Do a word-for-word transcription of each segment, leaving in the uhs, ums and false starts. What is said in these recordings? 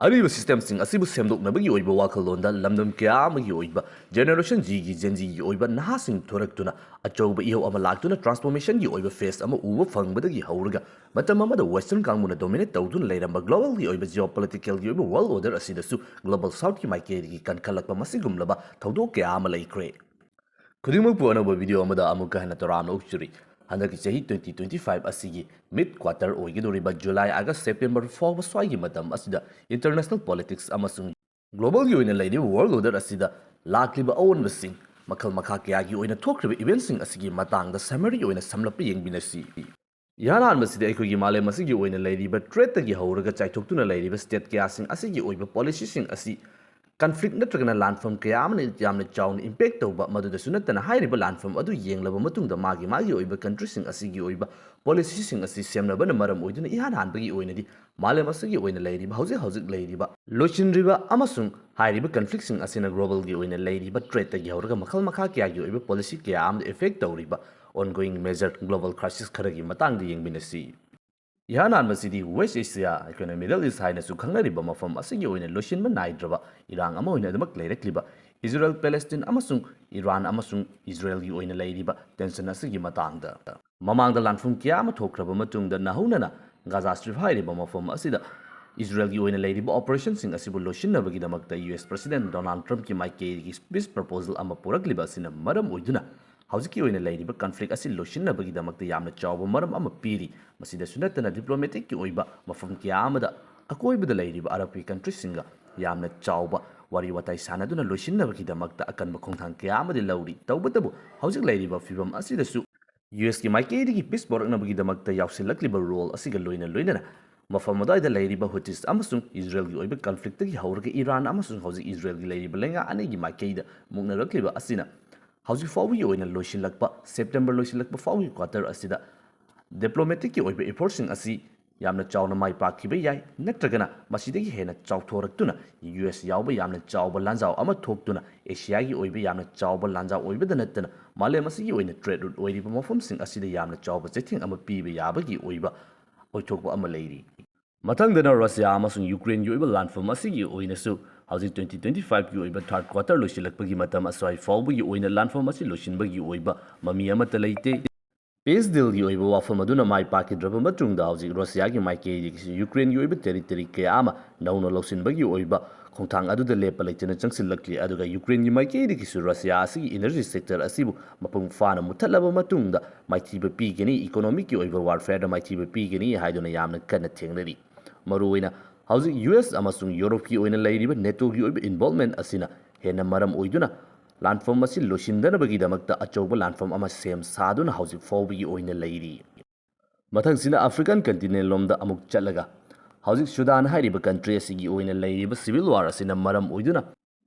ꯑꯔꯤꯕ systemꯁꯤꯡ ꯑꯁꯤꯕꯨ ꯁꯦꯝꯗꯣꯛꯅꯕꯒꯤ ꯑꯣꯏꯕ ꯋꯥꯈꯜꯂꯣꯟꯗ ꯂꯝꯗꯝ ꯀꯌꯥ ꯑꯃꯒꯤ ꯑꯣꯏꯕ Generation Zꯒꯤ, Gen Zꯒꯤ ꯑꯣꯏꯕ ꯅꯍꯥꯁꯤꯡ ꯊꯣꯔꯛꯇꯨꯅ ꯑꯆꯧꯕ ꯏꯍꯧ ꯑꯃ ꯂꯥꯛꯇꯨꯅ transformationꯒꯤ ꯑꯣꯏꯕ phase ꯑꯃ ꯎꯕ ꯐꯪꯕꯗꯒꯤ ꯍꯧꯔꯒ ꯃꯇꯝ ꯑꯃꯗ Western ꯀꯥꯡꯕꯨꯅ dominate ꯇꯧꯗꯨꯅ ꯂꯩꯔꯝꯕ globalꯒꯤ ꯑꯣꯏꯕ geopoliticalꯒꯤ ꯑꯣꯏꯕ world order ꯑꯁꯤꯗꯁꯨ Global Southꯀꯤ ꯃꯥꯏꯀꯩꯗꯒꯤ ꯀꯟꯈꯠꯂꯛꯄ ꯃꯁꯤꯒꯨꯝꯂꯕ ꯊꯧꯗꯣꯛ ꯀꯌꯥ ꯑꯃ ꯂꯩꯈ꯭ꯔꯦ꯫ ꯈꯨꯗꯤꯡꯃꯛꯄꯨ ꯑꯅꯧꯕ video ꯑꯃꯗ ꯑꯃꯨꯛꯀ ꯍꯟꯅ ꯇꯔꯥꯝꯅ ꯑꯣꯛꯆꯔꯤ꯫ ꯍꯟꯗꯛꯀꯤ ꯆꯍꯤ twenty twenty-five ꯑꯁꯤꯒꯤ mid quarter ꯑꯣꯏꯒꯗꯧꯔꯤꯕ July, August, September ꯐꯥꯎꯕ ꯁ꯭ꯋꯥꯏꯒꯤ ꯃꯇꯝ ꯑꯁꯤꯗ international politics ꯑꯃꯁꯨꯡ globalꯒꯤ ꯑꯣꯏꯅ ꯂꯩꯔꯤꯕ world order ꯑꯁꯤꯗ ꯂꯥꯛꯂꯤꯕ ꯑꯑꯣꯟꯕꯁꯤꯡ, ꯃꯈꯜ ꯃꯈꯥ ꯀꯌꯥꯒꯤ ꯑꯣꯏꯅ ꯊꯣꯛꯈ꯭ꯔꯤꯕ eventꯁꯤꯡ ꯑꯁꯤꯒꯤ ꯃꯇꯥꯡꯗ summary ꯑꯣꯏꯅ ꯁꯝꯂꯞꯄ ꯌꯦꯡꯃꯤꯟꯅꯁꯤ꯫ ꯏꯍꯥꯟ ꯍꯥꯟꯕꯁꯤꯗ ꯑꯩꯈꯣꯏꯒꯤ ꯃꯥꯂꯦꯝ ꯑꯁꯤꯒꯤ ꯑꯣꯏꯅ ꯂꯩꯔꯤꯕ threatꯇꯒꯤ ꯍꯧꯔꯒ ꯆꯥꯏꯊꯣꯛꯇꯨꯅ ꯂꯩꯔꯤꯕ state ꯀꯌꯥꯁꯤꯡ ꯑꯁꯤꯒꯤ ꯑꯣꯏꯕ policyꯁꯤꯡ ꯑꯁꯤ conflict ꯅꯠꯇ꯭ꯔꯒꯅ ꯂꯥꯟꯐꯝ ꯀꯌꯥ ꯑꯃꯅ ꯌꯥꯝꯅ ꯆꯥꯎꯅ impact ꯇꯧꯕ, ꯃꯗꯨꯗꯁꯨ ꯅꯠꯇꯅ ꯍꯥꯏꯔꯤꯕ ꯂꯥꯟꯐꯝ ꯑꯗꯨ ꯌꯦꯡꯂꯕ ꯃꯇꯨꯡꯗ ꯃꯥꯒꯤ ꯃꯥꯒꯤ ꯑꯣꯏꯕ countryꯁꯤꯡ ꯑꯁꯤꯒꯤ ꯑꯣꯏꯕ policyꯁꯤꯡ ꯑꯁꯤ ꯁꯦꯝꯅꯕꯅ ꯃꯔꯝ ꯑꯣꯏꯗꯨꯅ ꯏꯍꯥꯟ ꯍꯥꯟꯕꯒꯤ ꯑꯣꯏꯅꯗꯤ ꯃꯥꯂꯦꯝ ꯑꯁꯤꯒꯤ ꯑꯣꯏꯅ ꯂꯩꯔꯤꯕ, ꯍꯧꯖꯤꯛ ꯍꯧꯖꯤꯛ ꯂꯩꯔꯤꯕ, ꯂꯣꯏꯁꯤꯟꯗ꯭ꯔꯤꯕ ꯑꯃꯁꯨꯡ ꯍꯥꯏꯔꯤꯕ conflictꯁꯤꯡ ꯑꯁꯤꯅ globalꯒꯤ ꯑꯣꯏꯅ ꯂꯩꯔꯤꯕ threatꯇꯒꯤ ꯍꯧꯔꯒ ꯃꯈꯜ ꯃꯈꯥ ꯀꯌꯥꯒꯤ ꯑꯣꯏꯕ policy ꯀꯌꯥ ꯑꯃꯗ effect ꯇꯧꯔꯤꯕ ongoing major global crisis ꯈꯔꯒꯤ ꯃꯇꯥꯡꯗ ꯌꯦꯡꯃꯤꯟꯅꯁꯤ꯫ ꯏꯍꯥꯟ ꯍꯥꯟꯕꯁꯤꯗꯤ West Asia, ꯑꯩꯈꯣꯏꯅ Middle East ꯍꯥꯏꯅꯁꯨ ꯈꯪꯅꯔꯤꯕ ꯃꯐꯝ ꯑꯁꯤꯒꯤ ꯑꯣꯏꯅ ꯂꯣꯏꯁꯤꯟꯕ ꯅꯥꯏꯗ꯭ꯔꯕ ꯏꯔꯥꯡ ꯑꯃ ꯑꯣꯏꯅ ꯑꯗꯨꯃꯛ ꯂꯩꯔꯛꯂꯤꯕ Israel, Palestine ꯑꯃꯁꯨꯡ Iran ꯑꯃꯁꯨꯡ Israelꯒꯤ ꯑꯣꯏꯅ ꯂꯩꯔꯤꯕ tension ꯑꯁꯤꯒꯤ ꯃꯇꯥꯡꯗ꯫ ꯃꯃꯥꯡꯗ ꯂꯥꯟꯐꯝ ꯀꯌꯥ ꯑꯃ ꯊꯣꯛꯈ꯭ꯔꯕ ꯃꯇꯨꯡꯗ ꯅꯧꯍꯧꯅꯅ Gaza Strip ꯍꯥꯏꯔꯤꯕ ꯃꯐꯝ ꯑꯁꯤꯗ Israelꯒꯤ ꯑꯣꯏꯅ ꯂꯩꯔꯤꯕ operationꯁꯤꯡ ꯑꯁꯤꯕꯨ ꯂꯣꯏꯁꯤꯟꯅꯕꯒꯤꯗꯃꯛꯇ U S President Donald Trumpꯀꯤ ꯃꯥꯏꯀꯩꯗꯒꯤ peace proposal ꯑꯃ ꯄꯨꯔꯛꯂꯤꯕ ꯑꯁꯤꯅ ꯃꯔꯝ ꯑꯣꯏꯗꯨꯅ ꯍꯧꯖꯤꯛꯀꯤ ꯑꯣꯏꯅ ꯂꯩꯔꯤꯕ conflict ꯑꯁꯤ ꯂꯣꯏꯁꯤꯟꯅꯕꯒꯤꯗꯃꯛꯇ ꯌꯥꯝꯅ ꯆꯥꯎꯕ ꯃꯔꯝ ꯑꯃ ꯄꯤꯔꯤ꯫ ꯃꯁꯤꯗꯁꯨ ꯅꯠꯇꯅ diplomaticꯀꯤ ꯑꯣꯏꯕ ꯃꯐꯝ ꯀꯌꯥ ꯑꯃꯗ ꯑꯀꯣꯏꯕꯗ ꯂꯩꯔꯤꯕ Arabꯀꯤ countryꯁꯤꯡꯒ ꯌꯥꯝꯅ ꯆꯥꯎꯕ ꯋꯥꯔꯤ ꯋꯥꯇꯥꯏ ꯁꯥꯟꯅꯗꯨꯅ ꯂꯣꯏꯁꯤꯟꯅꯕꯒꯤꯗꯃꯛꯇ ꯑꯀꯟꯕ ꯈꯣꯡꯊꯥꯡ ꯀꯌꯥ ꯑꯃꯗꯤ ꯂꯧꯔꯤ꯫ ꯇꯧꯕꯇꯕꯨ ꯍꯧꯖꯤꯛ ꯂꯩꯔꯤꯕ ꯐꯤꯕꯝ ꯑꯁꯤꯗꯁꯨ U Sꯀꯤ ꯃꯥꯏꯀꯩꯗꯒꯤ peace ꯄꯨꯔꯛꯅꯕꯒꯤꯗꯃꯛꯇ ꯌꯥꯎꯁꯤꯜꯂꯛꯂꯤꯕ role ꯑꯁꯤꯒ ꯂꯣꯏꯅ ꯂꯣꯏꯅꯅ ꯃꯐꯝ ꯑꯗꯨꯋꯥꯏꯗ ꯂꯩꯔꯤꯕ Houthis ꯑꯃꯁꯨꯡ Israelꯒꯤ ꯑꯣꯏꯕ conflictꯇꯒꯤ ꯍꯧꯔꯒ Iran ꯑꯃꯁꯨꯡ ꯍꯧꯖꯤꯛ Israelꯒꯤ ꯂꯩꯔꯤꯕ ꯂꯩꯉꯥꯛ ꯑꯅꯤꯒꯤ ꯃꯥꯏꯀꯩꯗ ꯃꯨꯛꯅꯔꯛꯂꯤꯕ ꯑꯁꯤꯅ ꯍꯧꯖꯤꯛ ꯐꯥꯎꯕꯒꯤ ꯑꯣꯏꯅ ꯂꯣꯏꯁꯤꯜꯂꯛꯄ, September ꯂꯣꯏꯁꯤꯜꯂꯛꯄ ꯐꯥꯎꯒꯤ quarter ꯑꯁꯤꯗ diplomaticꯀꯤ ꯑꯣꯏꯕ effortꯁꯤꯡ ꯑꯁꯤ ꯌꯥꯝꯅ ꯆꯥꯎꯅ ꯃꯥꯏ ꯄꯥꯛꯈꯤꯕ ꯌꯥꯏ, ꯅꯠꯇ꯭ꯔꯒꯅ ꯃꯁꯤꯗꯒꯤ ꯍꯦꯟꯅ ꯆꯥꯎꯊꯣꯔꯛꯇꯨꯅ U S ꯌꯥꯎꯕ ꯌꯥꯝꯅ ꯆꯥꯎꯕ ꯂꯥꯟꯖꯥꯎ ꯑꯃ ꯊꯣꯛꯇꯨꯅ Asiaꯒꯤ ꯑꯣꯏꯕ ꯌꯥꯝꯅ ꯆꯥꯎꯕ ꯂꯥꯟꯖꯥꯎ ꯑꯣꯏꯕꯗ ꯅꯠꯇꯅ ꯃꯥꯂꯦꯝ ꯑꯁꯤꯒꯤ ꯑꯣꯏꯅ trade route ꯑꯣꯏꯔꯤꯕ ꯃꯐꯝꯁꯤꯡ ꯑꯁꯤꯗ ꯌꯥꯝꯅ ꯆꯥꯎꯕ ꯆꯩꯊꯦꯡ ꯑꯃ ꯄꯤꯕ ꯌꯥꯕꯒꯤ ꯑꯣꯏꯕ ꯑꯣꯏꯊꯣꯛꯄ ꯑꯃ ꯂꯩꯔꯤ꯫ ꯃꯊꯪꯗꯅ ꯔꯁꯤꯌꯥ ꯑꯃꯁꯨꯡ ꯌꯨꯀ꯭ꯔꯦꯟꯒꯤ ꯑꯣꯏꯕ ꯂꯥꯟꯐꯝ ꯑꯁꯤꯒꯤ ꯑꯣꯏꯅꯁꯨ ꯍꯧꯖꯤꯛ twenty twenty five ꯀꯤ ꯑꯣꯏꯕ third quarter ꯂꯣꯏꯁꯤꯜꯂꯛꯄꯒꯤ ꯃꯇꯝ ꯑꯁ꯭ꯋꯥꯏ ꯐꯥꯎꯕꯒꯤ ꯑꯣꯏꯅ ꯂꯥꯟꯐꯝ ꯑꯁꯤ ꯂꯣꯏꯁꯤꯟꯕꯒꯤ ꯑꯣꯏꯕ ꯃꯃꯤ ꯑꯃꯠꯇ ꯂꯩꯇꯦ꯫ Peace deal ꯒꯤ ꯑꯣꯏꯕ ꯋꯥꯐꯝ ꯑꯗꯨꯅ ꯃꯥꯏ ꯄꯥꯛꯈꯤꯗ꯭ꯔꯕ ꯃꯇꯨꯡꯗ ꯍꯧꯖꯤꯛ ꯔꯁꯤꯌꯥꯒꯤ ꯃꯥꯏꯀꯩꯗꯒꯤꯁꯨ ꯌꯨꯀ꯭ꯔꯦꯟꯒꯤ ꯑꯣꯏꯕ territory ꯀꯌꯥ ꯑꯃ ꯅꯧꯅ ꯂꯧꯁꯤꯟꯕꯒꯤ ꯑꯣꯏꯕ ꯈꯣꯡꯊꯥꯡ ꯑꯗꯨꯗ ꯂꯦꯞꯄ ꯂꯩꯇꯅ ꯆꯪꯁꯤꯜꯂꯛꯂꯤ꯫ ꯑꯗꯨꯒ ꯌꯨꯀ꯭ꯔꯦꯟꯒꯤ ꯃꯥꯏꯀꯩꯗꯒꯤꯁꯨ ꯔꯁꯤꯌꯥ ꯑꯁꯤꯒꯤ energy sector ꯑꯁꯤꯕꯨ ꯃꯄꯨꯡ ꯐꯥꯅ ꯃꯨꯠꯊꯠꯂꯕ ꯃꯇꯨꯡꯗ ꯃꯥꯏꯊꯤꯕ ꯄꯤꯒꯅꯤ, economic ꯀꯤ ꯑꯣꯏꯕ warfare ꯗ ꯃꯥꯏꯊꯤꯕ ꯄꯤꯒꯅꯤ ꯍꯥꯏꯗꯨꯅ ꯌꯥꯝꯅ ꯀꯟꯅ ꯊꯦꯡꯅꯔꯤ꯫ ꯃꯔꯨꯑꯣꯏꯅ ꯍꯧꯖꯤꯛ ꯌꯨ ꯑꯦꯁ ꯑꯃꯁꯨꯡ ꯌꯨꯔꯣꯞꯀꯤ ꯑꯣꯏꯅ ꯂꯩꯔꯤꯕ ꯅꯦꯇꯣꯒꯤ ꯑꯣꯏꯕ involvement ꯑꯁꯤꯅ ꯍꯦꯟꯅ ꯃꯔꯝ ꯑꯣꯏꯗꯨꯅ ꯂꯥꯟꯐꯝ ꯑꯁꯤ ꯂꯣꯏꯁꯤꯟꯗꯅꯕꯒꯤꯗꯃꯛꯇ ꯑꯆꯧꯕ ꯂꯥꯟꯐꯝ ꯑꯃ ꯁꯦꯝ ꯁꯥꯗꯨꯅ ꯍꯧꯖꯤꯛ ꯐꯥꯎꯕꯒꯤ ꯑꯣꯏꯅ ꯂꯩꯔꯤ꯫ ꯃꯊꯪꯁꯤꯅ African continent ꯂꯣꯝꯗ ꯑꯃꯨꯛ ꯆꯠꯂꯒ, ꯍꯧꯖꯤꯛ ꯁꯨꯗꯥꯟ ꯍꯥꯏꯔꯤꯕ country ꯑꯁꯤꯒꯤ ꯑꯣꯏꯅ ꯂꯩꯔꯤꯕ civil war ꯑꯁꯤꯅ ꯃꯔꯝ ꯑꯣꯏꯗꯨꯅ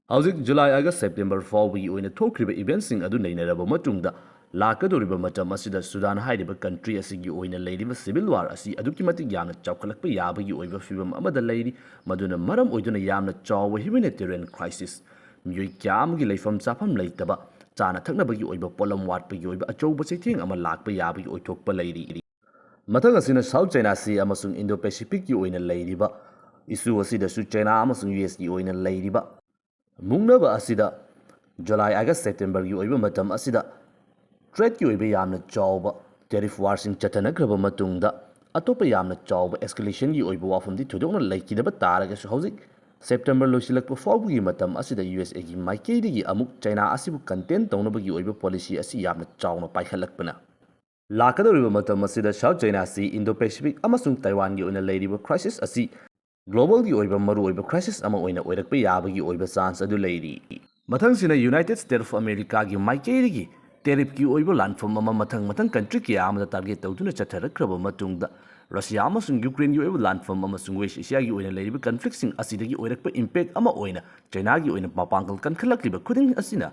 ꯍꯧꯖꯤꯛ July, August, September ꯐꯥꯎꯕꯒꯤ ꯑꯣꯏꯅ ꯊꯣꯛꯈ꯭ꯔꯤꯕ event ꯁꯤꯡ ꯑꯗꯨ ꯅꯩꯅꯔꯕ ꯃꯇꯨꯡꯗ, ꯂꯥꯛꯀꯗꯧꯔꯤꯕ ꯃꯇꯝ ꯑꯁꯤꯗ ꯁꯨꯗꯥꯟ ꯍꯥꯏꯔꯤꯕ country ꯑꯁꯤꯒꯤ ꯑꯣꯏꯅ ꯂꯩꯔꯤꯕ civil war ꯑꯁꯤ ꯑꯗꯨꯛꯀꯤ ꯃꯇꯤꯛ ꯌꯥꯝꯅ ꯆꯥꯎꯈꯠꯂꯛꯄ ꯌꯥꯕꯒꯤ ꯑꯣꯏꯕ ꯐꯤꯕꯝ ꯑꯃꯗ ꯂꯩꯔꯤ, ꯃꯗꯨꯅ ꯃꯔꯝ ꯑꯣꯏꯗꯨꯅ ꯌꯥꯝꯅ ꯆꯥꯎꯕ humanitarian crisis, ꯃꯤꯑꯣꯏ ꯀꯌꯥ ꯑꯃꯒꯤ ꯂꯩꯐꯝ ꯆꯥꯐꯝ ꯂꯩꯇꯕ, ꯆꯥꯅ ꯊꯛꯅꯕꯒꯤ ꯑꯣꯏꯕ ꯄꯣꯠꯂꯝ ꯋꯥꯠꯄꯒꯤ ꯑꯣꯏꯕ ꯑꯆꯧꯕ ꯆꯩꯊꯦꯡ ꯑꯃ ꯂꯥꯛꯄ ꯌꯥꯕꯒꯤ ꯑꯣꯏꯊꯣꯛꯄ ꯂꯩꯔꯤ꯫ ꯃꯊꯪ ꯑꯁꯤꯅ South China Sea ꯑꯃꯁꯨꯡ Indo-Pacific ꯀꯤ ꯑꯣꯏꯅ ꯂꯩꯔꯤꯕ issue ꯑꯁꯤꯗꯁꯨ China ꯑꯃꯁꯨꯡ ꯌꯨ ꯑꯦꯁ ꯀꯤ ꯑꯣꯏꯅ ꯂꯩꯔꯤꯕ ꯃꯨꯛꯅꯕ ꯑꯁꯤꯗ July, August, September ꯒꯤ ꯑꯣꯏꯕ ꯃꯇꯝ ꯑꯁꯤꯗ trade ꯀꯤ ꯑꯣꯏꯕ ꯌꯥꯝꯅ ꯆꯥꯎꯕ tariff war ꯁꯤꯡ ꯆꯠꯊꯅꯈ꯭ꯔꯕ ꯃꯇꯨꯡꯗ, ꯑꯇꯣꯞꯄ ꯌꯥꯝꯅ ꯆꯥꯎꯕ escalation ꯒꯤ ꯑꯣꯏꯕ ꯋꯥꯐꯝꯗꯤ ꯊꯣꯏꯗꯣꯛꯅ ꯂꯩꯈꯤꯗꯕ ꯇꯥꯔꯒꯁꯨ, ꯍꯧꯖꯤꯛ September ꯂꯣꯏꯁꯤꯜꯂꯛꯄ ꯐꯥꯎꯕꯒꯤ ꯃꯇꯝ ꯑꯁꯤꯗ ꯌꯨ ꯑꯦꯁ ꯑꯦ ꯒꯤ ꯃꯥꯏꯀꯩꯗꯒꯤ ꯑꯃꯨꯛ China ꯑꯁꯤꯕꯨ contain ꯇꯧꯅꯕꯒꯤ ꯑꯣꯏꯕ policy ꯑꯁꯤ ꯌꯥꯝꯅ ꯆꯥꯎꯅ ꯄꯥꯏꯈꯠꯂꯛꯄꯅ ꯂꯥꯛꯀꯗꯧꯔꯤꯕ ꯃꯇꯝ ꯑꯁꯤꯗ South China Sea, Indo-Pacific ꯑꯃꯁꯨꯡ Taiwan ꯒꯤ ꯑꯣꯏꯅ ꯂꯩꯔꯤꯕ crisis ꯑꯁꯤ global ꯒꯤ ꯑꯣꯏꯕ ꯃꯔꯨꯑꯣꯏꯕ crisis ꯑꯃ ꯑꯣꯏꯅ ꯑꯣꯏꯔꯛꯄ ꯌꯥꯕꯒꯤ ꯑꯣꯏꯕ chance ꯑꯗꯨ ꯂꯩꯔꯤ꯫ ꯃꯊꯪꯁꯤꯅ United States of America ꯒꯤ ꯃꯥꯏꯀꯩꯗꯒꯤ tariff ꯀꯤ ꯑꯣꯏꯕ ꯂꯥꯟꯐꯝ ꯑꯃ ꯃꯊꯪ ꯃꯊꯪ country ꯀꯌꯥ ꯑꯃꯗ target ꯇꯧꯗꯨꯅ ꯆꯠꯊꯔꯛꯈ꯭ꯔꯕ ꯃꯇꯨꯡꯗ, ꯔꯁꯤꯌꯥ ꯑꯃꯁꯨꯡ ꯌꯨꯀ꯭ꯔꯦꯟꯒꯤ ꯑꯣꯏꯕ ꯂꯥꯟꯐꯝ ꯑꯃꯁꯨꯡ West Asia ꯒꯤ ꯑꯣꯏꯅ ꯂꯩꯔꯤꯕ conflict ꯁꯤꯡ ꯑꯁꯤꯗꯒꯤ ꯑꯣꯏꯔꯛꯄ impact ꯑꯃ ꯑꯣꯏꯅ China ꯒꯤ ꯑꯣꯏꯅ ꯃꯄꯥꯡꯒꯜ ꯀꯟꯈꯠꯂꯛꯂꯤꯕ ꯈꯨꯗꯤꯡ ꯑꯁꯤꯅ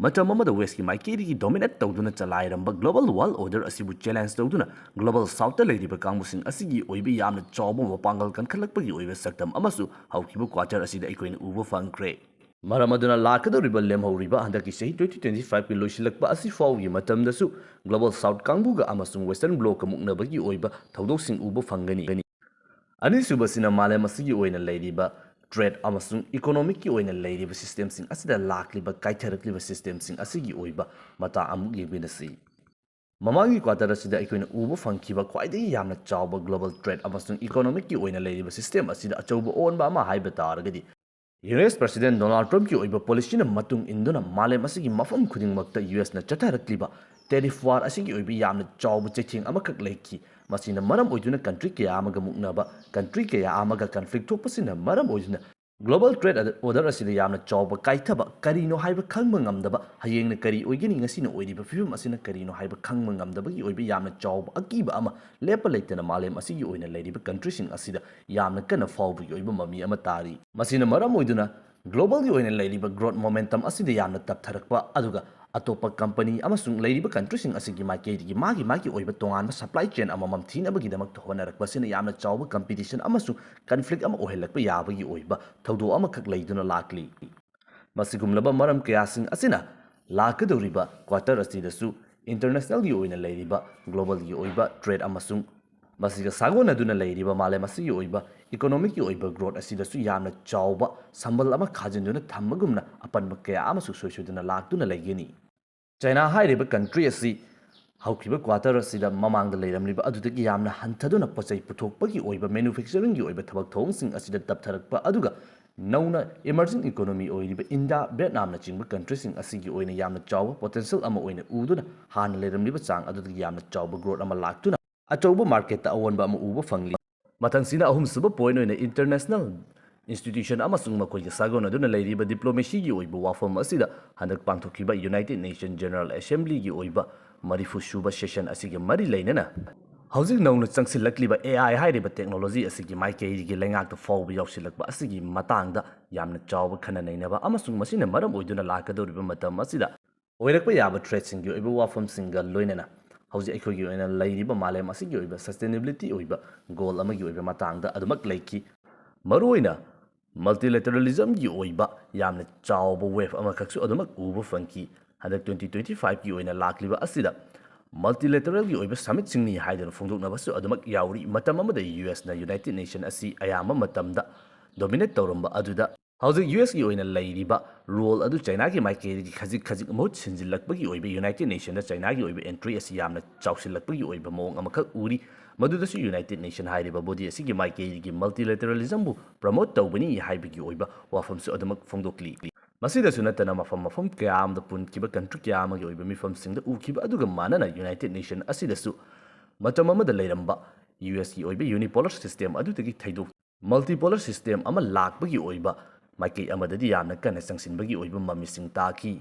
ꯃꯇꯝ ꯑꯃꯗ West ꯀꯤ ꯃꯥꯏꯀꯩꯗꯒꯤ dominate ꯇꯧꯗꯨꯅ ꯆꯂꯥꯏꯔꯝꯕ global world order ꯑꯁꯤꯕꯨ challenge ꯇꯧꯗꯨꯅ global South ꯇ ꯂꯩꯔꯤꯕ ꯀꯥꯡꯕꯨꯁꯤꯡ ꯑꯁꯤꯒꯤ ꯑꯣꯏꯕ ꯌꯥꯝꯅ ꯆꯥꯎꯕ ꯃꯄꯥꯡꯒꯜ ꯀꯟꯈꯠꯂꯛꯄꯒꯤ ꯑꯣꯏꯕ ꯁꯛꯇꯝ ꯑꯃꯁꯨ ꯍꯧꯈꯤꯕ quarter ꯑꯁꯤꯗ ꯑꯩꯈꯣꯏꯅ ꯎꯕ ꯐꯪꯈ꯭ꯔꯦ꯫ ꯃꯔꯝ ꯑꯗꯨꯅ ꯂꯥꯛꯀꯗꯧꯔꯤꯕ ꯂꯦꯝꯍꯧꯔꯤꯕ ꯍꯟꯗꯛꯀꯤ ꯆꯍꯤ twenty twenty five ꯀꯤ ꯂꯣꯏꯁꯤꯜꯂꯛꯄ ꯑꯁꯤ ꯐꯥꯎꯒꯤ ꯃꯇꯝꯗꯁꯨ global South ꯀꯥꯡꯕꯨꯒ ꯑꯃꯁꯨꯡ Western bloc ꯀ ꯃꯨꯛꯅꯕꯒꯤ ꯑꯣꯏꯕ ꯊꯧꯗꯣꯛꯁꯤꯡ ꯎꯕ ꯐꯪꯒꯅꯤ꯫ ꯑꯅꯤꯁꯨꯕꯁꯤꯅ ꯃꯥꯂꯦꯝ ꯑꯁꯤꯒꯤ ꯑꯣꯏꯅ ꯂꯩꯔꯤꯕ trade ꯑꯃꯁꯨꯡ economicꯀꯤ ꯑꯣꯏꯅ ꯂꯩꯔꯤꯕ systemꯁꯤꯡ ꯑꯁꯤꯗ ꯂꯥꯛꯂꯤꯕ ꯀꯥꯏꯊꯔꯛꯂꯤꯕ systemꯁꯤꯡ ꯑꯁꯤꯒꯤ ꯑꯣꯏꯕ ꯃꯇꯥꯡ ꯑꯃꯨꯛ ꯌꯦꯡꯃꯤꯟꯅꯁꯤ꯫ ꯃꯃꯥꯡꯒꯤ quarter ꯑꯁꯤꯗ ꯑꯩꯈꯣꯏꯅ ꯎꯕ ꯐꯪꯈꯤꯕ ꯈ꯭ꯋꯥꯏꯗꯒꯤ ꯌꯥꯝꯅ ꯆꯥꯎꯕ global trade ꯑꯃꯁꯨꯡ economicꯀꯤ ꯑꯣꯏꯅ ꯂꯩꯔꯤꯕ system ꯑꯁꯤꯗ ꯑꯆꯧꯕ ꯑꯑꯣꯟꯕ ꯑꯃ ꯍꯥꯏꯕ ꯇꯥꯔꯒꯗꯤ, U S President Donald Trumpꯀꯤ ꯑꯣꯏꯕ policyꯅ ꯃꯇꯨꯡ ꯏꯟꯗꯨꯅ ꯃꯥꯂꯦꯝ ꯑꯁꯤꯒꯤ ꯃꯐꯝ ꯈꯨꯗꯤꯡꯃꯛꯇ U Sꯅ ꯆꯠꯊꯔꯛꯂꯤꯕ tariff war ꯑꯁꯤꯒꯤ ꯑꯣꯏꯕ ꯌꯥꯝꯅ ꯆꯥꯎꯕ ꯆꯩꯊꯦꯡ ꯑꯃꯈꯛ ꯂꯩꯈꯤ꯫ ꯃꯁꯤꯅ ꯃꯔꯝ ꯑꯣꯏꯗꯨꯅ country ꯀꯌꯥ ꯑꯃꯒ ꯃꯨꯛꯅꯕ, country ꯀꯌꯥ ꯑꯃꯒ conflict ꯊꯣꯛꯄꯁꯤꯅ ꯃꯔꯝ ꯑꯣꯏꯗꯨꯅ global trade order ꯑꯁꯤꯗ ꯌꯥꯝꯅ ꯆꯥꯎꯕ ꯀꯥꯏꯊꯕ, ꯀꯔꯤꯅꯣ ꯍꯥꯏꯕ ꯈꯪꯕ ꯉꯝꯗꯕ, ꯍꯌꯦꯡꯅ ꯀꯔꯤ ꯑꯣꯏꯒꯅꯤ, ꯉꯁꯤꯅ ꯑꯣꯏꯔꯤꯕ ꯐꯤꯕꯝ ꯑꯁꯤꯅ ꯀꯔꯤꯅꯣ ꯍꯥꯏꯕ ꯈꯪꯕ ꯉꯝꯗꯕꯒꯤ ꯑꯣꯏꯕ ꯌꯥꯝꯅ ꯆꯥꯎꯕ ꯑꯀꯤꯕ ꯑꯃ ꯂꯦꯞꯄ ꯂꯩꯇꯅ ꯃꯥꯂꯦꯝ ꯑꯁꯤꯒꯤ ꯑꯣꯏꯅ ꯂꯩꯔꯤꯕ countryꯁꯤꯡ ꯑꯁꯤꯗ ꯌꯥꯝꯅ ꯀꯟꯅ ꯐꯥꯎꯕꯒꯤ ꯑꯣꯏꯕ ꯃꯃꯤ ꯑꯃ ꯇꯥꯔꯤ꯫ ꯃꯁꯤꯅ ꯃꯔꯝ ꯑꯣꯏꯗꯨꯅ globalꯒꯤ ꯑꯣꯏꯅ ꯂꯩꯔꯤꯕ growth momentum ꯑꯁꯤꯗ ꯌꯥꯝꯅ ꯇꯞꯊꯔꯛꯄ, ꯑꯗꯨꯒ ꯑꯇꯣꯞꯄ company ꯑꯃꯁꯨꯡ ꯂꯩꯔꯤꯕ countryꯁꯤꯡ ꯑꯁꯤꯒꯤ ꯃꯥꯏꯀꯩꯗꯒꯤ ꯃꯥꯒꯤ ꯃꯥꯒꯤ ꯑꯣꯏꯕ ꯇꯣꯉꯥꯟꯕ supply chain ꯑꯃꯃꯝ ꯊꯤꯅꯕꯒꯤꯗꯃꯛꯇ ꯍꯣꯠꯅꯔꯛꯄ ꯑꯁꯤꯅ ꯌꯥꯝꯅ ꯆꯥꯎꯕ competition ꯑꯃꯁꯨꯡ conflict ꯑꯃ ꯑꯣꯏꯍꯜꯂꯛꯄ ꯌꯥꯕꯒꯤ ꯑꯣꯏꯕ ꯊꯧꯗꯣꯛ ꯑꯃꯈꯛ ꯂꯩꯗꯨꯅ ꯂꯥꯛꯂꯤ꯫ ꯃꯁꯤꯒꯨꯝꯂꯕ ꯃꯔꯝ ꯀꯌꯥꯁꯤꯡ ꯑꯁꯤꯅ ꯂꯥꯛꯀꯗꯧꯔꯤꯕ quarter ꯑꯁꯤꯗꯁꯨ internationalꯒꯤ ꯑꯣꯏꯅ ꯂꯩꯔꯤꯕ globalꯒꯤ ꯑꯣꯏꯕ trade ꯑꯃꯁꯨꯡ ꯃꯁꯤꯒ ꯁꯥꯒꯣꯟꯅꯗꯨꯅ ꯂꯩꯔꯤꯕ ꯃꯥꯂꯦꯝ ꯑꯁꯤꯒꯤ ꯑꯣꯏꯕ economicꯀꯤ ꯑꯣꯏꯕ growth ꯑꯁꯤꯗꯁꯨ ꯌꯥꯝꯅ ꯆꯥꯎꯕ ꯁꯝꯕꯜ ꯑꯃ ꯈꯥꯖꯤꯟꯗꯨꯅ ꯊꯝꯕꯒꯨꯝꯅ ꯑꯄꯟꯕ ꯀꯌꯥ ꯑꯃꯁꯨ ꯁꯣꯏꯁꯣꯏꯗꯅ ꯂꯥꯛꯇꯨꯅ ꯂꯩꯒꯅꯤ꯫ China ꯍꯥꯏꯔꯤꯕ country ꯑꯁꯤ ꯍꯧꯈꯤꯕ quarter ꯑꯁꯤꯗ ꯃꯃꯥꯡꯗ ꯂꯩꯔꯝꯂꯤꯕ ꯑꯗꯨꯗꯒꯤ ꯌꯥꯝꯅ ꯍꯟꯊꯗꯨꯅ ꯄꯣꯠꯆꯩ ꯄꯨꯊꯣꯛꯄꯒꯤ ꯑꯣꯏꯕ, manufacturingꯒꯤ ꯑꯣꯏꯕ ꯊꯕꯛ ꯊꯧꯑꯣꯡꯁꯤꯡ ꯑꯁꯤꯗ ꯇꯞꯊꯔꯛꯄ, ꯑꯗꯨꯒ ꯅꯧꯅ emerging economy ꯑꯣꯏꯔꯤꯕ India, Vietnamꯅꯆꯤꯡꯕ countryꯁꯤꯡ ꯑꯁꯤꯒꯤ ꯑꯣꯏꯅ ꯌꯥꯝꯅ ꯆꯥꯎꯕ potential ꯑꯃ ꯑꯣꯏꯅ ꯎꯗꯨꯅ ꯍꯥꯟꯅ ꯂꯩꯔꯝꯂꯤꯕ ꯆꯥꯡ ꯑꯗꯨꯗꯒꯤ ꯌꯥꯝꯅ ꯆꯥꯎꯕ growth ꯑꯃ ꯂꯥꯛꯇꯨꯅ ꯑꯆꯧꯕ marketꯇ ꯑꯑꯣꯟꯕ ꯑꯃ ꯎꯕ ꯐꯪꯂꯤ꯫ ꯃꯊꯪꯁꯤꯅ ꯑꯍꯨꯝꯁꯨꯕ point ꯑꯣꯏꯅ international institution ꯑꯃꯁꯨꯡ ꯃꯈꯣꯏꯒ ꯁꯥꯒꯣꯟꯅꯗꯨꯅ ꯂꯩꯔꯤꯕ diplomacyꯒꯤ ꯑꯣꯏꯕ ꯋꯥꯐꯝ ꯑꯁꯤꯗ ꯍꯟꯗꯛ ꯄꯥꯡꯊꯣꯛꯈꯤꯕ United Nation General Assemblyꯒꯤ ꯑꯣꯏꯕ ꯃꯔꯤꯐꯨ ꯁꯨꯕ session ꯑꯁꯤꯒ ꯃꯔꯤ ꯂꯩꯅꯅ ꯍꯧꯖꯤꯛ ꯅꯧꯅ ꯆꯪꯁꯤꯜꯂꯛꯂꯤꯕ A I ꯍꯥꯏꯔꯤꯕ technology ꯑꯁꯤꯒꯤ ꯃꯥꯏꯀꯩꯗꯒꯤ ꯂꯩꯉꯥꯛꯇ ꯐꯥꯎꯕ ꯌꯥꯎꯁꯤꯜꯂꯛꯄ ꯑꯁꯤꯒꯤ ꯃꯇꯥꯡꯗ ꯌꯥꯝꯅ ꯆꯥꯎꯕ ꯈꯟꯅ ꯅꯩꯅꯕ ꯑꯃꯁꯨꯡ ꯃꯁꯤꯅ ꯃꯔꯝ ꯑꯣꯏꯗꯨꯅ ꯂꯥꯛꯀꯗꯧꯔꯤꯕ ꯃꯇꯝ ꯑꯁꯤꯗ ꯑꯣꯏꯔꯛꯄ ꯌꯥꯕ threatꯁꯤꯡꯒꯤ ꯑꯣꯏꯕ ꯋꯥꯐꯝꯁꯤꯡꯒ ꯂꯣꯏꯅꯅ ꯍꯧꯖꯤꯛ ꯑꯩꯈꯣꯏꯒꯤ ꯑꯣꯏꯅ ꯂꯩꯔꯤꯕ ꯃꯥꯂꯦꯝ ꯑꯁꯤꯒꯤ ꯑꯣꯏꯕ sustainability ꯑꯣꯏꯕ goal ꯑꯃꯒꯤ ꯑꯣꯏꯕ ꯃꯇꯥꯡꯗ ꯑꯗꯨꯃꯛ ꯂꯩꯈꯤ꯫ ꯃꯔꯨꯑꯣꯏꯅ multilateralismꯒꯤ ꯑꯣꯏꯕ ꯌꯥꯝꯅ ꯆꯥꯎꯕ wave ꯑꯃꯈꯛꯁꯨ ꯑꯗꯨꯃꯛ ꯎꯕ ꯐꯪꯈꯤ꯫ ꯍꯟꯗꯛ twenty twenty fiveꯀꯤ ꯑꯣꯏꯅ ꯂꯥꯛꯂꯤꯕ ꯑꯁꯤꯗ ꯃꯜꯇꯤꯂꯦꯇꯔꯦꯜꯒꯤ ꯑꯣꯏꯕ ꯁꯃꯤꯠꯁꯤꯡꯅꯤ ꯍꯥꯏꯗꯨꯅ ꯐꯣꯡꯗꯣꯛꯅꯕꯁꯨ ꯑꯗꯨꯃꯛ ꯌꯥꯎꯔꯤ꯫ ꯃꯇꯝ ꯑꯃꯗ ꯌꯨ ꯑꯦꯁꯅ ꯌꯨꯅꯥꯏꯇꯦꯗ ꯅꯦꯁꯟ ꯑꯁꯤ ꯑꯌꯥꯝꯕ ꯃꯇꯝꯗ ꯗꯣꯃꯤꯅꯦꯠ ꯇꯧꯔꯝꯕ ꯑꯗꯨꯗ ꯍꯧꯖꯤꯛ ꯌꯨ ꯑꯦꯁꯀꯤ ꯑꯣꯏꯅ ꯂꯩꯔꯤꯕ ꯔꯣꯜ ꯑꯗꯨ ꯆꯥꯏꯅꯥꯒꯤ ꯃꯥꯏꯀꯩꯗꯒꯤ ꯈꯖꯤꯛ ꯈꯖꯤꯛ ꯃꯍꯨꯠ ꯁꯤꯟꯖꯤꯜꯂꯛꯄꯒꯤ ꯑꯣꯏꯕ ꯌꯨꯅꯥꯏꯇꯦꯗ ꯅꯦꯁꯟꯗ ꯆꯥꯏꯅꯥꯒꯤ ꯑꯣꯏꯕ ꯑꯦꯟꯇ꯭ꯔꯤ ꯑꯁꯤ ꯌꯥꯝꯅ ꯆꯥꯎꯁꯤꯜꯂꯛꯄꯒꯤ ꯑꯣꯏꯕ ꯃꯑꯣꯡ ꯑꯃꯈꯛ ꯎꯔꯤ꯫ ꯃꯗꯨꯗꯁꯨ ꯌꯨꯅꯥꯏꯇꯦꯗ ꯅꯦꯁꯟ ꯍꯥꯏꯔꯤꯕ ꯕꯣꯗꯤ ꯑꯁꯤꯒꯤ ꯃꯥꯏꯀꯩꯗꯒꯤ ꯃꯜꯇꯤꯂꯦꯇꯔꯦꯂꯤꯖꯝꯕꯨ ꯄ꯭ꯔꯃꯣꯠ ꯇꯧꯕꯅꯤ ꯍꯥꯏꯕꯒꯤ ꯑꯣꯏꯕ ꯋꯥꯐꯝꯁꯨ ꯑꯗꯨꯃꯛ ꯐꯣꯡꯗꯣꯛꯂꯤ꯫ ꯃꯁꯤꯗꯁꯨ ꯅꯠꯇꯅ ꯃꯐꯝ ꯃꯐꯝ ꯀꯌꯥ ꯑꯃꯗ ꯄꯨꯟꯈꯤꯕ ꯀꯟꯇ꯭ꯔꯤ ꯀꯌꯥ ꯑꯃꯒꯤ ꯑꯣꯏꯕ ꯃꯤꯐꯝꯁꯤꯡꯗ ꯎꯈꯤꯕ ꯑꯗꯨꯒ ꯃꯥꯟꯅꯅ ꯌꯨꯅꯥꯏꯇꯦꯗ ꯅꯦꯁꯟ ꯑꯁꯤꯗꯁꯨ ꯃꯇꯝ ꯑꯃꯗ ꯂꯩꯔꯝꯕ ꯌꯨ ꯑꯦꯁꯀꯤ ꯑꯣꯏꯕ ꯌꯨꯅꯤꯄꯣꯂꯔ ꯁꯤꯁꯇꯦꯝ ꯑꯗꯨꯗꯒꯤ ꯊꯩꯗꯣꯛ ꯃꯜꯇꯤꯄꯣꯂꯔ ꯁꯤꯁꯇꯦꯝ ꯑꯃ ꯂꯥꯛꯄꯒꯤ ꯑꯣꯏꯕ ꯃꯥꯏꯀꯩ ꯑꯃꯗꯗꯤ ꯌꯥꯝꯅ ꯀꯟꯅ ꯆꯪꯁꯤꯟꯕꯒꯤ ꯑꯣꯏꯕ ꯃꯃꯤꯁꯤꯡ ꯇꯥꯈꯤ꯫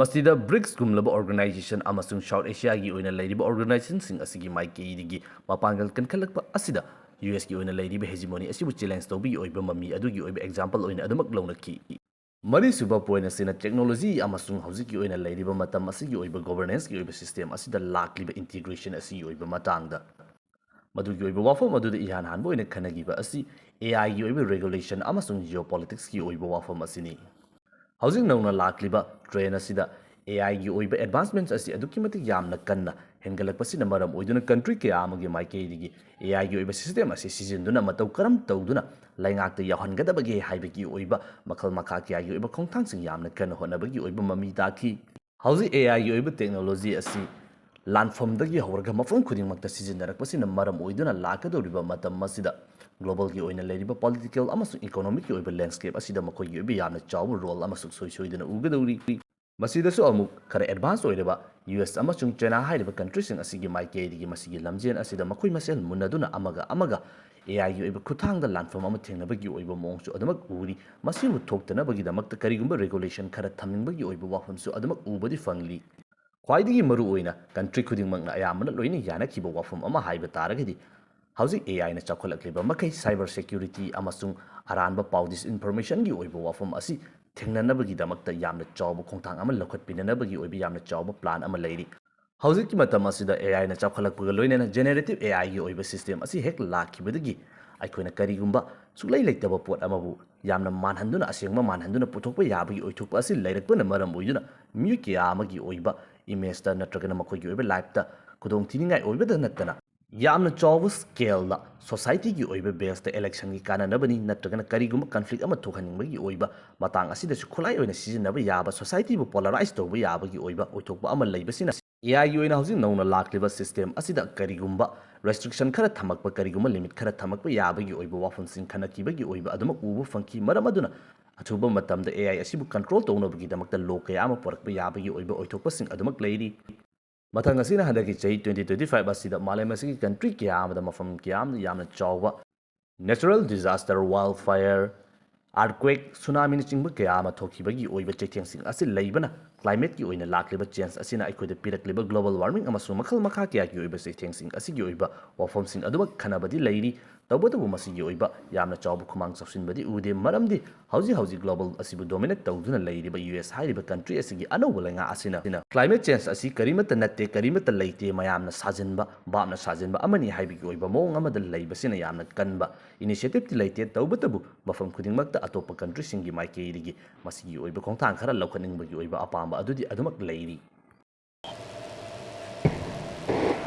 ꯃꯁꯤꯗ ꯕ꯭ꯔꯤꯛꯁꯀꯨꯝꯂꯕ ꯑꯣꯔꯒꯅꯥꯏꯖꯦꯁꯟ ꯑꯃꯁꯨꯡ ꯁꯥꯎꯠ ꯑꯦꯁꯤꯌꯥꯒꯤ ꯑꯣꯏꯅ ꯂꯩꯔꯤꯕ ꯑꯣꯔꯒꯅꯥꯏꯖꯦꯁꯟꯁꯤꯡ ꯑꯁꯤꯒꯤ ꯃꯥꯏꯀꯩꯗꯒꯤ ꯃꯄꯥꯡꯒꯜ ꯀꯟꯈꯠꯂꯛꯄ ꯑꯁꯤꯗ ꯌꯨ ꯑꯦꯁꯀꯤ ꯑꯣꯏꯅ ꯂꯩꯔꯤꯕ ꯍꯦꯖꯤꯃꯣꯅꯤ ꯑꯁꯤꯕꯨ ꯆꯦꯂꯦꯟꯖ ꯇꯧꯕꯒꯤ ꯑꯣꯏꯕ ꯃꯃꯤ ꯑꯗꯨꯒꯤ ꯑꯣꯏꯕ ꯑꯦꯛꯖꯥꯝꯄꯜ ꯑꯣꯏꯅ ꯑꯗꯨꯃꯛ ꯂꯧꯅꯈꯤ꯫ ꯃꯔꯤꯁꯨꯕ ꯄꯣꯏꯟꯠ ꯑꯁꯤꯅ ꯇꯦꯛꯅꯣꯂꯣꯖꯤ ꯑꯃꯁꯨꯡ ꯍꯧꯖꯤꯛꯀꯤ ꯑꯣꯏꯅ ꯂꯩꯔꯤꯕ ꯃꯇꯝ ꯑꯁꯤꯒꯤ ꯑꯣꯏꯕ ꯒꯣꯚꯔꯅꯦꯟꯁꯀꯤ ꯑꯣꯏꯕ ꯁꯤꯁꯇꯦꯝ ꯑꯁꯤꯗ ꯂꯥꯛꯂꯤꯕ ꯏꯟꯇꯤꯒ꯭ꯔꯦꯁꯟ ꯑꯁꯤꯒꯤ ꯑꯣꯏꯕ ꯃꯇꯥꯡꯗ꯫ ꯃꯗꯨꯒꯤ ꯑꯣꯏꯕ ꯋꯥꯐꯝ ꯑꯗꯨꯗ ꯏꯍꯥꯟ ꯍꯥꯟꯕ ꯑꯣꯏꯅ ꯈꯟꯅꯈꯤꯕ ꯑꯁꯤ ꯑꯦ ꯑꯥꯏꯒꯤ ꯑꯣꯏꯕ ꯔꯦꯒꯨꯂꯦꯁꯟ ꯑꯃꯁꯨꯡ ꯖꯤꯑꯣꯄꯣꯂꯤꯇꯤꯛꯁꯀꯤ ꯑꯣꯏꯕ ꯋꯥꯐꯝ ꯑꯁꯤꯅꯤ꯫ ꯍꯧꯖꯤꯛ ꯅꯧꯅ ꯂꯥꯛꯂꯤꯕ ꯇ꯭ꯔꯦꯟ ꯑꯁꯤꯗ ꯑꯦ ꯑꯥꯏꯒꯤ ꯑꯣꯏꯕ ꯑꯦꯗꯚꯥꯟꯁꯃꯦꯟꯠꯁ ꯑꯁꯤ ꯑꯗꯨꯛꯀꯤ ꯃꯇꯤꯛ ꯌꯥꯝꯅ ꯀꯟꯅ ꯍꯦꯟꯒꯠꯂꯛꯄꯁꯤꯅ ꯃꯔꯝ ꯑꯣꯏꯗꯨꯅ ꯀꯟꯇ꯭ꯔꯤ ꯀꯌꯥ ꯑꯃꯒꯤ ꯃꯥꯏꯀꯩꯗꯒꯤ ꯑꯦ ꯑꯥꯏꯒꯤ ꯑꯣꯏꯕ ꯁꯤꯁꯇꯦꯝ ꯑꯁꯤ ꯁꯤꯖꯤꯟꯗꯨꯅ ꯃꯇꯧ ꯀꯔꯝ ꯇꯧꯗꯨꯅ ꯂꯩꯉꯥꯛꯇ ꯌꯥꯎꯍꯟꯒꯗꯕꯒꯦ ꯍꯥꯏꯕꯒꯤ ꯑꯣꯏꯕ ꯃꯈꯜ ꯃꯈꯥ ꯀꯌꯥꯒꯤ ꯑꯣꯏꯕ ꯈꯣꯡꯊꯥꯡꯁꯤꯡ ꯌꯥꯝꯅ ꯀꯟꯅ ꯍꯣꯠꯅꯕꯒꯤ ꯑꯣꯏꯕ ꯃꯃꯤ ꯇꯥꯈꯤ꯫ ꯍꯧꯖꯤꯛ ꯑꯦ ꯑꯥꯏꯒꯤ ꯑꯣꯏꯕ ꯇꯦꯛꯅꯣꯂꯣꯖꯤ ꯑꯁꯤ ꯂꯥꯟꯐꯝꯗꯒꯤ ꯍꯧꯔꯒ ꯃꯐꯝ ꯈꯨꯗꯤꯡꯃꯛꯇ ꯁꯤꯖꯤꯟꯅꯔꯛꯄꯁꯤꯅ ꯃꯔꯝ ꯑꯣꯏꯗꯨꯅ ꯂꯥꯛꯀꯗꯧꯔꯤꯕ ꯃꯇꯝ ꯑꯁꯤꯗ ꯒ꯭ꯂꯣꯕꯜꯒꯤ ꯑꯣꯏꯅ ꯂꯩꯔꯤꯕ ꯄꯣꯂꯤꯇꯤꯀꯦꯜ ꯑꯃꯁꯨꯡ ꯏꯀꯣꯅꯣꯃꯤꯛꯀꯤ ꯑꯣꯏꯕ ꯂꯦꯟꯁꯀꯦꯞ ꯑꯁꯤꯗ ꯃꯈꯣꯏꯒꯤ ꯑꯣꯏꯕ ꯌꯥꯝꯅ ꯆꯥꯎꯕ ꯔꯣꯜ ꯑꯃ ꯁꯨꯡꯁꯣꯏ ꯁꯣꯏꯗꯅ ꯎꯒꯗꯧꯔꯤ꯫ ꯃꯁꯤꯗꯁꯨ ꯑꯃꯨꯛ ꯈꯔ ꯑꯦꯗꯚꯥꯟꯁ ꯑꯣꯏꯔꯕ ꯌꯨ ꯑꯦꯁ ꯑꯃꯁꯨꯡ ꯆꯥꯏꯅꯥ ꯍꯥꯏꯔꯤꯕ ꯀꯟꯇ꯭ꯔꯤꯁꯤꯡ ꯑꯁꯤꯒꯤ ꯃꯥꯏꯀꯩꯗꯒꯤ ꯃꯁꯤꯒꯤ ꯂꯝꯖꯦꯜ ꯑꯁꯤꯗ ꯃꯈꯣꯏ ꯃꯁꯦꯜ ꯃꯨꯟꯅꯗꯨꯅ ꯑꯃꯒ ꯑꯃꯒ ꯑꯦ ꯑꯥꯏꯒꯤ ꯑꯣꯏꯕ ꯈꯨꯠꯊꯥꯡꯗ ꯂꯥꯟꯐꯝ ꯑꯃ ꯊꯦꯡꯅꯕꯒꯤ ꯑꯣꯏꯕ ꯃꯑꯣꯡꯁꯨ ꯑꯗꯨꯃꯛ ꯎꯔꯤ꯫ ꯃꯁꯤꯕꯨ ꯊꯣꯛꯇꯅꯕꯒꯤꯗꯃꯛꯇ ꯀꯔꯤꯒꯨꯝꯕ ꯔꯦꯒꯨꯂꯦꯁꯟ ꯈꯔ ꯊꯝꯅꯤꯡꯕꯒꯤ ꯑꯣꯏꯕ ꯋꯥꯐꯝꯁꯨ ꯑꯗꯨꯃꯛ ꯎꯕꯗꯤ ꯐꯪꯂꯤ꯫ ꯈ꯭ꯋꯥꯏꯗꯒꯤ ꯃꯔꯨꯑꯣꯏꯅ ꯀꯟꯇ꯭ꯔꯤ ꯈꯨꯗꯤꯡꯃꯛꯅ ꯑꯌꯥꯝꯕꯅ ꯂꯣꯏꯅ ꯌꯥꯅꯈꯤꯕ ꯋꯥꯐꯝ ꯑꯃ ꯍꯥꯏꯕ ꯇꯥꯔꯒꯗꯤ, ꯍꯧꯖꯤꯛ ꯑꯦ ꯑꯥꯏꯅ ꯆꯥꯎꯈꯠꯂꯛꯂꯤꯕ ꯃꯈꯩ ꯁꯥꯏꯕꯔ ꯁꯦꯀ꯭ꯌꯨꯔꯤꯇꯤ ꯑꯃꯁꯨꯡ ꯑꯔꯥꯟꯕ ꯄꯥꯎ ꯗꯤꯁꯏꯟꯐꯣꯔꯃꯦꯁꯟꯒꯤ ꯑꯣꯏꯕ ꯋꯥꯐꯝ ꯑꯁꯤ ꯊꯦꯡꯅꯅꯕꯒꯤꯗꯃꯛꯇ ꯌꯥꯝꯅ ꯆꯥꯎꯕ ꯈꯣꯡꯊꯥꯡ ꯑꯃ ꯂꯧꯈꯠꯄꯤꯅꯅꯕꯒꯤ ꯑꯣꯏꯕ ꯌꯥꯝꯅ ꯆꯥꯎꯕ ꯄ꯭ꯂꯥꯟ ꯑꯃ ꯂꯩꯔꯤ꯫ ꯍꯧꯖꯤꯛꯀꯤ ꯃꯇꯝ ꯑꯁꯤꯗ ꯑꯦ ꯑꯥꯏꯅ ꯆꯥꯎꯈꯠꯂꯛꯄꯒ ꯂꯣꯏꯅꯅ ꯖꯦꯅꯦꯔꯦꯇꯤꯚ ꯑꯦ ꯑꯥꯏꯒꯤ ꯑꯣꯏꯕ ꯁꯤꯁꯇꯦꯝ ꯑꯁꯤ ꯍꯦꯛ ꯂꯥꯛꯈꯤꯕꯗꯒꯤ ꯑꯩꯈꯣꯏꯅ ꯀꯔꯤꯒꯨꯝꯕ ꯁꯨꯛꯂꯩ ꯂꯩꯇꯕ ꯄꯣꯠ ꯑꯃꯕꯨ ꯌꯥꯝꯅ ꯃꯥꯟꯍꯟꯗꯨꯅ, ꯑꯁꯦꯡꯕ ꯃꯥꯟꯍꯟꯗꯨꯅ ꯄꯨꯊꯣꯛꯄ ꯌꯥꯕꯒꯤ ꯑꯣꯏꯊꯣꯛꯄ ꯑꯁꯤ ꯂꯩꯔꯛꯄꯅ ꯃꯔꯝ ꯑꯣꯏꯗꯨꯅ ꯃꯤꯑꯣꯏ ꯀꯌꯥ ꯑꯃꯒꯤ ꯑꯣꯏꯕ ꯏꯃꯦꯖꯇ ꯅꯠꯇ꯭ꯔꯒꯅ ꯃꯈꯣꯏꯒꯤ ꯑꯣꯏꯕ ꯂꯥꯏꯐꯇ ꯈꯨꯗꯣꯡ ꯊꯤꯅꯤꯡꯉꯥꯏ ꯑꯣꯏꯕꯗ ꯅꯠꯇꯅ, ꯌꯥꯝꯅ ꯆꯥꯎꯕ ꯁ꯭ꯀꯦꯜꯗ ꯁꯣꯁꯥꯏꯇꯤꯒꯤ ꯑꯣꯏꯕ ꯕꯦꯁꯇ ꯏꯂꯦꯛꯁꯟꯒꯤ ꯀꯥꯟꯅꯅꯕꯅꯤ ꯅꯠꯇ꯭ꯔꯒꯅ ꯀꯔꯤꯒꯨꯝꯕ ꯀꯟꯐ꯭ꯂꯤꯛ ꯑꯃ ꯊꯣꯛꯍꯟꯅꯤꯡꯕꯒꯤ ꯑꯣꯏꯕ ꯃꯇꯥꯡ ꯑꯁꯤꯗꯁꯨ ꯈꯨꯠꯂꯥꯏ ꯑꯣꯏꯅ ꯁꯤꯖꯤꯟꯅꯕ ꯌꯥꯕ, ꯁꯣꯁꯥꯏꯇꯤꯕꯨ ꯄꯣꯂꯔꯥꯏꯁ ꯇꯧꯕ ꯌꯥꯕꯒꯤ ꯑꯣꯏꯕ ꯑꯣꯏꯊꯣꯛꯄ ꯑꯃ ꯂꯩꯕꯁꯤꯅ, ꯑꯦ ꯑꯥꯏꯒꯤ ꯑꯣꯏꯅ ꯍꯧꯖꯤꯛ ꯅꯧꯅ ꯂꯥꯛꯂꯤꯕ ꯁꯤꯁꯇꯦꯝ ꯑꯁꯤꯗ ꯀꯔꯤꯒꯨꯝꯕ ꯔꯦꯁꯇ꯭ꯔꯤꯛꯁꯟ ꯈꯔ ꯊꯝꯃꯛꯄ, ꯀꯔꯤꯒꯨꯝꯕ ꯂꯤꯃꯤꯠ ꯈꯔ ꯊꯝꯃꯛꯄ ꯌꯥꯕꯒꯤ ꯑꯣꯏꯕ ꯋꯥꯐꯝꯁꯤꯡ ꯈꯟꯅꯈꯤꯕꯒꯤ ꯑꯣꯏꯕ ꯑꯗꯨꯃꯛ ꯎꯕ ꯐꯪꯈꯤ꯫ ꯃꯔꯝ ꯑꯗꯨꯅ ꯑꯊꯨꯕ ꯃꯇꯝꯗ ꯑꯦ ꯑꯥꯏ ꯑꯁꯤꯕꯨ ꯀꯟꯇ꯭ꯔꯣꯜ ꯇꯧꯅꯕꯒꯤꯗꯃꯛꯇ ꯂꯣ ꯀꯌꯥ ꯑꯃ ꯄꯨꯔꯛꯄ ꯌꯥꯕꯒꯤ ꯑꯣꯏꯕ ꯑꯣꯏꯊꯣꯛꯄꯁꯤꯡ ꯑꯗꯨꯃꯛ ꯂꯩꯔꯤ꯫ ꯃꯊꯪ ꯑꯁꯤꯅ ꯍꯟꯗꯛꯀꯤ ꯆꯍꯤ twenty twenty-five ꯑꯁꯤꯗ ꯃꯥꯂꯦꯝ ꯑꯁꯤꯒꯤ ꯀꯟꯇ꯭ꯔꯤ ꯀꯌꯥ ꯑꯃꯗ ꯃꯐꯝ ꯀꯌꯥ ꯑꯃꯗ ꯌꯥꯝꯅ ꯆꯥꯎꯕ natural disaster, wildfire, earthquake, ꯁꯨꯅꯥꯃꯤꯅꯆꯤꯡꯕ ꯀꯌꯥ ꯑꯃ ꯊꯣꯛꯈꯤꯕꯒꯤ ꯑꯣꯏꯕ ꯆꯩꯊꯦꯡꯁꯤꯡ ꯑꯁꯤ ꯂꯩꯕꯅ, ꯀ꯭ꯂꯥꯏꯃꯦꯠꯀꯤ ꯑꯣꯏꯅ ꯂꯥꯛꯂꯤꯕ ꯆꯦꯟꯖ ꯑꯁꯤꯅ ꯑꯩꯈꯣꯏꯗ ꯄꯤꯔꯛꯂꯤꯕ ꯒ꯭ꯂꯣꯕꯜ ꯋꯥꯔꯃꯤꯡ ꯑꯃꯁꯨꯡ ꯃꯈꯜ ꯃꯈꯥ ꯀꯌꯥꯒꯤ ꯑꯣꯏꯕ ꯆꯩꯊꯦꯡꯁꯤꯡ ꯑꯁꯤꯒꯤ ꯑꯣꯏꯕ ꯋꯥꯐꯝꯁꯤꯡ ꯑꯗꯨꯃꯛ ꯈꯟꯅꯕꯗꯤ ꯂꯩꯔꯤ꯫ ꯇꯧꯕꯇꯕꯨ ꯃꯁꯤꯒꯤ ꯑꯣꯏꯕ ꯌꯥꯝꯅ ꯆꯥꯎꯕ ꯈꯨꯃꯥꯡ ꯆꯥꯎꯁꯤꯟꯕꯗꯤ ꯎꯗꯦ, ꯃꯔꯝꯗꯤ ꯍꯧꯖꯤꯛ ꯍꯧꯖꯤꯛ ꯒ꯭ꯂꯣꯕꯜ ꯑꯁꯤꯕꯨ ꯗꯣꯃꯤꯅꯦꯠ ꯇꯧꯗꯨꯅ ꯂꯩꯔꯤꯕ ꯌꯨ ꯑꯦꯁ ꯍꯥꯏꯔꯤꯕ ꯀꯟꯇ꯭ꯔꯤ ꯑꯁꯤꯒꯤ ꯑꯅꯧꯕ ꯂꯩꯉꯥꯛ ꯑꯁꯤꯅ ꯀ꯭ꯂꯥꯏꯃꯦꯠ ꯆꯦꯟꯖ ꯑꯁꯤ ꯀꯔꯤꯃꯠꯇ ꯅꯠꯇꯦ, ꯀꯔꯤꯃꯠꯇ ꯂꯩꯇꯦ, ꯃꯌꯥꯝꯅ ꯁꯥꯖꯤꯟꯕ, ꯚꯥꯞꯅ ꯁꯥꯖꯤꯟꯕ ꯑꯃꯅꯤ ꯍꯥꯏꯕꯒꯤ ꯑꯣꯏꯕ ꯃꯑꯣꯡ ꯑꯃꯗ ꯂꯩꯕꯁꯤꯅ ꯌꯥꯝꯅ ꯀꯟꯕ ꯏꯅꯤꯁꯤꯌꯦꯇꯤꯚꯇꯤ ꯂꯩꯇꯦ꯫ ꯇꯧꯕꯇꯕꯨ ꯃꯐꯝ ꯈꯨꯗꯤꯡꯃꯛꯇ ꯑꯇꯣꯞꯄ ꯀꯟꯇ꯭ꯔꯤꯁꯤꯡꯒꯤ ꯃꯥꯏꯀꯩꯗꯒꯤ ꯃꯁꯤꯒꯤ ꯑꯣꯏꯕ ꯈꯣꯡꯊꯥꯡ ꯈꯔ ꯂꯧꯈꯠꯅꯤꯡꯕꯒꯤ ꯑꯣꯏꯕ ꯑꯄꯥꯝꯕ ꯑꯗꯨꯗꯤ ꯑꯗꯨꯃꯛ ꯂꯩꯔꯤ꯫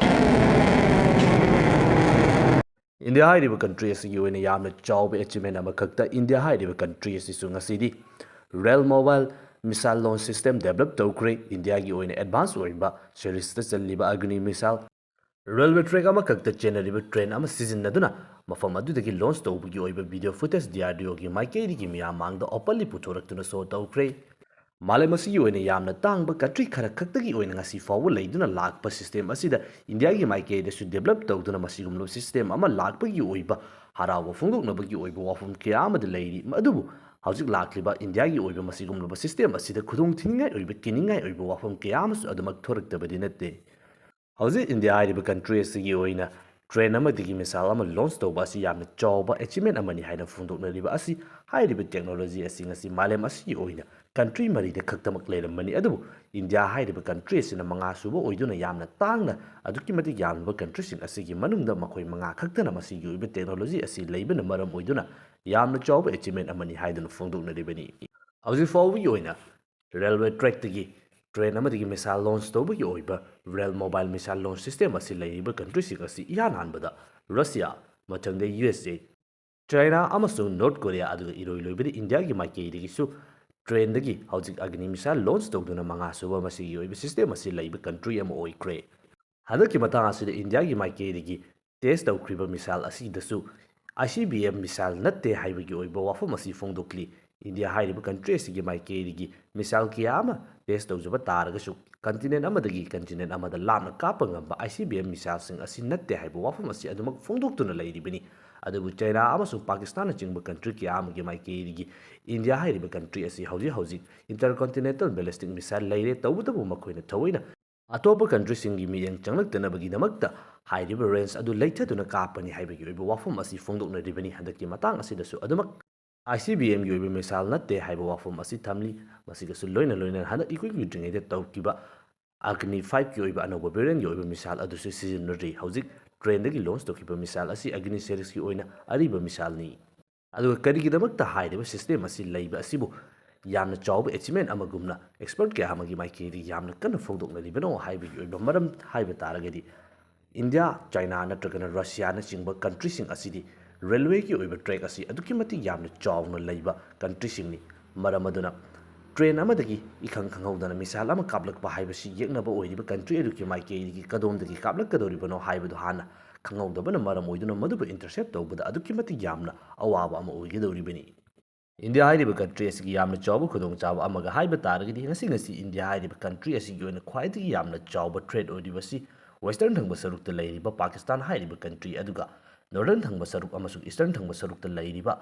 ꯏꯟꯗꯤꯌꯥ ꯍꯥꯏꯔꯤꯕ ꯀꯟꯇ꯭ꯔꯤ ꯑꯁꯤꯒꯤ ꯑꯣꯏꯅ ꯌꯥꯝꯅ ꯆꯥꯎꯕ ꯑꯦꯆꯤꯞꯃꯦꯟ ꯑꯃꯈꯛꯇ ꯏꯟꯗꯤꯌꯥ ꯍꯥꯏꯔꯤꯕ ꯀꯟꯇ꯭ꯔꯤ ꯑꯁꯤꯁꯨ ꯉꯁꯤꯗꯤ rail mobile missile launch system develop ꯇꯧꯈ꯭ꯔꯦ꯫ ꯏꯟꯗꯤꯌꯥꯒꯤ ꯑꯣꯏꯅ ꯑꯦꯗꯚꯥꯟꯁ ꯑꯣꯏꯕ ꯁꯦꯔꯤꯁꯇ ꯆꯜꯂꯤꯕ ꯑꯒꯅꯤ ꯃꯤꯁꯥꯏꯜ, ꯔꯦꯜꯋꯦ ꯇ꯭ꯔꯦꯛ ꯑꯃꯈꯛꯇ ꯆꯦꯟꯅꯔꯤꯕ ꯇ꯭ꯔꯦꯟ ꯑꯃ ꯁꯤꯖꯤꯟꯅꯗꯨꯅ ꯃꯐꯝ ꯑꯗꯨꯗꯒꯤ ꯂꯣꯟꯆ ꯇꯧꯕꯒꯤ ꯑꯣꯏꯕ video footage D R D ꯑꯣꯒꯤ ꯃꯥꯏꯀꯩꯗꯒꯤ ꯃꯤꯌꯥꯝ ꯃꯥꯡꯗ ꯑꯣꯄꯟꯂꯤ ꯄꯨꯊꯣꯔꯛꯇꯨꯅ ꯁꯣ ꯇꯧꯈ꯭ꯔꯦ꯫ ꯃꯥꯂꯦꯝ ꯑꯁꯤꯒꯤ ꯑꯣꯏꯅ ꯌꯥꯝꯅ ꯇꯥꯡꯕ ꯀꯟꯇ꯭ꯔꯤ ꯈꯔ ꯈꯛꯇꯒꯤ ꯑꯣꯏꯅ ꯉꯁꯤ ꯐꯥꯎꯕ ꯂꯩꯗꯨꯅ ꯂꯥꯛꯄ ꯁꯤꯁꯇꯦꯝ ꯑꯁꯤꯗ ꯏꯟꯗꯤꯌꯥꯒꯤ ꯃꯥꯏꯀꯩꯗꯁꯨ ꯗꯦꯕꯂꯞ ꯇꯧꯗꯨꯅ ꯃꯁꯤꯒꯨꯝꯂꯕ ꯁꯤꯁꯇꯦꯝ ꯑꯃ ꯂꯥꯛꯄꯒꯤ ꯑꯣꯏꯕ ꯍꯔꯥꯎꯕ ꯐꯣꯡꯗꯣꯛꯅꯕꯒꯤ ꯑꯣꯏꯕ ꯋꯥꯐꯝ ꯀꯌꯥ ꯑꯃꯗꯤ ꯂꯩꯔꯤ꯫ ꯑꯗꯨꯕꯨ ꯍꯧꯖꯤꯛ ꯂꯥꯛꯂꯤꯕ ꯏꯟꯗꯤꯌꯥꯒꯤ ꯑꯣꯏꯕ ꯃꯁꯤꯒꯨꯝꯂꯕ ꯁꯤꯁꯇꯦꯝ ꯑꯁꯤꯗ ꯈꯨꯗꯣꯡ ꯊꯤꯅꯤꯡꯉꯥꯏ ꯑꯣꯏꯕ, ꯀꯤꯅꯤꯡꯉꯥꯏ ꯑꯣꯏꯕ ꯋꯥꯐꯝ ꯀꯌꯥ ꯑꯃꯁꯨ ꯑꯗꯨꯃꯛ ꯊꯣꯔꯛꯇꯕꯗꯤ ꯅꯠꯇꯦ꯫ ꯍꯧꯖꯤꯛ ꯏꯟꯗꯤꯌꯥ ꯍꯥꯏꯔꯤꯕ ꯀꯟꯇ꯭ꯔꯤ ꯑꯁꯤꯒꯤ ꯑꯣꯏꯅ ꯇ꯭ꯔꯦꯟ ꯑꯃꯗꯒꯤ ꯃꯤꯁꯥꯏꯜ ꯑꯃ ꯂꯣꯟꯆ ꯇꯧꯕ ꯑꯁꯤ ꯌꯥꯝꯅ ꯆꯥꯎꯕ ꯑꯦꯆꯤꯞꯃꯦꯟ ꯑꯃꯅꯤ ꯍꯥꯏꯅ ꯐꯣꯡꯗꯣꯛꯅꯔꯤꯕ ꯑꯁꯤ, ꯍꯥꯏꯔꯤꯕ ꯇꯦꯛꯅꯣꯂꯣꯖꯤ ꯑꯁꯤ ꯉꯁꯤ ꯃꯥꯂꯦꯝ ꯑꯁꯤꯒꯤ ꯑꯣꯏꯅ ꯀꯟꯇ꯭ꯔꯤ ꯃꯔꯤꯗ ꯈꯛꯇꯃꯛ ꯂꯩꯔꯝꯕꯅꯤ꯫ ꯑꯗꯨꯕꯨ ꯏꯟꯗꯤꯌꯥ ꯍꯥꯏꯔꯤꯕ ꯀꯟꯇ꯭ꯔꯤ ꯑꯁꯤꯅ ꯃꯉꯥ ꯁꯨꯕ ꯑꯣꯏꯗꯨꯅ ꯌꯥꯝꯅ ꯇꯥꯡꯅ ꯑꯗꯨꯛꯀꯤ ꯃꯇꯤꯛ ꯌꯥꯝꯂꯕ ꯀꯟꯇ꯭ꯔꯤꯁꯤꯡ ꯑꯁꯤꯒꯤ ꯃꯅꯨꯡꯗ ꯃꯈꯣꯏ ꯃꯉꯥ ꯈꯛꯇꯅ ꯃꯁꯤꯒꯤ ꯑꯣꯏꯕ ꯇꯦꯛꯅꯣꯂꯣꯖꯤ ꯑꯁꯤ ꯂꯩꯕꯅ ꯃꯔꯝ ꯑꯣꯏꯗꯨꯅ ꯌꯥꯝꯅ ꯆꯥꯎꯕ ꯑꯦꯆꯤꯞꯃꯦꯟ ꯑꯃꯅꯤ ꯍꯥꯏꯗꯨꯅ ꯐꯣꯡꯗꯣꯛꯅꯔꯤꯕꯅꯤ꯫ ꯍꯧꯖꯤꯛ ꯐꯥꯎꯕꯒꯤ ꯑꯣꯏꯅ ꯔꯦꯜꯋꯦ ꯇ꯭ꯔꯦꯛꯇꯒꯤ train ꯑꯃꯗꯒꯤ missile launch ꯇꯧꯕꯒꯤ ꯑꯣꯏꯕ real mobile missile launch system ꯑꯁꯤ ꯂꯩꯔꯤꯕ countryꯁꯤꯡ ꯑꯁꯤ ꯏꯍꯥꯟ ꯍꯥꯟꯕꯗ Russia, ꯃꯊꯪꯗ U S A, China ꯑꯃꯁꯨꯡ North Korea, ꯑꯗꯨꯒ ꯏꯔꯣꯏ ꯂꯣꯏꯕꯗ ꯏꯟꯗꯤꯌꯥꯒꯤ ꯃꯥꯏꯀꯩꯗꯒꯤꯁꯨ trainꯗꯒꯤ ꯍꯧꯖꯤꯛ Agni missile launch ꯇꯧꯗꯨꯅ ꯃꯉꯥ ꯁꯨꯕ ꯃꯁꯤꯒꯤ ꯑꯣꯏꯕ system ꯑꯁꯤ ꯂꯩꯕ country ꯑꯃ ꯑꯣꯏꯈ꯭ꯔꯦ꯫ ꯍꯟꯗꯛꯀꯤ ꯃꯇꯥꯡ ꯑꯁꯤꯗ ꯏꯟꯗꯤꯌꯥꯒꯤ ꯃꯥꯏꯀꯩꯗꯒꯤ test ꯇꯧꯈ꯭ꯔꯤꯕ missile ꯑꯁꯤꯗꯁꯨ I C B M missile ꯅꯠꯇꯦ ꯍꯥꯏꯕꯒꯤ ꯑꯣꯏꯕ ꯋꯥꯐꯝ ꯑꯁꯤ ꯐꯣꯡꯗꯣꯛꯂꯤ꯫ ꯏꯟꯗꯤꯌꯥ ꯍꯥꯏꯔꯤꯕ country ꯑꯁꯤꯒꯤ ꯃꯥꯏꯀꯩꯗꯒꯤ missile ꯀꯌꯥ ꯑꯃ test ꯇꯧꯖꯕ ꯇꯥꯔꯒꯁꯨ continent ꯑꯃꯗꯒꯤ continent ꯑꯃꯗ ꯂꯥꯞꯅ ꯀꯥꯞꯄ ꯉꯝꯕ I C B M missileꯁꯤꯡ ꯑꯁꯤ ꯅꯠꯇꯦ ꯍꯥꯏꯕ ꯋꯥꯐꯝ ꯑꯁꯤ ꯑꯗꯨꯃꯛ ꯐꯣꯡꯗꯣꯛꯇꯨꯅ ꯂꯩꯔꯤꯕꯅꯤ꯫ ꯑꯗꯨꯕꯨ China ꯑꯃꯁꯨꯡ Pakistanꯅꯆꯤꯡꯕ country ꯀꯌꯥ ꯑꯃꯒꯤ ꯃꯥꯏꯀꯩꯗꯒꯤ ꯏꯟꯗꯤꯌꯥ ꯍꯥꯏꯔꯤꯕ country ꯑꯁꯤ ꯍꯧꯖꯤꯛ ꯍꯧꯖꯤꯛ intercontinental ballistic missile ꯂꯩꯔꯦ, ꯇꯧꯕꯇꯕꯨ ꯃꯈꯣꯏꯅ ꯊꯑꯣꯏꯅ ꯑꯇꯣꯞꯄ countryꯁꯤꯡꯒꯤ ꯃꯤꯠꯌꯦꯡ ꯆꯪꯂꯛꯇꯅꯕꯒꯤꯗꯃꯛꯇ ꯍꯥꯏꯔꯤꯕ range ꯑꯗꯨ ꯂꯩꯊꯗꯨꯅ ꯀꯥꯞꯄꯅꯤ ꯍꯥꯏꯕꯒꯤ ꯑꯣꯏꯕ ꯋꯥꯐꯝ ꯑꯁꯤ ꯐꯣꯡꯗꯣꯛꯅꯔꯤꯕꯅꯤ꯫ ꯍꯟꯗꯛꯀꯤ ꯃꯇꯥꯡ ꯑꯁꯤꯗꯁꯨ ꯑꯗꯨꯃꯛ I C B Mꯒꯤ ꯑꯣꯏꯕ missile ꯅꯠꯇꯦ ꯍꯥꯏꯕ ꯋꯥꯐꯝ ꯑꯁꯤ ꯊꯝꯂꯤ꯫ ꯃꯁꯤꯒꯁꯨ ꯂꯣꯏꯅ ꯂꯣꯏꯅꯅ ꯍꯟꯗꯛ ꯏꯀꯨꯏ ꯀꯨꯏꯗ꯭ꯔꯤꯉꯩꯗ ꯇꯧꯈꯤꯕ Agni fiveꯀꯤ ꯑꯣꯏꯕ ꯑꯅꯧꯕ variantꯀꯤ ꯑꯣꯏꯕ missile ꯑꯗꯨꯁꯨ ꯁꯤꯖꯤꯟꯅꯔꯤ꯫ ꯍꯧꯖꯤꯛ trainꯗꯒꯤ launch ꯇꯧꯈꯤꯕ missile ꯑꯁꯤ Agni seriesꯀꯤ ꯑꯣꯏꯅ ꯑꯔꯤꯕ missileꯅꯤ꯫ ꯑꯗꯨꯒ ꯀꯔꯤꯒꯤꯗꯃꯛꯇ ꯍꯥꯏꯔꯤꯕ system ꯑꯁꯤ ꯂꯩꯕ ꯑꯁꯤꯕꯨ ꯌꯥꯝꯅ ꯆꯥꯎꯕ achievement ꯑꯃꯒꯨꯝꯅ expert ꯀꯌꯥ ꯑꯃꯒꯤ ꯃꯥꯏꯀꯩꯗꯒꯤ ꯌꯥꯝꯅ ꯀꯟꯅ ꯐꯣꯡꯗꯣꯛꯅꯔꯤꯕꯅꯣ ꯍꯥꯏꯕꯒꯤ ꯑꯣꯏꯕ ꯃꯔꯝ ꯍꯥꯏꯕ ꯇꯥꯔꯒꯗꯤ, ꯏꯟꯗꯤꯌꯥ, ꯆꯥꯏꯅꯥ ꯅꯠꯇ꯭ꯔꯒꯅ ꯔꯁꯤꯌꯥꯅꯆꯤꯡꯕ countryꯁꯤꯡ ꯑꯁꯤꯗꯤ railwayꯒꯤ ꯑꯣꯏꯕ track ꯑꯁꯤ ꯑꯗꯨꯛꯀꯤ ꯃꯇꯤꯛ ꯌꯥꯝꯅ ꯆꯥꯎꯅ ꯂꯩꯕ countryꯁꯤꯡꯅꯤ꯫ ꯃꯔꯝ ꯑꯗꯨꯅ train ꯑꯃꯗꯒꯤ ꯏꯈꯪ ꯈꯪꯍꯧꯗꯅ missile ꯑꯃ ꯀꯥꯞꯂꯛꯄ ꯍꯥꯏꯕꯁꯤ ꯌꯦꯛꯅꯕ ꯑꯣꯏꯔꯤꯕ country ꯑꯗꯨꯒꯤ ꯃꯥꯏꯀꯩꯗꯒꯤ ꯀꯗꯣꯝꯗꯒꯤ ꯀꯥꯞꯂꯛꯀꯗꯧꯔꯤꯕꯅꯣ ꯍꯥꯏꯕꯗꯨ ꯍꯥꯟꯅ ꯈꯪꯍꯧꯗꯕꯅ ꯃꯔꯝ ꯑꯣꯏꯗꯨꯅ ꯃꯗꯨꯕꯨ intercept ꯇꯧꯕꯗ ꯑꯗꯨꯛꯀꯤ ꯃꯇꯤꯛ ꯌꯥꯝꯅ ꯑꯋꯥꯕ ꯑꯃ ꯑꯣꯏꯒꯗꯧꯔꯤꯕꯅꯤ꯫ ꯏꯟꯗꯤꯌꯥ ꯍꯥꯏꯔꯤꯕ country ꯑꯁꯤꯒꯤ ꯌꯥꯝꯅ ꯆꯥꯎꯕ ꯈꯨꯗꯣꯡꯆꯥꯕ ꯑꯃꯒ ꯍꯥꯏꯕ ꯇꯥꯔꯒꯗꯤ, ꯉꯁꯤ ꯉꯁꯤ ꯏꯟꯗꯤꯌꯥ ꯍꯥꯏꯔꯤꯕ country ꯑꯁꯤꯒꯤ ꯑꯣꯏꯅ ꯈ꯭ꯋꯥꯏꯗꯒꯤ ꯌꯥꯝꯅ ꯆꯥꯎꯕ threat ꯑꯣꯏꯔꯤꯕꯁꯤ western ꯊꯪꯕ ꯁꯔꯨꯛꯇ ꯂꯩꯔꯤꯕ ꯄꯥꯀꯤꯁꯇꯥꯟ ꯍꯥꯏꯔꯤꯕ country ꯑꯗꯨꯒ northern ꯊꯪꯕ ꯁꯔꯨꯛ ꯑꯃꯁꯨꯡ eastern ꯊꯪꯕ ꯁꯔꯨꯛꯇ ꯂꯩꯔꯤꯕ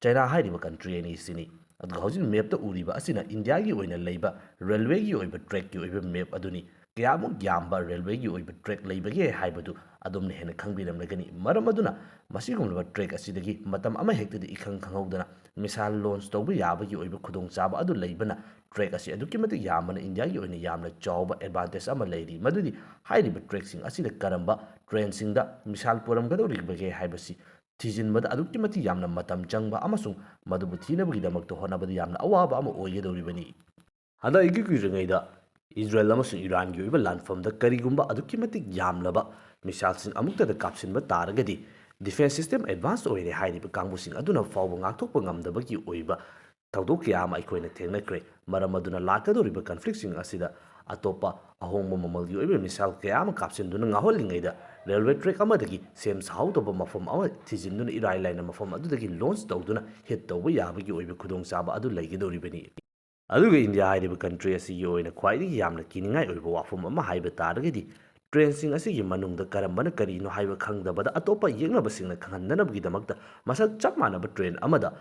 ꯆꯥꯏꯅꯥ ꯍꯥꯏꯔꯤꯕ country ꯑꯅꯤꯁꯤꯅꯤ꯫ ꯑꯗꯨꯒ ꯍꯧꯖꯤꯛ mapꯇ ꯎꯔꯤꯕ ꯑꯁꯤꯅ ꯏꯟꯗꯤꯌꯥꯒꯤ ꯑꯣꯏꯅ ꯂꯩꯕ railwayꯒꯤ ꯑꯣꯏꯕ trackꯀꯤ ꯑꯣꯏꯕ map ꯑꯗꯨꯅꯤ꯫ ꯀꯌꯥꯃꯨꯛ ꯌꯥꯝꯕ railwayꯒꯤ ꯑꯣꯏꯕ track ꯂꯩꯕꯒꯦ ꯍꯥꯏꯕꯗꯨ ꯑꯗꯣꯝꯅ ꯍꯦꯟꯅ ꯈꯪꯕꯤꯔꯝꯂꯒꯅꯤ꯫ ꯃꯔꯝ ꯑꯗꯨꯅ ꯃꯁꯤꯒꯨꯝꯂꯕ track ꯑꯁꯤꯗꯒꯤ ꯃꯇꯝ ꯑꯃ ꯍꯦꯛꯇꯗ ꯏꯈꯪ ꯈꯪꯍꯧꯗꯅ missile launch ꯇꯧꯕ ꯌꯥꯕꯒꯤ ꯑꯣꯏꯕ ꯈꯨꯗꯣꯡꯆꯥꯕ ꯑꯗꯨ ꯂꯩꯕꯅ track ꯑꯁꯤ ꯑꯗꯨꯛꯀꯤ ꯃꯇꯤꯛ ꯌꯥꯝꯕꯅ ꯏꯟꯗꯤꯌꯥꯒꯤ ꯑꯣꯏꯅ ꯌꯥꯝꯅ ꯆꯥꯎꯕ advantage ꯑꯃ ꯂꯩꯔꯤ꯫ ꯃꯗꯨꯗꯤ ꯍꯥꯏꯔꯤꯕ trackꯁꯤꯡ ꯑꯁꯤꯗ ꯀꯔꯝꯕ trainꯁꯤꯡꯗ missile ꯄꯨꯔꯝꯒꯗꯧꯔꯤꯕꯒꯦ ꯍꯥꯏꯕꯁꯤ ꯊꯤꯖꯤꯟꯕꯗ ꯑꯗꯨꯛꯀꯤ ꯃꯇꯤꯛ ꯌꯥꯝꯅ ꯃꯇꯝ ꯆꯪꯕ ꯑꯃꯁꯨꯡ ꯃꯗꯨꯕꯨ ꯊꯤꯅꯕꯒꯤꯗꯃꯛꯇ ꯍꯣꯠꯅꯕꯗ ꯌꯥꯝꯅ ꯑꯋꯥꯕ ꯑꯃ ꯑꯣꯏꯒꯗꯧꯔꯤꯕꯅꯤ꯫ ꯍꯟꯗꯛ ꯏꯀꯨꯏ ꯀꯨꯏꯗ꯭ꯔꯤꯉꯩꯗ ꯏꯖꯔꯦꯜ ꯑꯃꯁꯨꯡ ꯏꯔꯥꯟꯒꯤ ꯑꯣꯏꯕ ꯂꯥꯟꯐꯝꯗ ꯀꯔꯤꯒꯨꯝꯕ ꯑꯗꯨꯛꯀꯤ ꯃꯇꯤꯛ ꯌꯥꯝꯂꯕ ꯃꯤꯁꯥꯏꯜꯁꯤꯡ ꯑꯃꯨꯛꯇꯗ ꯀꯥꯞꯁꯤꯟꯕ ꯇꯥꯔꯒꯗꯤ, ꯗꯤꯐꯦꯟꯁ ꯁꯤꯁꯇꯦꯝ ꯑꯦꯗꯚꯥꯟꯁ ꯑꯣꯏꯔꯦ ꯍꯥꯏꯔꯤꯕ ꯀꯥꯡꯕꯨꯁꯤꯡ ꯑꯗꯨꯅ ꯐꯥꯎꯕ ꯉꯥꯛꯊꯣꯛꯄ ꯉꯝꯗꯕꯒꯤ ꯑꯣꯏꯕ ꯊꯧꯗꯣꯛ ꯀꯌꯥ ꯑꯃ ꯑꯩꯈꯣꯏꯅ ꯊꯦꯡꯅꯈ꯭ꯔꯦ꯫ ꯃꯔꯝ ꯑꯗꯨꯅ ꯂꯥꯛꯀꯗꯧꯔꯤꯕ ꯀꯟꯐ꯭ꯂꯤꯛꯁꯤꯡ ꯑꯁꯤꯗ ꯑꯇꯣꯞꯄ ꯑꯍꯣꯡꯕ ꯃꯃꯜꯒꯤ ꯑꯣꯏꯕ ꯃꯤꯁꯥꯏꯜ ꯀꯌꯥ ꯑꯃ ꯀꯥꯞꯁꯤꯟꯗꯨꯅ ꯉꯥꯎꯍꯜꯂꯤꯉꯩꯗ, ꯔꯦꯜꯋꯦ ꯇ꯭ꯔꯦꯛ ꯑꯃꯗꯒꯤ ꯁꯦꯝ ꯁꯥꯍꯧꯗꯕ ꯃꯐꯝ ꯑꯃ ꯊꯤꯖꯤꯟꯗꯨꯅ ꯏꯔꯥꯏ ꯂꯥꯏꯅ ꯃꯐꯝ ꯑꯗꯨꯗꯒꯤ ꯂꯣꯟꯆ ꯇꯧꯗꯨꯅ ꯍꯤꯠ ꯇꯧꯕ ꯌꯥꯕꯒꯤ ꯑꯣꯏꯕ ꯈꯨꯗꯣꯡꯆꯥꯕ ꯑꯗꯨ ꯂꯩꯒꯗꯧꯔꯤꯕꯅꯤ꯫ ꯑꯗꯨꯒ ꯏꯟꯗꯤꯌꯥ ꯍꯥꯏꯔꯤꯕ ꯀꯟꯇ꯭ꯔꯤ ꯑꯁꯤꯒꯤ ꯑꯣꯏꯅ ꯈ꯭ꯋꯥꯏꯗꯒꯤ ꯌꯥꯝꯅ ꯀꯤꯅꯤꯡꯉꯥꯏ ꯑꯣꯏꯕ ꯋꯥꯐꯝ ꯑꯃ ꯍꯥꯏꯕ ꯇꯥꯔꯒꯗꯤ, ꯇ꯭ꯔꯦꯟꯁꯤꯡ ꯑꯁꯤꯒꯤ ꯃꯅꯨꯡꯗ ꯀꯔꯝꯕꯅ ꯀꯔꯤꯅꯣ ꯍꯥꯏꯕ ꯈꯪꯗꯕꯗ ꯑꯇꯣꯞꯄ ꯌꯦꯛꯅꯕꯁꯤꯡꯅ ꯈꯪꯍꯟꯗꯅꯕꯒꯤꯗꯃꯛꯇ ꯃꯁꯛ ꯆꯞ ꯃꯥꯟꯅꯕ ꯇ꯭ꯔꯦꯟ ꯑꯃꯗ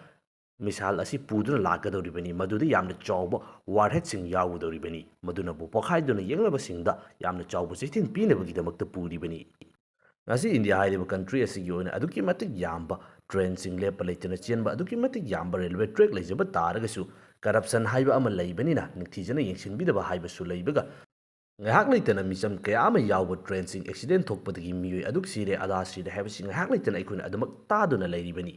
ꯃꯤꯁꯥꯏꯜ ꯑꯁꯤ ꯄꯨꯗꯨꯅ ꯂꯥꯛꯀꯗꯧꯔꯤꯕꯅꯤ꯫ ꯃꯗꯨꯗ ꯌꯥꯝꯅ ꯆꯥꯎꯕ ꯋꯥꯔꯍꯦꯗꯁꯤꯡ ꯌꯥꯎꯒꯗꯧꯔꯤꯕꯅꯤ꯫ ꯃꯗꯨꯅꯕꯨ ꯄꯣꯈꯥꯏꯗꯨꯅ ꯌꯦꯛꯅꯕꯁꯤꯡꯗ ꯌꯥꯝꯅ ꯆꯥꯎꯕ ꯆꯩꯊꯦꯡ ꯄꯤꯅꯕꯒꯤꯗꯃꯛꯇ ꯄꯨꯔꯤꯕꯅꯤ꯫ ꯉꯁꯤ ꯏꯟꯗꯤꯌꯥ ꯍꯥꯏꯔꯤꯕ ꯀꯟꯇ꯭ꯔꯤ ꯑꯁꯤꯒꯤ ꯑꯣꯏꯅ ꯑꯗꯨꯛꯀꯤ ꯃꯇꯤꯛ ꯌꯥꯝꯕ ꯇ꯭ꯔꯦꯟꯁꯤꯡ ꯂꯦꯞꯄ ꯂꯩꯇꯅ ꯆꯦꯟꯕ, ꯑꯗꯨꯛꯀꯤ ꯃꯇꯤꯛ ꯌꯥꯝꯕ ꯔꯦꯜꯋꯦ ꯇ꯭ꯔꯦꯛ ꯂꯩꯖꯕ ꯇꯥꯔꯒꯁꯨ, ꯀꯔꯞꯁꯟ ꯍꯥꯏꯕ ꯑꯃ ꯂꯩꯕꯅꯤꯅ, ꯅꯤꯡꯊꯤꯖꯅ ꯌꯦꯡꯁꯤꯟꯕꯤꯗꯕ ꯍꯥꯏꯕꯁꯨ ꯂꯩꯕꯒ, ꯉꯥꯏꯍꯥꯛ ꯂꯩꯇꯅ ꯃꯤꯆꯝ ꯀꯌꯥ ꯑꯃ ꯌꯥꯎꯕ ꯇ꯭ꯔꯦꯟꯁꯤꯡ ꯑꯦꯛꯁꯤꯗꯦꯟ ꯊꯣꯛꯄꯗꯒꯤ ꯃꯤꯑꯣꯏ ꯑꯗꯨꯛ ꯁꯤꯔꯦ, ꯑꯗꯥ ꯁꯤꯔꯦ ꯍꯥꯏꯕꯁꯤ ꯉꯥꯏꯍꯥꯛ ꯂꯩꯇꯅ ꯑꯩꯈꯣꯏꯅ ꯑꯗꯨꯃꯛ ꯇꯥꯗꯨꯅ ꯂꯩꯔꯤꯕꯅꯤ꯫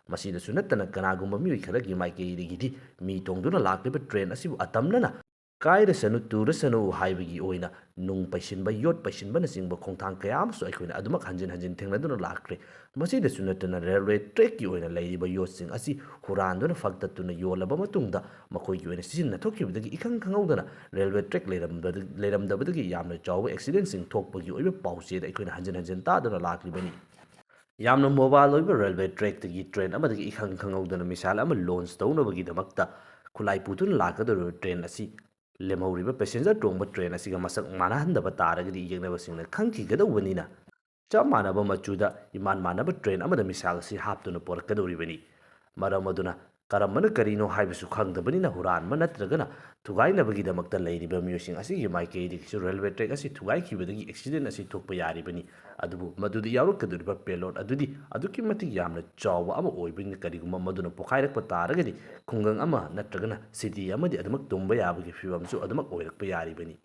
ꯃꯁꯤꯗꯁꯨ ꯅꯠꯇꯅ ꯀꯅꯥꯒꯨꯝꯕ ꯃꯤꯑꯣꯏ ꯈꯔꯒꯤ ꯃꯥꯏꯀꯩꯗꯒꯤꯗꯤ ꯃꯤ ꯇꯣꯡꯗꯨꯅ ꯂꯥꯛꯂꯤꯕ ꯇ꯭ꯔꯦꯟ ꯑꯁꯤꯕꯨ ꯑꯇꯝꯅꯅ ꯀꯥꯏꯔꯁꯅꯨ, ꯇꯨꯔꯁꯅꯨ ꯍꯥꯏꯕꯒꯤ ꯑꯣꯏꯅ ꯅꯨꯡ ꯄꯩꯁꯤꯟꯕ, ꯌꯣꯠ ꯄꯩꯁꯤꯟꯕꯅꯆꯤꯡꯕ ꯈꯣꯡꯊꯥꯡ ꯀꯌꯥ ꯑꯃꯁꯨ ꯑꯩꯈꯣꯏꯅ ꯑꯗꯨꯃꯛ ꯍꯟꯖꯤꯟ ꯍꯟꯖꯤꯟ ꯊꯦꯡꯅꯗꯨꯅ ꯂꯥꯛꯈ꯭ꯔꯦ꯫ ꯃꯁꯤꯗꯁꯨ ꯅꯠꯇꯅ ꯔꯦꯜꯋꯦ ꯇ꯭ꯔꯦꯛꯀꯤ ꯑꯣꯏꯅ ꯂꯩꯔꯤꯕ ꯌꯣꯠꯁꯤꯡ ꯑꯁꯤ ꯍꯨꯔꯥꯟꯗꯨꯅ ꯐꯛꯇꯠꯇꯨꯅ ꯌꯣꯜꯂꯕ ꯃꯇꯨꯡꯗ ꯃꯈꯣꯏꯒꯤ ꯑꯣꯏꯅ ꯁꯤꯖꯤꯟꯅꯊꯣꯛꯈꯤꯕꯗꯒꯤ ꯏꯈꯪ ꯈꯪꯍꯧꯗꯅ ꯔꯦꯜꯋꯦ ꯇ꯭ꯔꯦꯛ ꯂꯩꯔꯝꯕꯗ-, ꯂꯩꯔꯝꯗꯕꯗꯒꯤ ꯌꯥꯝꯅ ꯆꯥꯎꯕ ꯑꯦꯛꯁꯤꯗꯦꯟꯁꯤꯡ ꯊꯣꯛꯄꯒꯤ ꯑꯣꯏꯕ ꯄꯥꯎꯆꯦꯗ ꯑꯩꯈꯣꯏꯅ ꯍꯟꯖꯤꯟ ꯍꯟꯖꯤꯟ ꯇꯥꯗꯨꯅ ꯂꯥꯛꯂꯤꯕꯅꯤ꯫ ꯌꯥꯝꯅ ꯃꯣꯕꯥꯏꯜ ꯑꯣꯏꯕ ꯔꯦꯜꯋꯦ ꯇ꯭ꯔꯦꯛꯇꯒꯤ ꯇ꯭ꯔꯦꯟ ꯑꯃꯗꯒꯤ ꯏꯈꯪ ꯈꯪꯍꯧꯗꯅ ꯃꯤꯁꯥꯏꯜ ꯑꯃ ꯂꯣꯟꯆ ꯇꯧꯅꯕꯒꯤꯗꯃꯛꯇ ꯈꯨꯠꯂꯥꯏ ꯄꯨꯗꯨꯅ ꯂꯥꯛꯀꯗꯧꯔꯤꯕ ꯇ꯭ꯔꯦꯟ ꯑꯁꯤ ꯂꯦꯝꯍꯧꯔꯤꯕ ꯄꯦꯁꯦꯟꯖꯔ ꯇꯣꯡꯕ ꯇ꯭ꯔꯦꯟ ꯑꯁꯤꯒ ꯃꯁꯛ ꯃꯥꯟꯅꯍꯟꯗꯕ ꯇꯥꯔꯒꯗꯤ ꯌꯦꯛꯅꯕꯁꯤꯡꯅ ꯈꯪꯈꯤꯒꯗꯧꯕꯅꯤꯅ, ꯆꯞ ꯃꯥꯟꯅꯕ ꯃꯆꯨꯗ ꯏꯃꯥꯟ ꯃꯥꯟꯅꯕ ꯇ꯭ꯔꯦꯟ ꯑꯃꯗ ꯃꯤꯁꯥꯏꯜ ꯑꯁꯤ ꯍꯥꯞꯇꯨꯅ ꯄꯣꯔꯛꯀꯗꯧꯔꯤꯕꯅꯤ꯫ ꯃꯔꯝ ꯑꯗꯨꯅ ꯀꯔꯝꯕꯅ ꯀꯔꯤꯅꯣ ꯍꯥꯏꯕꯁꯨ ꯈꯪꯗꯕꯅꯤꯅ ꯍꯨꯔꯥꯟꯕ ꯅꯠꯇ꯭ꯔꯒꯅ ꯊꯨꯒꯥꯏꯅꯕꯒꯤꯗꯃꯛꯇ ꯂꯩꯔꯤꯕ ꯃꯤꯑꯣꯏꯁꯤꯡ ꯑꯁꯤꯒꯤ ꯃꯥꯏꯀꯩꯗꯒꯤꯁꯨ ꯔꯦꯜꯋꯦ ꯇ꯭ꯔꯦꯛ ꯑꯁꯤ ꯊꯨꯒꯥꯏꯈꯤꯕꯗꯒꯤ ꯑꯦꯛꯁꯤꯗꯦꯟ ꯑꯁꯤ ꯊꯣꯛꯄ ꯌꯥꯔꯤꯕꯅꯤ꯫ ꯑꯗꯨꯕꯨ ꯃꯗꯨꯗ ꯌꯥꯎꯔꯛꯀꯗꯧꯔꯤꯕ ꯄꯦꯂꯣꯠ ꯑꯗꯨꯗꯤ ꯑꯗꯨꯛꯀꯤ ꯃꯇꯤꯛ ꯌꯥꯝꯅ ꯆꯥꯎꯕ ꯑꯃ ꯑꯣꯏꯕꯅꯤꯅ ꯀꯔꯤꯒꯨꯝꯕ ꯃꯗꯨꯅ ꯄꯣꯈꯥꯏꯔꯛꯄ ꯇꯥꯔꯒꯗꯤ ꯈꯨꯡꯒꯪ ꯑꯃ ꯅꯠꯇ꯭ꯔꯒꯅ ꯁꯤꯇꯤ ꯑꯃꯗꯤ ꯑꯗꯨꯃꯛ ꯇꯨꯝꯕ ꯌꯥꯕꯒꯤ ꯐꯤꯕꯝꯁꯨ ꯑꯗꯨꯃꯛ ꯑꯣꯏꯔꯛꯄ ꯌꯥꯔꯤꯕꯅꯤ꯫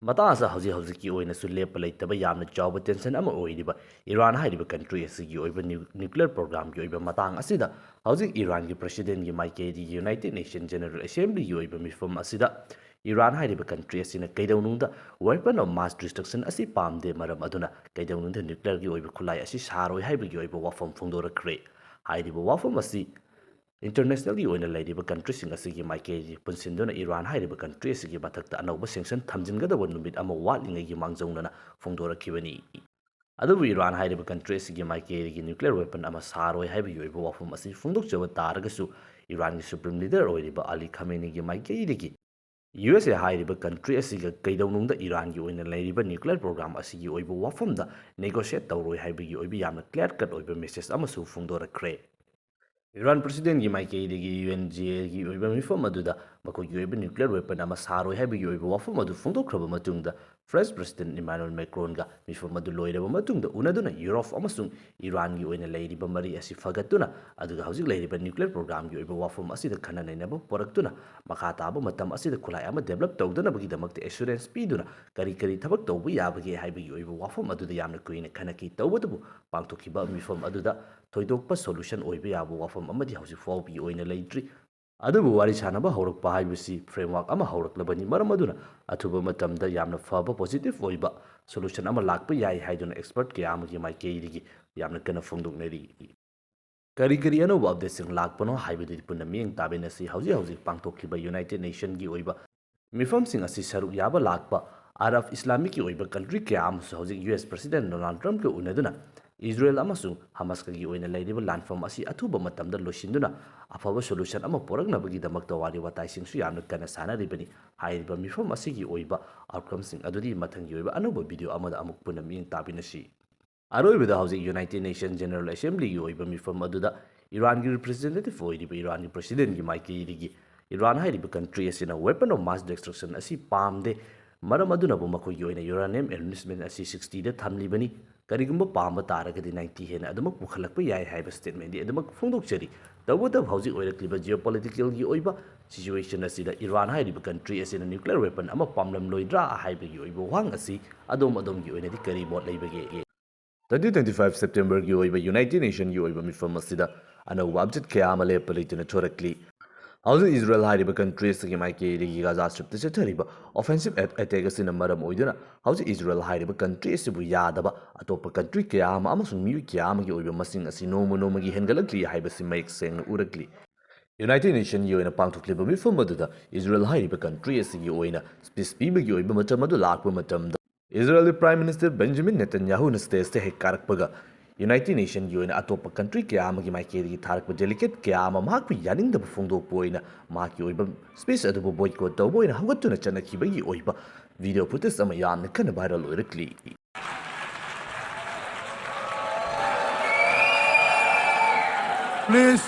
ꯃꯇꯥꯡ ꯑꯁꯤꯗ ꯍꯧꯖꯤꯛ ꯍꯧꯖꯤꯛꯀꯤ ꯑꯣꯏꯅꯁꯨ ꯂꯦꯞꯄ ꯂꯩꯇꯕ ꯌꯥꯝꯅ ꯆꯥꯎꯕ ꯇꯦꯟꯁꯟ ꯑꯃ ꯑꯣꯏꯔꯤꯕ ꯏꯔꯥꯟ ꯍꯥꯏꯔꯤꯕ ꯀꯟꯇ꯭ꯔꯤ ꯑꯁꯤꯒꯤ ꯑꯣꯏꯕ ꯅ꯭ꯌꯨ- ꯅ꯭ꯌꯨꯀ꯭ꯂꯤꯌꯔ ꯄ꯭ꯔꯣꯒ꯭ꯔꯥꯝꯒꯤ ꯑꯣꯏꯕ ꯃꯇꯥꯡ ꯑꯁꯤꯗ ꯍꯧꯖꯤꯛ ꯏꯔꯥꯟꯒꯤ ꯄ꯭ꯔꯁꯤꯗꯦꯟꯒꯤ ꯃꯥꯏꯀꯩꯗꯒꯤ ꯌꯨꯅꯥꯏꯇꯦꯗ ꯅꯦꯁꯟ ꯖꯦꯅꯔꯦꯜ ꯑꯦꯁꯦꯝꯕ꯭ꯂꯤꯒꯤ ꯑꯣꯏꯕ ꯃꯤꯐꯝ ꯑꯁꯤꯗ ꯏꯔꯥꯟ ꯍꯥꯏꯔꯤꯕ ꯀꯟꯇ꯭ꯔꯤ ꯑꯁꯤꯅ ꯀꯩꯗꯧꯅꯨꯡꯗ weapon of mass destruction ꯑꯁꯤ ꯄꯥꯝꯗꯦ, ꯃꯔꯝ ꯑꯗꯨꯅ ꯀꯩꯗꯧꯅꯨꯡꯗ ꯅ꯭ꯌꯨꯀ꯭ꯂꯤꯌꯔꯒꯤ ꯑꯣꯏꯕ ꯈꯨꯠꯂꯥꯏ ꯑꯁꯤ ꯁꯥꯔꯣꯏ ꯍꯥꯏꯕꯒꯤ ꯑꯣꯏꯕ ꯋꯥꯐꯝ ꯐꯣꯡꯗꯣꯔꯛꯈ꯭ꯔꯦ꯫ ꯍꯥꯏꯔꯤꯕ ꯋꯥꯐꯝ ꯑꯁꯤ ꯏꯟꯇꯔꯅꯦꯁꯅꯦꯜꯒꯤ ꯑꯣꯏꯅ ꯂꯩꯔꯤꯕ ꯀꯟꯇ꯭ꯔꯤꯁꯤꯡ ꯑꯁꯤꯒꯤ ꯃꯥꯏꯀꯩ ꯄꯨꯟꯁꯤꯟꯗꯨꯅ ꯏꯔꯥꯟ ꯍꯥꯏꯔꯤꯕ ꯀꯟꯇ꯭ꯔꯤ ꯑꯁꯤꯒꯤ ꯃꯊꯛꯇ ꯑꯅꯧꯕ ꯁꯦꯡꯁꯟ ꯊꯝꯖꯤꯟꯒꯗꯕ ꯅꯨꯃꯤꯠ ꯑꯃ ꯋꯥꯠꯂꯤꯉꯩꯒꯤ ꯃꯥꯡꯖꯧꯅꯅ ꯐꯣꯡꯗꯣꯔꯛꯈꯤꯕꯅꯤ꯫ ꯑꯗꯨꯕꯨ ꯏꯔꯥꯟ ꯍꯥꯏꯔꯤꯕ ꯀꯟꯇ꯭ꯔꯤ ꯑꯁꯤꯒꯤ ꯃꯥꯏꯀꯩꯗꯒꯤ ꯅ꯭ꯌꯨꯀ꯭ꯂꯤꯌꯔ ꯋꯦꯄꯟ ꯑꯃ ꯁꯥꯔꯣꯏ ꯍꯥꯏꯕꯒꯤ ꯑꯣꯏꯕ ꯋꯥꯐꯝ ꯑꯁꯤ ꯐꯣꯡꯗꯣꯛꯆꯕ ꯇꯥꯔꯒꯁꯨ, ꯏꯔꯥꯟꯒꯤ ꯁꯨꯄ꯭ꯔꯤꯝ ꯂꯤꯗꯔ ꯑꯣꯏꯔꯤꯕ ꯑꯂꯤ ꯈꯥꯃꯦꯅꯤꯒꯤ ꯃꯥꯏꯀꯩꯗꯒꯤ ꯌꯨ ꯑꯦꯁ ꯑꯦ ꯍꯥꯏꯔꯤꯕ ꯀꯟꯇ꯭ꯔꯤ ꯑꯁꯤꯒ ꯀꯩꯗꯧꯅꯨꯡꯗ ꯏꯔꯥꯟꯒꯤ ꯑꯣꯏꯅ ꯂꯩꯔꯤꯕ ꯅ꯭ꯌꯨꯀ꯭ꯂꯤꯌꯔ ꯄ꯭ꯔꯣꯒ꯭ꯔꯥꯝ ꯑꯁꯤꯒꯤ ꯑꯣꯏꯕ ꯋꯥꯐꯝꯗ ꯅꯦꯒꯣꯁꯤꯌꯦꯠ ꯇꯧꯔꯣꯏ ꯍꯥꯏꯕꯒꯤ ꯑꯣꯏꯕ ꯌꯥꯝꯅ ꯀ꯭ꯂꯤꯌꯥꯔ ꯀꯠ ꯑꯣꯏꯕ ꯃꯦꯁꯦꯖ ꯑꯃꯁꯨ ꯐꯣꯡꯗꯣꯔꯛꯈ꯭ꯔꯦ꯫ ꯏꯔꯥꯟ ꯄ꯭ꯔꯁꯤꯗꯦꯟꯒꯤ ꯃꯥꯏꯀꯩꯗꯒꯤ ꯌꯨ ꯑꯦꯟ ꯖꯤ ꯑꯦꯒꯤ ꯑꯣꯏꯕ ꯃꯤꯐꯝ ꯑꯗꯨꯗ ꯃꯈꯣꯏꯒꯤ ꯑꯣꯏꯕ ꯅ꯭ꯌꯨꯀ꯭ꯂꯤꯌꯔ ꯋꯦꯄꯟ ꯑꯃ ꯁꯥꯔꯣꯏ ꯍꯥꯏꯕꯒꯤ ꯑꯣꯏꯕ ꯋꯥꯐꯝ ꯑꯗꯨ ꯐꯣꯡꯗꯣꯛꯈ꯭ꯔꯕ ꯃꯇꯨꯡꯗ, ꯐ꯭ꯔꯦꯟꯁ ꯄ꯭ꯔꯁꯤꯗꯦꯟ ꯏꯃꯥꯅꯨꯑꯦꯜ ꯃꯦꯀ꯭ꯔꯣꯟꯒ ꯃꯤꯐꯝ ꯑꯗꯨ ꯂꯣꯏꯔꯕ ꯃꯇꯨꯡꯗ ꯎꯅꯗꯨꯅ ꯌꯨꯔꯣꯞ ꯑꯃꯁꯨꯡ ꯏꯔꯥꯟꯒꯤ ꯑꯣꯏꯅ ꯂꯩꯔꯤꯕ ꯃꯔꯤ ꯑꯁꯤ ꯐꯒꯠꯇꯨꯅ, ꯑꯗꯨꯒ ꯍꯧꯖꯤꯛ ꯂꯩꯔꯤꯕ ꯅ꯭ꯌꯨꯀ꯭ꯂꯤꯌꯔ ꯄ꯭ꯔꯣꯒ꯭ꯔꯥꯝꯒꯤ ꯑꯣꯏꯕ ꯋꯥꯐꯝ ꯑꯁꯤꯗ ꯈꯟꯅ ꯅꯩꯅꯕ ꯄꯨꯔꯛꯇꯨꯅ, ꯃꯈꯥ ꯇꯥꯕ ꯃꯇꯝ ꯑꯁꯤꯗ ꯈꯨꯠꯂꯥꯏ ꯑꯃ ꯗꯦꯕꯂꯞ ꯇꯧꯗꯅꯕꯒꯤꯗꯃꯛꯇ ꯑꯦꯁꯨꯔꯦꯟꯁ ꯄꯤꯗꯨꯅ ꯀꯔꯤ ꯀꯔꯤ ꯊꯕꯛ ꯇꯧꯕ ꯌꯥꯕꯒꯦ ꯍꯥꯏꯕꯒꯤ ꯑꯣꯏꯕ ꯋꯥꯐꯝ ꯑꯗꯨꯗ ꯌꯥꯝꯅ ꯀꯨꯏꯅ ꯈꯟꯅꯈꯤ꯫ ꯇꯧꯕꯇꯕꯨ ꯄꯥꯡꯊꯣꯛꯈꯤꯕ ꯃꯤꯐꯝ ꯑꯗꯨꯗ ꯊꯣꯏꯗꯣꯛꯄ ꯁꯣꯂꯨꯁꯟ ꯑꯣꯏꯕ ꯌꯥꯕ ꯋꯥꯐꯝ ꯑꯃꯗꯤ ꯍꯧꯖꯤꯛ ꯐꯥꯎꯕꯒꯤ ꯑꯣꯏꯅ ꯂꯩꯇ꯭ꯔꯤ꯫ ꯑꯗꯨꯕꯨ ꯋꯥꯔꯤ ꯁꯥꯅꯕ ꯍꯧꯔꯛꯄ ꯍꯥꯏꯕꯁꯤ ꯐ꯭ꯔꯦꯝꯋꯥꯔꯛ ꯑꯃ ꯍꯧꯔꯛꯂꯕꯅꯤ, ꯃꯔꯝ ꯑꯗꯨꯅ ꯑꯊꯨꯕ ꯃꯇꯝꯗ ꯌꯥꯝꯅ ꯐꯕ ꯄꯣꯖꯤꯇꯤꯚ ꯑꯣꯏꯕ ꯁꯣꯂꯨꯁꯟ ꯑꯃ ꯂꯥꯛꯄ ꯌꯥꯏ ꯍꯥꯏꯗꯨꯅ ꯑꯦꯛꯁꯄꯔꯠ ꯀꯌꯥ ꯑꯃꯒꯤ ꯃꯥꯏꯀꯩꯗꯒꯤ ꯌꯥꯝꯅ ꯀꯟꯅ ꯐꯣꯡꯗꯣꯛꯅꯔꯤ꯫ ꯀꯔꯤ ꯀꯔꯤ ꯑꯅꯧꯕ ꯑꯞꯗꯦꯠꯁꯤꯡ ꯂꯥꯛꯄꯅꯣ ꯍꯥꯏꯕꯗꯨꯗꯤ ꯄꯨꯟꯅ ꯃꯤꯠꯌꯦꯡ ꯇꯥꯃꯤꯟꯅꯁꯤ꯫ ꯍꯧꯖꯤꯛ ꯍꯧꯖꯤꯛ ꯄꯥꯡꯊꯣꯛꯈꯤꯕ ꯌꯨꯅꯥꯏꯇꯦꯗ ꯅꯦꯁꯟꯒꯤ ꯑꯣꯏꯕ ꯃꯤꯐꯝꯁꯤꯡ ꯑꯁꯤ ꯁꯔꯨꯛ ꯌꯥꯕ ꯂꯥꯛꯄ ꯑꯔꯕ ꯏꯁꯂꯥꯃꯤꯛꯀꯤ ꯑꯣꯏꯕ ꯀꯟꯇ꯭ꯔꯤ ꯀꯌꯥ ꯑꯃꯁꯨ ꯍꯧꯖꯤꯛ ꯌꯨ ꯑꯦꯁ ꯄ꯭ꯔꯁꯤꯗꯦꯟ ꯗꯣꯅꯥꯜꯗ ꯇ꯭ꯔꯝꯞꯀ ꯎꯅꯗꯨꯅ ꯏꯖꯔꯦꯜ ꯑꯃꯁꯨꯡ ꯍꯃꯥꯁꯀꯒꯤ ꯑꯣꯏꯅ ꯂꯩꯔꯤꯕ ꯂꯥꯟꯐꯝ ꯑꯁꯤ ꯑꯊꯨꯕ ꯃꯇꯝꯗ ꯂꯣꯏꯁꯤꯟꯗꯨꯅ ꯑꯐꯕ ꯁꯣꯂꯨꯁꯟ ꯑꯃ ꯄꯨꯔꯛꯅꯕꯒꯤꯗꯃꯛꯇ ꯋꯥꯔꯤ ꯋꯥꯇꯥꯏꯁꯤꯡꯁꯨ ꯌꯥꯝꯅ ꯀꯟꯅ ꯁꯥꯟꯅꯔꯤꯕꯅꯤ꯫ ꯍꯥꯏꯔꯤꯕ ꯃꯤꯐꯝ ꯑꯁꯤꯒꯤ ꯑꯣꯏꯕ ꯑꯥꯎꯠꯀꯝꯁꯤꯡ ꯑꯗꯨꯗꯤ ꯃꯊꯪꯒꯤ ꯑꯣꯏꯕ ꯑꯅꯧꯕ ꯚꯤꯗꯤꯑꯣ ꯑꯃꯗ ꯑꯃꯨꯛ ꯄꯨꯟꯅ ꯃꯤꯠꯌꯦꯡ ꯇꯥꯃꯤꯟꯅꯁꯤ꯫ ꯑꯔꯣꯏꯕꯗ ꯍꯧꯖꯤꯛ ꯌꯨꯅꯥꯏꯇꯦꯗ ꯅꯦꯁꯟ ꯖꯦꯅꯔꯦꯜ ꯑꯦꯁꯦꯝꯕ꯭ꯂꯤꯒꯤ ꯑꯣꯏꯕ ꯃꯤꯐꯝ ꯑꯗꯨꯗ ꯏꯔꯥꯟꯒꯤ ꯔꯤꯄ꯭ꯔꯖꯦꯟꯇꯦꯇꯤꯚ ꯑꯣꯏꯔꯤꯕ ꯏꯔꯥꯟꯒꯤ ꯄ꯭ꯔꯁꯤꯗꯦꯟꯒꯤ ꯃꯥꯏꯀꯩꯗꯒꯤ ꯏꯔꯥꯟ ꯍꯥꯏꯔꯤꯕ ꯀꯟꯇ꯭ꯔꯤ ꯑꯁꯤꯅ weapon of mass destruction ꯑꯁꯤ ꯄꯥꯝꯗꯦ, ꯃꯔꯝ ꯑꯗꯨꯅꯕꯨ ꯃꯈꯣꯏꯒꯤ ꯑꯣꯏꯅ uranium enrichment ꯑꯁꯤ sixtyꯗ ꯊꯝꯂꯤꯕꯅꯤ꯫ ꯀꯔꯤꯒꯨꯝꯕ ꯄꯥꯝꯕ ꯇꯥꯔꯒꯗꯤ ninety ꯍꯦꯟꯅ ꯑꯗꯨꯃꯛ ꯄꯨꯈꯠꯂꯛꯄ ꯌꯥꯏ ꯍꯥꯏꯕ statementꯗꯤ ꯑꯗꯨꯃꯛ ꯐꯣꯡꯗꯣꯛꯆꯔꯤ꯫ ꯇꯧꯕꯇꯕꯨ ꯍꯧꯖꯤꯛ ꯑꯣꯏꯔꯛꯂꯤꯕ geopoliticalꯒꯤ ꯑꯣꯏꯕ situation ꯑꯁꯤꯗ ꯏꯔꯥꯟ ꯍꯥꯏꯔꯤꯕ country ꯑꯁꯤꯅ nuclear weapon ꯑꯃ ꯄꯥꯝꯂꯝꯂꯣꯏꯗ꯭ꯔꯥ ꯍꯥꯏꯕꯒꯤ ꯑꯣꯏꯕ ꯋꯥꯍꯪ ꯑꯁꯤ ꯑꯗꯣꯝ ꯑꯗꯣꯝꯒꯤ ꯑꯣꯏꯅꯗꯤ ꯀꯔꯤ ꯃꯣꯠ ꯂꯩꯕꯒꯦ? Twenty twenty-five Septemberꯒꯤ ꯑꯣꯏꯕ United Nationꯒꯤ ꯑꯣꯏꯕ ꯃꯤꯐꯝ ꯑꯁꯤꯗ ꯑꯅꯧꯕ update ꯀꯌꯥ ꯑꯃ ꯂꯦꯞꯄ ꯂꯩꯇꯅ ꯊꯣꯔꯛꯂꯤ꯫ ꯍꯧꯖꯤꯛ ꯏꯖꯔꯦꯜ ꯍꯥꯏꯔꯤꯕ country ꯑꯁꯤꯒꯤ ꯃꯥꯏꯀꯩꯗꯒꯤ ꯒꯥꯖꯥ ꯁ꯭ꯇ꯭ꯔꯤꯞꯇ ꯆꯠꯊꯔꯤꯕ offensive at-, attack ꯑꯁꯤꯅ ꯃꯔꯝ ꯑꯣꯏꯗꯨꯅ ꯍꯧꯖꯤꯛ ꯏꯖꯔꯦꯜ ꯍꯥꯏꯔꯤꯕ country ꯑꯁꯤꯕꯨ ꯌꯥꯗꯕ ꯑꯇꯣꯞꯄ country ꯀꯌꯥ ꯑꯃ ꯑꯃꯁꯨꯡ ꯃꯤꯑꯣꯏ ꯀꯌꯥ ꯑꯃꯒꯤ ꯑꯣꯏꯕ ꯃꯁꯤꯡ ꯑꯁꯤ ꯅꯣꯡꯃ ꯅꯣꯡꯃꯒꯤ ꯍꯦꯟꯒꯠꯂꯛꯂꯤ ꯍꯥꯏꯕꯁꯤ ꯃꯌꯦꯛ ꯁꯦꯡꯅ ꯎꯔꯛꯂꯤ꯫ United Nationꯒꯤ ꯑꯣꯏꯅ ꯄꯥꯡꯊꯣꯛꯂꯤꯕ ꯃꯤꯐꯝ ꯑꯗꯨꯗ ꯏꯖꯔꯦꯜ ꯍꯥꯏꯔꯤꯕ country ꯑꯁꯤꯒꯤ ꯑꯣꯏꯅ speech ꯄꯤꯕꯒꯤ ꯑꯣꯏꯕ ꯃꯇꯝ ꯑꯗꯨ ꯂꯥꯛꯄ ꯃꯇꯝꯗ, ꯏꯖꯔꯦꯜꯒꯤ Prime Minister Benjamin Netanyahuꯅ stageꯇ ꯍꯦꯛ ꯀꯥꯔꯛꯄꯒ, United Nationꯒꯤ ꯑꯣꯏꯅ ꯑꯇꯣꯞꯄ country ꯀꯌꯥ ꯑꯃꯒꯤ ꯃꯥꯏꯀꯩꯗꯒꯤ ꯊꯥꯔꯛꯄ delegate ꯀꯌꯥ ꯑꯃ ꯃꯍꯥꯛꯄꯨ ꯌꯥꯅꯤꯡꯗꯕ ꯐꯣꯡꯗꯣꯛꯄ ꯑꯣꯏꯅ ꯃꯍꯥꯛꯀꯤ ꯑꯣꯏꯕ speech ꯑꯗꯨꯕꯨ boycott ꯇꯧꯕ ꯑꯣꯏꯅ ꯍꯧꯒꯠꯇꯨꯅ ꯆꯠꯅꯈꯤꯕꯒꯤ ꯑꯣꯏꯕ video footage ꯑꯃ ꯌꯥꯝꯅ ꯀꯟꯅ viral ꯑꯣꯏꯔꯛꯂꯤ꯫ Please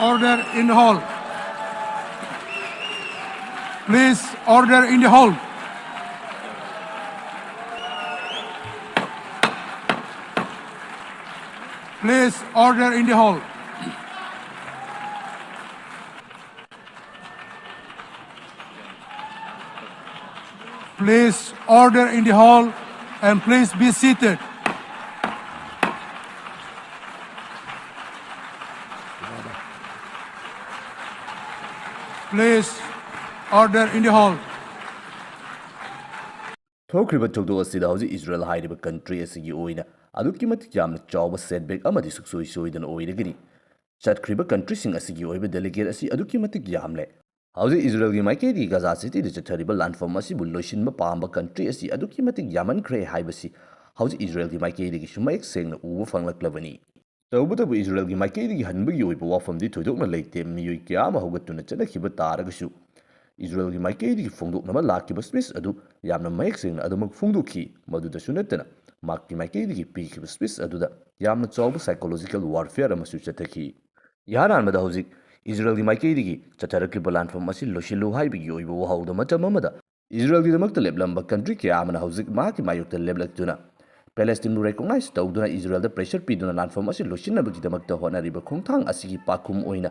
order in the hall. Please order in the hall. Please order in the hall. Please order in the hall and please be seated. Please order in the hall. ꯊꯣꯛꯈ꯭ꯔꯤꯕ ꯊꯧꯗꯣꯛ ꯑꯁꯤꯗ ꯍꯧꯖꯤꯛ Israel ꯍꯥꯏꯔꯤꯕ country ꯑꯁꯤꯒꯤ ꯑꯣꯏꯅ ꯑꯗꯨꯛꯀꯤ ꯃꯇꯤꯛ ꯌꯥꯝꯅ ꯆꯥꯎꯕ setback ꯑꯃꯗꯤ ꯁꯨꯡꯁꯣꯏ ꯁꯣꯏꯗꯅ ꯑꯣꯏꯔꯒꯅꯤ꯫ ꯆꯠꯈ꯭ꯔꯤꯕ countryꯁꯤꯡ ꯑꯁꯤꯒꯤ ꯑꯣꯏꯕ delegate ꯑꯁꯤ ꯑꯗꯨꯛꯀꯤ ꯃꯇꯤꯛ ꯌꯥꯝꯂꯦ꯫ ꯍꯧꯖꯤꯛ ꯏꯖꯔꯦꯜꯒꯤ ꯃꯥꯏꯀꯩꯗꯒꯤ ꯒꯥꯖꯥ ꯁꯤꯇꯤꯗ ꯆꯠꯊꯔꯤꯕ ꯂꯥꯟꯐꯝ ꯑꯁꯤꯕꯨ ꯂꯣꯏꯁꯤꯟꯕ ꯄꯥꯝꯕ country ꯑꯁꯤ ꯑꯗꯨꯛꯀꯤ ꯃꯇꯤꯛ ꯌꯥꯝꯃꯟꯈ꯭ꯔꯦ ꯍꯥꯏꯕꯁꯤ ꯍꯧꯖꯤꯛ ꯏꯖꯔꯦꯜꯒꯤ ꯃꯥꯏꯀꯩꯗꯒꯤꯁꯨ ꯃꯌꯦꯛ ꯁꯦꯡꯅ ꯎꯕ ꯐꯪꯂꯛꯂꯕꯅꯤ꯫ ꯇꯧꯕꯇꯕꯨ ꯏꯖꯔꯦꯜꯒꯤ ꯃꯥꯏꯀꯩꯗꯒꯤ ꯍꯟꯕꯒꯤ ꯑꯣꯏꯕ ꯋꯥꯐꯝꯗꯤ ꯊꯣꯏꯗꯣꯛꯅ ꯂꯩꯇꯦ꯫ ꯃꯤꯑꯣꯏ ꯀꯌꯥ ꯑꯃ ꯍꯧꯒꯠꯇꯨꯅ ꯆꯠꯅꯈꯤꯕ ꯇꯥꯔꯒꯁꯨ, ꯏꯖꯔꯦꯜꯒꯤ ꯃꯥꯏꯀꯩꯗꯒꯤ ꯐꯣꯡꯗꯣꯛꯅꯕ ꯂꯥꯛꯈꯤꯕ speech ꯑꯗꯨ ꯌꯥꯝꯅ ꯃꯌꯦꯛ ꯁꯦꯡꯅ ꯑꯗꯨꯃꯛ ꯐꯣꯡꯗꯣꯛꯈꯤ꯫ ꯃꯗꯨꯗꯁꯨ ꯅꯠꯇꯅ, ꯃꯍꯥꯛꯀꯤ ꯃꯥꯏꯀꯩꯗꯒꯤ ꯄꯤꯈꯤꯕ speech ꯑꯗꯨꯗ ꯌꯥꯝꯅ ꯆꯥꯎꯕ psychological warfare ꯑꯃꯁꯨ ꯆꯠꯊꯈꯤ꯫ ꯏꯍꯥꯟ ꯍꯥꯟꯕꯗ ꯍꯧꯖꯤꯛ ꯏꯖꯔꯦꯜꯒꯤ ꯃꯥꯏꯀꯩꯗꯒꯤ ꯆꯠꯊꯔꯛꯂꯤꯕ ꯂꯥꯟꯐꯝ ꯑꯁꯤ ꯂꯣꯏꯁꯤꯜꯂꯨ ꯍꯥꯏꯕꯒꯤ ꯑꯣꯏꯕ ꯋꯥꯍꯧꯗ ꯃꯇꯝ ꯑꯃꯗ ꯏꯖꯔꯦꯜꯒꯤꯗꯃꯛꯇ ꯂꯦꯞꯂꯝꯕ ꯀꯟꯇ꯭ꯔꯤ ꯀꯌꯥ ꯑꯃꯅ ꯍꯧꯖꯤꯛ ꯃꯍꯥꯛꯀꯤ ꯃꯥꯌꯣꯛꯇ ꯂꯦꯞꯂꯛꯇꯨꯅ ꯄꯦꯂꯦꯁꯇꯤꯟꯕꯨ ꯔꯦꯀꯣꯛꯅꯥꯏꯖ ꯇꯧꯗꯨꯅ ꯏꯖꯔꯦꯜꯗ ꯄ꯭ꯔꯦꯁꯔ ꯄꯤꯗꯨꯅ ꯂꯥꯟꯐꯝ ꯑꯁꯤ ꯂꯣꯏꯁꯤꯟꯅꯕꯒꯤꯗꯃꯛꯇ ꯍꯣꯠꯅꯔꯤꯕ ꯈꯣꯡꯊꯥꯡ ꯑꯁꯤꯒꯤ ꯄꯥꯈꯨꯝ ꯑꯣꯏꯅ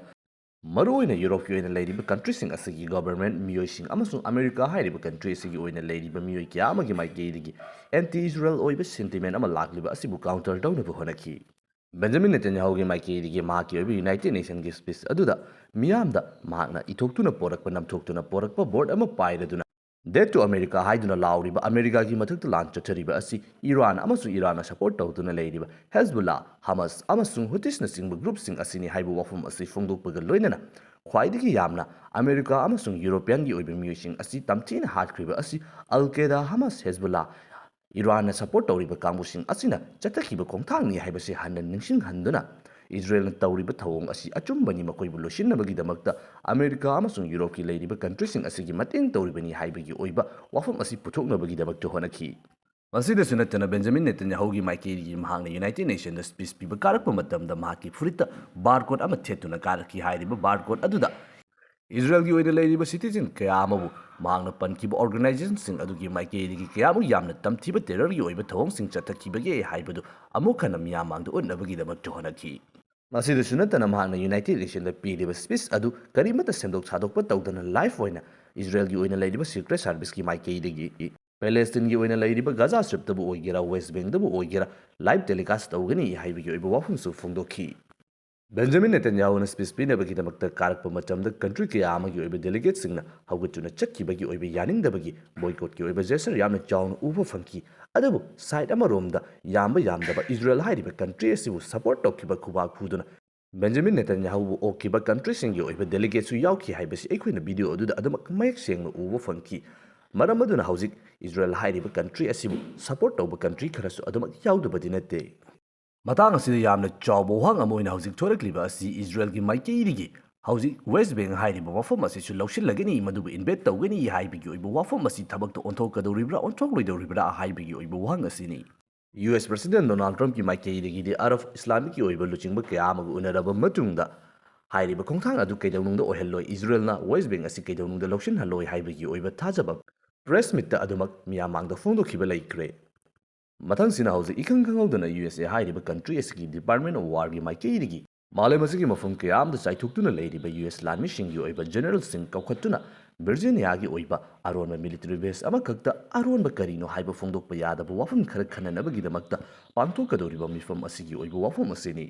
ꯃꯔꯨꯑꯣꯏꯅ ꯌꯨꯔꯣꯞꯀꯤ ꯑꯣꯏꯅ ꯂꯩꯔꯤꯕ ꯀꯟꯇ꯭ꯔꯤꯁꯤꯡ ꯑꯁꯤꯒꯤ ꯒꯣꯚꯔꯟꯃꯦꯟꯠ, ꯃꯤꯑꯣꯏꯁꯤꯡ ꯑꯃꯁꯨꯡ ꯑꯃꯦꯔꯤꯀꯥ ꯍꯥꯏꯔꯤꯕ ꯀꯟꯇ꯭ꯔꯤ ꯑꯁꯤꯒꯤ ꯑꯣꯏꯅ ꯂꯩꯔꯤꯕ ꯃꯤꯑꯣꯏ ꯀꯌꯥ ꯑꯃꯒꯤ ꯃꯥꯏꯀꯩꯗꯒꯤ ꯑꯦꯟꯇꯤ ꯏꯖꯔꯦꯜ ꯑꯣꯏꯕ ꯁꯦꯟꯇꯤꯃꯦꯟꯠ ꯑꯃ ꯂꯥꯛꯂꯤꯕ ꯑꯁꯤꯕꯨ ꯀꯥꯎꯟꯇꯔ ꯇꯧꯅꯕ ꯍꯣꯠꯅꯈꯤ꯫ ꯕꯦꯟꯖꯥꯃꯤꯟ ꯅꯦꯇꯟꯌꯥꯍꯨꯒꯤ ꯃꯥꯏꯀꯩꯗꯒꯤ ꯃꯍꯥꯛꯀꯤ ꯑꯣꯏꯕ ꯌꯨꯅꯥꯏꯇꯦꯗ ꯅꯦꯁꯟꯒꯤ ꯁ꯭ꯄꯤꯆ ꯑꯗꯨꯗ ꯃꯤꯌꯥꯝꯗ ꯃꯍꯥꯛꯅ ꯏꯊꯣꯛꯇꯨꯅ ꯄꯣꯔꯛꯄ, ꯅꯝꯊꯣꯛꯇꯨꯅ ꯄꯣꯔꯛꯄ ꯕꯣꯔꯗ ꯑꯃ ꯄꯥꯏꯔꯗꯨꯅ "Death to America" ꯍꯥꯏꯗꯨꯅ ꯂꯥꯎꯔꯤꯕ ꯑꯃꯦꯔꯤꯀꯥꯒꯤ ꯃꯊꯛꯇ ꯂꯥꯟ ꯆꯠꯊꯔꯤꯕ ꯑꯁꯤ ꯏꯔꯥꯟ ꯑꯃꯁꯨꯡ ꯏꯔꯥꯟꯅ ꯁꯄꯣꯔꯠ ꯇꯧꯗꯨꯅ ꯂꯩꯔꯤꯕ ꯍꯦꯖꯕꯨꯜꯂꯥ, ꯍꯃꯥꯁ ꯑꯃꯁꯨꯡ ꯍꯨꯇꯤꯁꯅꯆꯤꯡꯕ ꯒ꯭ꯔꯨꯞꯁꯤꯡ ꯑꯁꯤꯅꯤ ꯍꯥꯏꯕ ꯋꯥꯐꯝ ꯑꯁꯤ ꯐꯣꯡꯗꯣꯛꯄꯒ ꯂꯣꯏꯅꯅ ꯈ꯭ꯋꯥꯏꯗꯒꯤ ꯌꯥꯝꯅ ꯑꯃꯦꯔꯤꯀꯥ ꯑꯃꯁꯨꯡ ꯌꯨꯔꯣꯄꯤꯌꯟꯒꯤ ꯑꯣꯏꯕ ꯃꯤꯑꯣꯏꯁꯤꯡ ꯑꯁꯤ ꯇꯝꯊꯤꯅ ꯍꯥꯠꯈ꯭ꯔꯤꯕ ꯑꯁꯤ ꯑꯜ ꯀꯦꯗꯥ, ꯍꯃꯥꯁ, ꯍꯦꯖꯕꯨꯜꯂꯥ, ꯏꯔꯥꯟꯅ ꯁꯄꯣꯔꯠ ꯇꯧꯔꯤꯕ ꯀꯥꯡꯕꯨꯁꯤꯡ ꯑꯁꯤꯅ ꯆꯠꯊꯈꯤꯕ ꯈꯣꯡꯊꯥꯡꯅꯤ ꯍꯥꯏꯕꯁꯤ ꯍꯟꯅ ꯅꯤꯡꯁꯤꯡꯍꯟꯗꯨꯅ, ꯏꯖꯔꯦꯜꯅ ꯇꯧꯔꯤꯕ ꯊꯧꯑꯣꯡ ꯑꯁꯤ ꯑꯆꯨꯝꯕꯅꯤ, ꯃꯈꯣꯏꯕꯨ ꯂꯣꯏꯁꯤꯟꯅꯕꯒꯤꯗꯃꯛꯇ ꯑꯃꯦꯔꯤꯀꯥ ꯑꯃꯁꯨꯡ ꯌꯨꯔꯣꯞꯀꯤ ꯂꯩꯔꯤꯕ ꯀꯟꯇ꯭ꯔꯤꯁꯤꯡ ꯑꯁꯤꯒꯤ ꯃꯇꯦꯡ ꯇꯧꯔꯤꯕꯅꯤ ꯍꯥꯏꯕꯒꯤ ꯑꯣꯏꯕ ꯋꯥꯐꯝ ꯑꯁꯤ ꯄꯨꯊꯣꯛꯅꯕꯒꯤꯗꯃꯛꯇ ꯍꯣꯠꯅꯈꯤ꯫ ꯃꯁꯤꯗꯁꯨ ꯅꯠꯇꯅ, ꯕꯦꯟꯖꯥꯃꯤꯟ ꯅꯦꯇꯟꯌꯥꯍꯨꯒꯤ ꯃꯥꯏꯀꯩꯗꯒꯤ ꯃꯍꯥꯛꯅ ꯌꯨꯅꯥꯏꯇꯦꯗ ꯅꯦꯁꯟꯗ ꯁ꯭ꯄꯤꯆ ꯄꯤꯕ ꯀꯥꯔꯛꯄ ꯃꯇꯝꯗ ꯃꯍꯥꯛꯀꯤ ꯐꯨꯔꯤꯠꯇ ꯕꯥꯔꯀꯣꯗ ꯑꯃ ꯊꯦꯠꯇꯨꯅ ꯀꯥꯔꯛꯈꯤ꯫ ꯍꯥꯏꯔꯤꯕ ꯕꯥꯔꯀꯣꯗ ꯑꯗꯨꯗ ꯏꯖꯔꯦꯜꯒꯤ ꯑꯣꯏꯅ ꯂꯩꯔꯤꯕ ꯁꯤꯇꯤꯖꯟ ꯀꯌꯥ ꯑꯃꯕꯨ ꯃꯍꯥꯛꯅ ꯄꯟꯈꯤꯕ ꯑꯣꯔꯒꯅꯥꯏꯖꯦꯁꯟꯁꯤꯡ ꯑꯗꯨꯒꯤ ꯃꯥꯏꯀꯩꯗꯒꯤ ꯀꯌꯥꯃꯨꯛ ꯌꯥꯝꯅ ꯇꯝꯊꯤꯕ ꯇꯦꯔꯔꯒꯤ ꯑꯣꯏꯕ ꯊꯧꯑꯣꯡꯁꯤꯡ ꯆꯠꯊꯈꯤꯕꯒꯦ ꯍꯥꯏꯕꯗꯨ ꯑꯃꯨꯛ ꯍꯟꯅ ꯃꯤꯌꯥꯝ ꯃꯥꯡꯗ ꯎꯠꯅꯕꯒꯤꯗꯃꯛꯇ ꯍꯣꯠꯅꯈꯤ꯫ ꯃꯁꯤꯗꯁꯨ ꯅꯠꯇꯅ, ꯃꯍꯥꯛꯅ ꯌꯨꯅꯥꯏꯇꯦꯗ ꯅꯦꯁꯟꯗ ꯄꯤꯔꯤꯕ ꯁ꯭ꯄꯤꯆ ꯑꯗꯨ ꯀꯔꯤꯃꯠꯇ ꯁꯦꯝꯗꯣꯛ ꯁꯥꯗꯣꯛꯄ ꯇꯧꯗꯅ ꯂꯥꯏꯚ ꯑꯣꯏꯅ ꯏꯖꯔꯦꯜꯒꯤ ꯑꯣꯏꯅ ꯂꯩꯔꯤꯕ ꯁꯤꯀ꯭ꯔꯦꯠ ꯁꯥꯔꯚꯤꯁꯀꯤ ꯃꯥꯏꯀꯩꯗꯒꯤ ꯄꯦꯂꯦꯁꯇꯤꯟꯒꯤ ꯑꯣꯏꯅ ꯂꯩꯔꯤꯕ ꯒꯥꯖꯥ ꯁ꯭ꯇ꯭ꯔꯤꯞꯇꯕꯨ ꯑꯣꯏꯒꯦꯔꯥ, ꯋꯦꯁ ꯕꯦꯡꯗꯕꯨ ꯑꯣꯏꯒꯦꯔꯥ, ꯂꯥꯏꯚ ꯇꯦꯂꯤꯀꯥꯁ ꯇꯧꯒꯅꯤ ꯍꯥꯏꯕꯒꯤ ꯑꯣꯏꯕ ꯋꯥꯐꯝꯁꯨ ꯐꯣꯡꯗꯣꯛꯈꯤ꯫ ꯕꯦꯟꯖꯥꯃꯤꯟ ꯅꯦꯇꯟꯌꯥꯍꯨꯅ ꯁ꯭ꯄꯤꯆ ꯄꯤꯅꯕꯒꯤꯗꯃꯛꯇ ꯀꯥꯔꯛꯄ ꯃꯇꯝꯗ ꯀꯟꯇ꯭ꯔꯤ ꯀꯌꯥ ꯑꯃꯒꯤ ꯑꯣꯏꯕ ꯗꯦꯂꯤꯒꯦꯠꯁꯤꯡꯅ ꯍꯧꯒꯠꯇꯨꯅ ꯆꯠꯈꯤꯕꯒꯤ ꯑꯣꯏꯕ ꯌꯥꯅꯤꯡꯗꯕꯒꯤ ꯕꯣꯏꯀꯣꯠꯀꯤ ꯑꯣꯏꯕ ꯖꯦꯁꯆꯔ ꯌꯥꯝꯅ ꯆꯥꯎꯅ ꯎꯕ ꯐꯪꯈꯤ꯫ ꯑꯗꯨꯕꯨ ꯁꯥꯏꯗ ꯑꯃꯔꯣꯝꯗ ꯌꯥꯝꯕ ꯌꯥꯝꯗꯕ ꯏꯖꯔꯦꯜ ꯍꯥꯏꯔꯤꯕ ꯀꯟꯇ꯭ꯔꯤ ꯑꯁꯤꯕꯨ ꯁꯄꯣꯔꯠ ꯇꯧꯈꯤꯕ ꯈꯨꯕꯥꯛ ꯈꯨꯗꯨꯅ ꯕꯦꯟꯖꯥꯃꯤꯟ ꯅꯦꯇꯟꯌꯥꯍꯨꯕꯨ ꯑꯣꯛꯈꯤꯕ ꯀꯟꯇ꯭ꯔꯤꯁꯤꯡꯒꯤ ꯑꯣꯏꯕ ꯗꯦꯂꯤꯒꯦꯠꯁꯨ ꯌꯥꯎꯈꯤ ꯍꯥꯏꯕꯁꯤ ꯑꯩꯈꯣꯏꯅ ꯚꯤꯗꯤꯑꯣ ꯑꯗꯨꯗ ꯑꯗꯨꯃꯛ ꯃꯌꯦꯛ ꯁꯦꯡꯅ ꯎꯕ ꯐꯪꯈꯤ꯫ ꯃꯔꯝ ꯑꯗꯨꯅ ꯍꯧꯖꯤꯛ ꯏꯖꯔꯦꯜ ꯍꯥꯏꯔꯤꯕ ꯀꯟꯇ꯭ꯔꯤ ꯑꯁꯤꯕꯨ ꯁꯄꯣꯔꯠ ꯇꯧꯕ ꯀꯟꯇ꯭ꯔꯤ ꯈꯔꯁꯨ ꯑꯗꯨꯃꯛ ꯌꯥꯎꯗꯕꯗꯤ ꯅꯠꯇꯦ꯫ ꯃꯇꯥꯡ ꯑꯁꯤꯗ ꯌꯥꯝꯅ ꯆꯥꯎꯕ ꯋꯥꯍꯪ ꯑꯃ ꯑꯣꯏꯅ ꯍꯧꯖꯤꯛ ꯊꯣꯔꯛꯂꯤꯕ ꯑꯁꯤ ꯏꯖꯔꯦꯜꯒꯤ ꯃꯥꯏꯀꯩꯗꯒꯤ ꯍꯧꯖꯤꯛ ꯋꯦꯁ ꯕꯦꯡ ꯍꯥꯏꯔꯤꯕ ꯃꯐꯝ ꯑꯁꯤꯁꯨ ꯂꯧꯁꯤꯜꯂꯒꯅꯤ, ꯃꯗꯨꯕꯨ ꯏꯟꯚꯦꯠ ꯇꯧꯒꯅꯤ ꯍꯥꯏꯕꯒꯤ ꯑꯣꯏꯕ ꯋꯥꯐꯝ ꯑꯁꯤ ꯊꯕꯛꯇ ꯑꯣꯟꯊꯣꯛꯀꯗꯧꯔꯤꯕ꯭ꯔꯥ, ꯑꯣꯟꯊꯣꯛꯂꯣꯏꯗꯧꯔꯤꯕ꯭ꯔꯥ ꯍꯥꯏꯕꯒꯤ ꯑꯣꯏꯕ ꯋꯥꯍꯪ ꯑꯁꯤꯅꯤ꯫ ꯌꯨ ꯑꯦꯁ ꯄ꯭ꯔꯁꯤꯗꯦꯟꯠ ꯗꯣꯅꯥꯜꯗ ꯇ꯭ꯔꯝꯞꯀꯤ ꯃꯥꯏꯀꯩꯗꯒꯤꯗꯤ ꯑꯔꯕ ꯏꯁꯂꯥꯃꯤꯛꯀꯤ ꯑꯣꯏꯕ ꯂꯨꯆꯤꯡꯕ ꯀꯌꯥ ꯑꯃꯒ ꯎꯅꯔꯕ ꯃꯇꯨꯡꯗ ꯍꯥꯏꯔꯤꯕ ꯈꯣꯡꯊꯥꯡ ꯑꯗꯨ ꯀꯩꯗꯧꯅꯨꯡꯗ ꯑꯣꯏꯍꯜꯂꯣꯏ, ꯏꯖꯔꯦꯜꯅ ꯋꯦꯁ ꯕꯦꯡ ꯑꯁꯤ ꯀꯩꯗꯧꯅꯨꯡꯗ ꯂꯧꯁꯤꯟꯍꯜꯂꯣꯏ ꯍꯥꯏꯕꯒꯤ ꯑꯣꯏꯕ ꯊꯥꯖꯕ ꯄ꯭ꯔꯦꯁ ꯃꯤꯠꯇ ꯑꯗꯨꯃꯛ ꯃꯤꯌꯥꯝ ꯃꯥꯡꯗ ꯐꯣꯡꯗꯣꯛꯈꯤꯕ ꯂꯩꯈ꯭ꯔꯦ꯫ ꯃꯊꯪꯁꯤꯅ ꯍꯧꯖꯤꯛ ꯏꯈꯪ ꯈꯪꯍꯧꯗꯅ ꯌꯨ ꯑꯦꯁ ꯑꯦ ꯍꯥꯏꯔꯤꯕ ꯀꯟꯇ꯭ꯔꯤ ꯑꯁꯤꯒꯤ ꯗꯤꯄꯥꯔꯠꯃꯦꯟ ꯑꯣꯐ ꯋꯥꯔꯒꯤ ꯃꯥꯏꯀꯩꯗꯒꯤ ꯃꯥꯂꯦꯝ ꯑꯁꯤꯒꯤ ꯃꯐꯝ ꯀꯌꯥ ꯑꯃꯗ ꯆꯥꯏꯊꯣꯛꯇꯨꯅ ꯂꯩꯔꯤꯕ ꯌꯨ ꯑꯦꯁ ꯂꯥꯟꯃꯤꯁꯤꯡꯒꯤ ꯑꯣꯏꯕ ꯖꯦꯅꯔꯦꯜꯁꯤꯡ ꯀꯧꯈꯠꯇꯨꯅ ꯚꯔꯖꯤꯅꯤꯌꯥꯒꯤ ꯑꯣꯏꯕ ꯑꯔꯣꯟꯕ ꯃꯤꯂꯤꯇꯔꯤ ꯕꯦꯁ ꯑꯃꯈꯛꯇ ꯑꯔꯣꯟꯕ ꯀꯔꯤꯅꯣ ꯍꯥꯏꯕ ꯐꯣꯡꯗꯣꯛꯄ ꯌꯥꯗꯕ ꯋꯥꯐꯝ ꯈꯔ ꯈꯟꯅꯅꯕꯒꯤꯗꯃꯛꯇ ꯄꯥꯡꯊꯣꯛꯀꯗꯧꯔꯤꯕ ꯃꯤꯐꯝ ꯑꯁꯤꯒꯤ ꯑꯣꯏꯕ ꯋꯥꯐꯝ ꯑꯁꯤꯅꯤ꯫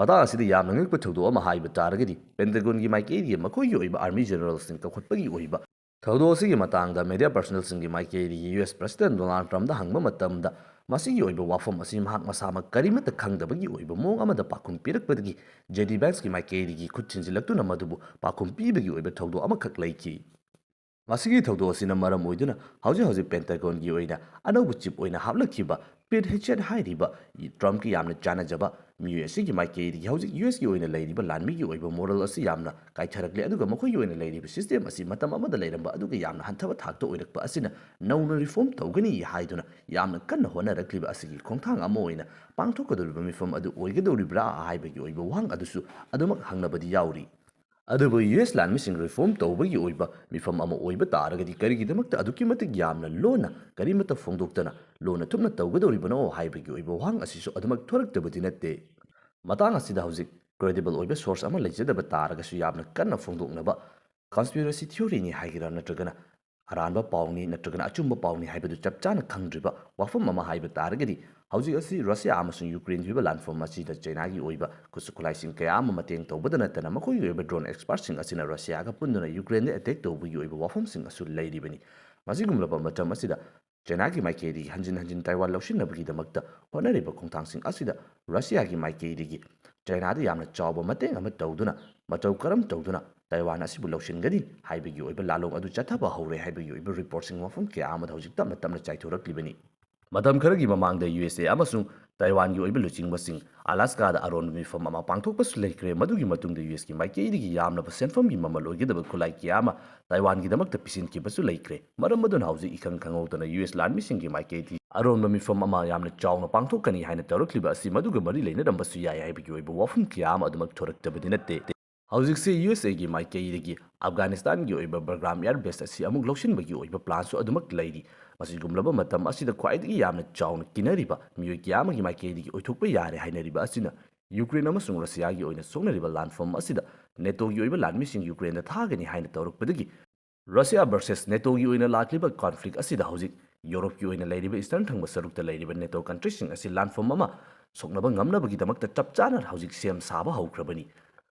ꯃꯇꯥꯡ ꯑꯁꯤꯗ ꯌꯥꯝꯅ ꯉꯛꯄ ꯊꯧꯗꯣꯛ ꯑꯃ ꯍꯥꯏꯕ ꯇꯥꯔꯒꯗꯤ, ꯄꯦꯟꯇꯥꯒꯣꯟꯒꯤ ꯃꯥꯏꯀꯩꯗꯒꯤ ꯃꯈꯣꯏꯒꯤ ꯑꯣꯏꯕ ꯑꯥꯔꯃꯤ ꯖꯦꯅꯔꯦꯜꯁꯤꯡ ꯀꯧꯈꯠꯄꯒꯤ ꯑꯣꯏꯕ ꯊꯧꯗꯣꯛ ꯑꯁꯤꯒꯤ ꯃꯇꯥꯡꯗ ꯃꯦꯗꯤꯌꯥ ꯄꯔꯁꯅꯦꯜꯁꯤꯡꯒꯤ ꯃꯥꯏꯀꯩꯗꯒꯤ ꯌꯨ ꯑꯦꯁ ꯄ꯭ꯔꯁꯤꯗꯦꯟ ꯗꯣꯅꯥꯜꯗ ꯇ꯭ꯔꯝꯞꯗ ꯍꯪꯕ ꯃꯇꯝꯗ, ꯃꯁꯤꯒꯤ ꯑꯣꯏꯕ ꯋꯥꯐꯝ ꯑꯁꯤ ꯃꯍꯥꯛ ꯃꯁꯥꯃꯛ ꯀꯔꯤꯃꯠꯇ ꯈꯪꯗꯕꯒꯤ ꯑꯣꯏꯕ ꯃꯑꯣꯡ ꯑꯃꯗ ꯄꯥꯎꯈꯨꯝ ꯄꯤꯔꯛꯄꯗꯒꯤ ꯖꯦ ꯗꯤ ꯚꯦꯟꯁꯀꯤ ꯃꯥꯏꯀꯩꯗꯒꯤ ꯈꯨꯠ ꯊꯤꯟꯖꯤꯜꯂꯛꯇꯨꯅ ꯃꯗꯨꯕꯨ ꯄꯥꯎꯈꯨꯝ ꯄꯤꯕꯒꯤ ꯑꯣꯏꯕ ꯊꯧꯗꯣꯛ ꯑꯃꯈꯛ ꯂꯩꯈꯤ꯫ ꯃꯁꯤꯒꯤ ꯊꯧꯗꯣꯛ ꯑꯁꯤꯅ ꯃꯔꯝ ꯑꯣꯏꯗꯨꯅ ꯍꯧꯖꯤꯛ ꯍꯧꯖꯤꯛ ꯄꯦꯟꯇꯥꯒꯣꯟꯒꯤ ꯑꯣꯏꯅ ꯑꯅꯧꯕ ꯆꯤꯞ ꯑꯣꯏꯅ ꯍꯥꯞꯂꯛꯈꯤꯕ ꯄꯤꯠ ꯍꯦꯒꯁꯦꯠ ꯍꯥꯏꯔꯤꯕ ꯇ꯭ꯔꯝꯞꯀꯤ ꯌꯥꯝꯅ ꯆꯥꯟꯅꯖꯕ ꯃꯤꯑꯣꯏ ꯑꯁꯤꯒꯤ ꯃꯥꯏꯀꯩꯗꯒꯤ ꯍꯧꯖꯤꯛ ꯌꯨ ꯑꯦꯁꯀꯤ ꯑꯣꯏꯅ ꯂꯩꯔꯤꯕ ꯂꯥꯟꯃꯤꯒꯤ ꯑꯣꯏꯕ ꯃꯣꯔꯦꯜ ꯑꯁꯤ ꯌꯥꯝꯅ ꯀꯥꯏꯊꯔꯛꯂꯦ, ꯑꯗꯨꯒ ꯃꯈꯣꯏꯒꯤ ꯑꯣꯏꯅ ꯂꯩꯔꯤꯕ ꯁꯤꯁꯇꯦꯝ ꯑꯁꯤ ꯃꯇꯝ ꯑꯃꯗ ꯂꯩꯔꯝꯕ ꯑꯗꯨꯒ ꯌꯥꯝꯅ ꯍꯟꯊꯕ ꯊꯥꯛꯇ ꯑꯣꯏꯔꯛꯄ ꯑꯁꯤꯅ ꯅꯧꯅ ꯔꯤꯐꯣꯔꯝ ꯇꯧꯒꯅꯤ ꯍꯥꯏꯗꯨꯅ ꯌꯥꯝꯅ ꯀꯟꯅ ꯍꯣꯠꯅꯔꯛꯂꯤꯕ ꯑꯁꯤꯒꯤ ꯈꯣꯡꯊꯥꯡ ꯑꯃ ꯑꯣꯏꯅ ꯄꯥꯡꯊꯣꯛꯀꯗꯧꯔꯤꯕ ꯃꯤꯐꯝ ꯑꯗꯨ ꯑꯣꯏꯒꯗꯧꯔꯤꯕ꯭ꯔꯥ ꯍꯥꯏꯕꯒꯤ ꯑꯣꯏꯕ ꯋꯥꯍꯪ ꯑꯗꯨꯁꯨ ꯑꯗꯨꯃꯛ ꯍꯪꯅꯕꯗꯤ ꯌꯥꯎꯔꯤ꯫ ꯑꯗꯨꯕꯨ ꯌꯨ ꯑꯦꯁ ꯂꯥꯟꯃꯤꯁꯤꯡ ꯔꯤꯐꯣꯔꯝ ꯇꯧꯕꯒꯤ ꯑꯣꯏꯕ ꯃꯤꯐꯝ ꯑꯃ ꯑꯣꯏꯕ ꯇꯥꯔꯒꯗꯤ ꯀꯔꯤꯒꯤꯗꯃꯛꯇ ꯑꯗꯨꯛꯀꯤ ꯃꯇꯤꯛ ꯌꯥꯝꯅ ꯂꯣꯟꯅ ꯀꯔꯤꯃꯠꯇ ꯐꯣꯡꯗꯣꯛꯇꯅ ꯂꯣꯟꯅ ꯊꯨꯞꯅ ꯇꯧꯒꯗꯧꯔꯤꯕꯅꯣ ꯍꯥꯏꯕꯒꯤ ꯑꯣꯏꯕ ꯋꯥꯍꯪ ꯑꯁꯤꯁꯨ ꯑꯗꯨꯃꯛ ꯊꯣꯔꯛꯇꯕꯗꯤ ꯅꯠꯇꯦ꯫ ꯃꯇꯥꯡ ꯑꯁꯤꯗ ꯍꯧꯖꯤꯛ ꯀ꯭ꯔꯦꯗꯤꯕꯜ ꯑꯣꯏꯕ ꯁꯣꯔꯁ ꯑꯃ ꯂꯩꯖꯗꯕ ꯇꯥꯔꯒꯁꯨ ꯌꯥꯝꯅ ꯀꯟꯅ ꯐꯣꯡꯗꯣꯛꯅꯕ ꯀꯟꯁꯄꯤꯔꯦꯁꯤ ꯊꯤꯑꯣꯔꯤꯅꯤ ꯍꯥꯏꯒꯦꯔꯥ ꯅꯠꯇ꯭ꯔꯒꯅ ꯑꯔꯥꯟꯕ ꯄꯥꯎꯅꯤ ꯅꯠꯇ꯭ꯔꯒꯅ ꯑꯆꯨꯝꯕ ꯄꯥꯎꯅꯤ ꯍꯥꯏꯕꯗꯨ ꯆꯞ ꯆꯥꯅ ꯈꯪꯗ꯭ꯔꯤꯕ ꯋꯥꯐꯝ ꯑꯃ ꯍꯥꯏꯕ ꯇꯥꯔꯒꯗꯤ, ꯍꯧꯖꯤꯛ ꯑꯁꯤ ꯔꯁꯤꯌꯥ ꯑꯃꯁꯨꯡ ꯌꯨꯀ꯭ꯔꯦꯟꯒꯤ ꯑꯣꯏꯕ ꯂꯥꯟꯐꯝ ꯑꯁꯤꯗ ꯆꯩꯅꯥꯒꯤ ꯑꯣꯏꯕ ꯈꯨꯠꯁꯨ ꯈꯨꯠꯂꯥꯏꯁꯤꯡ ꯀꯌꯥ ꯑꯃ ꯃꯇꯦꯡ ꯇꯧꯕꯗ ꯅꯠꯇꯅ ꯃꯈꯣꯏꯒꯤ ꯑꯣꯏꯕ ꯗ꯭ꯔꯣꯟ ꯑꯦꯛꯁꯄꯥꯔꯠꯁꯤꯡ ꯑꯁꯤꯅ ꯔꯁꯤꯌꯥꯒ ꯄꯨꯟꯗꯨꯅ ꯌꯨꯀ꯭ꯔꯦꯟꯗ ꯑꯦꯇꯦꯛ ꯇꯧꯕꯒꯤ ꯑꯣꯏꯕ ꯋꯥꯐꯝꯁꯤꯡ ꯑꯁꯨ ꯂꯩꯔꯤꯕꯅꯤ꯫ ꯃꯁꯤꯒꯨꯝꯂꯕ ꯃꯇꯝ ꯑꯁꯤꯗ ꯆꯩꯅꯥꯒꯤ ꯃꯥꯏꯀꯩꯗꯒꯤ ꯍꯟꯖꯤꯟ ꯍꯟꯖꯤꯟ ꯇꯥꯏꯋꯥꯟ ꯂꯧꯁꯤꯟꯅꯕꯒꯤꯗꯃꯛꯇ ꯍꯣꯠꯅꯔꯤꯕ ꯈꯣꯡꯊꯥꯡꯁꯤꯡ ꯑꯁꯤꯗ ꯔꯁꯤꯌꯥꯒꯤ ꯃꯥꯏꯀꯩꯗꯒꯤ ꯆꯩꯅꯥꯗ ꯌꯥꯝꯅ ꯆꯥꯎꯕ ꯃꯇꯦꯡ ꯑꯃ ꯇꯧꯗꯨꯅ ꯃꯇꯧ ꯀꯔꯝ ꯇꯧꯗꯨꯅ ꯇꯥꯏꯋꯥꯟ ꯑꯁꯤꯕꯨ ꯂꯧꯁꯤꯟꯒꯅꯤ ꯍꯥꯏꯕꯒꯤ ꯑꯣꯏꯕ ꯂꯥꯂꯣꯡ ꯑꯗꯨ ꯆꯠꯊꯕ ꯍꯧꯔꯦ ꯍꯥꯏꯕꯒꯤ ꯑꯣꯏꯕ ꯔꯤꯄꯣꯔꯠꯁꯤꯡ ꯃꯐꯝ ꯀꯌꯥ ꯑꯃꯗ ꯍꯧꯖꯤꯛ ꯇꯞꯅ ꯇꯞꯅ ꯆꯥꯏꯊꯣꯔꯛꯂꯤꯕꯅꯤ꯫ ꯃꯇꯝ ꯈꯔꯒꯤ ꯃꯃꯥꯡꯗ ꯌꯨ ꯑꯦꯁ ꯑꯦ ꯑꯃꯁꯨꯡ ꯇꯥꯏꯋꯥꯟꯒꯤ ꯑꯣꯏꯕ ꯂꯨꯆꯤꯡꯕꯁꯤꯡ ꯑꯂꯥꯁꯀꯥꯗ ꯑꯔꯣꯟꯕ ꯃꯤꯐꯝ ꯑꯃ ꯄꯥꯡꯊꯣꯛꯄꯁꯨ ꯂꯩꯈ꯭ꯔꯦ꯫ ꯃꯗꯨꯒꯤ ꯃꯇꯨꯡꯗ ꯌꯨ ꯑꯦꯁꯀꯤ ꯃꯥꯏꯀꯩꯗꯒꯤ ꯌꯥꯝꯂꯕ ꯁꯦꯟꯐꯝꯒꯤ ꯃꯃꯜ ꯑꯣꯏꯒꯗꯕ ꯈꯨꯠꯂꯥꯏ ꯀꯌꯥ ꯑꯃ ꯇꯥꯏꯋꯥꯟꯒꯤꯗꯃꯛꯇ ꯄꯤꯁꯤꯟꯈꯤꯕꯁꯨ ꯂꯩꯈ꯭ꯔꯦ꯫ ꯃꯔꯝ ꯑꯗꯨꯅ ꯍꯧꯖꯤꯛ ꯏꯈꯪ ꯈꯪꯍꯧꯗꯅ ꯌꯨ ꯑꯦꯁ ꯂꯥꯟꯃꯤꯁꯤꯡꯒꯤ ꯃꯥꯏꯀꯩꯗꯒꯤ ꯑꯔꯣꯟꯕ ꯃꯤꯐꯝ ꯑꯃ ꯌꯥꯝꯅ ꯆꯥꯎꯅ ꯄꯥꯡꯊꯣꯛꯀꯅꯤ ꯍꯥꯏꯅ ꯇꯧꯔꯛꯂꯤꯕ ꯑꯁꯤ ꯃꯗꯨꯒ ꯃꯔꯤ ꯂꯩꯅꯔꯝꯕꯁꯨ ꯌꯥꯏ ꯍꯥꯏꯕꯒꯤ ꯑꯣꯏꯕ ꯋꯥꯐꯝ ꯀꯌꯥ ꯑꯃ ꯑꯗꯨꯃꯛ ꯊꯣꯔꯛꯇꯕꯗꯤ ꯅꯠꯇꯦ꯫ ꯍꯧꯖꯤꯛꯁꯤ ꯌꯨ ꯑꯦꯁ ꯑꯦꯒꯤ ꯃꯥꯏꯀꯩꯗꯒꯤ ꯑꯐꯒꯥꯅꯤꯁꯇꯥꯟꯒꯤ ꯑꯣꯏꯕ ꯕꯒ꯭ꯔꯥꯝ ꯑꯦꯌꯔ ꯕꯦꯁ ꯑꯁꯤ ꯑꯃꯨꯛ ꯂꯧꯁꯤꯟꯕꯒꯤ ꯑꯣꯏꯕ ꯄ꯭ꯂꯥꯟꯁꯨ ꯑꯗꯨꯃꯛ ꯂꯩꯔꯤ꯫ ꯃꯁꯤꯒꯨꯝꯂꯕ ꯃꯇꯝ ꯑꯁꯤꯗ ꯈ꯭ꯋꯥꯏꯗꯒꯤ ꯌꯥꯝꯅ ꯆꯥꯎꯅ ꯀꯤꯅꯔꯤꯕ ꯃꯤꯑꯣꯏ ꯀꯌꯥ ꯑꯃꯒꯤ ꯃꯥꯏꯀꯩꯗꯒꯤ ꯑꯣꯏꯊꯣꯛꯄ ꯌꯥꯔꯦ ꯍꯥꯏꯅꯔꯤꯕ ꯑꯁꯤꯅ ꯌꯨꯀ꯭ꯔꯦꯟ ꯑꯃꯁꯨꯡ ꯔꯁꯤꯌꯥꯒꯤ ꯑꯣꯏꯅ ꯁꯣꯛꯅꯔꯤꯕ ꯂꯥꯟꯐꯝ ꯑꯁꯤꯗ ꯅꯦꯇꯣꯒꯤ ꯑꯣꯏꯕ ꯂꯥꯟꯃꯤꯁꯤꯡ ꯌꯨꯀ꯭ꯔꯦꯟꯗ ꯊꯥꯒꯅꯤ ꯍꯥꯏꯅ ꯇꯧꯔꯛꯄꯗꯒꯤ ꯔꯁꯤꯌꯥ ꯚꯔꯁꯦꯁ ꯅꯦꯇꯣꯒꯤ ꯑꯣꯏꯅ ꯂꯥꯛꯂꯤꯕ ꯀꯣꯟꯐ꯭ꯂꯤꯛ ꯑꯁꯤꯗ ꯍꯧꯖꯤꯛ ꯌꯨꯔꯣꯞꯀꯤ ꯑꯣꯏꯅ ꯂꯩꯔꯤꯕ ꯏꯁꯇꯔꯟ ꯊꯪꯕ ꯁꯔꯨꯛꯇ ꯂꯩꯔꯤꯕ ꯅꯦꯇꯣ ꯀꯟꯇ꯭ꯔꯤꯁꯤꯡ ꯑꯁꯤ ꯂꯥꯟꯐꯝ ꯑꯃ ꯁꯣꯛꯅꯕ ꯉꯝꯅꯕꯒꯤꯗꯃꯛꯇ ꯆꯞ ꯆꯥꯅ ꯍꯧꯖꯤꯛ ꯁꯦꯝ ꯁꯥꯕ ꯍꯧꯈ꯭ꯔꯕꯅꯤ꯫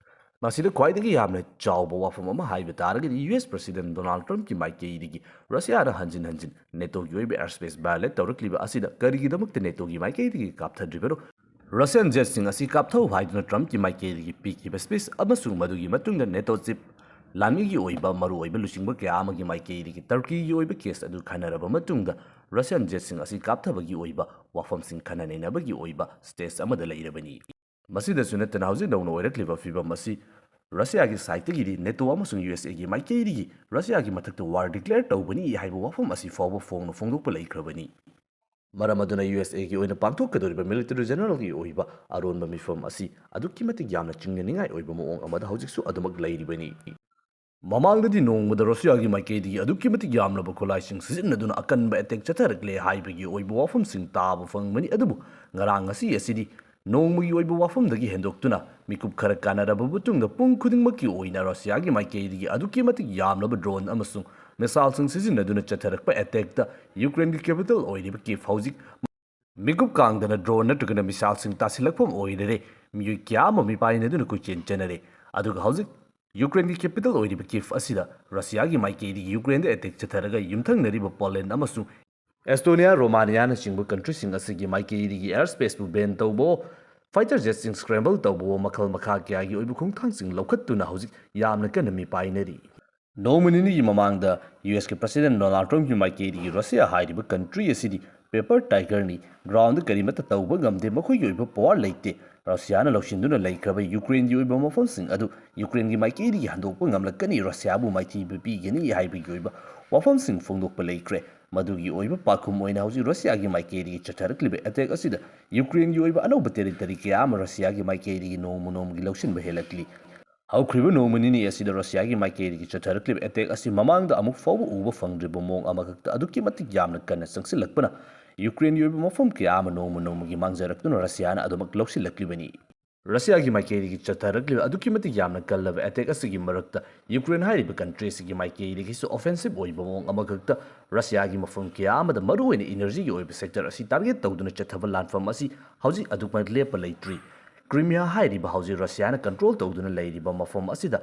ꯃꯁꯤꯗ ꯈ꯭ꯋꯥꯏꯗꯒꯤ ꯌꯥꯝꯅ ꯆꯥꯎꯕ ꯋꯥꯐꯝ ꯑꯃ ꯍꯥꯏꯕ ꯇꯥꯔꯒꯗꯤ ꯌꯨ ꯑꯦꯁ ꯄ꯭ꯔꯁꯤꯗꯦꯟ ꯗꯣꯅꯥꯜꯗ ꯇ꯭ꯔꯝꯞꯀꯤ ꯃꯥꯏꯀꯩꯗꯒꯤ ꯔꯁꯤꯌꯥꯅ ꯍꯟꯖꯤꯟ ꯍꯟꯖꯤꯟ ꯅꯦꯇꯣꯒꯤ ꯑꯣꯏꯕ ꯑꯦꯌꯔ ꯁ꯭ꯄꯦꯁ ꯚꯥꯏꯑꯣꯂꯦꯠ ꯇꯧꯔꯛꯂꯤꯕ ꯑꯁꯤꯗ ꯀꯔꯤꯒꯤꯗꯃꯛꯇ ꯅꯦꯇꯣꯒꯤ ꯃꯥꯏꯀꯩꯗꯒꯤ ꯀꯥꯞꯊꯗ꯭ꯔꯤꯕꯅꯣ? ꯔꯁꯤꯌꯥꯟ ꯖꯦꯠꯁꯤꯡ ꯑꯁꯤ ꯀꯥꯞꯊꯧ ꯍꯥꯏꯗꯨꯅ ꯇ꯭ꯔꯝꯞꯀꯤ ꯃꯥꯏꯀꯩꯗꯒꯤ ꯄꯤꯈꯤꯕ ꯁ꯭ꯄꯤꯆ ꯑꯃꯁꯨꯡ ꯃꯗꯨꯒꯤ ꯃꯇꯨꯡꯗ ꯅꯦꯇꯣ ꯆꯤꯞ ꯂꯥꯟꯃꯤꯒꯤ ꯑꯣꯏꯕ ꯃꯔꯨꯑꯣꯏꯕ ꯂꯨꯆꯤꯡꯕ ꯀꯌꯥ ꯑꯃꯒꯤ ꯃꯥꯏꯀꯩꯗꯒꯤ ꯇꯔꯀꯤꯒꯤ ꯑꯣꯏꯕ ꯀꯦꯁ ꯑꯗꯨ ꯈꯟꯅꯔꯕ ꯃꯇꯨꯡꯗ ꯔꯁꯤꯌꯥꯟ ꯖꯦꯠꯁꯤꯡ ꯑꯁꯤ ꯀꯥꯞꯊꯕꯒꯤ ꯑꯣꯏꯕ ꯋꯥꯐꯝꯁꯤꯡ ꯈꯟꯅ ꯅꯩꯅꯕꯒꯤ ꯑꯣꯏꯕ ꯁ꯭ꯇꯦꯖ ꯑꯃꯗ ꯂꯩꯔꯕꯅꯤ꯫ ꯃꯁꯤꯗꯁꯨ ꯅꯠꯇꯅ ꯍꯧꯖꯤꯛ ꯅꯧꯅ ꯑꯣꯏꯔꯛꯂꯤꯕ ꯐꯤꯕꯝ ꯑꯁꯤ ꯔꯁꯤꯌꯥꯒꯤ ꯁꯥꯏꯠꯇꯒꯤꯗꯤ ꯅꯦꯇꯣ ꯑꯃꯁꯨꯡ ꯌꯨ ꯑꯦꯁ ꯑꯦꯒꯤ ꯃꯥꯏꯀꯩꯗꯒꯤ ꯔꯁꯤꯌꯥꯒꯤ ꯃꯊꯛꯇ ꯋꯥꯔ ꯗꯤꯀ꯭ꯂꯦꯌꯔ ꯇꯧꯕꯅꯤ ꯍꯥꯏꯕ ꯋꯥꯐꯝ ꯑꯁꯤ ꯐꯥꯎꯕ ꯐꯣꯡꯅ ꯐꯣꯡꯗꯣꯛꯄ ꯂꯩꯈ꯭ꯔꯕꯅꯤ꯫ ꯃꯔꯝ ꯑꯗꯨꯅ ꯌꯨ ꯑꯦꯁ ꯑꯦꯒꯤ ꯑꯣꯏꯅ ꯄꯥꯡꯊꯣꯛꯀꯗꯧꯔꯤꯕ ꯃꯤꯂꯤꯇꯔꯤ ꯖꯦꯅꯔꯦꯜꯒꯤ ꯑꯣꯏꯕ ꯑꯔꯣꯟꯕ ꯃꯤꯐꯝ ꯑꯁꯤ ꯑꯗꯨꯛꯀꯤ ꯃꯇꯤꯛ ꯌꯥꯝꯅ ꯆꯤꯡꯅꯅꯤꯡꯉꯥꯏ ꯑꯣꯏꯕ ꯃꯑꯣꯡ ꯑꯃꯗ ꯍꯧꯖꯤꯛꯁꯨ ꯑꯗꯨꯃꯛ ꯂꯩꯔꯤꯕꯅꯤ꯫ ꯃꯃꯥꯡꯗꯗꯤ ꯅꯣꯡꯃꯗ ꯔꯁꯤꯌꯥꯒꯤ ꯃꯥꯏꯀꯩꯗꯒꯤ ꯑꯗꯨꯛꯀꯤ ꯃꯇꯤꯛ ꯌꯥꯝꯂꯕ ꯈꯨꯠꯂꯥꯏꯁꯤꯡ ꯁꯤꯖꯤꯟꯅꯗꯨꯅ ꯑꯀꯟꯕ ꯑꯦꯇꯦꯛ ꯆꯠꯊꯔꯛꯂꯦ ꯍꯥꯏꯕꯒꯤ ꯑꯣꯏꯕ ꯋꯥꯐꯝꯁꯤꯡ ꯇꯥꯕ ꯐꯪꯕꯅꯤ, ꯑꯗꯨꯕꯨ ꯉꯔꯥꯡ ꯉꯁꯤ ꯑꯁꯤꯗꯤ ꯅꯣꯡꯃꯒꯤ ꯑꯣꯏꯕ ꯋꯥꯐꯝꯗꯒꯤ ꯍꯦꯟꯗꯣꯛꯇꯨꯅ ꯃꯤꯀꯨꯞ ꯈꯔ ꯀꯥꯟꯅꯔꯕ ꯃꯇꯨꯡꯗ ꯄꯨꯡ ꯈꯨꯗꯤꯡꯃꯛꯀꯤ ꯑꯣꯏꯅ ꯔꯁꯤꯌꯥꯒꯤ ꯃꯥꯏꯀꯩꯗꯒꯤ ꯑꯗꯨꯛꯀꯤ ꯃꯇꯤꯛ ꯌꯥꯝꯂꯕ ꯗ꯭ꯔꯣꯟ ꯑꯃꯁꯨꯡ ꯃꯤꯁꯥꯏꯜꯁꯤꯡ ꯁꯤꯖꯤꯟꯅꯗꯨꯅ ꯆꯠꯊꯔꯛꯄ ꯑꯦꯇꯦꯛꯇ ꯌꯨꯀ꯭ꯔꯦꯟꯒꯤ ꯀꯦꯄꯤꯇꯦꯜ ꯑꯣꯏꯔꯤꯕ ꯀꯤꯞ ꯍꯧꯖꯤꯛ ꯃꯤꯀꯨꯞ ꯀꯥꯡꯗꯅ ꯗ꯭ꯔꯣꯟ ꯅꯠꯇ꯭ꯔꯒꯅ ꯃꯤꯁꯥꯏꯜꯁꯤꯡ ꯇꯥꯁꯤꯜꯂꯛꯐꯝ ꯑꯣꯏꯔꯔꯦ꯫ ꯃꯤꯑꯣꯏ ꯀꯌꯥ ꯑꯃ ꯃꯤꯄꯥꯏꯅꯗꯨꯅ ꯀꯣꯏꯆꯦꯟ ꯆꯦꯟꯅꯔꯦ꯫ ꯑꯗꯨꯒ ꯍꯧꯖꯤꯛ ꯌꯨꯀ꯭ꯔꯦꯟꯒꯤ ꯀꯦꯄꯤꯇꯦꯜ ꯑꯣꯏꯔꯤꯕ ꯀꯤꯞ ꯑꯁꯤꯗ ꯔꯁꯤꯌꯥꯒꯤ ꯃꯥꯏꯀꯩꯗꯒꯤ ꯌꯨꯀ꯭ꯔꯦꯟꯗ ꯑꯦꯇꯦꯛ ꯆꯠꯊꯔꯒ ꯌꯨꯝꯊꯪꯅꯔꯤꯕ ꯄꯣꯂꯦꯟ ꯑꯃꯁꯨꯡ ꯑꯦꯁꯇꯣꯅꯤꯌꯥ, ꯔꯣꯃꯥꯅꯤꯌꯥꯅꯆꯤꯡꯕ ꯀꯟꯇ꯭ꯔꯤꯁꯤꯡ ꯑꯁꯤꯒꯤ ꯃꯥꯏꯀꯩꯗꯒꯤ ꯑꯦꯌꯔ ꯁ꯭ꯄꯦꯁꯄꯨ ꯕꯦꯟ ꯇꯧꯕꯑꯣ, ꯐꯥꯏꯇꯔ ꯖꯦꯠꯁꯤꯡ ꯁ꯭ꯀ꯭ꯔꯦꯝꯕꯜ ꯇꯧꯕꯑꯣ, ꯃꯈꯜ ꯃꯈꯥ ꯀꯌꯥꯒꯤ ꯑꯣꯏꯕ ꯈꯣꯡꯊꯥꯡꯁꯤꯡ ꯂꯧꯈꯠꯇꯨꯅ ꯍꯧꯖꯤꯛ ꯌꯥꯝꯅ ꯀꯟꯅ ꯃꯤꯄꯥꯏꯅꯔꯤ꯫ ꯅꯣꯡꯃ ꯅꯤꯅꯤꯒꯤ ꯃꯃꯥꯡꯗ ꯌꯨ ꯑꯦꯁꯀꯤ ꯄ꯭ꯔꯁꯤꯗꯦꯟ ꯗꯣꯅꯥꯜꯗ ꯇ꯭ꯔꯝꯞꯀꯤ ꯃꯥꯏꯀꯩꯗꯒꯤ ꯔꯁꯤꯌꯥ ꯍꯥꯏꯔꯤꯕ ꯀꯟꯇ꯭ꯔꯤ ꯑꯁꯤꯗꯤ ꯄꯦꯄꯔ ꯇꯥꯏꯒꯔꯅꯤ, ꯒ꯭ꯔꯥꯎꯟꯗ ꯀꯔꯤꯃꯠꯇ ꯇꯧꯕ ꯉꯝꯗꯦ, ꯃꯈꯣꯏꯒꯤ ꯑꯣꯏꯕ ꯄꯋꯥꯔ ꯂꯩꯇꯦ, ꯔꯁꯤꯌꯥꯅ ꯂꯧꯁꯤꯟꯗꯨꯅ ꯂꯩꯈ꯭ꯔꯕ ꯌꯨꯀ꯭ꯔꯦꯟꯒꯤ ꯑꯣꯏꯕ ꯃꯐꯝꯁꯤꯡ ꯑꯗꯨ ꯌꯨꯀ꯭ꯔꯦꯟꯒꯤ ꯃꯥꯏꯀꯩꯗꯒꯤ ꯍꯟꯗꯣꯛꯄ ꯉꯝꯂꯛꯀꯅꯤ, ꯔꯁꯤꯌꯥꯕꯨ ꯃꯥꯏꯊꯤꯕ ꯄꯤꯒꯅꯤ ꯍꯥꯏꯕꯒꯤ ꯑꯣꯏꯕ ꯋꯥꯐꯝꯁꯤꯡ ꯐꯣꯡꯗꯣꯛꯄ ꯂꯩꯈ꯭ꯔꯦ꯫ ꯃꯗꯨꯒꯤ ꯑꯣꯏꯕ ꯄꯥꯎꯈꯨꯝ ꯑꯣꯏꯅ ꯍꯧꯖꯤꯛ ꯔꯁꯤꯌꯥꯒꯤ ꯃꯥꯏꯀꯩꯗꯒꯤ ꯆꯠꯊꯔꯛꯂꯤꯕ ꯑꯦꯇꯦꯛ ꯑꯁꯤꯗ ꯌꯨꯀ꯭ꯔꯦꯟꯒꯤ ꯑꯣꯏꯕ ꯑꯅꯧꯕ ꯇꯦꯔꯤꯇꯔꯤ ꯀꯌꯥ ꯑꯃ ꯔꯁꯤꯌꯥꯒꯤ ꯃꯥꯏꯀꯩꯗꯒꯤ ꯅꯣꯡꯃ ꯅꯣꯡꯃꯒꯤ ꯂꯧꯁꯤꯟꯕ ꯍꯦꯜꯂꯛꯂꯤ꯫ ꯍꯧꯈ꯭ꯔꯤꯕ ꯅꯣꯡꯃ ꯅꯤꯅꯤ ꯑꯁꯤꯗ ꯔꯁꯤꯌꯥꯒꯤ ꯃꯥꯏꯀꯩꯗꯒꯤ ꯆꯠꯊꯔꯛꯂꯤꯕ ꯑꯦꯇꯦꯛ ꯑꯁꯤ ꯃꯃꯥꯡꯗ ꯑꯃꯨꯛ ꯐꯥꯎꯕ ꯎꯕ ꯐꯪꯗ꯭ꯔꯤꯕ ꯃꯑꯣꯡ ꯑꯃꯈꯛꯇ ꯑꯗꯨꯛꯀꯤ ꯃꯇꯤꯛ ꯌꯥꯝꯅ ꯀꯟꯅ ꯆꯪꯁꯤꯜꯂꯛꯄꯅ ꯌꯨꯀ꯭ꯔꯦꯟꯒꯤ ꯑꯣꯏꯕ ꯃꯐꯝ ꯀꯌꯥ ꯑꯃ ꯅꯣꯡꯃ ꯅꯣꯡꯃꯒꯤ ꯃꯥꯡꯖꯔꯛꯇꯨꯅ ꯔꯁꯤꯌꯥꯅ ꯑꯗꯨꯃꯛ ꯂꯧꯁꯤꯜꯂꯛꯂꯤꯕꯅꯤ꯫ ꯔꯁꯤꯌꯥꯒꯤ ꯃꯥꯏꯀꯩꯗꯒꯤ ꯆꯠꯊꯔꯛꯂꯤꯕ ꯑꯗꯨꯛꯀꯤ ꯃꯇꯤꯛ ꯌꯥꯝꯅ ꯀꯜꯂꯕ ꯑꯦꯇꯦꯛ ꯑꯁꯤꯒꯤ ꯃꯔꯛꯇ ꯌꯨꯀ꯭ꯔꯦꯟ ꯍꯥꯏꯔꯤꯕ ꯀꯟꯇ꯭ꯔꯤ ꯑꯁꯤꯒꯤ ꯃꯥꯏꯀꯩꯗꯒꯤꯁꯨ ꯑꯣꯐꯦꯟꯁꯤꯞ ꯑꯣꯏꯕ ꯃꯑꯣꯡ ꯑꯃꯈꯛꯇ ꯔꯁꯤꯌꯥꯒꯤ ꯃꯐꯝ ꯀꯌꯥ ꯑꯃꯗ ꯃꯔꯨꯑꯣꯏꯅ ꯏꯅꯔꯖꯤꯒꯤ ꯑꯣꯏꯕ ꯁꯦꯛꯇꯔ ꯑꯁꯤ ꯇꯥꯔꯒꯦꯠ ꯇꯧꯗꯨꯅ ꯆꯠꯊꯕ ꯂꯥꯟꯐꯝ ꯑꯁꯤ ꯍꯧꯖꯤꯛ ꯑꯗꯨꯃꯛ ꯂꯦꯞꯄ ꯂꯩꯇ꯭ꯔꯤ꯫ ꯀ꯭ꯔꯤꯃꯤꯌꯥ ꯍꯥꯏꯔꯤꯕ ꯍꯧꯖꯤꯛ ꯔꯁꯤꯌꯥꯅ ꯀꯟꯇ꯭ꯔꯣꯜ ꯇꯧꯗꯨꯅ ꯂꯩꯔꯤꯕ ꯃꯐꯝ ꯑꯁꯤꯗ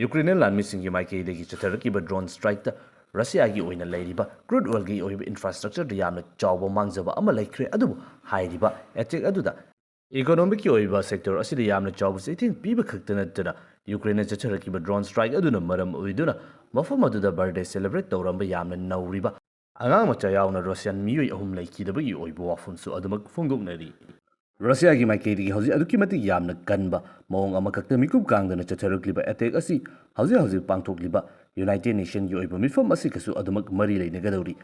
ꯌꯨꯀ꯭ꯔꯦꯅꯤꯌꯟ ꯂꯥꯟꯃꯤꯁꯤꯡꯒꯤ ꯃꯥꯏꯀꯩꯗꯒꯤ ꯆꯠꯊꯔꯛꯈꯤꯕ ꯗ꯭ꯔꯣꯟ ꯁ꯭ꯇ꯭ꯔꯥꯏꯛꯇ ꯔꯁꯤꯌꯥꯒꯤ ꯑꯣꯏꯅ ꯂꯩꯔꯤꯕ ꯀ꯭ꯔꯨꯗ ꯑꯣꯏꯜꯒꯤ ꯑꯣꯏꯕ ꯏꯟꯐ꯭ꯔꯥꯁ꯭ꯇ꯭ꯔꯛꯆꯔꯗ ꯌꯥꯝꯅ ꯆꯥꯎꯕ ꯃꯥꯡꯖꯕ ꯑꯃ ꯂꯩꯈ꯭ꯔꯦ꯫ ꯑꯗꯨꯕꯨ ꯍꯥꯏꯔꯤꯕ ꯑꯦꯇꯦꯛ ꯑꯗꯨꯗ ꯏꯀꯣꯅꯣꯃꯤꯛꯀꯤ ꯑꯣꯏꯕ ꯁꯦꯛꯇꯔ ꯑꯁꯤꯗ ꯌꯥꯝꯅ ꯆꯥꯎꯕ ꯆꯩꯊꯦꯡ ꯄꯤꯕ ꯈꯛꯇ ꯅꯠꯇꯅ ꯌꯨꯀ꯭ꯔꯦꯟꯅ ꯆꯠꯊꯔꯛꯈꯤꯕ ꯗ꯭ꯔꯣꯟ ꯁ꯭ꯇ꯭ꯔꯥꯏꯛ ꯑꯗꯨꯅ ꯃꯔꯝ ꯑꯣꯏꯗꯨꯅ ꯃꯐꯝ ꯑꯗꯨꯗ ꯕꯔꯊꯗꯦ ꯁꯦꯂꯦꯕ꯭ꯔꯦꯠ ꯇꯧꯔꯝꯕ ꯌꯥꯝꯅ ꯅꯧꯔꯤꯕ ꯑꯉꯥꯡ ꯃꯆꯥ ꯌꯥꯎꯅ ꯔꯁꯤꯌꯥꯟ ꯃꯤꯑꯣꯏ ꯑꯍꯨꯝ ꯂꯩꯈꯤꯗꯕꯒꯤ ꯑꯣꯏꯕ ꯋꯥꯐꯝꯁꯨ ꯑꯗꯨꯃꯛ ꯐꯣꯡꯗꯣꯛꯅꯔꯤ꯫ ꯔꯁꯤꯌꯥꯒꯤ ꯃꯥꯏꯀꯩꯗꯒꯤ ꯍꯧꯖꯤꯛ ꯑꯗꯨꯛꯀꯤ ꯃꯇꯤꯛ ꯌꯥꯝꯅ ꯀꯟꯕ ꯃꯑꯣꯡ ꯑꯃꯈꯛꯇ ꯃꯤꯀꯨꯞ ꯀꯥꯡꯗꯅ ꯆꯠꯊꯔꯛꯂꯤꯕ ꯑꯦꯇꯦꯛ ꯑꯁꯤ ꯍꯧꯖꯤꯛ ꯍꯧꯖꯤꯛ ꯄꯥꯡꯊꯣꯛꯂꯤꯕ ꯌꯨꯅꯥꯏꯇꯦꯗ ꯅꯦꯁꯟꯒꯤ ꯑꯣꯏꯕ ꯃꯤꯐꯝ ꯑꯁꯤꯒꯁꯨ ꯑꯗꯨꯃꯛ ꯃꯔꯤ ꯂꯩꯅꯒꯗꯧꯔꯤ꯫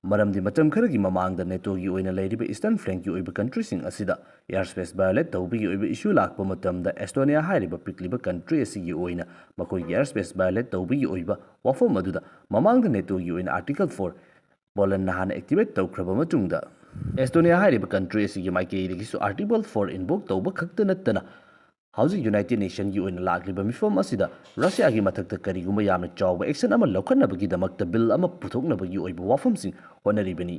ꯃꯔꯝꯗꯤ ꯃꯇꯝ ꯈꯔꯒꯤ ꯃꯃꯥꯡꯗ ꯅꯦꯇꯣꯒꯤ ꯑꯣꯏꯅ ꯂꯩꯔꯤꯕ ꯏꯁꯇꯔꯟ ꯐ꯭ꯂꯦꯡꯀꯤ ꯑꯣꯏꯕ ꯀꯟꯇ꯭ꯔꯤꯁꯤꯡ ꯑꯁꯤꯗ ꯑꯦꯌꯔ ꯁ꯭ꯄꯦꯁ ꯚꯥꯏꯑꯣꯂꯦꯠ ꯇꯧꯕꯒꯤ ꯑꯣꯏꯕ ꯏꯁꯨ ꯂꯥꯛꯄ ꯃꯇꯝꯗ ꯑꯦꯁꯇꯣꯅꯤꯌꯥ ꯍꯥꯏꯔꯤꯕ ꯄꯤꯛꯂꯤꯕ ꯀꯟꯇ꯭ꯔꯤ ꯑꯁꯤꯒꯤ ꯑꯣꯏꯅ ꯃꯈꯣꯏꯒꯤ ꯑꯦꯌꯔ ꯁ꯭ꯄꯦꯁ ꯚꯥꯏꯑꯣꯂꯦꯠ ꯇꯧꯕꯒꯤ ꯑꯣꯏꯕ ꯋꯥꯐꯝ ꯑꯗꯨꯗ ꯃꯃꯥꯡꯗ ꯅꯦꯇꯣꯒꯤ ꯑꯣꯏꯅ ꯑꯥꯔꯇꯤꯀꯜ ꯐꯣꯔ ꯄꯣꯂꯟꯅ ꯍꯥꯟꯅ ꯑꯦꯛꯇꯤꯚꯦꯠ ꯇꯧꯈ꯭ꯔꯕ ꯃꯇꯨꯡꯗ ꯑꯦꯁꯇꯣꯅꯤꯌꯥ ꯍꯥꯏꯔꯤꯕ ꯀꯟꯇ꯭ꯔꯤ ꯑꯁꯤꯒꯤ ꯃꯥꯏꯀꯩꯗꯒꯤꯁꯨ ꯑꯥꯔꯇꯤꯀꯜ ꯐꯣꯔ ꯏꯟꯚꯣꯛ ꯇꯧꯕ ꯈꯛꯇ ꯅꯠꯇꯅ ꯍꯧꯖꯤꯛ ꯌꯨꯅꯥꯏꯇꯦꯗ ꯅꯦꯁꯟꯒꯤ ꯑꯣꯏꯅ ꯂꯥꯛꯂꯤꯕ ꯃꯤꯐꯝ ꯑꯁꯤꯗ ꯔꯁꯤꯌꯥꯒꯤ ꯃꯊꯛꯇ ꯀꯔꯤꯒꯨꯝꯕ ꯌꯥꯝꯅ ꯆꯥꯎꯕ ꯑꯦꯛꯁꯟ ꯑꯃ ꯂꯧꯈꯠꯅꯕꯒꯤꯗꯃꯛꯇ ꯕꯤꯜ ꯑꯃ ꯄꯨꯊꯣꯛꯅꯕꯒꯤ ꯑꯣꯏꯕ ꯋꯥꯐꯝꯁꯤꯡ ꯍꯣꯠꯅꯔꯤꯕꯅꯤ꯫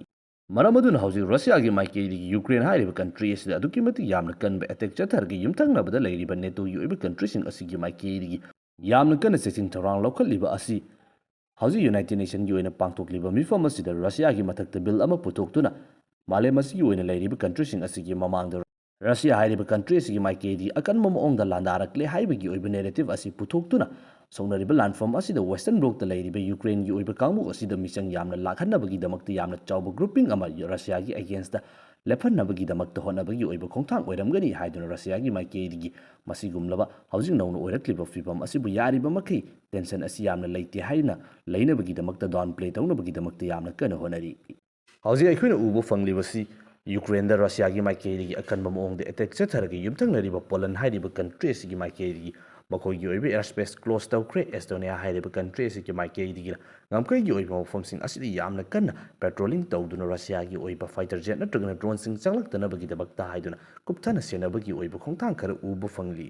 ꯃꯔꯝ ꯑꯗꯨꯅ ꯍꯧꯖꯤꯛ ꯔꯁꯤꯌꯥꯒꯤ ꯃꯥꯏꯀꯩꯗꯒꯤ ꯌꯨꯀ꯭ꯔꯦꯟ ꯍꯥꯏꯔꯤꯕ ꯀꯟꯇ꯭ꯔꯤ ꯑꯁꯤꯗ ꯑꯗꯨꯛꯀꯤ ꯃꯇꯤꯛ ꯌꯥꯝꯅ ꯀꯟꯕ ꯑꯦꯇꯦꯛ ꯆꯠꯊꯔꯒ ꯌꯨꯝꯊꯪꯅꯕꯗ ꯂꯩꯔꯤꯕ ꯅꯦꯇꯣꯒꯤ ꯑꯣꯏꯕ ꯀꯟꯇ꯭ꯔꯤꯁꯤꯡ ꯑꯁꯤꯒꯤ ꯃꯥꯏꯀꯩꯗꯒꯤ ꯌꯥꯝꯅ ꯀꯟꯅ ꯆꯦꯛꯁꯤꯟ ꯊꯧꯔꯥꯡ ꯂꯧꯈꯠꯂꯤꯕ ꯑꯁꯤ ꯍꯧꯖꯤꯛ ꯌꯨꯅꯥꯏꯇꯦꯗ ꯅꯦꯁꯟꯒꯤ ꯑꯣꯏꯅ ꯄꯥꯡꯊꯣꯛꯂꯤꯕ ꯃꯤꯐꯝ ꯑꯁꯤꯗ ꯔꯁꯤꯌꯥꯒꯤ ꯃꯊꯛꯇ ꯕꯤꯜ ꯑꯃ ꯄꯨꯊꯣꯛꯇꯨꯅ ꯃꯥꯂꯦꯝ ꯑꯁꯤꯒꯤ ꯑꯣꯏꯅ ꯂꯩꯔꯤꯕ ꯀꯟꯇ꯭ꯔꯤꯁꯤꯡ ꯑꯁꯤꯒꯤ ꯃꯃꯥꯡꯗ ꯔꯁꯤꯌꯥ ꯍꯥꯏꯔꯤꯕ ꯀꯟꯇ꯭ꯔꯤ ꯑꯁꯤꯒꯤ ꯃꯥꯏꯀꯩꯗꯒꯤ ꯑꯀꯟꯕ ꯃꯑꯣꯡꯗ ꯂꯥꯟꯗꯥꯔꯛꯂꯦ ꯍꯥꯏꯕꯒꯤ ꯑꯣꯏꯕ ꯅꯦꯔꯦꯇꯤꯚ ꯑꯁꯤ ꯄꯨꯊꯣꯛꯇꯨꯅ ꯁꯣꯛꯅꯔꯤꯕ ꯂꯥꯟꯐꯝ ꯑꯁꯤꯗ ꯋꯦꯁꯇꯔꯟ ꯕ꯭ꯂꯣꯛꯇ ꯂꯩꯔꯤꯕ ꯌꯨꯀ꯭ꯔꯦꯟꯒꯤ ꯑꯣꯏꯕ ꯀꯥꯡꯕꯨ ꯑꯁꯤꯗ ꯃꯤꯆꯪ ꯌꯥꯝꯅ ꯂꯥꯛꯍꯟꯅꯕꯒꯤꯗꯃꯛꯇ ꯌꯥꯝꯅ ꯆꯥꯎꯕ ꯒ꯭ꯔꯨꯄꯤꯡ ꯑꯃ ꯔꯁꯤꯌꯥꯒꯤ ꯑꯦꯒꯦꯟꯁꯇ ꯂꯦꯞꯍꯟꯅꯕꯒꯤꯗꯃꯛꯇ ꯍꯣꯠꯅꯕꯒꯤ ꯑꯣꯏꯕ ꯈꯣꯡꯊꯥꯡ ꯑꯣꯏꯔꯝꯒꯅꯤ ꯍꯥꯏꯗꯨꯅ ꯔꯁꯤꯌꯥꯒꯤ ꯃꯥꯏꯀꯩꯗꯒꯤ ꯃꯁꯤꯒꯨꯝꯂꯕ ꯍꯧꯖꯤꯛ ꯅꯧꯅ ꯑꯣꯏꯔꯛꯂꯤꯕ ꯐꯤꯕꯝ ꯑꯁꯤꯕꯨ ꯌꯥꯔꯤꯕ ꯃꯈꯩ ꯇꯦꯟꯁꯟ ꯑꯁꯤ ꯌꯥꯝꯅ ꯂꯩꯇꯦ ꯍꯥꯏꯅ ꯂꯩꯅꯕꯒꯤꯗꯃꯛꯇ, ꯗꯥꯎꯟ ꯄ꯭ꯂꯦ ꯇꯧꯅꯕꯒꯤꯗꯃꯛꯇ ꯌꯥꯝꯅ ꯀꯟꯅ ꯍꯣꯠꯅꯔꯤ꯫ ꯍꯧꯖꯤꯛ ꯑꯩꯈꯣꯏꯅ ꯎꯕ ꯐꯪꯂꯤꯕꯁꯤ ꯌꯨꯀ꯭ꯔꯦꯟꯗ ꯔꯁꯤꯌꯥꯒꯤ ꯃꯥꯏꯀꯩꯗꯒꯤ ꯑꯀꯟꯕ ꯃꯑꯣꯡꯗ ꯑꯦꯇꯦꯛ ꯆꯠꯊꯔꯒ ꯌꯨꯝꯊꯪꯅꯔꯤꯕ ꯄꯣꯂꯟ ꯍꯥꯏꯔꯤꯕ ꯀꯟꯇ꯭ꯔꯤ ꯑꯁꯤꯒꯤ ꯃꯥꯏꯀꯩꯗꯒꯤ ꯃꯈꯣꯏꯒꯤ ꯑꯣꯏꯕ air space close ꯇꯧꯈ꯭ꯔꯦ꯫ ꯑꯦꯁꯇꯣꯅꯤꯌꯥ ꯍꯥꯏꯔꯤꯕ country ꯑꯁꯤꯒꯤ ꯃꯥꯏꯀꯩꯗꯒꯤꯅ ꯉꯝꯈꯩꯒꯤ ꯑꯣꯏꯕ ꯃꯐꯝꯁꯤꯡ ꯑꯁꯤꯗ ꯌꯥꯝꯅ ꯀꯟꯅ patrolling ꯇꯧꯗꯨꯅ ꯔꯁꯤꯌꯥꯒꯤ ꯑꯣꯏꯕ fighter jet ꯅꯠꯇ꯭ꯔꯒꯅ droneꯁꯤꯡ ꯆꯪꯂꯛꯇꯅꯕꯒꯤꯗꯃꯛꯇ ꯍꯥꯏꯗꯨꯅ ꯀꯨꯞꯊꯅ ꯁꯦꯟꯅꯕꯒꯤ ꯑꯣꯏꯕ ꯈꯣꯡꯊꯥꯡ ꯈꯔ ꯎꯕ ꯐꯪꯂꯤ꯫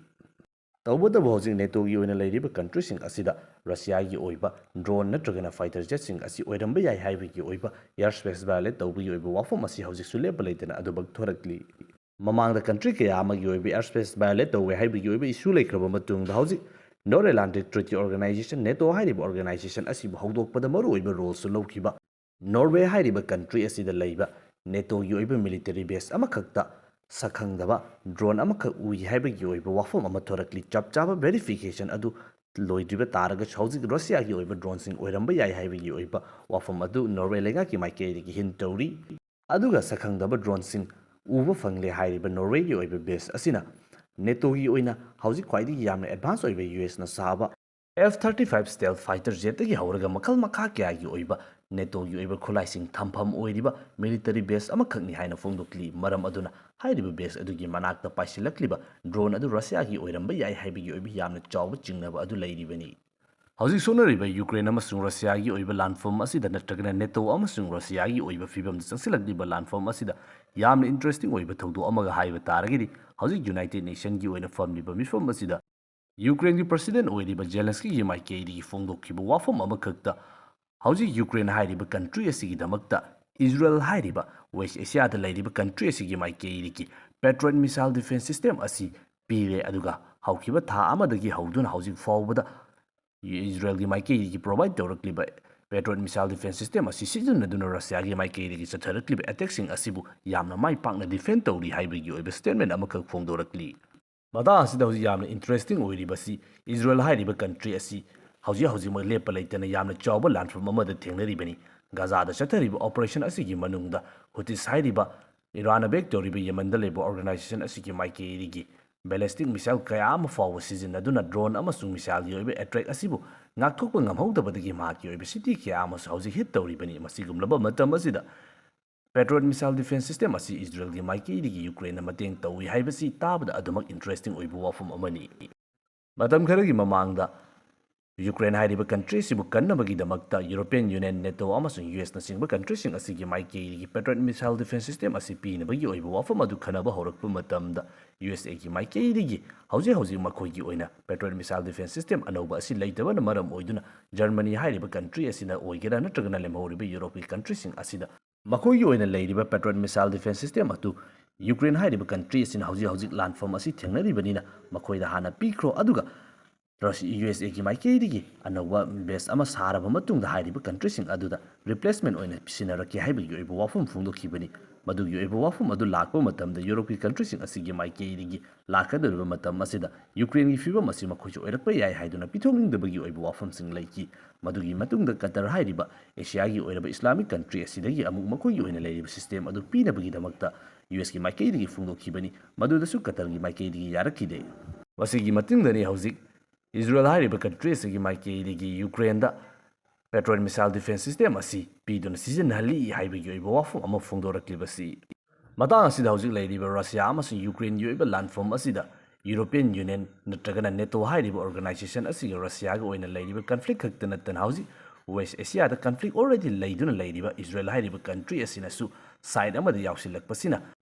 ꯇꯧꯕꯇꯕꯨ ꯍꯧꯖꯤꯛ NATOꯒꯤ ꯑꯣꯏꯅ ꯂꯩꯔꯤꯕ countryꯁꯤꯡ ꯑꯁꯤꯗ ꯔꯁꯤꯌꯥꯒꯤ ꯑꯣꯏꯕ drone ꯅꯠꯇ꯭ꯔꯒꯅ fighter jetꯁꯤꯡ ꯑꯁꯤ ꯑꯣꯏꯔꯝꯕ ꯌꯥꯏ ꯍꯥꯏꯕꯒꯤ ꯑꯣꯏꯕ air space violate ꯇꯧꯕꯒꯤ ꯑꯣꯏꯕ ꯋꯥꯐꯝ ꯑꯁꯤ ꯍꯧꯖꯤꯛꯁꯨ ꯂꯦꯞꯄ ꯂꯩꯇꯅ ꯑꯗꯨꯃꯛ ꯊꯣꯔꯛꯂꯤ꯫ ꯃꯃꯥꯡꯗ country ꯀꯌꯥ ꯑꯃꯒꯤ ꯑꯣꯏꯕ air space violate ꯇꯧꯋꯦ ꯍꯥꯏꯕꯒꯤ ꯑꯣꯏꯕ issue ꯂꯩꯈ꯭ꯔꯕ ꯃꯇꯨꯡꯗ ꯍꯧꯖꯤꯛ North Atlantic Treaty Organization, NATO ꯍꯥꯏꯔꯤꯕ organization ꯑꯁꯤꯕꯨ ꯍꯧꯗꯣꯛꯄꯗ ꯃꯔꯨꯑꯣꯏꯕ roleꯁꯨ ꯂꯧꯈꯤꯕ Norway ꯍꯥꯏꯔꯤꯕ country ꯑꯁꯤꯗ ꯂꯩꯕ NATOꯒꯤ ꯑꯣꯏꯕ military base ꯑꯃꯈꯛꯇ ꯁꯛꯈꯪꯗꯕ drone ꯑꯃꯈꯛ ꯎꯏ ꯍꯥꯏꯕꯒꯤ ꯑꯣꯏꯕ ꯋꯥꯐꯝ ꯑꯃ ꯊꯣꯔꯛꯂꯤ꯫ ꯆꯞ ꯆꯥꯕ verification ꯑꯗꯨ ꯂꯣꯏꯗ꯭ꯔꯤꯕ ꯇꯥꯔꯒꯁꯨ ꯍꯧꯖꯤꯛ ꯔꯁꯤꯌꯥꯒꯤ ꯑꯣꯏꯕ droneꯁꯤꯡ ꯑꯣꯏꯔꯝꯕ ꯌꯥꯏ ꯍꯥꯏꯕꯒꯤ ꯑꯣꯏꯕ ꯋꯥꯐꯝ ꯑꯗꯨ Norway ꯂꯩꯉꯥꯛꯀꯤ ꯃꯥꯏꯀꯩꯗꯒꯤ hint ꯇꯧꯔꯤ꯫ ꯑꯗꯨꯒ ꯁꯛꯈꯪꯗꯕ droneꯁꯤꯡ ꯎꯕ ꯐꯪꯂꯦ ꯍꯥꯏꯔꯤꯕ Norwayꯒꯤ ꯑꯣꯏꯕ base ꯑꯁꯤꯅ NATOꯒꯤ ꯑꯣꯏꯅ ꯍꯧꯖꯤꯛ ꯈ꯭ꯋꯥꯏꯗꯒꯤ ꯌꯥꯝꯅ advance ꯑꯣꯏꯕ USꯅ ꯁꯥꯕ F thirty-five stealth fighter jetꯇꯒꯤ ꯍꯧꯔꯒ ꯃꯈꯜ ꯃꯈꯥ ꯀꯌꯥꯒꯤ ꯑꯣꯏꯕ NATOꯒꯤ ꯑꯣꯏꯕ ꯈꯨꯠꯂꯥꯏꯁꯤꯡ ꯊꯝꯐꯝ ꯑꯣꯏꯔꯤꯕ military base ꯑꯃꯈꯛꯅꯤ ꯍꯥꯏꯅ ꯐꯣꯡꯗꯣꯛꯂꯤ꯫ ꯃꯔꯝ ꯑꯗꯨꯅ ꯍꯥꯏꯔꯤꯕ base ꯑꯗꯨꯒꯤ ꯃꯅꯥꯛꯇ ꯄꯥꯏꯁꯤꯜꯂꯛꯂꯤꯕ drone ꯑꯗꯨ ꯔꯁꯤꯌꯥꯒꯤ ꯑꯣꯏꯔꯝꯕ ꯌꯥꯏ ꯍꯥꯏꯕꯒꯤ ꯑꯣꯏꯕ ꯌꯥꯝꯅ ꯆꯥꯎꯕ ꯆꯤꯡꯅꯕ ꯑꯗꯨ ꯂꯩꯔꯤꯕꯅꯤ꯫ ꯍꯧꯖꯤꯛ ꯁꯣꯛꯅꯔꯤꯕ ꯌꯨꯀ꯭ꯔꯦꯟ ꯑꯃꯁꯨꯡ ꯔꯁꯤꯌꯥꯒꯤ ꯑꯣꯏꯕ ꯂꯥꯟꯐꯝ ꯑꯁꯤꯗ ꯅꯠꯇ꯭ꯔꯒꯅ NATO ꯑꯃꯁꯨꯡ ꯔꯁꯤꯌꯥꯒꯤ ꯑꯣꯏꯕ ꯐꯤꯕꯝꯗ ꯆꯪꯁꯤꯜꯂꯛꯂꯤꯕ ꯂꯥꯟꯐꯝ ꯑꯁꯤꯗ ꯌꯥꯝꯅ interesting ꯑꯣꯏꯕ ꯊꯧꯗꯣꯛ ꯑꯃꯒ ꯍꯥꯏꯕ ꯇꯥꯔꯒꯗꯤ ꯍꯧꯖꯤꯛ United Nationꯒꯤ ꯑꯣꯏꯅ ꯐꯝꯂꯤꯕ ꯃꯤꯐꯝ ꯑꯁꯤꯗ ꯌꯨꯀ꯭ꯔꯦꯟꯒꯤ president ꯑꯣꯏꯔꯤꯕ ꯖꯦꯂꯦꯟꯁꯀꯤꯒꯤ ꯃꯥꯏꯀꯩꯗꯒꯤ ꯐꯣꯡꯗꯣꯛꯈꯤꯕ ꯋꯥꯐꯝ ꯑꯃꯈꯛꯇ ꯍꯧꯖꯤꯛ ꯌꯨꯀ꯭ꯔꯦꯟ ꯍꯥꯏꯔꯤꯕ country ꯑꯁꯤꯒꯤꯗꯃꯛꯇ ꯏꯖꯔꯦꯜ ꯍꯥꯏꯔꯤꯕ West Asiaꯗ ꯂꯩꯔꯤꯕ country ꯑꯁꯤꯒꯤ ꯃꯥꯏꯀꯩꯗꯒꯤ Patriot missile defense system ꯑꯁꯤ ꯄꯤꯔꯦ꯫ ꯑꯗꯨꯒ ꯍꯧꯈꯤꯕ ꯊꯥ ꯑꯃꯗꯒꯤ ꯍꯧꯗꯨꯅ ꯍꯧꯖꯤꯛ ꯐꯥꯎꯕꯗ ꯏꯖꯔꯦꯜꯒꯤ ꯃꯥꯏꯀꯩꯗꯒꯤ provide ꯇꯧꯔꯛꯂꯤꯕ Patriot missile defense system ꯑꯁꯤ ꯁꯤꯖꯤꯟꯅꯗꯨꯅ ꯔꯁꯤꯌꯥꯒꯤ ꯃꯥꯏꯀꯩꯗꯒꯤ ꯆꯠꯊꯔꯛꯂꯤꯕ attackꯁꯤꯡ ꯑꯁꯤꯕꯨ ꯌꯥꯝꯅ ꯃꯥꯏ ꯄꯥꯛꯅ defend ꯇꯧꯔꯤ ꯍꯥꯏꯕꯒꯤ ꯑꯣꯏꯕ statement ꯑꯃꯈꯛ ꯐꯣꯡꯗꯣꯔꯛꯂꯤ꯫ ꯃꯇꯥꯡ ꯑꯁꯤꯗ ꯍꯧꯖꯤꯛ ꯌꯥꯝꯅ interesting ꯑꯣꯏꯔꯤꯕꯁꯤ ꯏꯖꯔꯦꯜ ꯍꯥꯏꯔꯤꯕ country ꯑꯁꯤ ꯍꯧꯖꯤꯛ ꯍꯧꯖꯤꯛꯃꯛ ꯂꯦꯞꯄ ꯂꯩꯇꯅ ꯌꯥꯝꯅ ꯆꯥꯎꯕ ꯂꯥꯟꯐꯝ ꯑꯃꯗ ꯊꯦꯡꯅꯔꯤꯕꯅꯤ꯫ ꯒꯥꯖꯥꯗ ꯆꯠꯊꯔꯤꯕ operation ꯑꯁꯤꯒꯤ ꯃꯅꯨꯡꯗ ꯍꯨꯇꯤꯁ ꯍꯥꯏꯔꯤꯕ ꯏꯔꯥꯟꯅ back ꯇꯧꯔꯤꯕ ꯌꯦꯃꯟꯗ ꯂꯩꯕ organization ꯑꯁꯤꯒꯤ ꯃꯥꯏꯀꯩꯗꯒꯤ ballistic missile ꯀꯌꯥ ꯑꯃ ꯐꯥꯎꯕ ꯁꯤꯖꯤꯟꯅꯗꯨꯅ drone ꯑꯃꯁꯨꯡ missileꯒꯤ ꯑꯣꯏꯕ attack ꯑꯁꯤꯕꯨ ꯉꯥꯛꯊꯣꯛꯄ ꯉꯝꯍꯧꯗꯕꯗꯒꯤ ꯃꯍꯥꯛꯀꯤ ꯑꯣꯏꯕ city ꯀꯌꯥ ꯑꯃꯁꯨ ꯍꯧꯖꯤꯛ hit ꯇꯧꯔꯤꯕꯅꯤ꯫ ꯃꯁꯤꯒꯨꯝꯂꯕ ꯃꯇꯝ ꯑꯁꯤꯗ Patriot missile defense system ꯑꯁꯤ ꯏꯖꯔꯦꯜꯒꯤ ꯃꯥꯏꯀꯩꯗꯒꯤ ꯌꯨꯀ꯭ꯔꯦꯟꯅ ꯃꯇꯦꯡ ꯇꯧꯏ ꯍꯥꯏꯕꯁꯤ ꯇꯥꯕꯗ ꯑꯗꯨꯃꯛ interesting ꯑꯣꯏꯕ ꯋꯥꯐꯝ ꯑꯃꯅꯤ꯫ ꯃꯇꯝ ꯈꯔꯒꯤ ꯃꯃꯥꯡꯗ ꯌꯨꯀ꯭ꯔꯦꯟ ꯍꯥꯏꯔꯤꯕ country ꯑꯁꯤꯕꯨ ꯀꯟꯅꯕꯒꯤꯗꯃꯛꯇ European Union, NATO ꯑꯃꯁꯨꯡ U S ꯅꯆꯤꯡꯕ countryꯁꯤꯡ ꯑꯁꯤꯒꯤ ꯃꯥꯏꯀꯩꯗꯒꯤ Patriot missile defense system ꯑꯁꯤ ꯄꯤꯅꯕꯒꯤ ꯑꯣꯏꯕ ꯋꯥꯐꯝ ꯑꯗꯨ ꯈꯟꯅꯕ ꯍꯧꯔꯛꯄ ꯃꯇꯝꯗ, U S Aꯒꯤ ꯃꯥꯏꯀꯩꯗꯒꯤ ꯍꯧꯖꯤꯛ ꯍꯧꯖꯤꯛ ꯃꯈꯣꯏꯒꯤ ꯑꯣꯏꯅ Patriot missile defense system ꯑꯅꯧꯕ ꯑꯁꯤ ꯂꯩꯇꯕꯅ ꯃꯔꯝ ꯑꯣꯏꯗꯨꯅ, Germany ꯍꯥꯏꯔꯤꯕ country ꯑꯁꯤꯅ ꯑꯣꯏꯒꯦꯔꯥ ꯅꯠꯇ꯭ꯔꯒꯅ ꯂꯦꯝꯍꯧꯔꯤꯕ ꯌꯨꯔꯣꯞꯀꯤ countryꯁꯤꯡ ꯑꯁꯤꯗ ꯃꯈꯣꯏꯒꯤ ꯑꯣꯏꯅ ꯂꯩꯔꯤꯕ Patriot missile defense system ꯑꯗꯨ ꯌꯨꯀ꯭ꯔꯦꯟ ꯍꯥꯏꯔꯤꯕ country ꯑꯁꯤꯅ ꯍꯧꯖꯤꯛ ꯍꯧꯖꯤꯛ ꯂꯥꯟꯐꯝ ꯑꯁꯤ ꯊꯦꯡꯅꯔꯤꯕꯅꯤꯅ ꯃꯈꯣꯏꯗ ꯍꯥꯟꯅ ꯄꯤꯈ꯭ꯔꯣ, ꯑꯗꯨꯒ ꯔꯁꯤ-, U S Aꯒꯤ ꯃꯥꯏꯀꯩꯗꯒꯤ ꯑꯅꯧꯕ base ꯑꯃ ꯁꯥꯔꯕ ꯃꯇꯨꯡꯗ ꯍꯥꯏꯔꯤꯕ countryꯁꯤꯡ ꯑꯗꯨꯗ replacement ꯑꯣꯏꯅ ꯄꯤꯁꯤꯟꯅꯔꯛꯀꯦ ꯍꯥꯏꯕꯒꯤ ꯑꯣꯏꯕ ꯋꯥꯐꯝ ꯐꯣꯡꯗꯣꯛꯈꯤꯕꯅꯤ꯫ ꯃꯗꯨꯒꯤ ꯑꯣꯏꯕ ꯋꯥꯐꯝ ꯑꯗꯨ ꯂꯥꯛꯄ ꯃꯇꯝꯗ ꯌꯨꯔꯣꯞꯀꯤ countryꯁꯤꯡ ꯑꯁꯤꯒꯤ ꯃꯥꯏꯀꯩꯗꯒꯤ ꯂꯥꯛꯀꯗꯧꯔꯤꯕ ꯃꯇꯝ ꯑꯁꯤꯗ ꯌꯨꯀ꯭ꯔꯦꯟꯒꯤ ꯐꯤꯕꯝ ꯑꯁꯤ ꯃꯈꯣꯏꯁꯨ ꯑꯣꯏꯔꯛꯄ ꯌꯥꯏ ꯍꯥꯏꯗꯨꯅ ꯄꯤꯊꯣꯛꯅꯤꯡꯗꯕꯒꯤ ꯑꯣꯏꯕ ꯋꯥꯐꯝꯁꯤꯡ ꯂꯩꯈꯤ꯫ ꯃꯗꯨꯒꯤ ꯃꯇꯨꯡꯗ ꯀꯇꯔ ꯍꯥꯏꯔꯤꯕ ꯑꯦꯁꯤꯌꯥꯒꯤ ꯑꯣꯏꯔꯕ Islamic country ꯑꯁꯤꯗꯒꯤ ꯑꯃꯨꯛ ꯃꯈꯣꯏꯒꯤ ꯑꯣꯏꯅ ꯂꯩꯔꯤꯕ system ꯑꯗꯨ ꯄꯤꯅꯕꯒꯤꯗꯃꯛꯇ U S ꯀꯤ ꯃꯥꯏꯀꯩꯗꯒꯤ ꯐꯣꯡꯗꯣꯛꯈꯤꯕꯅꯤ꯫ ꯃꯗꯨꯗꯁꯨ ꯀꯇꯔꯒꯤ ꯃꯥꯏꯀꯩꯗꯒꯤ ꯌꯥꯔꯛꯈꯤꯗꯦ꯫ ꯃꯁꯤꯒꯤ ꯃꯇꯨꯡꯗꯅꯤ ꯍꯧꯖꯤꯛ ꯏꯖꯔꯦꯜ ꯍꯥꯏꯔꯤꯕ country ꯑꯁꯤꯒꯤ ꯃꯥꯏꯀꯩꯗꯒꯤ ꯌꯨꯀ꯭ꯔꯦꯟꯗ Patriot missile defense system ꯑꯁꯤ ꯄꯤꯗꯨꯅ ꯁꯤꯖꯤꯟꯅꯍꯜꯂꯤ ꯍꯥꯏꯕꯒꯤ ꯑꯣꯏꯕ ꯋꯥꯐꯝ ꯑꯃ ꯐꯣꯡꯗꯣꯔꯛꯂꯤꯕꯁꯤ꯫ ꯃꯇꯥꯡ ꯑꯁꯤꯗ ꯍꯧꯖꯤꯛ ꯂꯩꯔꯤꯕ ꯔꯁꯤꯌꯥ ꯑꯃꯁꯨꯡ ꯌꯨꯀ꯭ꯔꯦꯟꯒꯤ ꯑꯣꯏꯕ ꯂꯥꯟꯐꯝ ꯑꯁꯤꯗ European Union ꯅꯠꯇ꯭ꯔꯒꯅ NATO ꯍꯥꯏꯔꯤꯕ organization ꯑꯁꯤꯒ ꯔꯁꯤꯌꯥꯒ ꯑꯣꯏꯅ ꯂꯩꯔꯤꯕ conflict ꯈꯛꯇ ꯅꯠꯇꯅ ꯍꯧꯖꯤꯛ West Asia ꯗ conflict already ꯂꯩꯗꯨꯅ ꯂꯩꯔꯤꯕ ꯏꯖꯔꯦꯜ ꯍꯥꯏꯔꯤꯕ country ꯑꯁꯤꯅꯁꯨ side ꯑꯃꯗ ꯌꯥꯎꯁꯤꯜꯂꯛꯄꯁꯤꯅ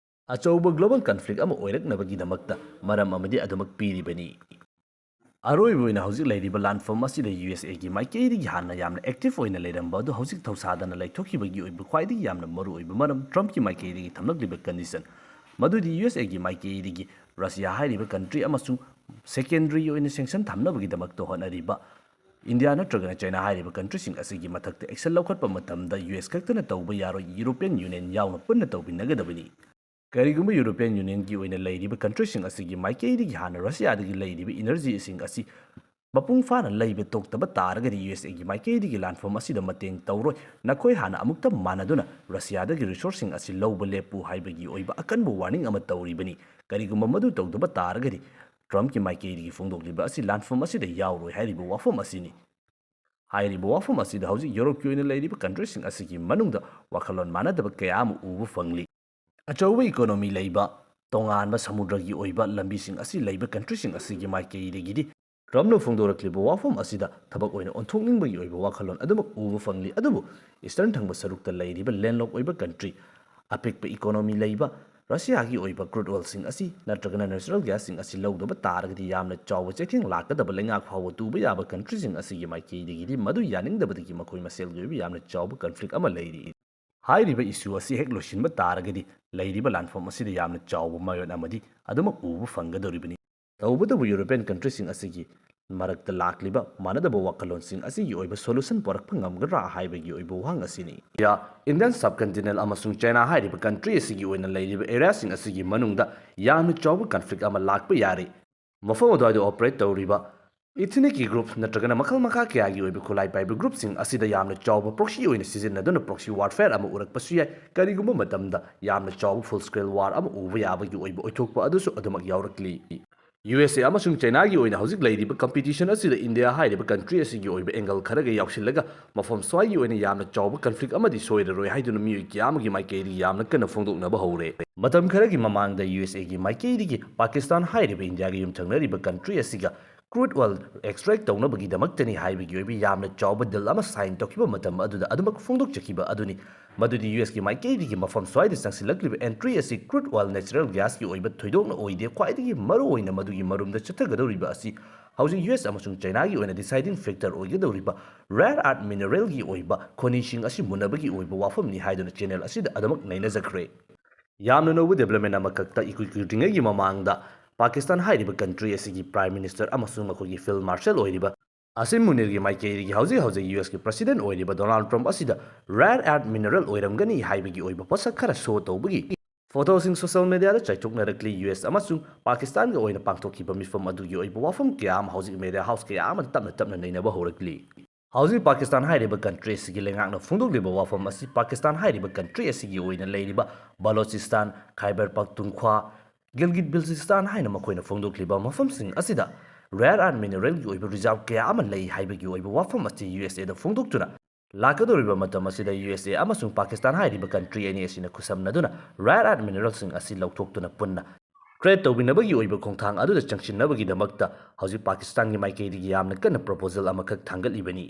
ꯑꯆꯧꯕ global conflict ꯑꯃ ꯑꯣꯏꯔꯛꯅꯕꯒꯤꯗꯃꯛꯇ ꯃꯔꯝ ꯑꯃꯗꯤ ꯑꯗꯨꯃꯛ ꯄꯤꯔꯤꯕꯅꯤ꯫ ꯑꯔꯣꯏꯕ ꯑꯣꯏꯅ ꯍꯧꯖꯤꯛ ꯂꯩꯔꯤꯕ ꯂꯥꯟꯐꯝ ꯑꯁꯤꯗ U S A ꯒꯤ ꯃꯥꯏꯀꯩꯗꯒꯤ ꯍꯥꯟꯅ ꯌꯥꯝꯅ active ꯑꯣꯏꯅ ꯂꯩꯔꯝꯕ ꯑꯗꯨ ꯍꯧꯖꯤꯛ ꯊꯧꯁꯥꯗꯅ ꯂꯩꯊꯣꯛꯈꯤꯕꯒꯤ ꯑꯣꯏꯕ ꯈ꯭ꯋꯥꯏꯗꯒꯤ ꯌꯥꯝꯅ ꯃꯔꯨ ꯑꯣꯏꯕ ꯃꯔꯝ Trump ꯀꯤ ꯃꯥꯏꯀꯩꯗꯒꯤ ꯊꯝꯂꯛꯂꯤꯕ condition ꯃꯗꯨꯗꯤ U S A ꯒꯤ ꯃꯥꯏꯀꯩꯗꯒꯤ ꯔꯁꯤꯌꯥ ꯍꯥꯏꯔꯤꯕ country ꯑꯃꯁꯨꯡ secondary ꯑꯣꯏꯅ sanction ꯊꯝꯅꯕꯒꯤꯗꯃꯛꯇ ꯍꯣꯠꯅꯔꯤꯕ ꯏꯟꯗꯤꯌꯥ ꯅꯠꯇ꯭ꯔꯒꯅ ꯆꯥꯏꯅꯥ ꯍꯥꯏꯔꯤꯕ country ꯁꯤꯡ ꯑꯁꯤꯒꯤ ꯃꯊꯛꯇ action ꯂꯧꯈꯠꯄ ꯃꯇꯝꯗ U S ꯈꯛꯇꯅ ꯇꯧꯕ ꯌꯥꯔꯣꯏ, European Union ꯌꯥꯎꯅ ꯄꯨꯟꯅ ꯇꯧꯃꯤꯟꯅꯒꯗꯕꯅꯤ꯫ ꯀꯔꯤꯒꯨꯝꯕ European Union ꯒꯤ ꯑꯣꯏꯅ ꯂꯩꯔꯤꯕ country ꯁꯤꯡ ꯑꯁꯤꯒꯤ ꯃꯥꯏꯀꯩꯗꯒꯤ ꯍꯥꯟꯅ ꯔꯁꯤꯌꯥꯗꯒꯤ ꯂꯩꯔꯤꯕ energy ꯁꯤꯡ ꯑꯁꯤ ꯃꯄꯨꯡ ꯐꯥꯅ ꯂꯩꯕ ꯇꯣꯛꯇꯕ ꯇꯥꯔꯒꯗꯤ U S A ꯒꯤ ꯃꯥꯏꯀꯩꯗꯒꯤ ꯂꯥꯟꯐꯝ ꯑꯁꯤꯗ ꯃꯇꯦꯡ ꯇꯧꯔꯣꯏ꯫ ꯅꯈꯣꯏ ꯍꯥꯟꯅ ꯑꯃꯨꯛꯇ ꯃꯥꯟꯅꯗꯨꯅ ꯔꯁꯤꯌꯥꯗꯒꯤ resource ꯁꯤꯡ ꯑꯁꯤ ꯂꯧꯕ ꯂꯦꯞꯄꯨ ꯍꯥꯏꯕꯒꯤ ꯑꯣꯏꯕ ꯑꯀꯟꯕ warning ꯑꯃ ꯇꯧꯔꯤꯕꯅꯤ꯫ ꯀꯔꯤꯒꯨꯝꯕ ꯃꯗꯨ ꯇꯧꯗꯕ ꯇꯥꯔꯒꯗꯤ Trump ꯀꯤ ꯃꯥꯏꯀꯩꯗꯒꯤ ꯐꯣꯡꯗꯣꯛꯂꯤꯕ ꯑꯁꯤ ꯂꯥꯟꯐꯝ ꯑꯁꯤꯗ ꯌꯥꯎꯔꯣꯏ ꯍꯥꯏꯔꯤꯕ ꯋꯥꯐꯝ ꯑꯁꯤꯅꯤ꯫ ꯍꯥꯏꯔꯤꯕ ꯋꯥꯐꯝ ꯑꯁꯤꯗ ꯍꯧꯖꯤꯛ ꯌꯨꯔꯣꯞꯀꯤ ꯑꯣꯏꯅ ꯂꯩꯔꯤꯕ country ꯁꯤꯡ ꯑꯁꯤꯒꯤ ꯃꯅꯨꯡꯗ ꯋꯥꯈꯜꯂꯣꯟ ꯃꯥꯟꯅꯗꯕ ꯀꯌꯥ ꯑꯃ ꯎꯕ ꯐꯪꯂꯤ꯫ ꯑꯆꯧꯕ economy ꯂꯩꯕ, ꯇꯣꯉꯥꯟꯕ ꯁꯃꯨꯗ꯭ꯔꯒꯤ ꯑꯣꯏꯕ ꯂꯝꯕꯤꯁꯤꯡ ꯑꯁꯤ ꯂꯩꯕ country ꯁꯤꯡ ꯑꯁꯤꯒꯤ ꯃꯥꯏꯀꯩꯗꯒꯤꯗꯤ ꯇ꯭ꯔꯝꯞꯅ ꯐꯣꯡꯗꯣꯔꯛꯂꯤꯕ ꯋꯥꯐꯝ ꯑꯁꯤꯗ ꯊꯕꯛ ꯑꯣꯏꯅ ꯑꯣꯟꯊꯣꯛꯅꯤꯡꯕꯒꯤ ꯑꯣꯏꯕ ꯋꯥꯈꯜꯂꯣꯟ ꯑꯗꯨꯃꯛ ꯎꯕ ꯐꯪꯂꯤ, ꯑꯗꯨꯕꯨ ꯏꯁꯇꯔꯟ ꯊꯪꯕ ꯁꯔꯨꯛꯇ ꯂꯩꯔꯤꯕ ꯂꯦꯟꯂꯣꯛ ꯑꯣꯏꯕ ꯀꯟꯇ꯭ꯔꯤ, ꯑꯄꯤꯛꯄ ꯏꯀꯣꯅꯣꯃꯤ ꯂꯩꯕ ꯔꯁꯤꯌꯥꯒꯤ ꯑꯣꯏꯕ ꯀ꯭ꯔꯨꯗ ꯑꯣꯏꯜꯁꯤꯡ ꯑꯁꯤ ꯅꯠꯇ꯭ꯔꯒꯅ ꯅꯦꯆꯔꯦꯜ ꯒ꯭ꯌꯥꯁꯁꯤꯡ ꯑꯁꯤ ꯂꯧꯗꯕ ꯇꯥꯔꯒꯗꯤ ꯌꯥꯝꯅ ꯆꯥꯎꯕ ꯆꯩꯊꯦꯡ ꯂꯥꯛꯀꯗꯕ ꯂꯩꯉꯥꯛ ꯐꯥꯎꯕ ꯇꯨꯕ ꯌꯥꯕ ꯀꯟꯇ꯭ꯔꯤꯁꯤꯡ ꯑꯁꯤꯒꯤ ꯃꯥꯏꯀꯩꯗꯒꯤꯗꯤ ꯃꯗꯨ ꯌꯥꯅꯤꯡꯗꯕꯗꯒꯤ ꯃꯈꯣꯏ ꯃꯁꯦꯜꯒꯤ ꯑꯣꯏꯕ ꯌꯥꯝꯅ ꯆꯥꯎꯕ ꯀꯟꯐ꯭ꯂꯤꯛ ꯑꯃ ꯂꯩꯔꯤ꯫ ꯍꯥꯏꯔꯤꯕ ꯏꯁꯨ ꯑꯁꯤ ꯍꯦꯛ ꯂꯣꯏꯁꯤꯟꯕ ꯇꯥꯔꯒꯗꯤ ꯂꯩꯔꯤꯕ ꯂꯥꯟꯐꯝ ꯑꯁꯤꯗ ꯌꯥꯝꯅ ꯆꯥꯎꯕ ꯃꯥꯏꯑꯣꯟ ꯑꯃꯗꯤ ꯑꯗꯨꯃꯛ ꯎꯕ ꯐꯪꯒꯗꯧꯔꯤꯕꯅꯤ꯫ ꯇꯧꯕꯇꯕꯨ ꯌꯨꯔꯣꯄꯤꯌꯟ ꯀꯟꯇ꯭ꯔꯤꯁꯤꯡ ꯑꯁꯤꯒꯤ ꯃꯔꯛꯇ ꯂꯥꯛꯂꯤꯕ ꯃꯥꯟꯅꯗꯕ ꯋꯥꯈꯜꯂꯣꯟꯁꯤꯡ ꯑꯁꯤꯒꯤ ꯑꯣꯏꯕ ꯁꯣꯂꯨꯁꯟ ꯄꯨꯔꯛꯄ ꯉꯝꯒꯗ꯭ꯔꯥ ꯍꯥꯏꯕꯒꯤ ꯑꯣꯏꯕ ꯋꯥꯍꯪ ꯑꯁꯤꯅꯤ꯫ ꯏꯟꯗꯤꯌꯥ, ꯏꯟꯗꯤꯌꯟ ꯁꯕꯀꯟꯇꯤꯅꯦꯟ ꯑꯃꯁꯨꯡ ꯆꯥꯏꯅꯥ ꯍꯥꯏꯔꯤꯕ ꯀꯟꯇ꯭ꯔꯤ ꯑꯁꯤꯒꯤ ꯑꯣꯏꯅ ꯂꯩꯔꯤꯕ ꯑꯦꯔꯤꯌꯥꯁꯤꯡ ꯑꯁꯤꯒꯤ ꯃꯅꯨꯡꯗ ꯌꯥꯝꯅ ꯆꯥꯎꯕ ꯀꯟꯐ꯭ꯂꯤꯛ ꯑꯃ ꯂꯥꯛꯄ ꯌꯥꯔꯦ꯫ ꯃꯐꯝ ꯑꯗꯨꯋꯥꯏꯗ ꯑꯣꯄꯔꯦꯠ ꯇꯧꯔꯤꯕ ꯏꯊꯅꯤꯛꯀꯤ ꯒ꯭ꯔꯨꯞ ꯅꯠꯇ꯭ꯔꯒꯅ ꯃꯈꯜ ꯃꯈꯥ ꯀꯌꯥꯒꯤ ꯑꯣꯏꯕ ꯈꯨꯠꯂꯥꯏ ꯄꯥꯏꯕ ꯒ꯭ꯔꯨꯞꯁꯤꯡ ꯑꯁꯤꯗ ꯌꯥꯝꯅ ꯆꯥꯎꯕ ꯄ꯭ꯔꯣꯛꯁꯤ ꯑꯣꯏꯅ ꯁꯤꯖꯤꯟꯅꯗꯨꯅ ꯄ꯭ꯔꯣꯛꯁꯤ ꯋꯥꯔꯐꯦꯌꯔ ꯑꯃ ꯎꯔꯛꯄꯁꯨ ꯌꯥꯏ꯫ ꯀꯔꯤꯒꯨꯝꯕ ꯃꯇꯝꯗ ꯌꯥꯝꯅ ꯆꯥꯎꯕ ꯐꯨꯜ ꯁ꯭ꯀꯦꯜ ꯋꯥꯔ ꯑꯃ ꯎꯕ ꯌꯥꯕꯒꯤ ꯑꯣꯏꯕ ꯑꯣꯏꯊꯣꯛꯄ ꯑꯗꯨꯁꯨ ꯑꯗꯨꯃꯛ ꯌꯥꯎꯔꯛꯂꯤ꯫ ꯌꯨ ꯑꯦꯁ ꯑꯦ ꯑꯃꯁꯨꯡ ꯆꯥꯏꯅꯥꯒꯤ ꯑꯣꯏꯅ ꯍꯧꯖꯤꯛ ꯂꯩꯔꯤꯕ ꯀꯝꯄꯤꯇꯤꯁꯟ ꯑꯁꯤꯗ ꯏꯟꯗꯤꯌꯥ ꯍꯥꯏꯔꯤꯕ ꯀꯟꯇ꯭ꯔꯤ ꯑꯁꯤꯒꯤ ꯑꯣꯏꯕ ꯑꯦꯡꯒꯜ ꯈꯔꯒ ꯌꯥꯎꯁꯤꯜꯂꯒ ꯃꯐꯝ ꯁ꯭ꯋꯥꯏꯒꯤ ꯑꯣꯏꯅ ꯌꯥꯝꯅ ꯆꯥꯎꯕ ꯀꯟꯐ꯭ꯂꯤꯛ ꯑꯃꯗꯤ ꯁꯣꯏꯔꯔꯣꯏ ꯍꯥꯏꯗꯨꯅ ꯃꯤꯑꯣꯏ ꯀꯌꯥ ꯑꯃꯒꯤ ꯃꯥꯏꯀꯩꯗꯒꯤ ꯌꯥꯝꯅ ꯀꯟꯅ ꯐꯣꯡꯗꯣꯛꯅꯕ ꯍꯧꯔꯦ꯫ ꯃꯇꯝ ꯈꯔꯒꯤ ꯃꯃꯥꯡꯗ ꯌꯨ ꯑꯦꯁ ꯑꯦꯒꯤ ꯃꯥꯏꯀꯩꯗꯒꯤ ꯄꯥꯀꯤꯁꯇꯥꯟ ꯍꯥꯏꯔꯤꯕ ꯏꯟꯗꯤꯌꯥꯒ ꯌꯨꯝꯊꯪꯅꯔꯤꯕ ꯀꯟꯇ꯭ꯔꯤ ꯑꯁꯤꯒ ꯀ꯭ꯔꯨꯗ ꯑꯣꯏꯜ ꯑꯦꯛꯁꯇ꯭ꯔꯦꯛ ꯇꯧꯅꯕꯒꯤꯗꯃꯛꯇꯅꯤ ꯍꯥꯏꯕꯒꯤ ꯑꯣꯏꯕ ꯌꯥꯝꯅ ꯆꯥꯎꯕ ꯗꯤꯜ ꯑꯃ ꯁꯥꯏꯟ ꯇꯧꯈꯤꯕ ꯃꯇꯝ ꯑꯗꯨꯗ ꯑꯗꯨꯃꯛ ꯐꯣꯡꯗꯣꯛꯆꯈꯤꯕ ꯑꯗꯨꯅꯤ꯫ ꯃꯗꯨꯗꯤ ꯌꯨ ꯑꯦꯁꯀꯤ ꯃꯥꯏꯀꯩꯗꯒꯤ ꯃꯐꯝ ꯁ꯭ꯋꯥꯏꯗ ꯆꯪꯁꯤꯜꯂꯛꯂꯤꯕ ꯑꯦꯟꯇ꯭ꯔꯤ ꯑꯁꯤ ꯀ꯭ꯔꯨꯗ ꯑꯣꯏꯜ ꯅꯦꯆꯔꯦꯜ ꯒ꯭ꯌꯥꯁꯀꯤ ꯑꯣꯏꯕ ꯊꯣꯏꯗꯣꯛꯅ ꯑꯣꯏꯗꯦ꯫ ꯈ꯭ꯋꯥꯏꯗꯒꯤ ꯃꯔꯨꯑꯣꯏꯅ ꯃꯗꯨꯒꯤ ꯃꯔꯨꯝꯗ ꯆꯠꯊꯒꯗꯧꯔꯤꯕ ꯑꯁꯤ ꯍꯧꯖꯤꯛ ꯌꯨ ꯑꯦꯁ ꯑꯃꯁꯨꯡ ꯆꯥꯏꯅꯥꯒꯤ ꯑꯣꯏꯅ ꯗꯤꯁꯥꯏꯗꯤꯡ ꯐꯦꯛꯇꯔ ꯑꯣꯏꯒꯗꯧꯔꯤꯕ ꯔꯦꯌꯔ ꯑꯥꯔꯊ ꯃꯤꯅꯔꯦꯜꯒꯤ ꯑꯣꯏꯕ ꯈꯣꯅꯤꯁꯤꯡ ꯑꯁꯤ ꯃꯨꯟꯅꯕꯒꯤ ꯑꯣꯏꯕ ꯋꯥꯐꯝꯅꯤ ꯍꯥꯏꯗꯨꯅ ꯆꯦꯅꯦꯜ ꯑꯁꯤꯗ ꯑꯗꯨꯃꯛ ꯅꯩꯅꯖꯈ꯭ꯔꯦ꯫ ꯌꯥꯝꯅ ꯅꯧꯕ ꯗꯤꯕꯦꯂꯞꯃꯦꯟ ꯑꯃꯈꯛꯇ ꯏꯀꯨꯏ ꯀꯨꯏꯗ꯭ꯔꯤꯉꯩꯒꯤ ꯃꯃꯥꯡꯗ ꯄꯥꯀꯤꯁꯇꯥꯟ ꯍꯥꯏꯔꯤꯕ ꯀꯟꯇ꯭ꯔꯤ ꯑꯁꯤꯒꯤ ꯄ꯭ꯔꯥꯏꯝ ꯃꯤꯅꯤꯁꯇꯔ ꯑꯃꯁꯨꯡ ꯃꯈꯣꯏꯒꯤ ꯐꯤꯜꯗ ꯃꯥꯔꯁꯦꯜ ꯑꯣꯏꯔꯤꯕ ꯑꯁꯤꯝ ꯃꯨꯅꯤꯔꯒꯤ ꯃꯥꯏꯀꯩꯗꯒꯤ ꯍꯧꯖꯤꯛ ꯍꯧꯖꯤꯛ ꯌꯨ ꯑꯦꯁꯀꯤ ꯄ꯭ꯔꯁꯤꯗꯦꯟ ꯑꯣꯏꯔꯤꯕ ꯗꯣꯅꯥꯜꯗ ꯇ꯭ꯔꯝꯞ ꯑꯁꯤꯗ ꯔꯦꯌꯔ ꯑꯥꯔꯊ ꯃꯤꯅꯔꯦꯜ ꯑꯣꯏꯔꯝꯒꯅꯤ ꯍꯥꯏꯕꯒꯤ ꯑꯣꯏꯕ ꯄꯣꯠꯁꯛ ꯈꯔ ꯁꯣ ꯇꯧꯕꯒꯤ ꯐꯣꯇꯣꯁꯤꯡ ꯁꯣꯁꯤꯌꯦꯜ ꯃꯦꯗꯤꯌꯥꯗ ꯆꯥꯏꯊꯣꯛꯅꯔꯛꯂꯤ꯫ ꯌꯨ ꯑꯦꯁ ꯑꯃꯁꯨꯡ ꯄꯥꯀꯤꯁꯇꯥꯟꯒ ꯑꯣꯏꯅ ꯄꯥꯡꯊꯣꯛꯈꯤꯕ ꯃꯤꯐꯝ ꯑꯗꯨꯒꯤ ꯑꯣꯏꯕ ꯋꯥꯐꯝ ꯀꯌꯥ ꯑꯃ ꯍꯧꯖꯤꯛ ꯃꯦꯗꯤꯌꯥ ꯍꯥꯎꯁ ꯀꯌꯥ ꯑꯃꯅ ꯇꯞꯅ ꯇꯞꯅ ꯅꯩꯅꯕ ꯍꯧꯔꯛꯂꯤ꯫ ꯍꯧꯖꯤꯛ ꯄꯥꯀꯤꯁꯇꯥꯟ ꯍꯥꯏꯔꯤꯕ ꯀꯟꯇ꯭ꯔꯤ ꯑꯁꯤꯒꯤ ꯂꯩꯉꯥꯛꯅ ꯐꯣꯡꯗꯣꯛꯂꯤꯕ ꯋꯥꯐꯝ ꯑꯁꯤ ꯄꯥꯀꯤꯁꯇꯥꯟ ꯍꯥꯏꯔꯤꯕ ꯀꯟꯇ꯭ꯔꯤ ꯑꯁꯤꯒꯤ ꯑꯣꯏꯅ ꯂꯩꯔꯤꯕ ꯕꯂꯣꯆꯤꯁꯇꯥꯟ, ꯈꯥꯏꯕꯔ ꯄꯈꯇꯨꯟꯈ꯭ꯋꯥ, ꯒꯤꯜꯒꯤꯠ ꯕꯤꯜꯇꯤꯁꯇꯥꯟ ꯍꯥꯏꯅ ꯃꯈꯣꯏꯅ ꯐꯣꯡꯗꯣꯛꯂꯤꯕ ꯃꯐꯝꯁꯤꯡ ꯑꯁꯤꯗ ꯔꯦꯌꯔ ꯑꯥꯔꯊ ꯃꯤꯅꯔꯦꯜꯒꯤ ꯑꯣꯏꯕ ꯔꯤꯖꯥꯔꯚ ꯀꯌꯥ ꯑꯃ ꯂꯩ ꯍꯥꯏꯕꯒꯤ ꯑꯣꯏꯕ ꯋꯥꯐꯝ ꯑꯁꯤ ꯌꯨ ꯑꯦꯁ ꯑꯦꯗ ꯐꯣꯡꯗꯣꯛꯇꯨꯅ ꯂꯥꯛꯀꯗꯧꯔꯤꯕ ꯃꯇꯝ ꯑꯁꯤꯗ ꯌꯨ ꯑꯦꯁ ꯑꯦ ꯑꯃꯁꯨꯡ ꯄꯥꯀꯤꯁꯇꯥꯟ ꯍꯥꯏꯔꯤꯕ ꯀꯟꯇ꯭ꯔꯤ ꯑꯅꯤ ꯑꯁꯤꯅ ꯈꯨꯠꯁꯝꯅꯗꯨꯅ ꯔꯦꯌꯔ ꯑꯥꯔꯊ ꯃꯤꯅꯔꯦꯜꯁꯤꯡ ꯑꯁꯤ ꯂꯧꯊꯣꯛꯇꯨꯅ ꯄꯨꯟꯅ ꯇ꯭ꯔꯦꯗ ꯇꯧꯃꯤꯟꯅꯕꯒꯤ ꯑꯣꯏꯕ ꯈꯣꯡꯊꯥꯡ ꯑꯗꯨꯗ ꯆꯪꯁꯤꯟꯅꯕꯒꯤꯗꯃꯛꯇ ꯍꯧꯖꯤꯛ ꯄꯥꯀꯤꯁꯇꯥꯟꯒꯤ ꯃꯥꯏꯀꯩꯗꯒꯤ ꯌꯥꯝꯅ ꯀꯟꯅ ꯄ꯭ꯔꯣꯄꯣꯖꯦꯜ ꯑꯃꯈꯛ ꯊꯥꯡꯒꯠꯂꯤꯕꯅꯤ꯫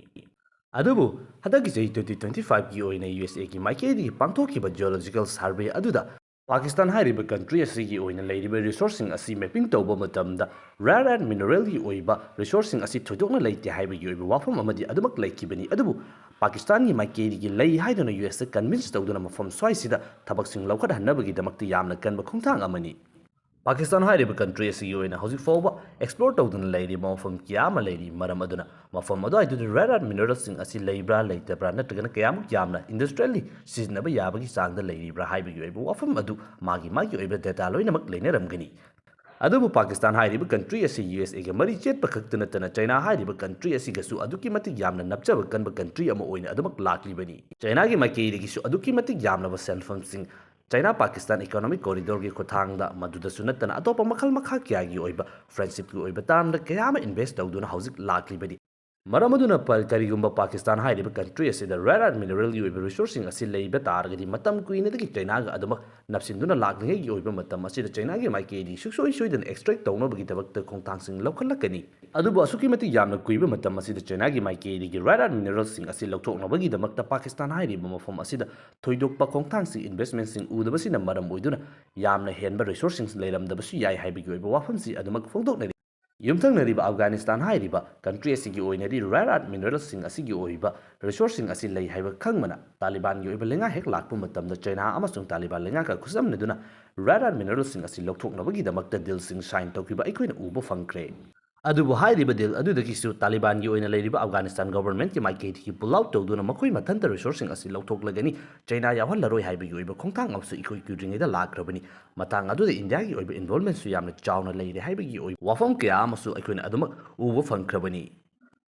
ꯑꯗꯨꯕꯨ ꯍꯟꯗꯛꯀꯤ ꯆꯍꯤ twenty twenty five ꯀꯤ ꯑꯣꯏꯅ ꯌꯨ ꯑꯦꯁ ꯑꯦꯒꯤ ꯃꯥꯏꯀꯩꯗꯒꯤ ꯄꯥꯡꯊꯣꯛꯈꯤꯕ ꯖꯤꯑꯣꯂꯣꯖꯤꯀꯦꯜ ꯁꯔꯚꯦ ꯑꯗꯨꯗ ꯄꯥꯀꯤꯁꯇꯥꯟ ꯍꯥꯏꯔꯤꯕ ꯀꯟꯇ꯭ꯔꯤ ꯑꯁꯤꯒꯤ ꯑꯣꯏꯅ ꯂꯩꯔꯤꯕ ꯔꯤꯁꯣꯔꯁꯁꯤꯡ ꯑꯁꯤ ꯃꯦꯄꯤꯡ ꯇꯧꯕ ꯃꯇꯝꯗ ꯔꯦꯌꯔ ꯑꯔꯊ ꯃꯤꯅꯔꯦꯜꯒꯤ ꯑꯣꯏꯕ ꯔꯤꯁꯣꯔꯁꯁꯤꯡ ꯑꯁꯤ ꯊꯣꯏꯗꯣꯛꯅ ꯂꯩꯇꯦ ꯍꯥꯏꯕꯒꯤ ꯑꯣꯏꯕ ꯋꯥꯐꯝ ꯑꯃꯗꯤ ꯑꯗꯨꯃꯛ ꯂꯩꯈꯤꯕꯅꯤ꯫ ꯑꯗꯨꯕꯨ ꯄꯥꯀꯤꯁꯇꯥꯟꯒꯤ ꯃꯥꯏꯀꯩꯗꯒꯤ ꯂꯩ ꯍꯥꯏꯗꯨꯅ ꯌꯨ ꯑꯦꯁꯇ ꯀꯟꯚꯤꯟꯁ ꯇꯧꯗꯨꯅ ꯃꯐꯝ ꯁ꯭ꯋꯥꯏꯁꯤꯗ ꯊꯕꯛꯁꯤꯡ ꯂꯧꯈꯠꯍꯟꯅꯕꯒꯤꯗꯃꯛꯇ ꯌꯥꯝꯅ ꯀꯟꯕ ꯈꯣꯡꯊꯥꯡ ꯑꯃꯅꯤ꯫ ꯄꯥꯀꯤꯁꯇꯥꯟ ꯍꯥꯏꯔꯤꯕ ꯀꯟꯇ꯭ꯔꯤ ꯑꯁꯤꯒꯤ ꯑꯣꯏꯅ ꯍꯧꯖꯤꯛ ꯐꯥꯎꯕ ꯑꯦꯛꯁꯄ꯭ꯂꯣꯔ ꯇꯧꯗꯨꯅ ꯂꯩꯔꯤꯕ ꯃꯐꯝ ꯀꯌꯥ ꯑꯃ ꯂꯩꯔꯤ꯫ ꯃꯔꯝ ꯑꯗꯨꯅ ꯃꯐꯝ ꯑꯗꯨꯋꯥꯏꯗꯨꯗ ꯔꯦꯌꯔ ꯑꯔꯊ ꯃꯤꯅꯔꯦꯜꯁꯤꯡ ꯑꯁꯤ ꯂꯩꯕ꯭ꯔꯥ ꯂꯩꯇꯕ꯭ꯔꯥ ꯅꯠꯇ꯭ꯔꯒꯅ ꯀꯌꯥꯃꯨꯛ ꯌꯥꯝꯅ ꯏꯟꯗꯁꯇ꯭ꯔꯤꯌꯦꯜꯂꯤ ꯁꯤꯖꯤꯟꯅꯕ ꯌꯥꯕꯒꯤ ꯆꯥꯡꯗ ꯂꯩꯔꯤꯕ꯭ꯔꯥ ꯍꯥꯏꯕꯒꯤ ꯑꯣꯏꯕ ꯋꯥꯐꯝ ꯑꯗꯨ ꯃꯥꯒꯤ ꯃꯥꯒꯤ ꯑꯣꯏꯕ ꯗꯦꯇꯥ ꯂꯣꯏꯅꯃꯛ ꯂꯩꯅꯔꯝꯒꯅꯤ꯫ ꯑꯗꯨꯕꯨ ꯄꯥꯀꯤꯁꯇꯥꯟ ꯍꯥꯏꯔꯤꯕ ꯀꯟꯇ꯭ꯔꯤ ꯑꯁꯤ ꯌꯨ ꯑꯦꯁ ꯑꯦꯒ ꯃꯔꯤ ꯆꯦꯠꯄ ꯈꯛꯇ ꯅꯠꯇꯅ ꯆꯩꯅꯥ ꯍꯥꯏꯔꯤꯕ ꯀꯟꯇ꯭ꯔꯤ ꯑꯁꯤꯒꯁꯨ ꯑꯗꯨꯛꯀꯤ ꯃꯇꯤꯛ ꯌꯥꯝꯅ ꯅꯞꯆꯕ ꯀꯟꯕ ꯀꯟꯇ꯭ꯔꯤ ꯑꯃ ꯑꯣꯏꯅ ꯑꯗꯨꯃꯛ ꯂꯥꯛꯂꯤꯕꯅꯤ꯫ ꯆꯩꯅꯥꯒꯤ ꯃꯥꯏꯀꯩꯗꯒꯤꯁꯨ ꯑꯗꯨꯛꯀꯤ ꯃꯇꯤꯛ ꯌꯥꯝꯂꯕ ꯁꯦꯟꯐꯝꯁꯤꯡ ꯆꯩꯅꯥ ꯄꯥꯀꯤꯁꯇꯥꯟ ꯏꯀꯣꯅꯣꯃꯤꯛ ꯀꯣꯔꯤꯗꯣꯔꯒꯤ ꯈꯨꯠꯊꯥꯡꯗ, ꯃꯗꯨꯗꯁꯨ ꯅꯠꯇꯅ ꯑꯇꯣꯞꯄ ꯃꯈꯜ ꯃꯈꯥ ꯀꯌꯥꯒꯤ ꯑꯣꯏꯕ ꯐ꯭ꯔꯦꯟꯁꯤꯞꯀꯤ ꯑꯣꯏꯕ ꯇꯥꯔꯝꯗ ꯀꯌꯥ ꯑꯃ ꯏꯟꯚꯦꯁ ꯇꯧꯗꯨꯅ ꯍꯧꯖꯤꯛ ꯂꯥꯛꯂꯤꯕꯅꯤ꯫ ꯃꯔꯝ ꯑꯗꯨꯅ ꯄ-, ꯀꯔꯤꯒꯨꯝꯕ ꯄꯥꯀꯤꯁꯇꯥꯟ ꯍꯥꯏꯔꯤꯕ ꯀꯟꯇ꯭ꯔꯤ ꯑꯁꯤꯗ ꯔꯦꯌꯔ ꯑꯔꯊ ꯃꯤꯅꯔꯦꯜꯒꯤ ꯑꯣꯏꯕ ꯔꯤꯁꯣꯔꯁꯁꯤꯡ ꯑꯁꯤ ꯂꯩꯕ ꯇꯥꯔꯒꯗꯤ ꯃꯇꯝ ꯀꯨꯏꯅꯗꯒꯤ ꯆꯩꯅꯥꯒ ꯑꯗꯨꯃꯛ ꯅꯞꯁꯤꯟꯗꯨꯅ ꯂꯥꯛꯂꯤꯉꯩꯒꯤ ꯑꯣꯏꯕ ꯃꯇꯝ ꯑꯁꯤꯗ ꯆꯩꯅꯥꯒꯤ ꯃꯥꯏꯀꯩꯗꯒꯤ ꯁꯨꯡꯁꯣꯏ ꯁꯣꯏꯗꯅ ꯑꯦꯛꯁꯇ꯭ꯔꯦꯛ ꯇꯧꯅꯕꯒꯤꯗꯃꯛꯇ ꯈꯣꯡꯊꯥꯡꯁꯤꯡ ꯂꯧꯈꯠꯂꯛꯀꯅꯤ꯫ ꯑꯗꯨꯕꯨ ꯑꯁꯨꯛꯀꯤ ꯃꯇꯤꯛ ꯌꯥꯝꯅ ꯀꯨꯏꯕ ꯃꯇꯝ ꯑꯁꯤꯗ ꯆꯩꯅꯥꯒꯤ ꯃꯥꯏꯀꯩꯗꯒꯤ ꯔꯦꯌꯔ ꯑꯔꯊ ꯃꯤꯅꯔꯦꯜꯁꯤꯡ ꯑꯁꯤ ꯂꯧꯊꯣꯛꯅꯕꯒꯤꯗꯃꯛꯇ ꯄꯥꯀꯤꯁꯇꯥꯟ ꯍꯥꯏꯔꯤꯕ ꯃꯐꯝ ꯑꯁꯤꯗ ꯊꯣꯏꯗꯣꯛꯄ ꯈꯣꯡꯊꯥꯡꯁꯤꯡ, ꯏꯟꯚꯦꯁꯃꯦꯟꯁꯤꯡ ꯎꯗꯕꯁꯤꯅ ꯃꯔꯝ ꯑꯣꯏꯗꯨꯅ ꯌꯥꯝꯅ ꯍꯦꯟꯕ ꯔꯤꯁꯣꯔꯁꯁꯤꯡ ꯂꯩꯔꯝꯗꯕꯁꯨ ꯌꯥꯏ ꯍꯥꯏꯕꯒꯤ ꯑꯣꯏꯕ ꯋꯥꯐꯝꯁꯤ ꯑꯗꯨꯃꯛ ꯐꯣꯡꯗꯣꯛꯅꯔꯤ꯫ ꯌꯨꯝꯊꯪꯅꯔꯤꯕ ꯑꯐꯒꯥꯅꯤꯁꯇꯥꯟ ꯍꯥꯏꯔꯤꯕ ꯀꯟꯇ꯭ꯔꯤ ꯑꯁꯤꯒꯤ ꯑꯣꯏꯅꯗꯤ ꯔꯦꯌꯔ ꯑꯔꯊ ꯃꯤꯅꯔꯦꯜꯁꯤꯡ ꯑꯁꯤꯒꯤ ꯑꯣꯏꯕ ꯔꯤꯁꯣꯔꯁꯁꯤꯡ ꯑꯁꯤ ꯂꯩ ꯍꯥꯏꯕ ꯈꯪꯕꯅ ꯇꯥꯂꯤꯕꯥꯟꯒꯤ ꯑꯣꯏꯕ ꯂꯩꯉꯥꯛ ꯍꯦꯛ ꯂꯥꯛꯄ ꯃꯇꯝꯗ ꯆꯩꯅꯥ ꯑꯃꯁꯨꯡ ꯇꯥꯂꯤꯕꯥꯟ ꯂꯩꯉꯥꯛꯀ ꯈꯨꯠꯁꯝꯅꯗꯨꯅ ꯔꯦꯌꯔ ꯑꯔꯊ ꯃꯤꯅꯔꯦꯜꯁꯤꯡ ꯑꯁꯤ ꯂꯧꯊꯣꯛꯅꯕꯒꯤꯗꯃꯛꯇ ꯗꯤꯜꯁꯤꯡ ꯁꯥꯏꯟ ꯇꯧꯈꯤꯕ ꯑꯩꯈꯣꯏꯅ ꯎꯕ ꯐꯪꯈ꯭ꯔꯦ꯫ ꯑꯗꯨꯕꯨ ꯍꯥꯏꯔꯤꯕ ꯗꯤꯜ ꯑꯗꯨꯗꯒꯤꯁꯨ ꯇꯥꯂꯤꯕꯥꯟꯒꯤ ꯑꯣꯏꯅ ꯂꯩꯔꯤꯕ ꯑꯐꯒꯥꯅꯤꯁꯇꯥꯟ ꯒꯣꯚꯔꯟꯃꯦꯟꯠꯀꯤ ꯃꯥꯏꯀꯩꯗꯒꯤ ꯄꯨꯜ ꯑꯥꯎꯠ ꯇꯧꯗꯨꯅ ꯃꯈꯣꯏ ꯃꯊꯟꯇ ꯔꯤꯁꯣꯔꯁꯁꯤꯡ ꯑꯁꯤ ꯂꯧꯊꯣꯛꯂꯒꯅꯤ, ꯆꯩꯅꯥ ꯌꯥꯎꯍꯜꯂꯔꯣꯏ ꯍꯥꯏꯕꯒꯤ ꯑꯣꯏꯕ ꯈꯣꯡꯊꯥꯡ ꯑꯃꯁꯨ ꯏꯀꯨꯏ ꯀꯨꯏꯗ꯭ꯔꯤꯉꯩꯗ ꯂꯥꯛꯈ꯭ꯔꯕꯅꯤ꯫ ꯃꯇꯥꯡ ꯑꯗꯨꯗ ꯏꯟꯗꯤꯌꯥꯒꯤ ꯑꯣꯏꯕ ꯏꯟꯚꯣꯜꯕꯃꯦꯟꯠꯁꯨ ꯌꯥꯝꯅ ꯆꯥꯎꯅ ꯂꯩꯔꯦ ꯍꯥꯏꯕꯒꯤ ꯑꯣꯏꯕ ꯋꯥꯐꯝ ꯀꯌꯥ ꯑꯃꯁꯨ ꯑꯩꯈꯣꯏꯅ ꯑꯗꯨꯃꯛ ꯎꯕ ꯐꯪꯈ꯭ꯔꯕꯅꯤ꯫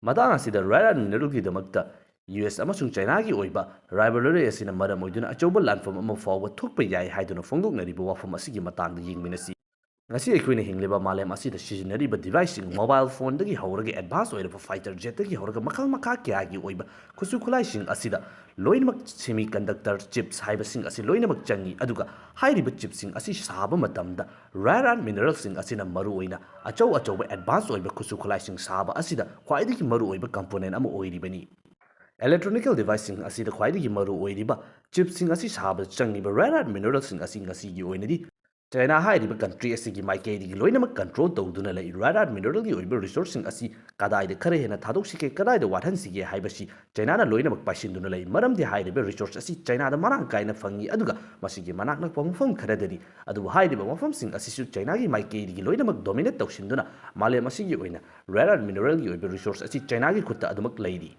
ꯃꯇꯥꯡ ꯑꯁꯤꯗ ꯔꯦꯌꯔ ꯑꯔꯊ ꯃꯤꯅꯔꯦꯜꯒꯤꯗꯃꯛꯇ ꯌꯨ ꯑꯦꯁ ꯑꯃꯁꯨꯡ ꯆꯩꯅꯥꯒꯤ ꯑꯣꯏꯕ ꯔꯥꯏꯚꯜꯔꯤ ꯑꯁꯤꯅ ꯃꯔꯝ ꯑꯣꯏꯗꯨꯅ ꯑꯆꯧꯕ ꯂꯥꯟꯐꯝ ꯑꯃ ꯐꯥꯎꯕ ꯊꯣꯛꯄ ꯌꯥꯏ ꯍꯥꯏꯗꯨꯅ ꯐꯣꯡꯗꯣꯛꯅꯔꯤꯕ ꯋꯥꯐꯝ ꯑꯁꯤꯒꯤ ꯃꯇꯥꯡꯗ ꯌꯦꯡꯃꯤꯟꯅꯁꯤ꯫ ꯉꯁꯤ ꯑꯩꯈꯣꯏꯅ ꯍꯤꯡꯂꯤꯕ ꯃꯥꯂꯦꯝ ꯑꯁꯤꯗ ꯁꯤꯖꯤꯟꯅꯔꯤꯕ deviceꯁꯤꯡ, mobile phoneꯗꯒꯤ ꯍꯧꯔꯒ advance ꯑꯣꯏꯔꯕ fighter jetꯇꯒꯤ ꯍꯧꯔꯒ ꯃꯈꯜ ꯃꯈꯥ ꯀꯌꯥꯒꯤ ꯑꯣꯏꯕ ꯈꯨꯠꯁꯨ ꯈꯨꯠꯂꯥꯏꯁꯤꯡ ꯑꯁꯤꯗ ꯂꯣꯏꯅꯃꯛ semiconductor chips ꯍꯥꯏꯕꯁꯤꯡ ꯑꯁꯤ ꯂꯣꯏꯅꯃꯛ ꯆꯪꯏ꯫ ꯑꯗꯨꯒ ꯍꯥꯏꯔꯤꯕ chipꯁꯤꯡ ꯑꯁꯤ ꯁꯥꯕ ꯃꯇꯝꯗ rare earth mineralꯁꯤꯡ ꯑꯁꯤꯅ ꯃꯔꯨꯑꯣꯏꯅ ꯑꯆꯧ ꯑꯆꯧꯕ advance ꯑꯣꯏꯕ ꯈꯨꯠꯁꯨ ꯈꯨꯠꯂꯥꯏꯁꯤꯡ ꯁꯥꯕ ꯑꯁꯤꯗ ꯈ꯭ꯋꯥꯏꯗꯒꯤ ꯃꯔꯨꯑꯣꯏꯕ component ꯑꯃ ꯑꯣꯏꯔꯤꯕꯅꯤ꯫ Electronical deviceꯁꯤꯡ ꯑꯁꯤꯗ ꯈ꯭ꯋꯥꯏꯗꯒꯤ ꯃꯔꯨ ꯑꯣꯏꯔꯤꯕ chipꯁꯤꯡ ꯑꯁꯤ ꯁꯥꯕꯗ ꯆꯪꯂꯤꯕ rare earth mineralꯁꯤꯡ ꯑꯁꯤ ꯉꯁꯤꯒꯤ ꯑꯣꯏꯅꯗꯤ China ꯍꯥꯏꯔꯤꯕ country ꯑꯁꯤꯒꯤ ꯃꯥꯏꯀꯩꯗꯒꯤ ꯂꯣꯏꯅꯃꯛ control ꯇꯧꯗꯨꯅ ꯂꯩ꯫ Rare earth mineralꯒꯤ ꯑꯣꯏꯕ resourceꯁꯤꯡ ꯑꯁꯤ ꯀꯗꯥꯏꯗ ꯈꯔ ꯍꯦꯟꯅ ꯊꯥꯗꯣꯛꯁꯤꯒꯦ, ꯀꯗꯥꯏꯗ ꯋꯥꯠꯍꯟꯁꯤꯒꯦ ꯍꯥꯏꯕꯁꯤ Chinaꯅ ꯂꯣꯏꯅꯃꯛ ꯄꯥꯏꯁꯤꯟꯗꯨꯅ ꯂꯩ꯫ ꯃꯔꯝꯗꯤ ꯍꯥꯏꯔꯤꯕ resource ꯑꯁꯤ Chinaꯗ ꯃꯔꯥꯡ ꯀꯥꯏꯅ ꯐꯪꯏ, ꯑꯗꯨꯒ ꯃꯁꯤꯒꯤ ꯃꯅꯥꯛ ꯅꯛꯄ ꯃꯐꯝ ꯈꯔꯗꯅꯤ꯫ ꯑꯗꯨꯕꯨ ꯍꯥꯏꯔꯤꯕ ꯃꯐꯝꯁꯤꯡ ꯑꯁꯤꯁꯨ Chinaꯒꯤ ꯃꯥꯏꯀꯩꯗꯒꯤ ꯂꯣꯏꯅꯃꯛ dominate ꯇꯧꯁꯤꯟꯗꯨꯅ ꯃꯥꯂꯦꯝ ꯑꯁꯤꯒꯤ ꯑꯣꯏꯅ rare earth mineralꯒꯤ ꯑꯣꯏꯕ resource ꯑꯁꯤ Chinaꯒꯤ ꯈꯨꯠꯇ ꯑꯗꯨꯃꯛ ꯂꯩꯔꯤ꯫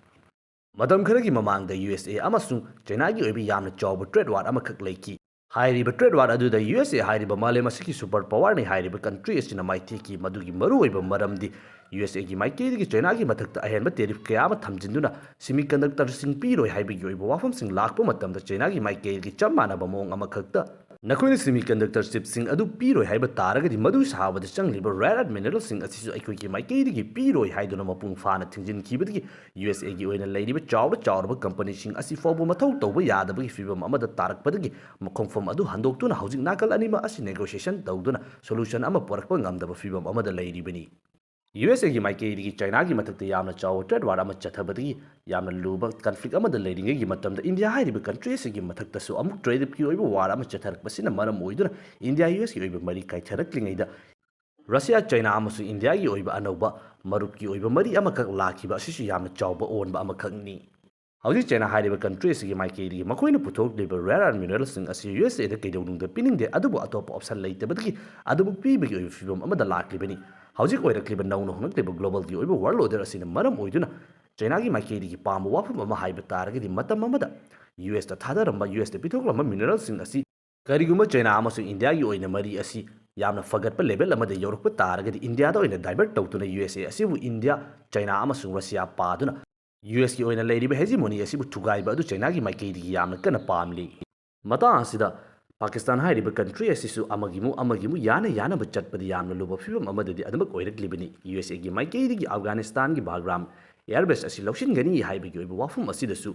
ꯃꯇꯝ ꯈꯔꯒꯤ ꯃꯃꯥꯡꯗ USA ꯑꯃꯁꯨꯡ Chinaꯒꯤ ꯑꯣꯏꯕ ꯌꯥꯝꯅ ꯆꯥꯎꯕ trade war ꯑꯃꯈꯛ ꯂꯩꯈꯤ꯫ ꯍꯥꯏꯔꯤꯕ trade war ꯑꯗꯨꯗ USA ꯍꯥꯏꯔꯤꯕ ꯃꯥꯂꯦꯝ ꯑꯁꯤꯒꯤ super powerꯅꯤ ꯍꯥꯏꯔꯤꯕ country ꯑꯁꯤꯅ ꯃꯥꯏꯊꯤꯈꯤ꯫ ꯃꯗꯨꯒꯤ ꯃꯔꯨꯑꯣꯏꯕ ꯃꯔꯝꯗꯤ USAꯒꯤ ꯃꯥꯏꯀꯩꯗꯒꯤ Chinaꯒꯤ ꯃꯊꯛꯇ ꯑꯍꯦꯟꯕ tariff ꯀꯌꯥ ꯑꯃ ꯊꯝꯖꯤꯟꯗꯨꯅ semiconductorꯁꯤꯡ ꯄꯤꯔꯣꯏ ꯍꯥꯏꯕꯒꯤ ꯑꯣꯏꯕ ꯋꯥꯐꯝꯁꯤꯡ ꯂꯥꯛꯄ ꯃꯇꯝꯗ Chinaꯒꯤ ꯃꯥꯏꯀꯩꯗꯒꯤ ꯆꯞ ꯃꯥꯟꯅꯕ ꯃꯑꯣꯡ ꯑꯃꯈꯛꯇ ꯅꯈꯣꯏꯅ semiconductor chipꯁꯤꯡ ꯑꯗꯨ ꯄꯤꯔꯣꯏ ꯍꯥꯏꯕ ꯇꯥꯔꯒꯗꯤ ꯃꯗꯨ ꯁꯥꯕꯗ ꯆꯪꯂꯤꯕ rare earth mineralꯁꯤꯡ ꯑꯁꯤꯁꯨ ꯑꯩꯈꯣꯏꯒꯤ ꯃꯥꯏꯀꯩꯗꯒꯤ ꯄꯤꯔꯣꯏ ꯍꯥꯏꯗꯨꯅ ꯃꯄꯨꯡ ꯐꯥꯅ ꯊꯤꯡꯖꯤꯟꯈꯤꯕꯗꯒꯤ USAꯒꯤ ꯑꯣꯏꯅ ꯂꯩꯔꯤꯕ ꯆꯥꯎꯔ ꯆꯥꯎꯔꯕ companyꯁꯤꯡ ꯑꯁꯤ ꯐꯥꯎꯕ ꯃꯊꯧ ꯇꯧꯕ ꯌꯥꯗꯕꯒꯤ ꯐꯤꯕꯝ ꯑꯃꯗ ꯇꯥꯔꯛꯄꯗꯒꯤ ꯈꯣꯡꯐꯝ ꯑꯗꯨ ꯍꯟꯗꯣꯛꯇꯨꯅ ꯍꯧꯖꯤꯛ ꯅꯥꯀꯜ ꯑꯅꯤꯃꯛ ꯑꯁꯤ negotiation ꯇꯧꯗꯨꯅ solution ꯑꯃ ꯄꯨꯔꯛꯄ ꯉꯝꯗꯕ ꯐꯤꯕꯝ ꯑꯃꯗ ꯂꯩꯔꯤꯕꯅꯤ꯫ USAꯒꯤ ꯃꯥꯏꯀꯩꯗꯒꯤ Chinaꯒꯤ ꯃꯊꯛꯇ ꯌꯥꯝꯅ ꯆꯥꯎꯕ trade war ꯑꯃ ꯆꯠꯊꯕꯗꯒꯤ ꯌꯥꯝꯅ ꯂꯨꯕ conflict ꯑꯃꯗ ꯂꯩꯔꯤꯉꯩꯒꯤ ꯃꯇꯝꯗ India ꯍꯥꯏꯔꯤꯕ country ꯑꯁꯤꯒꯤ ꯃꯊꯛꯇꯁꯨ ꯑꯃꯨꯛ tariffꯀꯤ ꯑꯣꯏꯕ war ꯑꯃ ꯆꯠꯊꯔꯛꯄꯁꯤꯅ ꯃꯔꯝ ꯑꯣꯏꯗꯨꯅ India USꯒꯤ ꯑꯣꯏꯕ ꯃꯔꯤ ꯀꯥꯏꯊꯔꯛꯂꯤꯉꯩꯗ Russia, China ꯑꯃꯁꯨꯡ Indiaꯒꯤ ꯑꯣꯏꯕ ꯑꯅꯧꯕ ꯃꯔꯨꯞꯀꯤ ꯑꯣꯏꯕ ꯃꯔꯤ ꯑꯃꯈꯛ ꯂꯥꯛꯈꯤꯕ ꯑꯁꯤꯁꯨ ꯌꯥꯝꯅ ꯆꯥꯎꯕ ꯑꯑꯣꯟꯕ ꯑꯃꯈꯛꯅꯤ꯫ ꯍꯧꯖꯤꯛ China ꯍꯥꯏꯔꯤꯕ country ꯑꯁꯤꯒꯤ ꯃꯥꯏꯀꯩꯗꯒꯤ ꯃꯈꯣꯏꯅ ꯄꯨꯊꯣꯛꯂꯤꯕ rare earth mineralꯁꯤꯡ ꯑꯁꯤ USAꯗ ꯀꯩꯗꯧꯅꯨꯡꯗ ꯄꯤꯅꯤꯡꯗꯦ, ꯑꯗꯨꯕꯨ ꯑꯇꯣꯞꯄ option ꯂꯩꯇꯕꯗꯒꯤ ꯑꯗꯨꯃꯛ ꯄꯤꯕꯒꯤ ꯑꯣꯏꯕ ꯐꯤꯕꯝ ꯑꯃꯗ ꯂꯥꯛꯂꯤꯕꯅꯤ꯫ ꯍꯧꯖꯤꯛ ꯑꯣꯏꯔꯛꯂꯤꯕ ꯅꯧꯅ ꯍꯣꯡꯂꯛꯂꯤꯕ globalꯒꯤ ꯑꯣꯏꯕ world order ꯑꯁꯤꯅ ꯃꯔꯝ ꯑꯣꯏꯗꯨꯅ Chinaꯒꯤ ꯃꯥꯏꯀꯩꯗꯒꯤ ꯄꯥꯝꯕ ꯋꯥꯐꯝ ꯑꯃ ꯍꯥꯏꯕ ꯇꯥꯔꯒꯗꯤ ꯃꯇꯝ ꯑꯃꯗ USꯇ ꯊꯥꯗꯔꯝꯕ, USꯇ ꯄꯤꯊꯣꯛꯂꯝꯕ mineralꯁꯤꯡ ꯑꯁꯤ ꯀꯔꯤꯒꯨꯝꯕ China ꯑꯃꯁꯨꯡ Indiaꯒꯤ ꯑꯣꯏꯅ ꯃꯔꯤ ꯑꯁꯤ ꯌꯥꯝꯅ ꯐꯒꯠꯄ level ꯑꯃꯗ ꯌꯧꯔꯛꯄ ꯇꯥꯔꯒꯗꯤ Indiaꯗ ꯑꯣꯏꯅ divert ꯇꯧꯗꯨꯅ USA ꯑꯁꯤꯕꯨ India, China ꯑꯃꯁꯨꯡ Russia ꯄꯥꯗꯨꯅ USꯀꯤ ꯑꯣꯏꯅ ꯂꯩꯔꯤꯕ hegemony ꯑꯁꯤꯕꯨ ꯊꯨꯒꯥꯏꯕ ꯑꯗꯨ Chinaꯒꯤ ꯃꯥꯏꯀꯩꯗꯒꯤ ꯌꯥꯝꯅ ꯀꯟꯅ ꯄꯥꯝꯂꯤ꯫ ꯃꯇꯥꯡ ꯑꯁꯤꯗ ꯄꯥꯀꯤꯁꯇꯥꯟ ꯍꯥꯏꯔꯤꯕ ꯀꯟꯇ꯭ꯔꯤ ꯑꯁꯤꯁꯨ ꯑꯃꯒꯤꯃꯨ ꯑꯃꯒꯤꯃꯨ ꯌꯥꯅ ꯌꯥꯅꯕ ꯆꯠꯄꯗꯤ ꯌꯥꯝꯅ ꯂꯨꯕ ꯐꯤꯕꯝ ꯑꯃꯗꯗꯤ ꯑꯗꯨꯃꯛ ꯑꯣꯏꯔꯛꯂꯤꯕꯅꯤ꯫ ꯌꯨ ꯑꯦꯁ ꯑꯦꯒꯤ ꯃꯥꯏꯀꯩꯗꯒꯤ ꯑꯐꯒꯥꯅꯤꯁꯇꯥꯟꯒꯤ ꯕꯥꯒ꯭ꯔꯥꯝ ꯑꯦꯌꯔꯕꯦꯁ ꯑꯁꯤ ꯂꯧꯁꯤꯟꯒꯅꯤ ꯍꯥꯏꯕꯒꯤ ꯑꯣꯏꯕ ꯋꯥꯐꯝ ꯑꯁꯤꯗꯁꯨ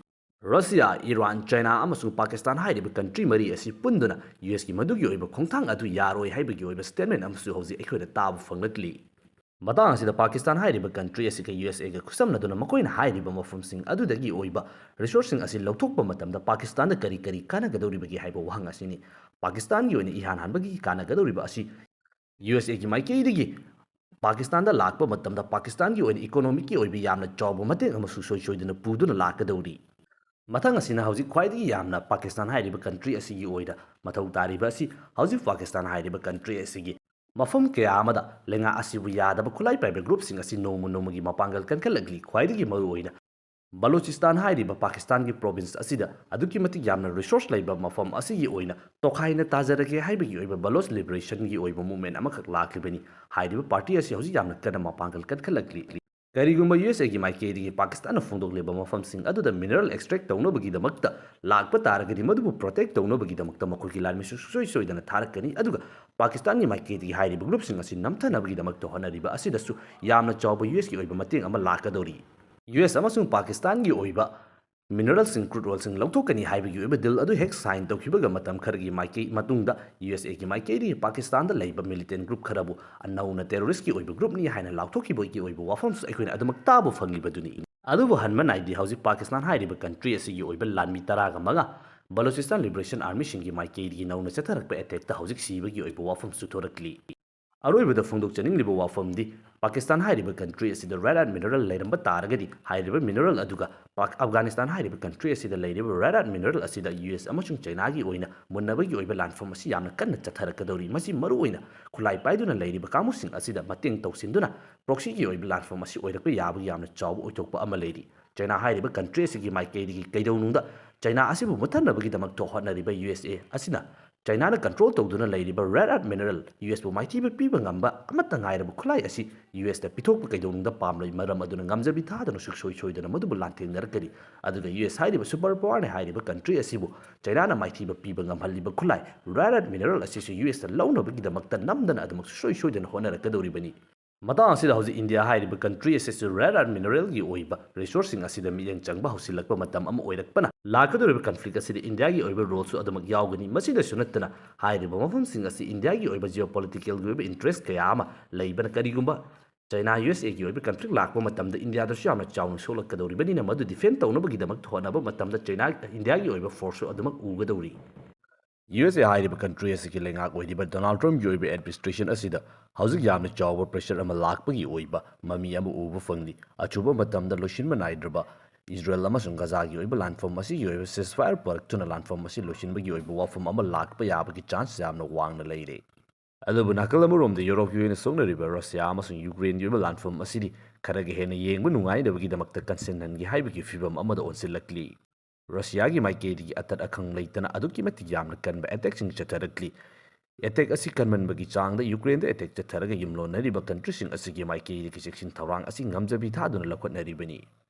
ꯔꯁꯤꯌꯥ, ꯏꯔꯥꯟ, ꯆꯥꯏꯅꯥ ꯑꯃꯁꯨꯡ ꯄꯥꯀꯤꯁꯇꯥꯟ ꯍꯥꯏꯔꯤꯕ ꯀꯟꯇ꯭ꯔꯤ ꯃꯔꯤ ꯑꯁꯤ ꯄꯨꯟꯗꯨꯅ ꯌꯨ ꯑꯦꯁꯀꯤ ꯃꯗꯨꯒꯤ ꯑꯣꯏꯕ ꯈꯣꯡꯊꯥꯡ ꯑꯗꯨ ꯌꯥꯔꯣꯏ ꯍꯥꯏꯕꯒꯤ ꯑꯣꯏꯕ ꯁ꯭ꯇꯦꯠꯃꯦꯟ ꯑꯃꯁꯨ ꯍꯧꯖꯤꯛ ꯑꯩꯈꯣꯏꯅ ꯇꯥꯕ ꯐꯪꯂꯛꯂꯤ꯫ ꯃꯇꯥꯡ ꯑꯁꯤꯗ ꯄꯥꯀꯤꯁꯇꯥꯟ ꯍꯥꯏꯔꯤꯕ ꯀꯟꯇ꯭ꯔꯤ ꯑꯁꯤꯒ ꯌꯨ ꯑꯦꯁ ꯑꯦꯒ ꯈꯨꯠꯁꯝꯅꯗꯨꯅ ꯃꯈꯣꯏꯅ ꯍꯥꯏꯔꯤꯕ ꯃꯐꯝꯁꯤꯡ ꯑꯗꯨꯗꯒꯤ ꯑꯣꯏꯕ ꯔꯤꯁꯣꯔꯁꯁꯤꯡ ꯑꯁꯤ ꯂꯧꯊꯣꯛꯄ ꯃꯇꯝꯗ ꯄꯥꯀꯤꯁꯇꯥꯟꯗ ꯀꯔꯤ ꯀꯔꯤ ꯀꯥꯟꯅꯒꯗꯧꯔꯤꯕꯒꯦ ꯍꯥꯏꯕ ꯋꯥꯍꯪ ꯑꯁꯤꯅꯤ꯫ ꯄꯥꯀꯤꯁꯇꯥꯟꯒꯤ ꯑꯣꯏꯅ ꯏꯍꯥꯟ ꯍꯥꯟꯕꯒꯤ ꯀꯥꯟꯅꯒꯗꯧꯔꯤꯕ ꯑꯁꯤ ꯌꯨ ꯑꯦꯁ ꯑꯦꯒꯤ ꯃꯥꯏꯀꯩꯗꯒꯤ ꯄꯥꯀꯤꯁꯇꯥꯟꯗ ꯂꯥꯛꯄ ꯃꯇꯝꯗ ꯄꯥꯀꯤꯁꯇꯥꯟꯒꯤ ꯑꯣꯏꯅ ꯏꯀꯣꯅꯣꯃꯤꯛꯀꯤ ꯑꯣꯏꯕ ꯌꯥꯝꯅ ꯆꯥꯎꯕ ꯃꯇꯦꯡ ꯑꯃꯁꯨ ꯁꯣꯏ ꯁꯣꯏꯗꯅ ꯄꯨꯗꯨꯅ ꯂꯥꯛꯀꯗꯧꯔꯤ꯫ ꯃꯊꯪ ꯑꯁꯤꯅ ꯍꯧꯖꯤꯛ ꯈ꯭ꯋꯥꯏꯗꯒꯤ ꯌꯥꯝꯅ ꯄꯥꯀꯤꯁꯇꯥꯟ ꯍꯥꯏꯔꯤꯕ ꯀꯟꯇ꯭ꯔꯤ ꯑꯁꯤꯒꯤ ꯑꯣꯏꯅ ꯃꯊꯧ ꯇꯥꯔꯤꯕ ꯑꯁꯤ ꯍꯧꯖꯤꯛ ꯄꯥꯀꯤꯁꯇꯥꯟ ꯍꯥꯏꯔꯤꯕ ꯀꯟꯇ꯭ꯔꯤ ꯑꯁꯤꯒꯤ ꯃꯐꯝ ꯀꯌꯥ ꯑꯃꯗ ꯂꯩꯉꯥꯛ ꯑꯁꯤꯕꯨ ꯌꯥꯗꯕ ꯈꯨꯠꯂꯥꯏ ꯄꯥꯏꯕ ꯒ꯭ꯔꯨꯞꯁꯤꯡ ꯑꯁꯤ ꯅꯣꯡꯃ ꯅꯣꯡꯃꯒꯤ ꯃꯄꯥꯡꯒꯜ ꯀꯟꯈꯠꯂꯛꯂꯤ꯫ ꯈ꯭ꯋꯥꯏꯗꯒꯤ ꯃꯔꯨꯑꯣꯏꯅ ꯕꯂꯨꯆꯤꯁꯇꯥꯟ ꯍꯥꯏꯔꯤꯕ ꯄꯥꯀꯤꯁꯇꯥꯟꯒꯤ ꯄ꯭ꯔꯣꯚꯤꯟꯁ ꯑꯁꯤꯗ ꯑꯗꯨꯛꯀꯤ ꯃꯇꯤꯛ ꯌꯥꯝꯅ ꯔꯤꯁꯣꯔꯁ ꯂꯩꯕ ꯃꯐꯝ ꯑꯁꯤꯒꯤ ꯑꯣꯏꯅ ꯇꯣꯈꯥꯏꯅ ꯇꯥꯖꯔꯒꯦ ꯍꯥꯏꯕꯒꯤ ꯑꯣꯏꯕ ꯕꯂꯣꯆ ꯂꯤꯕꯔꯦꯁꯟꯒꯤ ꯑꯣꯏꯕ ꯃꯨꯚꯃꯦꯟ ꯑꯃꯈꯛ ꯂꯥꯛꯂꯤꯕꯅꯤ꯫ ꯍꯥꯏꯔꯤꯕ ꯄꯥꯔꯇꯤ ꯑꯁꯤ ꯍꯧꯖꯤꯛ ꯌꯥꯝꯅ ꯀꯟꯅ ꯃꯄꯥꯡꯒꯜ ꯀꯟꯈꯠꯂꯛꯂꯤ꯫ ꯀꯔꯤꯒꯨꯝꯕ ꯌꯨ ꯑꯦꯁ ꯑꯦꯒꯤ ꯃꯥꯏꯀꯩꯗꯒꯤ ꯄꯥꯀꯤꯁꯇꯥꯟꯅ ꯐꯣꯡꯗꯣꯛꯂꯤꯕ ꯃꯐꯝꯁꯤꯡ ꯑꯗꯨꯗ ꯃꯤꯅꯔꯦꯜ ꯑꯦꯛꯁꯇ꯭ꯔꯦꯛ ꯇꯧꯅꯕꯒꯤꯗꯃꯛꯇ ꯂꯥꯛꯄ ꯇꯥꯔꯒꯗꯤ ꯃꯗꯨꯕꯨ ꯄ꯭ꯔꯣꯇꯦꯛ ꯇꯧꯅꯕꯒꯤꯗꯃꯛꯇ ꯃꯈꯣꯏꯒꯤ ꯂꯥꯟꯃꯤꯁꯨ ꯁꯨꯡꯁꯣꯏ ꯁꯣꯏꯗꯅ ꯊꯥꯔꯛꯀꯅꯤ, ꯑꯗꯨꯒ ꯄꯥꯀꯤꯁꯇꯥꯟꯒꯤ ꯃꯥꯏꯀꯩꯗꯒꯤ ꯍꯥꯏꯔꯤꯕ ꯒ꯭ꯔꯨꯞꯁꯤꯡ ꯑꯁꯤ ꯅꯝꯊꯅꯕꯒꯤꯗꯃꯛꯇ ꯍꯣꯠꯅꯔꯤꯕ ꯑꯁꯤꯗꯁꯨ ꯌꯥꯝꯅ ꯆꯥꯎꯕ ꯌꯨ ꯑꯦꯁꯀꯤ ꯑꯣꯏꯕ ꯃꯇꯦꯡ ꯑꯃ ꯂꯥꯛꯀꯗꯧꯔꯤ꯫ ꯌꯨ ꯑꯦꯁ ꯑꯃꯁꯨꯡ ꯄꯥꯀꯤꯁꯇꯥꯟꯒꯤ ꯑꯣꯏꯕ ꯃꯤꯅꯔꯦꯜꯁꯤꯡ, ꯀ꯭ꯔꯨꯗ ꯑꯣꯏꯜꯁꯤꯡ ꯂꯧꯊꯣꯛꯀꯅꯤ ꯍꯥꯏꯕꯒꯤ ꯑꯣꯏꯕ ꯗꯤꯜ ꯑꯗꯨ ꯍꯦꯛ ꯁꯥꯏꯟ ꯇꯧꯈꯤꯕꯒ ꯃꯇꯝ ꯈꯔꯒꯤ ꯃꯥꯏꯀꯩ ꯃꯇꯨꯡꯗ ꯌꯨ ꯑꯦꯁ ꯑꯦꯒꯤ ꯃꯥꯏꯀꯩꯗꯒꯤ ꯄꯥꯀꯤꯁꯇꯥꯟꯗ ꯂꯩꯕ ꯃꯤꯂꯤꯇꯦꯟ ꯒ꯭ꯔꯨꯞ ꯈꯔꯕꯨ ꯑꯅꯧꯅ ꯇꯦꯔꯣꯔꯤꯁ꯭ꯠꯀꯤ ꯑꯣꯏꯕ ꯒ꯭ꯔꯨꯞꯅꯤ ꯍꯥꯏꯅ ꯂꯥꯎꯊꯣꯛꯈꯤꯕꯒꯤ ꯑꯣꯏꯕ ꯋꯥꯐꯝꯁꯨ ꯑꯩꯈꯣꯏꯅ ꯑꯗꯨꯃꯛ ꯇꯥꯕ ꯐꯪꯂꯤꯕꯗꯨꯅꯤ꯫ ꯑꯗꯨꯕꯨ ꯍꯟꯕ ꯅꯥꯏꯗꯦ, ꯍꯧꯖꯤꯛ ꯄꯥꯀꯤꯁꯇꯥꯟ ꯍꯥꯏꯔꯤꯕ ꯀꯟꯇ꯭ꯔꯤ ꯑꯁꯤꯒꯤ ꯑꯣꯏꯕ ꯂꯥꯟꯃꯤ ꯇꯔꯥꯒ ꯃꯉꯥ ꯕꯂꯨꯆꯤꯁꯇꯥꯟ ꯂꯤꯕꯔꯦꯁꯟ ꯑꯥꯔꯃꯤꯁꯤꯡꯒꯤ ꯃꯥꯏꯀꯩꯗꯒꯤ ꯅꯧꯅ ꯆꯠꯊꯔꯛꯄ ꯑꯦꯇꯦꯛꯇ ꯍꯧꯖꯤꯛ ꯁꯤꯕꯒꯤ ꯑꯣꯏꯕ ꯋꯥꯐꯝꯁꯨ ꯊꯣꯔꯛꯂꯤ꯫ ꯑꯔꯣꯏꯕꯗ ꯐꯣꯡꯗꯣꯛꯆꯅꯤꯡꯂꯤꯕ ꯋꯥꯐꯝꯗꯤ, ꯄꯥꯀꯤꯁꯇꯥꯟ ꯍꯥꯏꯔꯤꯕ ꯀꯟꯇ꯭ꯔꯤ ꯑꯁꯤꯗ ꯔꯦꯌꯔ ꯑꯔꯊ ꯃꯤꯅꯔꯦꯜ ꯂꯩꯔꯝꯕ ꯇꯥꯔꯒꯗꯤ, ꯍꯥꯏꯔꯤꯕ ꯃꯤꯅꯔꯦꯜ ꯑꯗꯨꯒ ꯄꯥꯛ-, ꯑꯐꯒꯥꯅꯤꯁꯇꯥꯟ ꯍꯥꯏꯔꯤꯕ ꯀꯟꯇ꯭ꯔꯤ ꯑꯁꯤꯗ ꯂꯩꯔꯤꯕ ꯔꯦꯌꯔ ꯑꯔꯊ ꯃꯤꯅꯔꯦꯜ ꯑꯁꯤꯗ ꯌꯨ ꯑꯦꯁ ꯑꯃꯁꯨꯡ ꯆꯥꯏꯅꯥꯒꯤ ꯑꯣꯏꯅ ꯃꯨꯟꯅꯕꯒꯤ ꯑꯣꯏꯕ ꯂꯥꯟꯐꯝ ꯑꯁꯤ ꯌꯥꯝꯅ ꯀꯟꯅ ꯆꯠꯊꯔꯛꯀꯗꯧꯔꯤ꯫ ꯃꯁꯤ ꯃꯔꯨꯑꯣꯏꯅ ꯈꯨꯠꯂꯥꯏ ꯄꯥꯏꯗꯨꯅ ꯂꯩꯔꯤꯕ ꯀꯥꯡꯕꯨꯁꯤꯡ ꯑꯁꯤꯗ ꯃꯇꯦꯡ ꯇꯧꯁꯤꯟꯗꯨꯅ ꯄ꯭ꯔꯣꯛꯁꯤꯒꯤ ꯑꯣꯏꯕ ꯂꯥꯟꯐꯝ ꯑꯁꯤ ꯑꯣꯏꯔꯛꯄ ꯌꯥꯕꯒꯤ ꯌꯥꯝꯅ ꯆꯥꯎꯕ ꯑꯣꯏꯊꯣꯛꯄ ꯑꯃ ꯂꯩꯔꯤ꯫ ꯆꯥꯏꯅꯥ ꯍꯥꯏꯔꯤꯕ ꯀꯟꯇ꯭ꯔꯤ ꯑꯁꯤꯒꯤ ꯃꯥꯏꯀꯩꯗꯒꯤ ꯀꯩꯗꯧꯅꯨꯡꯗ ꯆꯥꯏꯅꯥ ꯑꯁꯤꯕꯨ ꯃꯨꯠꯊꯠꯅꯕꯒꯤꯗꯃꯛꯇ ꯍꯣꯠꯅꯔꯤꯕ ꯌꯨ ꯑꯦꯁ ꯑꯦ ꯑꯁꯤꯅ ꯆꯥꯏꯅꯥꯅ control ꯇꯧꯗꯨꯅ ꯂꯩꯔꯤꯕ rare earth mineral, ꯌꯨ ꯑꯦꯁꯄꯨ ꯃꯥꯏꯊꯤꯕ ꯄꯤꯕ ꯉꯝꯕ ꯑꯃꯠꯇ ꯉꯥꯏꯔꯕ ꯈꯨꯠꯂꯥꯏ ꯑꯁꯤ ꯌꯨ ꯑꯦꯁꯇ ꯄꯤꯊꯣꯛꯄ ꯀꯩꯗꯧꯅꯨꯡꯗ ꯄꯥꯝꯂꯣꯏ꯫ ꯃꯔꯝ ꯑꯗꯨꯅ ꯉꯝꯖꯕꯤ ꯊꯥꯗꯨꯅ ꯁꯨꯡꯁꯣꯏ ꯁꯣꯏꯗꯅ ꯃꯗꯨꯕꯨ ꯂꯥꯟꯊꯦꯡꯅꯔꯛꯀꯅꯤ꯫ ꯑꯗꯨꯒ ꯌꯨ ꯑꯦꯁ ꯍꯥꯏꯔꯤꯕ super power ꯅꯤ ꯍꯥꯏꯔꯤꯕ country ꯑꯁꯤꯕꯨ ꯆꯥꯏꯅꯥꯅ ꯃꯥꯏꯊꯤꯕ ꯄꯤꯕ ꯉꯝꯍꯜꯂꯤꯕ ꯈꯨꯠꯂꯥꯏ rare earth mineral ꯑꯁꯤꯁꯨ ꯌꯨ ꯑꯦꯁꯇ ꯂꯧꯅꯕꯒꯤꯗꯃꯛꯇ ꯅꯝꯗꯅ ꯑꯗꯨꯃꯛ ꯁꯨꯡꯁꯣꯏ ꯁꯣꯏꯗꯅ ꯍꯣꯠꯅꯔꯛꯀꯗꯧꯔꯤꯕꯅꯤ꯫ ꯃꯇꯥꯡ ꯑꯁꯤꯗ ꯍꯧꯖꯤꯛ ꯏꯟꯗꯤꯌꯥ ꯍꯥꯏꯔꯤꯕ country ꯑꯁꯤꯁꯨ rare earth mineral ꯒꯤ ꯑꯣꯏꯕ resource ꯁꯤꯡ ꯑꯁꯤꯗ ꯃꯤꯠꯌꯦꯡ ꯆꯪꯕ ꯍꯧꯁꯤꯜꯂꯛꯄ ꯃꯇꯝ ꯑꯃ ꯑꯣꯏꯔꯛꯄꯅ ꯂꯥꯛꯀꯗꯧꯔꯤꯕ conflict ꯑꯁꯤꯗ ꯏꯟꯗꯤꯌꯥꯒꯤ ꯑꯣꯏꯕ role ꯁꯨ ꯑꯗꯨꯃꯛ ꯌꯥꯎꯒꯅꯤ꯫ ꯃꯁꯤꯗꯁꯨ ꯅꯠꯇꯅ ꯍꯥꯏꯔꯤꯕ ꯃꯐꯝꯁꯤꯡ ꯑꯁꯤ ꯏꯟꯗꯤꯌꯥꯒꯤ ꯑꯣꯏꯕ geopolitical ꯒꯤ ꯑꯣꯏꯕ interest ꯀꯌꯥ ꯑꯃ ꯂꯩꯕꯅ ꯀꯔꯤꯒꯨꯝꯕ ꯆꯥꯏꯅꯥ ꯌꯨ ꯑꯦꯁ ꯑꯦ ꯒꯤ ꯑꯣꯏꯕ conflict ꯂꯥꯛꯄ ꯃꯇꯝꯗ ꯏꯟꯗꯤꯌꯥꯗꯁꯨ ꯌꯥꯝꯅ ꯆꯥꯎꯅ ꯁꯣꯛꯂꯛꯀꯗꯧꯔꯤꯕꯅꯤꯅ ꯃꯗꯨ defend ꯇꯧꯅꯕꯒꯤꯗꯃꯛꯇ ꯍꯣꯠꯅꯕ ꯃꯇꯝꯗ ꯆꯥꯏꯅꯥ, ꯏꯟꯗꯤꯌꯥꯒꯤ ꯑꯣꯏꯕ force ꯁꯨ ꯑꯗꯨꯃꯛ ꯎꯒꯗꯧꯔꯤ꯫ ꯌꯨ ꯑꯦꯁ ꯑꯦ ꯍꯥꯏꯔꯤꯕ country ꯑꯁꯤꯒꯤ ꯂꯩꯉꯥꯛ ꯑꯣꯏꯔꯤꯕ ꯗꯣꯅꯥꯜꯗ ꯇ꯭ꯔꯝꯞꯀꯤ ꯑꯣꯏꯕ administration ꯑꯁꯤꯗ ꯍꯧꯖꯤꯛ ꯌꯥꯝꯅ ꯆꯥꯎꯕ pressure ꯑꯃ ꯂꯥꯛꯄꯒꯤ ꯑꯣꯏꯕ ꯃꯃꯤ ꯑꯃ ꯎꯕ ꯐꯪꯂꯤ꯫ ꯑꯊꯨꯕ ꯃꯇꯝꯗ ꯂꯣꯏꯁꯤꯟꯕ ꯅꯥꯏꯗ꯭ꯔꯕ ꯏꯖꯔꯦꯜ ꯑꯃꯁꯨꯡ ꯒꯖꯥꯒꯤ ꯑꯣꯏꯕ ꯂꯥꯟꯐꯝ ꯑꯁꯤꯒꯤ ꯑꯣꯏꯕ ceasefire ꯄꯨꯔꯛꯇꯨꯅ ꯂꯥꯟꯐꯝ ꯑꯁꯤ ꯂꯣꯏꯁꯤꯟꯕꯒꯤ ꯑꯣꯏꯕ ꯋꯥꯐꯝ ꯑꯃ ꯂꯥꯛꯄ ꯌꯥꯕꯒꯤ chance ꯌꯥꯝꯅ ꯋꯥꯡꯅ ꯂꯩꯔꯦ꯫ ꯑꯗꯨꯕꯨ ꯅꯥꯀꯜ ꯑꯃꯔꯣꯝꯗ ꯌꯨꯔꯣꯞꯀꯤ ꯑꯣꯏꯅ ꯁꯣꯛꯅꯔꯤꯕ ꯔꯁꯤꯌꯥ ꯑꯃꯁꯨꯡ ꯌꯨꯀ꯭ꯔꯦꯟꯒꯤ ꯑꯣꯏꯕ ꯂꯥꯟꯐꯝ ꯑꯁꯤꯗꯤ ꯈꯔꯒ ꯍꯦꯟꯅ ꯌꯦꯡꯕ ꯅꯨꯡꯉꯥꯏꯅꯕꯒꯤꯗꯃꯛꯇ ꯀꯟꯁꯤꯟꯍꯟꯒꯦ ꯍꯥꯏꯕꯒꯤ ꯐꯤꯚꯝ ꯑꯃꯗ ꯑꯣꯟꯁꯤꯜꯂꯛꯂꯤ꯫ ꯔꯁꯤꯌꯥꯒꯤ ꯃꯥꯏꯀꯩꯗꯒꯤ ꯑꯇꯠ ꯑꯈꯪ ꯂꯩꯇꯅ ꯑꯗꯨꯛꯀꯤ ꯃꯇꯤꯛ ꯌꯥꯝꯅ ꯀꯟꯕ attack ꯁꯤꯡ ꯆꯠꯊꯔꯛꯂꯤ꯫ Attack ꯑꯁꯤ ꯀꯟꯃꯟꯕꯒꯤ ꯆꯥꯡꯗ ꯌꯨꯀ꯭ꯔꯦꯟꯗ attack ꯆꯠꯊꯔꯒ ꯌꯨꯝꯂꯣꯟꯅꯔꯤꯕ country ꯁꯤꯡ ꯑꯁꯤꯒꯤ ꯃꯥꯏꯀꯩꯗꯒꯤ ꯆꯦꯛꯁꯤꯟ ꯊꯧꯔꯥꯡ ꯑꯁꯤ ꯉꯝꯖꯕꯤ ꯊꯥꯗꯨꯅ ꯂꯧꯈꯠꯅꯔꯤꯕꯅꯤ꯫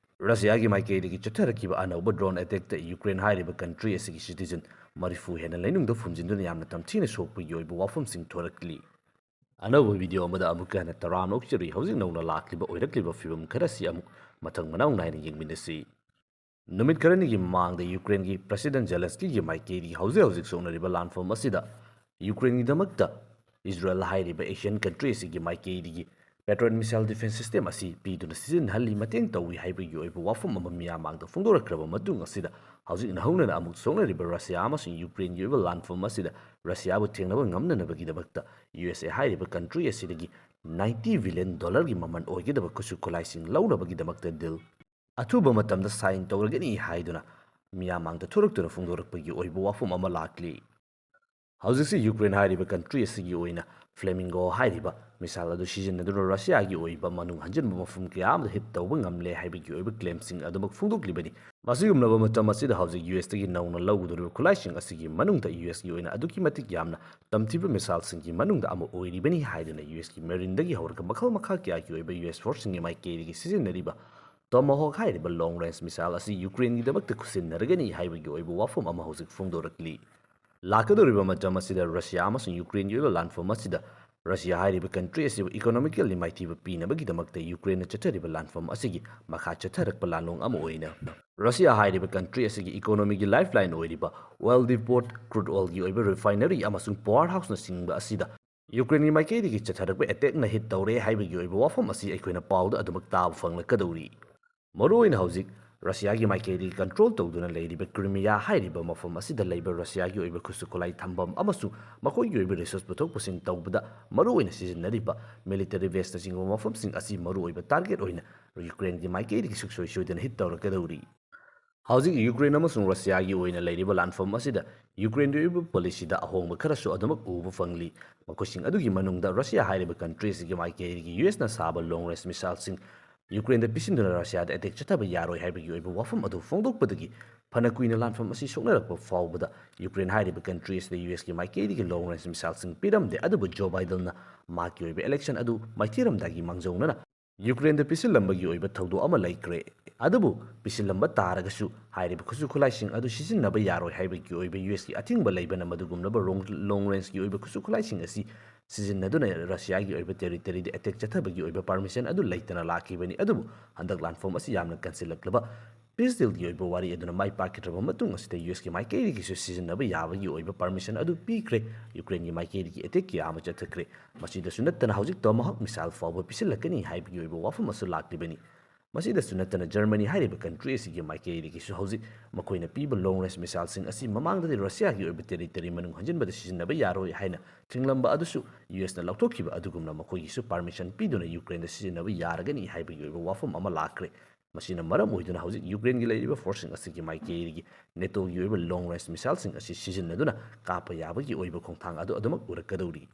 ꯔꯁꯤꯌꯥꯒꯤ ꯃꯥꯏꯀꯩꯗꯒꯤ ꯆꯠꯊꯔꯛꯈꯤꯕ ꯑꯅꯧꯕ drone attack ꯇ ꯌꯨꯀ꯭ꯔꯦꯟ ꯍꯥꯏꯔꯤꯕ country ꯑꯁꯤꯒꯤ citizen ꯃꯔꯤꯐꯨ ꯍꯦꯟꯅ ꯂꯩꯅꯨꯡꯗ ꯐꯨꯝꯖꯤꯟꯗꯨꯅ ꯌꯥꯝꯅ ꯇꯝꯊꯤꯅ ꯁꯣꯛꯄꯒꯤ ꯑꯣꯏꯕ ꯋꯥꯐꯝꯁꯤꯡ ꯊꯣꯔꯛꯂꯤ꯫ ꯑꯅꯧꯕ video ꯑꯃꯗ ꯑꯃꯨꯛꯀ ꯍꯟꯅ ꯇꯔꯥꯝꯅ ꯑꯣꯛꯆꯔꯤ꯫ ꯍꯧꯖꯤꯛ ꯅꯧꯅ ꯂꯥꯛꯂꯤꯕ ꯑꯣꯏꯔꯛꯂꯤꯕ ꯐꯤꯕꯝ ꯈꯔꯁꯤ ꯑꯃꯨꯛ ꯃꯊꯪ ꯃꯅꯥꯎ ꯅꯥꯏꯅ ꯌꯦꯡꯃꯤꯟꯅꯁꯤ꯫ ꯅꯨꯃꯤꯠ ꯈꯔꯅꯤꯒꯤ ꯃꯃꯥꯡꯗ ꯌꯨꯀ꯭ꯔꯦꯟꯒꯤ President ꯖꯦꯂꯦꯟꯁꯀꯤꯒꯤ ꯃꯥꯏꯀꯩꯗꯒꯤ ꯍꯧꯖꯤꯛ ꯍꯧꯖꯤꯛ ꯁꯣꯛꯅꯔꯤꯕ ꯂꯥꯟꯐꯝ ꯑꯁꯤꯗ ꯌꯨꯀ꯭ꯔꯦꯟꯒꯤꯗꯃꯛꯇ ꯏꯖꯔꯦꯜ ꯍꯥꯏꯔꯤꯕ Asian country ꯑꯁꯤꯒꯤ ꯃꯥꯏꯀꯩꯗꯒꯤ Patriot missile defense system ꯑꯁꯤ ꯄꯤꯗꯨꯅ ꯁꯤꯖꯤꯟꯅꯍꯜꯂꯤ, ꯃꯇꯦꯡ ꯇꯧꯏ ꯍꯥꯏꯕꯒꯤ ꯑꯣꯏꯕ ꯋꯥꯐꯝ ꯑꯃ ꯃꯤꯌꯥꯝ ꯃꯥꯡꯗ ꯐꯣꯡꯗꯣꯔꯛꯈ꯭ꯔꯕ ꯃꯇꯨꯡ ꯑꯁꯤꯗ ꯍꯧꯖꯤꯛ ꯅꯧꯍꯧꯅꯅ ꯑꯃꯨꯛ ꯁꯣꯛꯅꯔꯤꯕ ꯔꯁꯤꯌꯥ ꯑꯃꯁꯨꯡ ꯌꯨꯀ꯭ꯔꯦꯟꯒꯤ ꯑꯣꯏꯕ ꯂꯥꯟꯐꯝ ꯑꯁꯤꯗ ꯔꯁꯤꯌꯥꯕꯨ ꯊꯦꯡꯅꯕ ꯉꯝꯅꯅꯕꯒꯤꯗꯃꯛꯇ ꯌꯨ ꯑꯦꯁ ꯑꯦ ꯍꯥꯏꯔꯤꯕ country ꯑꯁꯤꯗꯒꯤ ninety billion dollar ꯒꯤ ꯃꯃꯜ ꯑꯣꯏꯒꯗꯕ ꯈꯨꯠꯁꯨ ꯈꯨꯠꯂꯥꯏꯁꯤꯡ ꯂꯧꯅꯕꯒꯤꯗꯃꯛꯇ deal ꯑꯊꯨꯕ ꯃꯇꯝꯗ sign ꯇꯧꯔꯒꯅꯤ ꯍꯥꯏꯗꯨꯅ ꯃꯤꯌꯥꯝ ꯃꯥꯡꯗ ꯊꯣꯔꯛꯇꯨꯅ ꯐꯣꯡꯗꯣꯔꯛꯄꯒꯤ ꯑꯣꯏꯕ ꯋꯥꯐꯝ ꯑꯃ ꯂꯥꯛꯂꯤ꯫ ꯍꯧꯖꯤꯛꯁꯤ ꯌꯨꯀ꯭ꯔꯦꯟ ꯍꯥꯏꯔꯤꯕ ꯀꯟꯇ꯭ꯔꯤ ꯑꯁꯤꯒꯤ ꯑꯣꯏꯅ ꯐ꯭ꯂꯦꯃꯤꯡꯒꯣ ꯍꯥꯏꯔꯤꯕ ꯃꯤꯁꯥꯏꯜ ꯑꯗꯨ ꯁꯤꯖꯤꯟꯅꯗꯨꯅ ꯔꯁꯤꯌꯥꯒꯤ ꯑꯣꯏꯕ ꯃꯅꯨꯡ ꯍꯟꯖꯤꯟꯕ ꯃꯐꯝ ꯀꯌꯥ ꯑꯃꯗ ꯍꯤꯠ ꯇꯧꯕ ꯉꯝꯂꯦ ꯍꯥꯏꯕꯒꯤ ꯑꯣꯏꯕ ꯀ꯭ꯂꯦꯝꯁꯤꯡ ꯑꯗꯨꯃꯛ ꯐꯣꯡꯗꯣꯛꯂꯤꯕꯅꯤ꯫ ꯃꯁꯤꯒꯨꯝꯂꯕ ꯃꯇꯝ ꯑꯁꯤꯗ ꯍꯧꯖꯤꯛ ꯌꯨ ꯑꯦꯁꯇꯒꯤ ꯅꯧꯅ ꯂꯧꯒꯗꯧꯔꯤꯕ ꯈꯨꯠꯂꯥꯏꯁꯤꯡ ꯑꯁꯤꯒꯤ ꯃꯅꯨꯡꯗ ꯌꯨ ꯑꯦꯁꯀꯤ ꯑꯣꯏꯅ ꯑꯗꯨꯛꯀꯤ ꯃꯇꯤꯛ ꯌꯥꯝꯅ ꯇꯝꯊꯤꯕ ꯃꯤꯁꯥꯏꯜꯁꯤꯡꯒꯤ ꯃꯅꯨꯡꯗ ꯑꯃ ꯑꯣꯏꯔꯤꯕꯅꯤ ꯍꯥꯏꯗꯨꯅ ꯌꯨ ꯑꯦꯁꯀꯤ ꯃꯦꯔꯤꯟꯗꯒꯤ ꯍꯧꯔꯒ ꯃꯈꯜ ꯃꯈꯥ ꯀꯌꯥꯒꯤ ꯑꯣꯏꯕ ꯌꯨ ꯑꯦꯁ ꯐꯣꯔꯁꯁꯤꯡꯒꯤ ꯃꯥꯏꯀꯩꯗꯒꯤ ꯁꯤꯖꯤꯟꯅꯔꯤꯕ ꯇꯣꯃꯥꯍꯣꯛ ꯍꯥꯏꯔꯤꯕ ꯂꯣꯡ ꯔꯦꯟꯖ ꯃꯤꯁꯥꯏꯜ ꯑꯁꯤ ꯌꯨꯀ꯭ꯔꯦꯟꯒꯤꯗꯃꯛꯇ ꯈꯨꯠꯁꯤꯟꯅꯔꯒꯅꯤ ꯍꯥꯏꯕꯒꯤ ꯑꯣꯏꯕ ꯋꯥꯐꯝ ꯑꯃ ꯍꯧꯖꯤꯛ ꯐꯣꯡꯗꯣꯔꯛꯂꯤ꯫ ꯂꯥꯛꯀꯗꯧꯔꯤꯕ ꯃꯇꯝ ꯑꯁꯤꯗ ꯔꯁꯤꯌꯥ ꯑꯃꯁꯨꯡ ꯌꯨꯀ꯭ꯔꯦꯟꯒꯤ ꯑꯣꯏꯕ ꯂꯥꯟꯐꯝ ꯑꯁꯤꯗ ꯔꯁꯤꯌꯥ ꯍꯥꯏꯔꯤꯕ ꯀꯟꯇ꯭ꯔꯤ ꯑꯁꯤꯕꯨ ꯏꯀꯣꯅꯣꯃꯤꯀꯦꯜꯂꯤ ꯃꯥꯏꯊꯤꯕ ꯄꯤꯅꯕꯒꯤꯗꯃꯛꯇ ꯌꯨꯀ꯭ꯔꯦꯟꯅ ꯆꯠꯊꯔꯤꯕ ꯂꯥꯟꯐꯝ ꯑꯁꯤꯒꯤ ꯃꯈꯥ ꯆꯠꯊꯔꯛꯄ ꯂꯥꯟꯂꯣꯡ ꯑꯃ ꯑꯣꯏꯅ ꯔꯁꯤꯌꯥ ꯍꯥꯏꯔꯤꯕ ꯀꯟꯇ꯭ꯔꯤ ꯑꯁꯤꯒꯤ ꯏꯀꯣꯅꯣꯃꯤꯒꯤ ꯂꯥꯏꯐ ꯂꯥꯏꯟ ꯑꯣꯏꯔꯤꯕ ꯑꯣꯏꯜ ꯗꯤꯄꯣꯔꯠ, ꯀ꯭ꯔꯨꯗ ꯑꯣꯏꯜꯒꯤ ꯑꯣꯏꯕ ꯔꯤꯐꯥꯏꯅꯔꯤ ꯑꯃꯁꯨꯡ ꯄꯥꯋꯔ ꯍꯥꯎꯁꯅꯆꯤꯡꯕ ꯑꯁꯤꯗ ꯌꯨꯀ꯭ꯔꯦꯟꯒꯤ ꯃꯥꯏꯀꯩꯗꯒꯤ ꯆꯠꯊꯔꯛꯄ ꯑꯦꯇꯦꯛꯅ ꯍꯤꯠ ꯇꯧꯔꯦ ꯍꯥꯏꯕꯒꯤ ꯑꯣꯏꯕ ꯋꯥꯐꯝ ꯑꯁꯤ ꯑꯩꯈꯣꯏꯅ ꯄꯥꯎꯗ ꯑꯗꯨꯃꯛ ꯇꯥꯕ ꯐꯪꯂꯛꯀꯗꯧꯔꯤ꯫ ꯃꯔꯨꯑꯣꯏꯅ ꯍꯧꯖꯤꯛ ꯔꯁꯤꯌꯥꯒꯤ ꯃꯥꯏꯀꯩꯗꯒꯤ ꯀꯟꯇ꯭ꯔꯣꯜ ꯇꯧꯗꯨꯅ ꯂꯩꯔꯤꯕ ꯀ꯭ꯔꯤꯃꯤꯌꯥ ꯍꯥꯏꯔꯤꯕ ꯃꯐꯝ ꯑꯁꯤꯗ ꯂꯩꯕ ꯔꯁꯤꯌꯥꯒꯤ ꯑꯣꯏꯕ ꯈꯨꯠꯁꯨ ꯈꯨꯠꯂꯥꯏ ꯊꯝꯐꯝ ꯑꯃꯁꯨꯡ ꯃꯈꯣꯏꯒꯤ ꯑꯣꯏꯕ ꯔꯤꯁꯣꯔꯁ ꯄꯨꯊꯣꯛ ꯄꯨꯁꯤꯟ ꯇꯧꯕꯗ ꯃꯔꯨꯑꯣꯏꯅ ꯁꯤꯖꯤꯟꯅꯔꯤꯕ ꯃꯤꯂꯤꯇꯔꯤ ꯕꯦꯁꯅꯆꯤꯡꯕ ꯃꯐꯝꯁꯤꯡ ꯑꯁꯤ ꯃꯔꯨꯑꯣꯏꯕ ꯇꯥꯔꯒꯦꯠ ꯑꯣꯏꯅ ꯌꯨꯀ꯭ꯔꯦꯟꯒꯤ ꯃꯥꯏꯀꯩꯗꯒꯤ ꯁꯨꯡꯁꯣꯏ ꯁꯣꯏꯗꯅ ꯍꯤꯠ ꯇꯧꯔꯛꯀꯗꯧꯔꯤ꯫ ꯍꯧꯖꯤꯛ ꯌꯨꯀ꯭ꯔꯦꯟ ꯑꯃꯁꯨꯡ ꯔꯁꯤꯌꯥꯒꯤ ꯑꯣꯏꯅ ꯂꯩꯔꯤꯕ ꯂꯥꯟꯐꯝ ꯑꯁꯤꯗ ꯌꯨꯀ꯭ꯔꯦꯟꯒꯤ ꯑꯣꯏꯕ ꯄꯣꯂꯤꯁꯤꯗ ꯑꯍꯣꯡꯕ ꯈꯔꯁꯨ ꯑꯗꯨꯃꯛ ꯎꯕ ꯐꯪꯂꯤ꯫ ꯃꯈꯣꯏꯁꯤꯡ ꯑꯗꯨꯒꯤ ꯃꯅꯨꯡꯗ ꯔꯁꯤꯌꯥ ꯍꯥꯏꯔꯤꯕ ꯀꯟꯇ꯭ꯔꯤ ꯑꯁꯤꯒꯤ ꯃꯥꯏꯀꯩꯗꯒꯤ ꯌꯨ ꯑꯦꯁꯅ ꯁꯥꯕ ꯂꯣꯡ ꯔꯦꯟꯖ ꯃꯤꯁꯥꯏꯜꯁꯤꯡ ꯌꯨꯀ꯭ꯔꯦꯟꯗ ꯄꯤꯁꯤꯟꯗꯨꯅ ꯔꯁꯤꯌꯥꯗ ꯑꯦꯇꯦꯛ ꯆꯠꯊꯕ ꯌꯥꯔꯣꯏ ꯍꯥꯏꯕꯒꯤ ꯑꯣꯏꯕ ꯋꯥꯐꯝ ꯑꯗꯨ ꯐꯣꯡꯗꯣꯛꯄꯗꯒꯤ ꯐꯅ ꯀꯨꯏꯅ ꯂꯥꯟꯐꯝ ꯑꯁꯤ ꯁꯣꯛꯅꯔꯛꯄ ꯐꯥꯎꯕꯗ ꯌꯨꯀ꯭ꯔꯦꯟ ꯍꯥꯏꯔꯤꯕ ꯀꯟꯇ꯭ꯔꯤ ꯑꯁꯤꯗ ꯌꯨ ꯑꯦꯁꯀꯤ ꯃꯥꯏꯀꯩꯗꯒꯤ ꯂꯣꯡ ꯔꯦꯟꯖ ꯃꯤꯁꯥꯏꯜꯁꯤꯡ ꯄꯤꯔꯝꯗꯦ꯫ ꯑꯗꯨꯕꯨ ꯖꯣ ꯕꯥꯏꯗꯟꯅ ꯃꯍꯥꯛꯀꯤ ꯑꯣꯏꯕ ꯏꯂꯦꯛꯁꯟ ꯑꯗꯨ ꯃꯥꯏꯊꯤꯔꯝꯗꯥꯏꯒꯤ ꯃꯥꯡꯖꯧꯅꯅ ꯌꯨꯀ꯭ꯔꯦꯟꯗ ꯄꯤꯁꯤꯜꯂꯝꯕꯒꯤ ꯑꯣꯏꯕ ꯊꯧꯗꯣꯛ ꯑꯃ ꯂꯩꯈ꯭ꯔꯦ꯫ ꯑꯗꯨꯕꯨ ꯄꯤꯁꯤꯜꯂꯝꯕ ꯇꯥꯔꯒꯁꯨ ꯍꯥꯏꯔꯤꯕ ꯈꯨꯠꯁꯨ ꯈꯨꯠꯂꯥꯏꯁꯤꯡ ꯑꯗꯨ ꯁꯤꯖꯤꯟꯅꯕ ꯌꯥꯔꯣꯏ ꯍꯥꯏꯕꯒꯤ ꯑꯣꯏꯕ ꯌꯨ ꯑꯦꯁꯀꯤ ꯑꯊꯤꯡꯕ ꯂꯩꯕꯅ ꯃꯗꯨꯒꯨꯝꯂꯕ ꯔꯣꯡ-, ꯂꯣꯡ ꯔꯦꯟꯖꯀꯤ ꯑꯣꯏꯕ ꯈꯨꯠꯁꯨ ꯈꯨꯠꯂꯥꯏꯁꯤꯡ ꯑꯁꯤ ꯁꯤꯖꯤꯟꯅꯗꯨꯅ ꯔꯁꯤꯌꯥꯒꯤ ꯑꯣꯏꯕ ꯇꯦꯔꯤꯇꯣꯔꯤꯗ ꯑꯦꯇꯦꯛ ꯆꯠꯊꯕꯒꯤ ꯑꯣꯏꯕ ꯄꯥꯔꯃꯤꯁꯟ ꯑꯗꯨ ꯂꯩꯇꯅ ꯂꯥꯛꯈꯤꯕꯅꯤ꯫ ꯑꯗꯨꯕꯨ ꯍꯟꯗꯛ ꯂꯥꯟꯐꯝ ꯑꯁꯤ ꯌꯥꯝꯅ ꯀꯟꯁꯤꯜꯂꯛꯂꯕ ꯄꯤꯁ ꯗꯤꯜꯒꯤ ꯑꯣꯏꯕ ꯋꯥꯔꯤ ꯑꯗꯨꯅ ꯃꯥꯏ ꯄꯥꯛꯈꯤꯗ꯭ꯔꯕ ꯃꯇꯨꯡ ꯑꯁꯤꯗ ꯌꯨ ꯑꯦꯁꯀꯤ ꯃꯥꯏꯀꯩꯗꯒꯤꯁꯨ ꯁꯤꯖꯤꯟꯅꯕ ꯌꯥꯕꯒꯤ ꯑꯣꯏꯕ ꯄꯥꯔꯃꯤꯁꯟ ꯑꯗꯨ ꯄꯤꯈ꯭ꯔꯦ꯫ ꯌꯨꯀ꯭ꯔꯦꯟꯒꯤ ꯃꯥꯏꯀꯩꯗꯒꯤ ꯑꯦꯇꯦꯛ ꯀꯌꯥ ꯑꯃ ꯆꯠꯊꯈ꯭ꯔꯦ꯫ ꯃꯁꯤꯗꯁꯨ ꯅꯠꯇꯅ ꯍꯧꯖꯤꯛ ꯇꯣꯃꯥꯍꯣꯛ ꯃꯤꯁꯥꯏꯜ ꯐꯥꯎꯕ ꯄꯤꯁꯤꯜꯂꯛꯀꯅꯤ ꯍꯥꯏꯕꯒꯤ ꯑꯣꯏꯕ ꯋꯥꯐꯝ ꯑꯃꯁꯨ ꯂꯥꯛꯂꯤꯕꯅꯤ꯫ ꯃꯁꯤꯗꯁꯨ ꯅꯠꯇꯅ ꯖꯔꯃꯅꯤ ꯍꯥꯏꯔꯤꯕ ꯀꯟꯇ꯭ꯔꯤ ꯑꯁꯤꯒꯤ ꯃꯥꯏꯀꯩꯗꯒꯤꯁꯨ ꯍꯧꯖꯤꯛ ꯃꯈꯣꯏꯅ ꯄꯤꯕ ꯂꯣꯡ ꯔꯦꯟꯖ ꯃꯤꯁꯥꯏꯜꯁꯤꯡ ꯑꯁꯤ ꯃꯃꯥꯡꯗꯗꯤ ꯔꯁꯤꯌꯥꯒꯤ ꯑꯣꯏꯕ ꯇꯦꯔꯤꯇꯣꯔꯤ ꯃꯅꯨꯡ ꯍꯟꯖꯤꯟꯕꯗ ꯁꯤꯖꯤꯟꯅꯕ ꯌꯥꯔꯣꯏ ꯍꯥꯏꯅ ꯊꯤꯡꯂꯝꯕ ꯑꯗꯨꯁꯨ ꯌꯨ ꯑꯦꯁꯅ ꯂꯧꯊꯣꯛꯈꯤꯕ ꯑꯗꯨꯒꯨꯝꯅ ꯃꯈꯣꯏꯒꯤꯁꯨ ꯄꯥꯔꯃꯤꯁꯟ ꯄꯤꯗꯨꯅ ꯌꯨꯀ꯭ꯔꯦꯟꯗ ꯁꯤꯖꯤꯟꯅꯕ ꯌꯥꯔꯒꯅꯤ ꯍꯥꯏꯕꯒꯤ ꯑꯣꯏꯕ ꯋꯥꯐꯝ ꯑꯃ ꯂꯥꯛꯈ꯭ꯔꯦ꯫ ꯃꯁꯤꯅ ꯃꯔꯝ ꯑꯣꯏꯗꯨꯅ ꯍꯧꯖꯤꯛ ꯌꯨꯀ꯭ꯔꯦꯟꯒꯤ ꯂꯩꯔꯤꯕ ꯐꯣꯔꯁꯁꯤꯡ ꯑꯁꯤꯒꯤ ꯃꯥꯏꯀꯩꯗꯒꯤ ꯅꯦꯇꯣꯒꯤ ꯑꯣꯏꯕ ꯂꯣꯡ ꯔꯦꯟꯖ ꯃꯤꯁꯥꯏꯜꯁꯤꯡ ꯑꯁꯤ ꯁꯤꯖꯤꯟꯅꯗꯨꯅ ꯀꯥꯞꯄ ꯌꯥꯕꯒꯤ ꯑꯣꯏꯕ ꯈꯣꯡꯊꯥꯡ ꯑꯗꯨ ꯑꯗꯨꯃꯛ ꯎꯔꯛꯀꯗꯧꯔꯤ꯫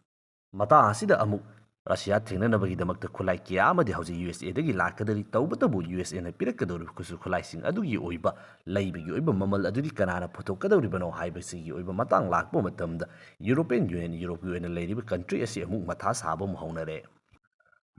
ꯃꯇꯥꯡ ꯑꯁꯤꯗ ꯑꯃꯨꯛ ꯔꯁꯤꯌꯥ ꯊꯦꯡꯅꯅꯕꯒꯤꯗꯃꯛꯇ ꯈꯨꯠꯂꯥꯏ ꯀꯌꯥ ꯑꯃꯗꯤ ꯍꯧꯖꯤꯛ ꯌꯨ ꯑꯦꯁ ꯑꯦꯗꯒꯤ ꯂꯥꯛꯀꯗꯧꯔꯤ꯫ ꯇꯧꯕꯇꯕꯨ ꯌꯨ ꯑꯦꯁ ꯑꯦꯅ ꯄꯤꯔꯛꯀꯗꯧꯔꯤꯕ ꯈꯨꯠꯁꯨ ꯈꯨꯠꯂꯥꯏꯁꯤꯡ ꯑꯗꯨꯒꯤ ꯑꯣꯏꯕ ꯂꯩꯕꯒꯤ ꯑꯣꯏꯕ ꯃꯃꯜ ꯑꯗꯨꯗꯤ ꯀꯅꯥꯅ ꯄꯨꯊꯣꯛꯀꯗꯧꯔꯤꯕꯅꯣ ꯍꯥꯏꯕꯁꯤꯒꯤ ꯑꯣꯏꯕ ꯃꯇꯥꯡ ꯂꯥꯛꯄ ꯃꯇꯝꯗ ꯌꯨꯔꯣꯄꯤꯌꯟ ꯌꯨꯅꯤꯌꯟ, ꯌꯨꯔꯣꯞꯀꯤ ꯑꯣꯏꯅ ꯂꯩꯔꯤꯕ ꯀꯟꯇ꯭ꯔꯤ ꯑꯁꯤ ꯑꯃꯨꯛ ꯃꯊꯥ ꯁꯥꯕ ꯑꯃ ꯍꯧꯅꯔꯦ꯫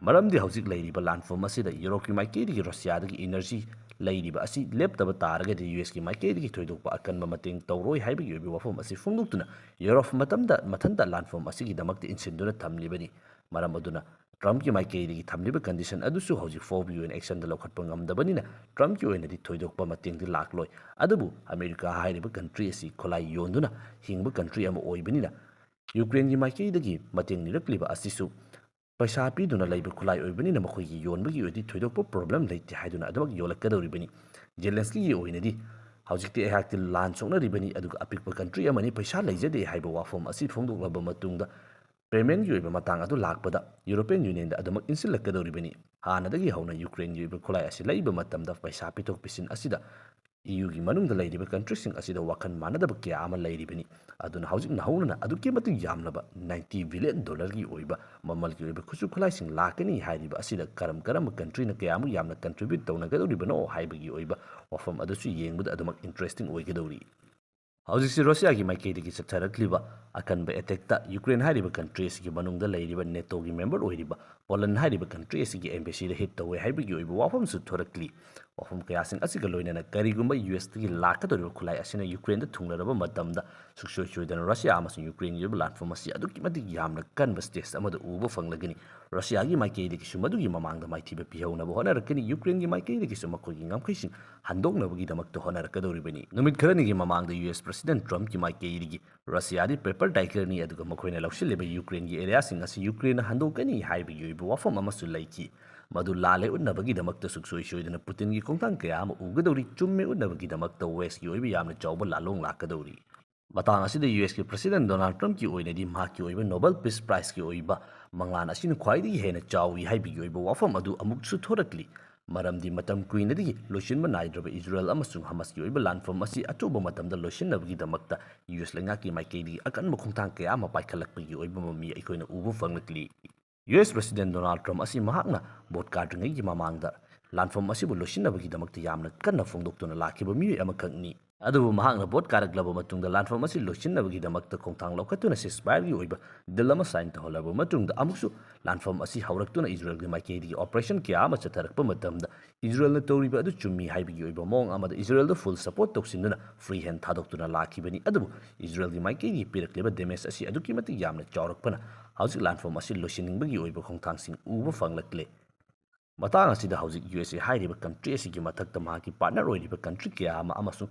ꯃꯔꯝꯗꯤ ꯍꯧꯖꯤꯛ ꯂꯩꯔꯤꯕ ꯂꯥꯟꯐꯝ ꯑꯁꯤꯗ ꯌꯨꯔꯣꯞꯀꯤ ꯃꯥꯏꯀꯩꯗꯒꯤ ꯔꯁꯤꯌꯥꯗꯒꯤ ꯏꯅꯔꯖꯤ ꯂꯩꯔꯤꯕ ꯑꯁꯤ ꯂꯦꯞꯇꯕ ꯇꯥꯔꯒꯗꯤ ꯌꯨ ꯑꯦꯁꯀꯤ ꯃꯥꯏꯀꯩꯗꯒꯤ ꯊꯣꯏꯗꯣꯛꯄ ꯑꯀꯟꯕ ꯃꯇꯦꯡ ꯇꯧꯔꯣꯏ ꯍꯥꯏꯕꯒꯤ ꯑꯣꯏꯕ ꯋꯥꯐꯝ ꯑꯁꯤ ꯐꯣꯡꯗꯣꯛꯇꯨꯅ ꯌꯨꯔꯣꯞ ꯃꯇꯝꯗ ꯃꯊꯟꯇ ꯂꯥꯟꯐꯝ ꯑꯁꯤꯒꯤꯗꯃꯛꯇ ꯏꯟꯁꯤꯟꯗꯨꯅ ꯊꯝꯂꯤꯕꯅꯤ꯫ ꯃꯔꯝ ꯑꯗꯨꯅ ꯇ꯭ꯔꯝꯞꯀꯤ ꯃꯥꯏꯀꯩꯗꯒꯤ ꯊꯝꯂꯤꯕ ꯀꯟꯗꯤꯁꯟ ꯑꯗꯨꯁꯨ ꯍꯧꯖꯤꯛ ꯐꯥꯎꯕꯒꯤ ꯑꯣꯏꯅ ꯑꯦꯛꯁꯟꯗ ꯂꯧꯈꯠꯄ ꯉꯝꯗꯕꯅꯤꯅ ꯇ꯭ꯔꯝꯞꯀꯤ ꯑꯣꯏꯅꯗꯤ ꯊꯣꯏꯗꯣꯛꯄ ꯃꯇꯦꯡꯗꯤ ꯂꯥꯛꯂꯣꯏ꯫ ꯑꯗꯨꯕꯨ ꯑꯃꯦꯔꯤꯀꯥ ꯍꯥꯏꯔꯤꯕ ꯀꯟꯇ꯭ꯔꯤ ꯑꯁꯤ ꯈꯨꯠꯂꯥꯏ ꯌꯣꯟꯗꯨꯅ ꯍꯤꯡꯕ ꯀꯟꯇ꯭ꯔꯤ ꯑꯃ ꯑꯣꯏꯕꯅꯤꯅ ꯌꯨꯀ꯭ꯔꯦꯟꯒꯤ ꯃꯥꯏꯀꯩꯗꯒꯤ ꯃꯇꯦꯡ ꯅꯤꯔꯛꯂꯤꯕ ꯑꯁꯤꯁꯨ ꯄꯩꯁꯥ ꯄꯤꯗꯨꯅ ꯂꯩꯕ ꯈꯨꯠꯂꯥꯏ ꯑꯣꯏꯕꯅꯤꯅ ꯃꯈꯣꯏꯒꯤ ꯌꯣꯟꯕꯒꯤ ꯑꯣꯏꯔꯗꯤ ꯊꯣꯏꯗꯣꯛꯄ ꯄ꯭ꯔꯣꯕ꯭ꯂꯦꯝ ꯂꯩꯇꯦ ꯍꯥꯏꯗꯨꯅ ꯑꯗꯨꯃꯛ ꯌꯣꯜꯂꯛꯀꯗꯧꯔꯤꯕꯅꯤ꯫ ꯖꯦꯂꯦꯟꯁꯀꯤꯒꯤ ꯑꯣꯏꯅꯗꯤ ꯍꯧꯖꯤꯛꯇꯤ ꯑꯩꯍꯥꯛꯇꯤ ꯂꯥꯟ ꯁꯣꯛꯅꯔꯤꯕꯅꯤ, ꯑꯗꯨꯒ ꯑꯄꯤꯛꯄ ꯀꯟꯇ꯭ꯔꯤ ꯑꯃꯅꯤ, ꯄꯩꯁꯥ ꯂꯩꯖꯗꯦ ꯍꯥꯏꯕ ꯋꯥꯐꯝ ꯑꯁꯤ ꯐꯣꯡꯗꯣꯛꯂꯕ ꯃꯇꯨꯡꯗ ꯄꯦꯃꯦꯟꯒꯤ ꯑꯣꯏꯕ ꯃꯇꯥꯡ ꯑꯗꯨ ꯂꯥꯛꯄꯗ ꯌꯨꯔꯣꯄꯤꯌꯟ ꯌꯨꯅꯤꯌꯟꯗ ꯑꯗꯨꯃꯛ ꯏꯟꯁꯤꯜꯂꯛꯀꯗꯧꯔꯤꯕꯅꯤ꯫ ꯍꯥꯟꯅꯗꯒꯤ ꯍꯧꯅ ꯌꯨꯀ꯭ꯔꯦꯟꯒꯤ ꯑꯣꯏꯕ ꯈꯨꯠꯂꯥꯏ ꯑꯁꯤ ꯂꯩꯕ ꯃꯇꯝꯗ ꯄꯩꯁꯥ ꯄꯤꯊꯣꯛ ꯄꯤꯁꯤꯟ ꯑꯁꯤꯗ ꯏ ꯌꯨꯒꯤ ꯃꯅꯨꯡꯗ ꯂꯩꯔꯤꯕ ꯀꯟꯇ꯭ꯔꯤꯁꯤꯡ ꯑꯁꯤꯗ ꯋꯥꯈꯜ ꯃꯥꯟꯅꯗꯕ ꯀꯌꯥ ꯑꯃ ꯂꯩꯔꯤꯕꯅꯤ꯫ ꯑꯗꯨꯅ ꯍꯧꯖꯤꯛ ꯅꯧꯍꯧꯅꯅ ꯑꯗꯨꯛꯀꯤ ꯃꯇꯤꯛ ꯌꯥꯝꯂꯕ ꯅꯥꯏꯟꯇꯤ ꯕꯤꯂꯤꯌꯟ ꯗꯣꯂꯔꯒꯤ ꯑꯣꯏꯕ ꯃꯃꯜꯒꯤ ꯑꯣꯏꯕ ꯈꯨꯠꯁꯨ ꯈꯨꯠꯂꯥꯏꯁꯤꯡ ꯂꯥꯛꯀꯅꯤ ꯍꯥꯏꯔꯤꯕ ꯑꯁꯤꯗ ꯀꯔꯝ ꯀꯔꯝꯕ ꯀꯟꯇ꯭ꯔꯤꯅ ꯀꯌꯥꯃꯨꯛ ꯌꯥꯝꯅ ꯀꯟꯇ꯭ꯔꯤꯕ꯭ꯌꯨꯠ ꯇꯧꯅꯒꯗꯧꯔꯤꯕꯅꯣ ꯍꯥꯏꯕꯒꯤ ꯑꯣꯏꯕ ꯋꯥꯐꯝ ꯑꯗꯨꯁꯨ ꯌꯦꯡꯕꯗ ꯑꯗꯨꯃꯛ ꯏꯟꯇꯔꯦꯁꯇꯤꯡ ꯑꯣꯏꯒꯗꯧꯔꯤ꯫ ꯍꯧꯖꯤꯛꯁꯤ ꯔꯁꯤꯌꯥꯒꯤ ꯃꯥꯏꯀꯩꯗꯒꯤ ꯆꯠꯊꯔꯛꯂꯤꯕ ꯑꯀꯟꯕ ꯑꯦꯇꯦꯛꯇ ꯌꯨꯀ꯭ꯔꯦꯟ ꯍꯥꯏꯔꯤꯕ ꯀꯟꯇ꯭ꯔꯤ ꯑꯁꯤꯒꯤ ꯃꯅꯨꯡꯗ ꯂꯩꯔꯤꯕ ꯅꯦꯇꯣꯒꯤ ꯃꯦꯝꯕꯔ ꯑꯣꯏꯔꯤꯕ ꯄꯣꯂꯟ ꯍꯥꯏꯔꯤꯕ ꯀꯟꯇ꯭ꯔꯤ ꯑꯁꯤꯒꯤ ꯑꯦꯝꯕꯦꯁꯤꯗ ꯍꯤꯠ ꯇꯧꯋꯦ ꯍꯥꯏꯕꯒꯤ ꯑꯣꯏꯕ ꯋꯥꯐꯝꯁꯨ ꯊꯣꯔꯛꯂꯤ꯫ ꯋꯥꯐꯝ ꯀꯌꯥꯁꯤꯡ ꯑꯁꯤꯒ ꯂꯣꯏꯅꯅ ꯀꯔꯤꯒꯨꯝꯕ ꯌꯨ ꯑꯦꯁꯇꯒꯤ ꯂꯥꯛꯀꯗꯧꯔꯤꯕ ꯈꯨꯠꯂꯥꯏ ꯑꯁꯤꯅ ꯌꯨꯀ꯭ꯔꯦꯟꯗ ꯊꯨꯡꯂꯔꯕ ꯃꯇꯝꯗ ꯁꯨꯡꯁꯣꯏ ꯁꯣꯏꯗꯅ ꯔꯁꯤꯌꯥ ꯑꯃꯁꯨꯡ ꯌꯨꯀ꯭ꯔꯦꯟꯒꯤ ꯑꯣꯏꯕ ꯂꯥꯟꯐꯝ ꯑꯁꯤ ꯑꯗꯨꯛꯀꯤ ꯃꯇꯤꯛ ꯌꯥꯝꯅ ꯀꯟꯕ ꯁ꯭ꯇꯦꯖ ꯑꯃꯗ ꯎꯕ ꯐꯪꯂꯒꯅꯤ꯫ ꯔꯁꯤꯌꯥꯒꯤ ꯃꯥꯏꯀꯩꯗꯒꯤꯁꯨ ꯃꯗꯨꯒꯤ ꯃꯃꯥꯡꯗ ꯃꯥꯏꯊꯤꯕ ꯄꯤꯍꯧꯅꯕ ꯍꯣꯠꯅꯔꯛꯀꯅꯤ꯫ ꯌꯨꯀ꯭ꯔꯦꯟꯒꯤ ꯃꯥꯏꯀꯩꯗꯒꯤꯁꯨ ꯃꯈꯣꯏꯒꯤ ꯉꯝꯈꯩꯁꯤꯡ ꯍꯟꯗꯣꯛꯅꯕꯒꯤꯗꯃꯛꯇ ꯍꯣꯠꯅꯔꯛꯀꯗꯧꯔꯤꯕꯅꯤ꯫ ꯅꯨꯃꯤꯠ ꯈꯔꯅꯤꯒꯤ ꯃꯃꯥꯡꯗ ꯌꯨ ꯑꯦꯁ ꯄ꯭ꯔꯁꯤꯗꯦꯟ ꯇ꯭ꯔꯝꯞꯀꯤ ꯃꯥꯏꯀꯩꯗꯒꯤ ꯔꯁꯤꯌꯥꯗꯤ ꯄꯦꯄꯔ ꯇꯥꯏꯒꯔꯅꯤ, ꯑꯗꯨꯒ ꯃꯈꯣꯏꯅ ꯂꯧꯁꯤꯜꯂꯤꯕ ꯌꯨꯀ꯭ꯔꯦꯟꯒꯤ ꯑꯦꯔꯤꯌꯥꯁꯤꯡ ꯑꯁꯤ ꯌꯨꯀ꯭ꯔꯦꯟꯅ ꯍꯟꯗꯣꯛꯀꯅꯤ ꯍꯥꯏꯕꯒꯤ ꯑꯣꯏꯕ ꯋꯥꯐꯝ ꯑꯃꯁꯨ ꯂꯩꯈꯤ꯫ ꯃꯗꯨ ꯂꯥꯜꯂꯦ ꯎꯠꯅꯕꯒꯤꯗꯃꯛꯇ ꯁꯨꯡꯁꯣꯏ ꯁꯣꯏꯗꯅ ꯄꯨꯇꯤꯟꯒꯤ ꯈꯣꯡꯊꯥꯡ ꯀꯌꯥ ꯑꯃ ꯎꯒꯗꯧꯔꯤ꯫ ꯆꯨꯝꯃꯦ ꯎꯠꯅꯕꯒꯤꯗꯃꯛꯇ ꯋꯦꯁꯀꯤ ꯑꯣꯏꯕ ꯌꯥꯝꯅ ꯆꯥꯎꯕ ꯂꯥꯜꯂꯣꯡ ꯂꯥꯛꯀꯗꯧꯔꯤ꯫ ꯃꯇꯥꯡ ꯑꯁꯤꯗ ꯌꯨ ꯑꯦꯁꯀꯤ ꯄ꯭ꯔꯁꯤꯗꯦꯟ ꯗꯣꯅꯥꯜꯗ ꯇ꯭ꯔꯝꯞꯀꯤ ꯑꯣꯏꯅꯗꯤ ꯃꯍꯥꯛꯀꯤ ꯑꯣꯏꯕ ꯅꯣꯕꯦꯜ ꯄꯤꯁ ꯄ꯭ꯔꯥꯏꯖꯀꯤ ꯑꯣꯏꯕ ꯃꯪꯂꯥꯟ ꯑꯁꯤꯅ ꯈ꯭ꯋꯥꯏꯗꯒꯤ ꯍꯦꯟꯅ ꯆꯥꯎꯏ ꯍꯥꯏꯕꯒꯤ ꯑꯣꯏꯕ ꯋꯥꯐꯝ ꯑꯗꯨ ꯑꯃꯨꯛꯁꯨ ꯊꯣꯔꯛꯂꯤ꯫ ꯃꯔꯝꯗꯤ ꯃꯇꯝ ꯀꯨꯏꯅꯗꯒꯤ ꯂꯣꯏꯁꯤꯟꯕ ꯅꯥꯏꯗ꯭ꯔꯕ ꯏꯖꯔꯦꯜ ꯑꯃꯁꯨꯡ ꯍꯃꯥꯁꯀꯤ ꯑꯣꯏꯕ ꯂꯥꯟꯐꯝ ꯑꯁꯤ ꯑꯊꯨꯕ ꯃꯇꯝꯗ ꯂꯣꯏꯁꯤꯟꯅꯕꯒꯤꯗꯃꯛꯇ ꯌꯨ ꯑꯦꯁ ꯂꯩꯉꯥꯛꯀꯤ ꯃꯥꯏꯀꯩꯗꯒꯤ ꯑꯀꯟꯕ ꯈꯣꯡꯊꯥꯡ ꯀꯌꯥ ꯑꯃ ꯄꯥꯏꯈꯠꯂꯛꯄꯒꯤ ꯑꯣꯏꯕ ꯃꯃꯤ ꯑꯩꯈꯣꯏꯅ ꯎꯕ ꯐꯪꯂꯛꯂꯤ꯫ ꯌꯨ ꯑꯦꯁ ꯄ꯭ꯔꯁꯤꯗꯦꯟ ꯗꯣꯅꯥꯜꯗ ꯇ꯭ꯔꯝꯞ ꯑꯁꯤ ꯃꯍꯥꯛꯅ ꯚꯣꯠ ꯀꯥꯗ꯭ꯔꯤꯉꯩꯒꯤ ꯃꯃꯥꯡꯗ ꯂꯥꯟꯐꯝ ꯑꯁꯤꯕꯨ ꯂꯣꯏꯁꯤꯟꯅꯕꯒꯤꯗꯃꯛꯇ ꯌꯥꯝꯅ ꯀꯟꯅ ꯐꯣꯡꯗꯣꯛꯇꯨꯅ ꯂꯥꯛꯈꯤꯕ ꯃꯤꯑꯣꯏ ꯑꯃꯈꯛꯅꯤ꯫ ꯑꯗꯨꯕꯨ ꯃꯍꯥꯛꯅ ꯚꯣꯠ ꯀꯥꯔꯛꯂꯕ ꯃꯇꯨꯡꯗ ꯂꯥꯟꯐꯝ ꯑꯁꯤ ꯂꯣꯏꯁꯤꯟꯅꯕꯒꯤꯗꯃꯛꯇ ꯈꯣꯡꯊꯥꯡ ꯂꯧꯈꯠꯇꯨꯅ ceasefire ꯒꯤ ꯑꯣꯏꯕ ꯗꯤꯜ ꯑꯃ ꯁꯥꯏꯟ ꯇꯧꯍꯜꯂꯕ ꯃꯇꯨꯡꯗ ꯑꯃꯨꯛꯁꯨ ꯂꯥꯟꯐꯝ ꯑꯁꯤ ꯍꯧꯔꯛꯇꯨꯅ ꯏꯖꯔꯦꯜꯒꯤ ꯃꯥꯏꯀꯩꯗꯒꯤ ꯑꯣꯄꯔꯦꯁꯟ ꯀꯌꯥ ꯑꯃ ꯆꯠꯊꯔꯛꯄ ꯃꯇꯝꯗ ꯏꯖꯔꯦꯜꯅ ꯇꯧꯔꯤꯕ ꯑꯗꯨ ꯆꯨꯝꯃꯤ ꯍꯥꯏꯕꯒꯤ ꯑꯣꯏꯕ ꯃꯑꯣꯡ ꯑꯃꯗ ꯏꯖꯔꯦꯜꯗ ꯐꯨꯜ ꯁꯄꯣꯔꯠ ꯇꯧꯁꯤꯟꯗꯨꯅ ꯐ꯭ꯔꯤ ꯍꯦꯟ ꯊꯥꯗꯣꯛꯇꯨꯅ ꯂꯥꯛꯈꯤꯕꯅꯤ꯫ ꯑꯗꯨꯕꯨ ꯏꯖꯔꯦꯜꯒꯤ ꯃꯥꯏꯀꯩꯗꯒꯤ ꯄꯤꯔꯛꯂꯤꯕ ꯗꯦꯃꯦꯖ ꯑꯁꯤ ꯑꯗꯨꯛꯀꯤ ꯃꯇꯤꯛ ꯌꯥꯝꯅ ꯆꯥꯎꯔꯛꯄꯅ ꯍꯧꯖꯤꯛ ꯂꯥꯟꯐꯝ ꯑꯁꯤ ꯂꯣꯏꯁꯤꯟꯅꯤꯡꯕꯒꯤ ꯑꯣꯏꯕ ꯈꯣꯡꯊꯥꯡꯁꯤꯡ ꯎꯕ ꯐꯪꯂꯛꯂꯦ꯫ ꯃꯇꯥꯡ ꯑꯁꯤꯗ ꯍꯧꯖꯤꯛ ꯌꯨ ꯑꯦꯁ ꯑꯦ ꯍꯥꯏꯔꯤꯕ ꯀꯟꯇ꯭ꯔꯤ ꯑꯁꯤꯒꯤ ꯃꯊꯛꯇ ꯃꯍꯥꯛꯀꯤ ꯄꯥꯔꯠꯅꯔ ꯑꯣꯏꯔꯤꯕ ꯀꯟꯇ꯭ꯔꯤ ꯀꯌꯥ ꯑꯃ ꯑꯃꯁꯨꯡ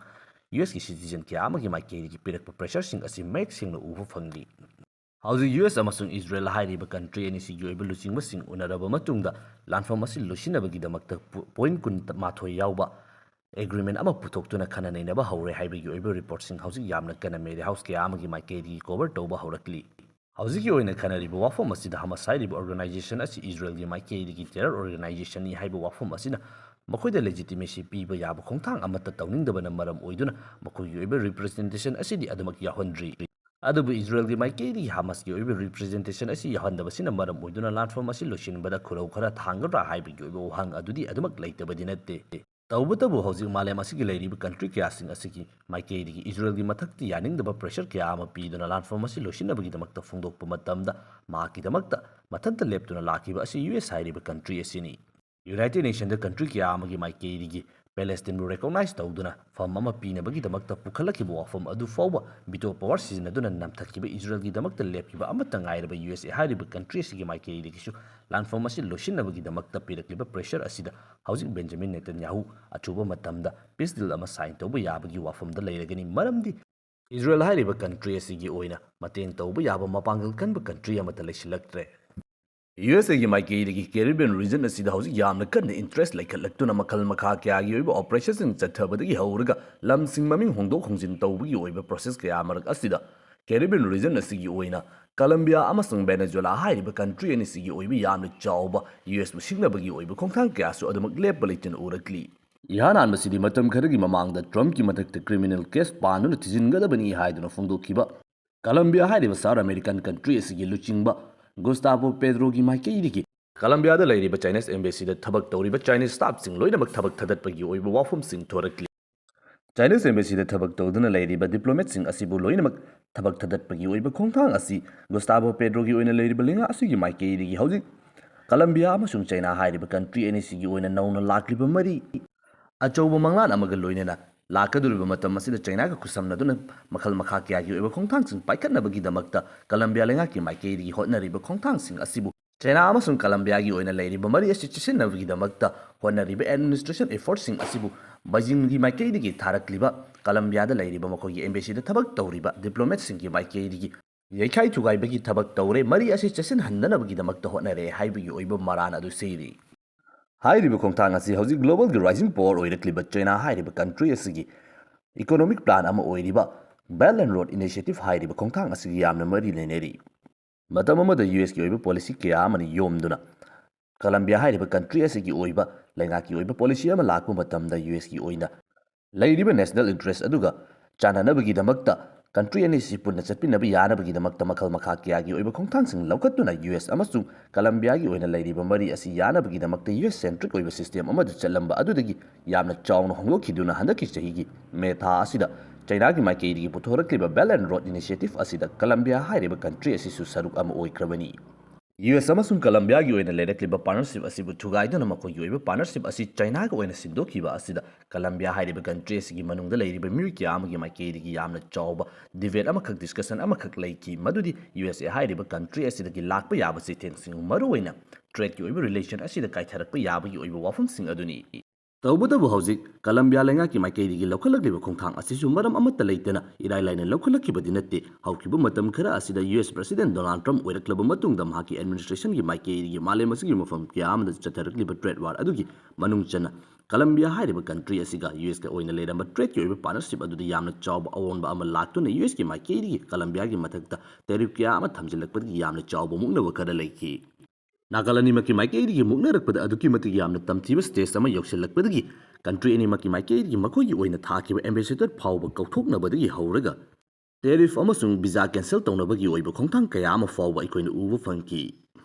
ꯌꯨ ꯑꯦꯁꯀꯤ ꯁꯤꯇꯤꯖꯦꯟ ꯀꯌꯥ ꯑꯃꯒꯤ ꯃꯥꯏꯀꯩꯗꯒꯤ ꯄꯤꯔꯛꯄ ꯄ꯭ꯔꯦꯁꯔꯁꯤꯡ ꯑꯁꯤ ꯃꯌꯦꯛ ꯁꯦꯡꯅ ꯎꯕ ꯐꯪꯂꯤ꯫ ꯍꯧꯖꯤꯛ ꯌꯨ ꯑꯦꯁ ꯑꯃꯁꯨꯡ ꯏꯖꯔꯦꯜ ꯍꯥꯏꯔꯤꯕ ꯀꯟꯇ꯭ꯔꯤ ꯑꯅꯤꯁꯤꯒꯤ ꯑꯣꯏꯕ ꯂꯨꯆꯤꯡꯕꯁꯤꯡ ꯎꯅꯔꯕ ꯃꯇꯨꯡꯗ ꯂꯥꯟꯐꯝ ꯑꯁꯤ ꯂꯣꯏꯁꯤꯟꯅꯕꯒꯤꯗꯃꯛꯇ ꯄꯣꯏꯟ ꯀꯨꯟ ꯃꯥꯊꯣꯏ ꯌꯥꯎꯕ ꯑꯦꯒ꯭ꯔꯤꯃꯦꯟ ꯑꯃ ꯄꯨꯊꯣꯛꯇꯨꯅ ꯈꯟꯅ ꯅꯩꯅꯕ ꯍꯧꯔꯦ ꯍꯥꯏꯕꯒꯤ ꯑꯣꯏꯕ ꯔꯤꯄꯣꯔꯠꯁꯤꯡ ꯍꯧꯖꯤꯛ ꯌꯥꯝꯅ ꯀꯟꯅ ꯃꯦꯗꯤꯌꯥ ꯍꯥꯎꯁ ꯀꯌꯥ ꯑꯃꯒꯤ ꯃꯥꯏꯀꯩꯗꯒꯤ ꯀꯣꯚꯔ ꯇꯧꯕ ꯍꯧꯔꯛꯂꯤ꯫ ꯍꯧꯖꯤꯛꯀꯤ ꯑꯣꯏꯅ ꯈꯟꯅꯔꯤꯕ ꯋꯥꯐꯝ ꯑꯁꯤꯗ ꯍꯃꯥꯁ ꯍꯥꯏꯔꯤꯕ ꯑꯣꯔꯒꯅꯥꯏꯖꯦꯁꯟ ꯑꯁꯤ ꯏꯖꯔꯦꯜꯒꯤ ꯃꯥꯏꯀꯩꯗꯒꯤ ꯇꯦꯔꯔ ꯑꯣꯔꯒꯅꯥꯏꯖꯦꯁꯟꯅꯤ ꯍꯥꯏꯕ ꯋꯥꯐꯝ ꯑꯁꯤꯅ ꯃꯈꯣꯏꯗ ꯂꯦꯖꯤꯇꯤꯃꯦꯁꯤ ꯄꯤꯕ ꯌꯥꯕ ꯈꯣꯡꯊꯥꯡ ꯑꯃꯠꯇ ꯇꯧꯅꯤꯡꯗꯕꯅ ꯃꯔꯝ ꯑꯣꯏꯗꯨꯅ ꯃꯈꯣꯏꯒꯤ ꯑꯣꯏꯕ ꯔꯤꯄ꯭ꯔꯖꯦꯟꯇꯦꯁꯟ ꯑꯁꯤꯗꯤ ꯑꯗꯨꯃꯛ ꯌꯥꯎꯍꯟꯗ꯭ꯔꯤ꯫ ꯑꯗꯨꯕꯨ ꯏꯖꯔꯦꯜꯒꯤ ꯃꯥꯏꯀꯩꯗꯒꯤ ꯍꯃꯥꯁꯀꯤ ꯑꯣꯏꯕ ꯔꯤꯄ꯭ꯔꯖꯦꯟꯇꯦꯁꯟ ꯑꯁꯤ ꯌꯥꯎꯍꯟꯗꯕꯁꯤꯅ ꯃꯔꯝ ꯑꯣꯏꯗꯨꯅ ꯂꯥꯟꯐꯝ ꯑꯁꯤ ꯂꯣꯏꯁꯤꯟꯕꯗ ꯈꯨꯔꯧ ꯈꯔ ꯊꯥꯡꯒꯗ꯭ꯔꯥ ꯍꯥꯏꯕꯒꯤ ꯑꯣꯏꯕ ꯋꯥꯍꯪ ꯑꯗꯨꯗꯤ ꯑꯗꯨꯃꯛ ꯂꯩꯇꯕꯗꯤ ꯅꯠꯇꯦ꯫ ꯇꯧꯕꯇꯕꯨ ꯍꯧꯖꯤꯛ ꯃꯥꯂꯦꯝ ꯑꯁꯤꯒꯤ ꯂꯩꯔꯤꯕ ꯀꯟꯇ꯭ꯔꯤ ꯀꯌꯥꯁꯤꯡ ꯑꯁꯤꯒꯤ ꯃꯥꯏꯀꯩꯗꯒꯤ ꯏꯖꯔꯦꯜꯒꯤ ꯃꯊꯛꯇ ꯌꯥꯅꯤꯡꯗꯕ ꯄ꯭ꯔꯦꯁꯔ ꯀꯌꯥ ꯑꯃ ꯄꯤꯗꯨꯅ ꯂꯥꯟꯐꯝ ꯑꯁꯤ ꯂꯣꯏꯁꯤꯟꯅꯕꯒꯤꯗꯃꯛꯇ ꯐꯣꯡꯗꯣꯛꯄ ꯃꯇꯝꯗ ꯃꯍꯥꯛꯀꯤꯗꯃꯛꯇ ꯃꯊꯟꯇ ꯂꯦꯞꯇꯨꯅ ꯂꯥꯛꯈꯤꯕ ꯑꯁꯤ ꯌꯨ ꯑꯦꯁ ꯍꯥꯏꯔꯤꯕ ꯀꯟꯇ꯭ꯔꯤ ꯑꯁꯤꯅꯤ꯫ ꯌꯨꯅꯥꯏꯇꯦꯗ ꯅꯦꯁꯟꯗ ꯀꯟꯇ꯭ꯔꯤ ꯀꯌꯥ ꯑꯃꯒꯤ ꯃꯥꯏꯀꯩꯗꯒꯤ ꯄꯦꯂꯦꯁꯇꯤꯟꯕꯨ ꯔꯦꯀꯣꯛꯅꯥꯏꯖ ꯇꯧꯗꯨꯅ ꯐꯝ ꯑꯃ ꯄꯤꯅꯕꯒꯤꯗꯃꯛꯇ ꯄꯨꯈꯠꯂꯛꯈꯤꯕ ꯋꯥꯐꯝ ꯑꯗꯨ ꯐꯥꯎꯕ ꯚꯤꯇꯣ ꯄꯋꯥꯔ ꯁꯤꯖꯤꯟꯅꯗꯨꯅ ꯅꯝꯊꯈꯤꯕ ꯏꯖꯔꯦꯜꯒꯤꯗꯃꯛꯇ ꯂꯦꯞꯈꯤꯕ ꯑꯃꯠꯇ ꯉꯥꯏꯔꯕ ꯌꯨ ꯑꯦꯁ ꯑꯦ ꯍꯥꯏꯔꯤꯕ ꯀꯟꯇ꯭ꯔꯤ ꯑꯁꯤꯒꯤ ꯃꯥꯏꯀꯩꯗꯒꯤꯁꯨ ꯂꯥꯟꯐꯝ ꯑꯁꯤ ꯂꯣꯏꯁꯤꯟꯅꯕꯒꯤꯗꯃꯛꯇ ꯄꯤꯔꯛꯂꯤꯕ ꯄ꯭ꯔꯦꯁꯔ ꯑꯁꯤꯗ ꯍꯧꯖꯤꯛ ꯕꯦꯟꯖꯥꯃꯤꯟ ꯅꯦꯇꯟꯌꯥꯍꯨ ꯑꯊꯨꯕ ꯃꯇꯝꯗ ꯄꯤꯁ ꯗꯤꯜ ꯑꯃ ꯁꯥꯏꯟ ꯇꯧꯕ ꯌꯥꯕꯒꯤ ꯋꯥꯐꯝꯗ ꯂꯩꯔꯒꯅꯤ, ꯃꯔꯝꯗꯤ ꯏꯖꯔꯦꯜ ꯍꯥꯏꯔꯤꯕ ꯀꯟꯇ꯭ꯔꯤ ꯑꯁꯤꯒꯤ ꯑꯣꯏꯅ ꯃꯇꯦꯡ ꯇꯧꯕ ꯌꯥꯕ ꯃꯄꯥꯡꯒꯜ ꯀꯟꯕ ꯀꯟꯇ꯭ꯔꯤ ꯑꯃꯠꯇ ꯂꯩꯁꯤꯜꯂꯛꯇ꯭ꯔꯦ꯫ ꯌꯨ ꯑꯦꯁ ꯑꯦꯒꯤ ꯃꯥꯏꯀꯩꯗꯒꯤ ꯀꯦꯔꯤꯕꯤꯌꯟ ꯔꯤꯖꯟ ꯑꯁꯤꯗ ꯍꯧꯖꯤꯛ ꯌꯥꯝꯅ ꯀꯟꯅ ꯏꯟꯇꯔꯦꯁ ꯂꯩꯈꯠꯂꯛꯇꯨꯅ ꯃꯈꯜ ꯃꯈꯥ ꯀꯌꯥꯒꯤ ꯑꯣꯏꯕ ꯑꯣꯄꯔꯦꯁꯟꯁꯤꯡ ꯆꯠꯊꯕꯗꯒꯤ ꯍꯧꯔꯒ ꯂꯝꯁꯤꯡ ꯃꯃꯤꯡ ꯍꯣꯡꯗꯣꯛ ꯍꯣꯡꯖꯤꯟ ꯇꯧꯕꯒꯤ ꯑꯣꯏꯕ ꯄ꯭ꯔꯣꯁꯦꯁ ꯀꯌꯥ ꯃꯔꯛ ꯑꯁꯤꯗ Caribbean region ꯑꯁꯤꯒꯤ ꯑꯣꯏꯅ ꯀꯂꯝꯕꯤꯌꯥ ꯑꯃꯁꯨꯡ ꯚꯦꯅꯦꯖꯨꯋꯦꯂꯥ ꯍꯥꯏꯔꯤꯕ country ꯑꯅꯤꯁꯤꯒꯤ ꯑꯣꯏꯕ ꯌꯥꯝꯅ ꯆꯥꯎꯕ ꯌꯨ ꯑꯦꯁꯄꯨ ꯁꯤꯡꯅꯕꯒꯤ ꯑꯣꯏꯕ ꯈꯣꯡꯊꯥꯡ ꯀꯌꯥꯁꯨ ꯑꯗꯨꯃꯛ ꯂꯦꯞꯄ ꯂꯩꯇꯅ ꯎꯔꯛꯂꯤ꯫ ꯏꯍꯥꯟ ꯍꯥꯟꯕꯁꯤꯗꯤ ꯃꯇꯝ ꯈꯔꯒꯤ ꯃꯃꯥꯡꯗ ꯇ꯭ꯔꯝꯞꯀꯤ ꯃꯊꯛꯇ criminal case ꯄꯥꯟꯗꯨꯅ ꯊꯤꯖꯤꯟꯒꯗꯕꯅꯤ ꯍꯥꯏꯗꯨꯅ ꯐꯣꯡꯗꯣꯛꯈꯤꯕ ꯀꯂꯝꯕꯤꯌꯥ ꯍꯥꯏꯔꯤꯕ South American country ꯑꯁꯤꯒꯤ ꯂꯨꯆꯤꯡꯕ ꯒꯨꯁꯇꯥꯕꯣ ꯄꯦꯗ꯭ꯔꯣꯒꯤ ꯃꯥꯏꯀꯩꯗꯒꯤ ꯀꯂꯝꯕꯤꯌꯥꯗ ꯂꯩꯔꯤꯕ Chinese embassy ꯗ ꯊꯕꯛ ꯇꯧꯔꯤꯕ Chinese staff ꯁꯤꯡ ꯂꯣꯏꯅꯃꯛ ꯊꯕꯛ ꯊꯥꯗꯠꯄꯒꯤ ꯑꯣꯏꯕ ꯋꯥꯐꯝꯁꯤꯡ ꯊꯣꯔꯛꯂꯤ꯫ Chinese embassy ꯗ ꯊꯕꯛ ꯇꯧꯗꯨꯅ ꯂꯩꯔꯤꯕ diplomat ꯁꯤꯡ ꯑꯁꯤꯕꯨ ꯂꯣꯏꯅꯃꯛ ꯊꯕꯛ ꯊꯥꯗꯠꯄꯒꯤ ꯑꯣꯏꯕ ꯈꯣꯡꯊꯥꯡ ꯑꯁꯤ ꯒꯨꯁꯇꯥꯕꯣ ꯄꯦꯗ꯭ꯔꯣꯒꯤ ꯑꯣꯏꯅ ꯂꯩꯔꯤꯕ ꯂꯩꯉꯥꯛ ꯑꯁꯤꯒꯤ ꯃꯥꯏꯀꯩꯗꯒꯤ ꯍꯧꯖꯤꯛ ꯀꯂꯝꯕꯤꯌꯥ ꯑꯃꯁꯨꯡ ꯆꯩꯅꯥ ꯍꯥꯏꯔꯤꯕ country ꯑꯅꯤꯁꯤꯒꯤ ꯑꯣꯏꯅ ꯅꯧꯅ ꯂꯥꯛꯂꯤꯕ ꯃꯔꯤ ꯑꯆꯧꯕ ꯃꯪꯂꯥꯟ ꯑꯃꯒ ꯂꯣꯏꯅꯅ ꯂꯥꯛꯀꯗꯧꯔꯤꯕ ꯃꯇꯝ ꯑꯁꯤꯗ ꯆꯩꯅꯥꯒ ꯈꯨꯠꯁꯝꯅꯗꯨꯅ ꯃꯈꯜ ꯃꯈꯥ ꯀꯌꯥꯒꯤ ꯑꯣꯏꯕ ꯈꯣꯡꯊꯥꯡꯁꯤꯡ ꯄꯥꯏꯈꯠꯅꯕꯒꯤꯗꯃꯛꯇ ꯀꯂꯝꯕꯤꯌꯥ ꯂꯩꯉꯥꯛꯀꯤ ꯃꯥꯏꯀꯩꯗꯒꯤ ꯍꯣꯠꯅꯔꯤꯕ ꯈꯣꯡꯊꯥꯡꯁꯤꯡ ꯑꯁꯤꯕꯨ ꯆꯩꯅꯥ ꯑꯃꯁꯨꯡ ꯀꯂꯝꯕꯤꯌꯥꯒꯤ ꯑꯣꯏꯅ ꯂꯩꯔꯤꯕ ꯃꯔꯤ ꯑꯁꯤ ꯆꯦꯠꯁꯤꯟꯅꯕꯒꯤꯗꯃꯛꯇ ꯍꯣꯠꯅꯔꯤꯕ administration effort ꯁꯤꯡ ꯑꯁꯤꯕꯨ ꯕꯩꯖꯤꯡꯒꯤ ꯃꯥꯏꯀꯩꯗꯒꯤ ꯊꯥꯔꯛꯂꯤꯕ ꯀꯂꯝꯕꯤꯌꯥꯗ ꯂꯩꯔꯤꯕ ꯃꯈꯣꯏꯒꯤ embassy ꯗ ꯊꯕꯛ ꯇꯧꯔꯤꯕ diplomat ꯁꯤꯡꯒꯤ ꯃꯥꯏꯀꯩꯗꯒꯤ ꯌꯩꯈꯥꯏ ꯊꯨꯒꯥꯏꯕꯒꯤ ꯊꯕꯛ ꯇꯧꯔꯦ, ꯃꯔꯤ ꯑꯁꯤ ꯆꯦꯠꯁꯤꯟꯍꯟꯗꯅꯕꯒꯤꯗꯃꯛꯇ ꯍꯣꯠꯅꯔꯦ ꯍꯥꯏꯕꯒꯤ ꯑꯣꯏꯕ ꯃꯔꯥꯜ ꯑꯗꯨ ꯁꯤꯔꯤ꯫ ꯍꯥꯏꯔꯤꯕ ꯈꯣꯡꯊꯥꯡ ꯑꯁꯤ ꯍꯧꯖꯤꯛ global ꯒꯤ rising power ꯑꯣꯏꯔꯛꯂꯤꯕ ꯆꯩꯅꯥ ꯍꯥꯏꯔꯤꯕ country ꯑꯁꯤꯒꯤ economic plan ꯑꯃ ꯑꯣꯏꯔꯤꯕ Belt and Road Initiative ꯍꯥꯏꯔꯤꯕ ꯈꯣꯡꯊꯥꯡ ꯑꯁꯤꯒ ꯌꯥꯝꯅ ꯃꯔꯤ ꯂꯩꯅꯔꯤ꯫ ꯃꯇꯝ ꯑꯃꯗ ꯌꯨ ꯑꯦꯁ ꯀꯤ ꯑꯣꯏꯕ policy ꯀꯌꯥ ꯑꯃꯅ ꯌꯣꯝꯗꯨꯅ ꯀꯂꯝꯕꯤꯌꯥ ꯍꯥꯏꯔꯤꯕ country ꯑꯁꯤꯒꯤ ꯑꯣꯏꯕ ꯂꯩꯉꯥꯛꯀꯤ ꯑꯣꯏꯕ policy ꯑꯃ ꯂꯥꯛꯄ ꯃꯇꯝꯗ ꯌꯨ ꯑꯦꯁ ꯀꯤ ꯑꯣꯏꯅ ꯂꯩꯔꯤꯕ national interest ꯑꯗꯨꯒ ꯆꯥꯟꯅꯅꯕꯒꯤꯗꯃꯛꯇ country ꯑꯅꯤ ꯑꯁꯤ ꯄꯨꯟꯅ ꯆꯠꯃꯤꯟꯅꯕ ꯌꯥꯅꯕꯒꯤꯗꯃꯛꯇ ꯃꯈꯜ ꯃꯈꯥ ꯀꯌꯥꯒꯤ ꯑꯣꯏꯕ ꯈꯣꯡꯊꯥꯡꯁꯤꯡ ꯂꯧꯈꯠꯇꯨꯅ ꯌꯨ ꯑꯦꯁ ꯑꯃꯁꯨꯡ ꯀꯂꯝꯕꯤꯌꯥꯒꯤ ꯑꯣꯏꯅ ꯂꯩꯔꯤꯕ ꯃꯔꯤ ꯑꯁꯤ ꯌꯥꯅꯕꯒꯤꯗꯃꯛꯇ ꯌꯨ ꯑꯦꯁ centric ꯑꯣꯏꯕ system ꯑꯃꯗ ꯆꯠꯂꯝꯕ ꯑꯗꯨꯗꯒꯤ ꯌꯥꯝꯅ ꯆꯥꯎꯅ ꯍꯣꯡꯗꯣꯛꯈꯤꯗꯨꯅ ꯍꯟꯗꯛꯀꯤ ꯆꯍꯤꯒꯤ ꯃꯦ ꯊꯥ ꯑꯁꯤꯗ ꯆꯩꯅꯥꯒꯤ ꯃꯥꯏꯀꯩꯗꯒꯤ ꯄꯨꯊꯣꯔꯛꯂꯤꯕ Belt and Road Initiative ꯑꯁꯤꯗ ꯀꯂꯝꯕꯤꯌꯥ ꯍꯥꯏꯔꯤꯕ country ꯑꯁꯤꯁꯨ ꯁꯔꯨꯛ ꯑꯃ ꯑꯣꯏꯈ꯭ꯔꯕꯅꯤ꯫ ꯌꯨ ꯑꯦꯁ ꯑꯃꯁꯨꯡ ꯀꯂꯝꯕꯤꯌꯥꯒꯤ ꯑꯣꯏꯅ ꯂꯩꯔꯛꯂꯤꯕ partnership ꯑꯁꯤꯕꯨ ꯊꯨꯒꯥꯏꯗꯨꯅ ꯃꯈꯣꯏꯒꯤ ꯑꯣꯏꯕ partnership ꯑꯁꯤ ꯆꯩꯅꯥꯒ ꯑꯣꯏꯅ ꯁꯤꯟꯗꯣꯛꯈꯤꯕ ꯑꯁꯤꯗ ꯀꯂꯝꯕꯤꯌꯥ ꯍꯥꯏꯔꯤꯕ country ꯑꯁꯤꯒꯤ ꯃꯅꯨꯡꯗ ꯂꯩꯔꯤꯕ ꯃꯤꯑꯣꯏ ꯀꯌꯥ ꯑꯃꯒꯤ ꯃꯥꯏꯀꯩꯗꯒꯤ ꯌꯥꯝꯅ ꯆꯥꯎꯕ debate ꯑꯃꯈꯛ, discussion ꯑꯃꯈꯛ ꯂꯩꯈꯤ, ꯃꯗꯨꯗꯤ ꯌꯨ ꯑꯦꯁ ꯑꯦ ꯍꯥꯏꯔꯤꯕ country ꯑꯁꯤꯗꯒꯤ ꯂꯥꯛꯄ ꯌꯥꯕ ꯆꯩꯊꯦꯡꯁꯤꯡ, ꯃꯔꯨꯑꯣꯏꯅ trade ꯀꯤ ꯑꯣꯏꯕ relation ꯑꯁꯤꯗ ꯀꯥꯏꯊꯔꯛꯄ ꯌꯥꯕꯒꯤ ꯑꯣꯏꯕ ꯋꯥꯐꯝꯁꯤꯡ ꯑꯗꯨꯅꯤ꯫ ꯇꯧꯕꯇꯕꯨ ꯍꯧꯖꯤꯛ ꯀꯂꯝꯕꯤꯌꯥ ꯂꯩꯉꯥꯛꯀꯤ ꯃꯥꯏꯀꯩꯗꯒꯤ ꯂꯧꯈꯠꯂꯛꯂꯤꯕ ꯈꯣꯡꯊꯥꯡ ꯑꯁꯤꯁꯨ ꯃꯔꯝ ꯑꯃꯠꯇ ꯂꯩꯇꯅ ꯏꯔꯥꯏ ꯂꯥꯏꯅ ꯂꯧꯈꯠꯂꯛꯈꯤꯕꯗꯤ ꯅꯠꯇꯦ꯫ ꯍꯧꯈꯤꯕ ꯃꯇꯝ ꯈꯔ ꯑꯁꯤꯗ U S President Donald Trump ꯑꯣꯏꯔꯛꯂꯕ ꯃꯇꯨꯡꯗ ꯃꯍꯥꯛꯀꯤ administration ꯒꯤ ꯃꯥꯏꯀꯩꯗꯒꯤ ꯃꯥꯂꯦꯝ ꯑꯁꯤꯒꯤ ꯃꯐꯝ ꯀꯌꯥ ꯑꯃꯗ ꯆꯠꯊꯔꯛꯂꯤꯕ trade war ꯑꯗꯨꯒꯤ ꯃꯅꯨꯡ ꯆꯟꯅ ꯀꯂꯝꯕꯤꯌꯥ ꯍꯥꯏꯔꯤꯕ ꯀꯟꯇ꯭ꯔꯤ ꯑꯁꯤꯒ ꯌꯨ ꯑꯦꯁꯀ ꯑꯣꯏꯅ ꯂꯩꯔꯝꯕ ꯇ꯭ꯔꯦꯗꯀꯤ ꯑꯣꯏꯕ ꯄꯥꯔꯠꯅꯔꯁꯤꯞ ꯑꯗꯨꯗ ꯌꯥꯝꯅ ꯆꯥꯎꯕ ꯑꯑꯣꯟꯕ ꯑꯃ ꯂꯥꯛꯇꯨꯅ ꯌꯨ ꯑꯦꯁꯀꯤ ꯃꯥꯏꯀꯩꯗꯒꯤ ꯀꯂꯝꯕꯤꯌꯥꯒꯤ ꯃꯊꯛꯇ ꯇꯦꯔꯤꯐ ꯀꯌꯥ ꯑꯃ ꯊꯝꯖꯤꯜꯂꯛꯄꯗꯒꯤ ꯌꯥꯝꯅ ꯆꯥꯎꯕ ꯃꯨꯛꯅꯕ ꯈꯔ ꯂꯩꯈꯤ꯫ ꯅꯥꯒꯜ ꯑꯅꯤꯃꯛꯀꯤ ꯃꯥꯏꯀꯩꯗꯒꯤ ꯃꯨꯛꯅꯔꯛꯄꯗ ꯑꯗꯨꯛꯀꯤ ꯃꯇꯤꯛ ꯌꯥꯝꯅ ꯇꯝꯊꯤꯕ ꯁ꯭ꯇꯦꯖ ꯑꯃ ꯌꯧꯁꯤꯜꯂꯛꯄꯗꯒꯤ ꯀꯟꯇ꯭ꯔꯤ ꯑꯅꯤꯃꯛꯀꯤ ꯃꯥꯏꯀꯩꯗꯒꯤ ꯃꯈꯣꯏꯒꯤ ꯑꯣꯏꯅ ꯊꯥꯈꯤꯕ ꯑꯦꯝꯕꯦꯁꯦꯗꯔ ꯐꯥꯎꯕ ꯀꯧꯊꯣꯛꯅꯕꯗꯒꯤ ꯍꯧꯔꯒ ꯇꯦꯔꯤꯐ ꯑꯃꯁꯨꯡ ꯚꯤꯖꯥ ꯀꯦꯟꯁꯦꯜ ꯇꯧꯅꯕꯒꯤ ꯑꯣꯏꯕ ꯈꯣꯡꯊꯥꯡ ꯀꯌꯥ ꯑꯃ ꯐꯥꯎꯕ ꯑꯩꯈꯣꯏꯅ ꯎꯕ ꯐꯪꯈꯤ꯫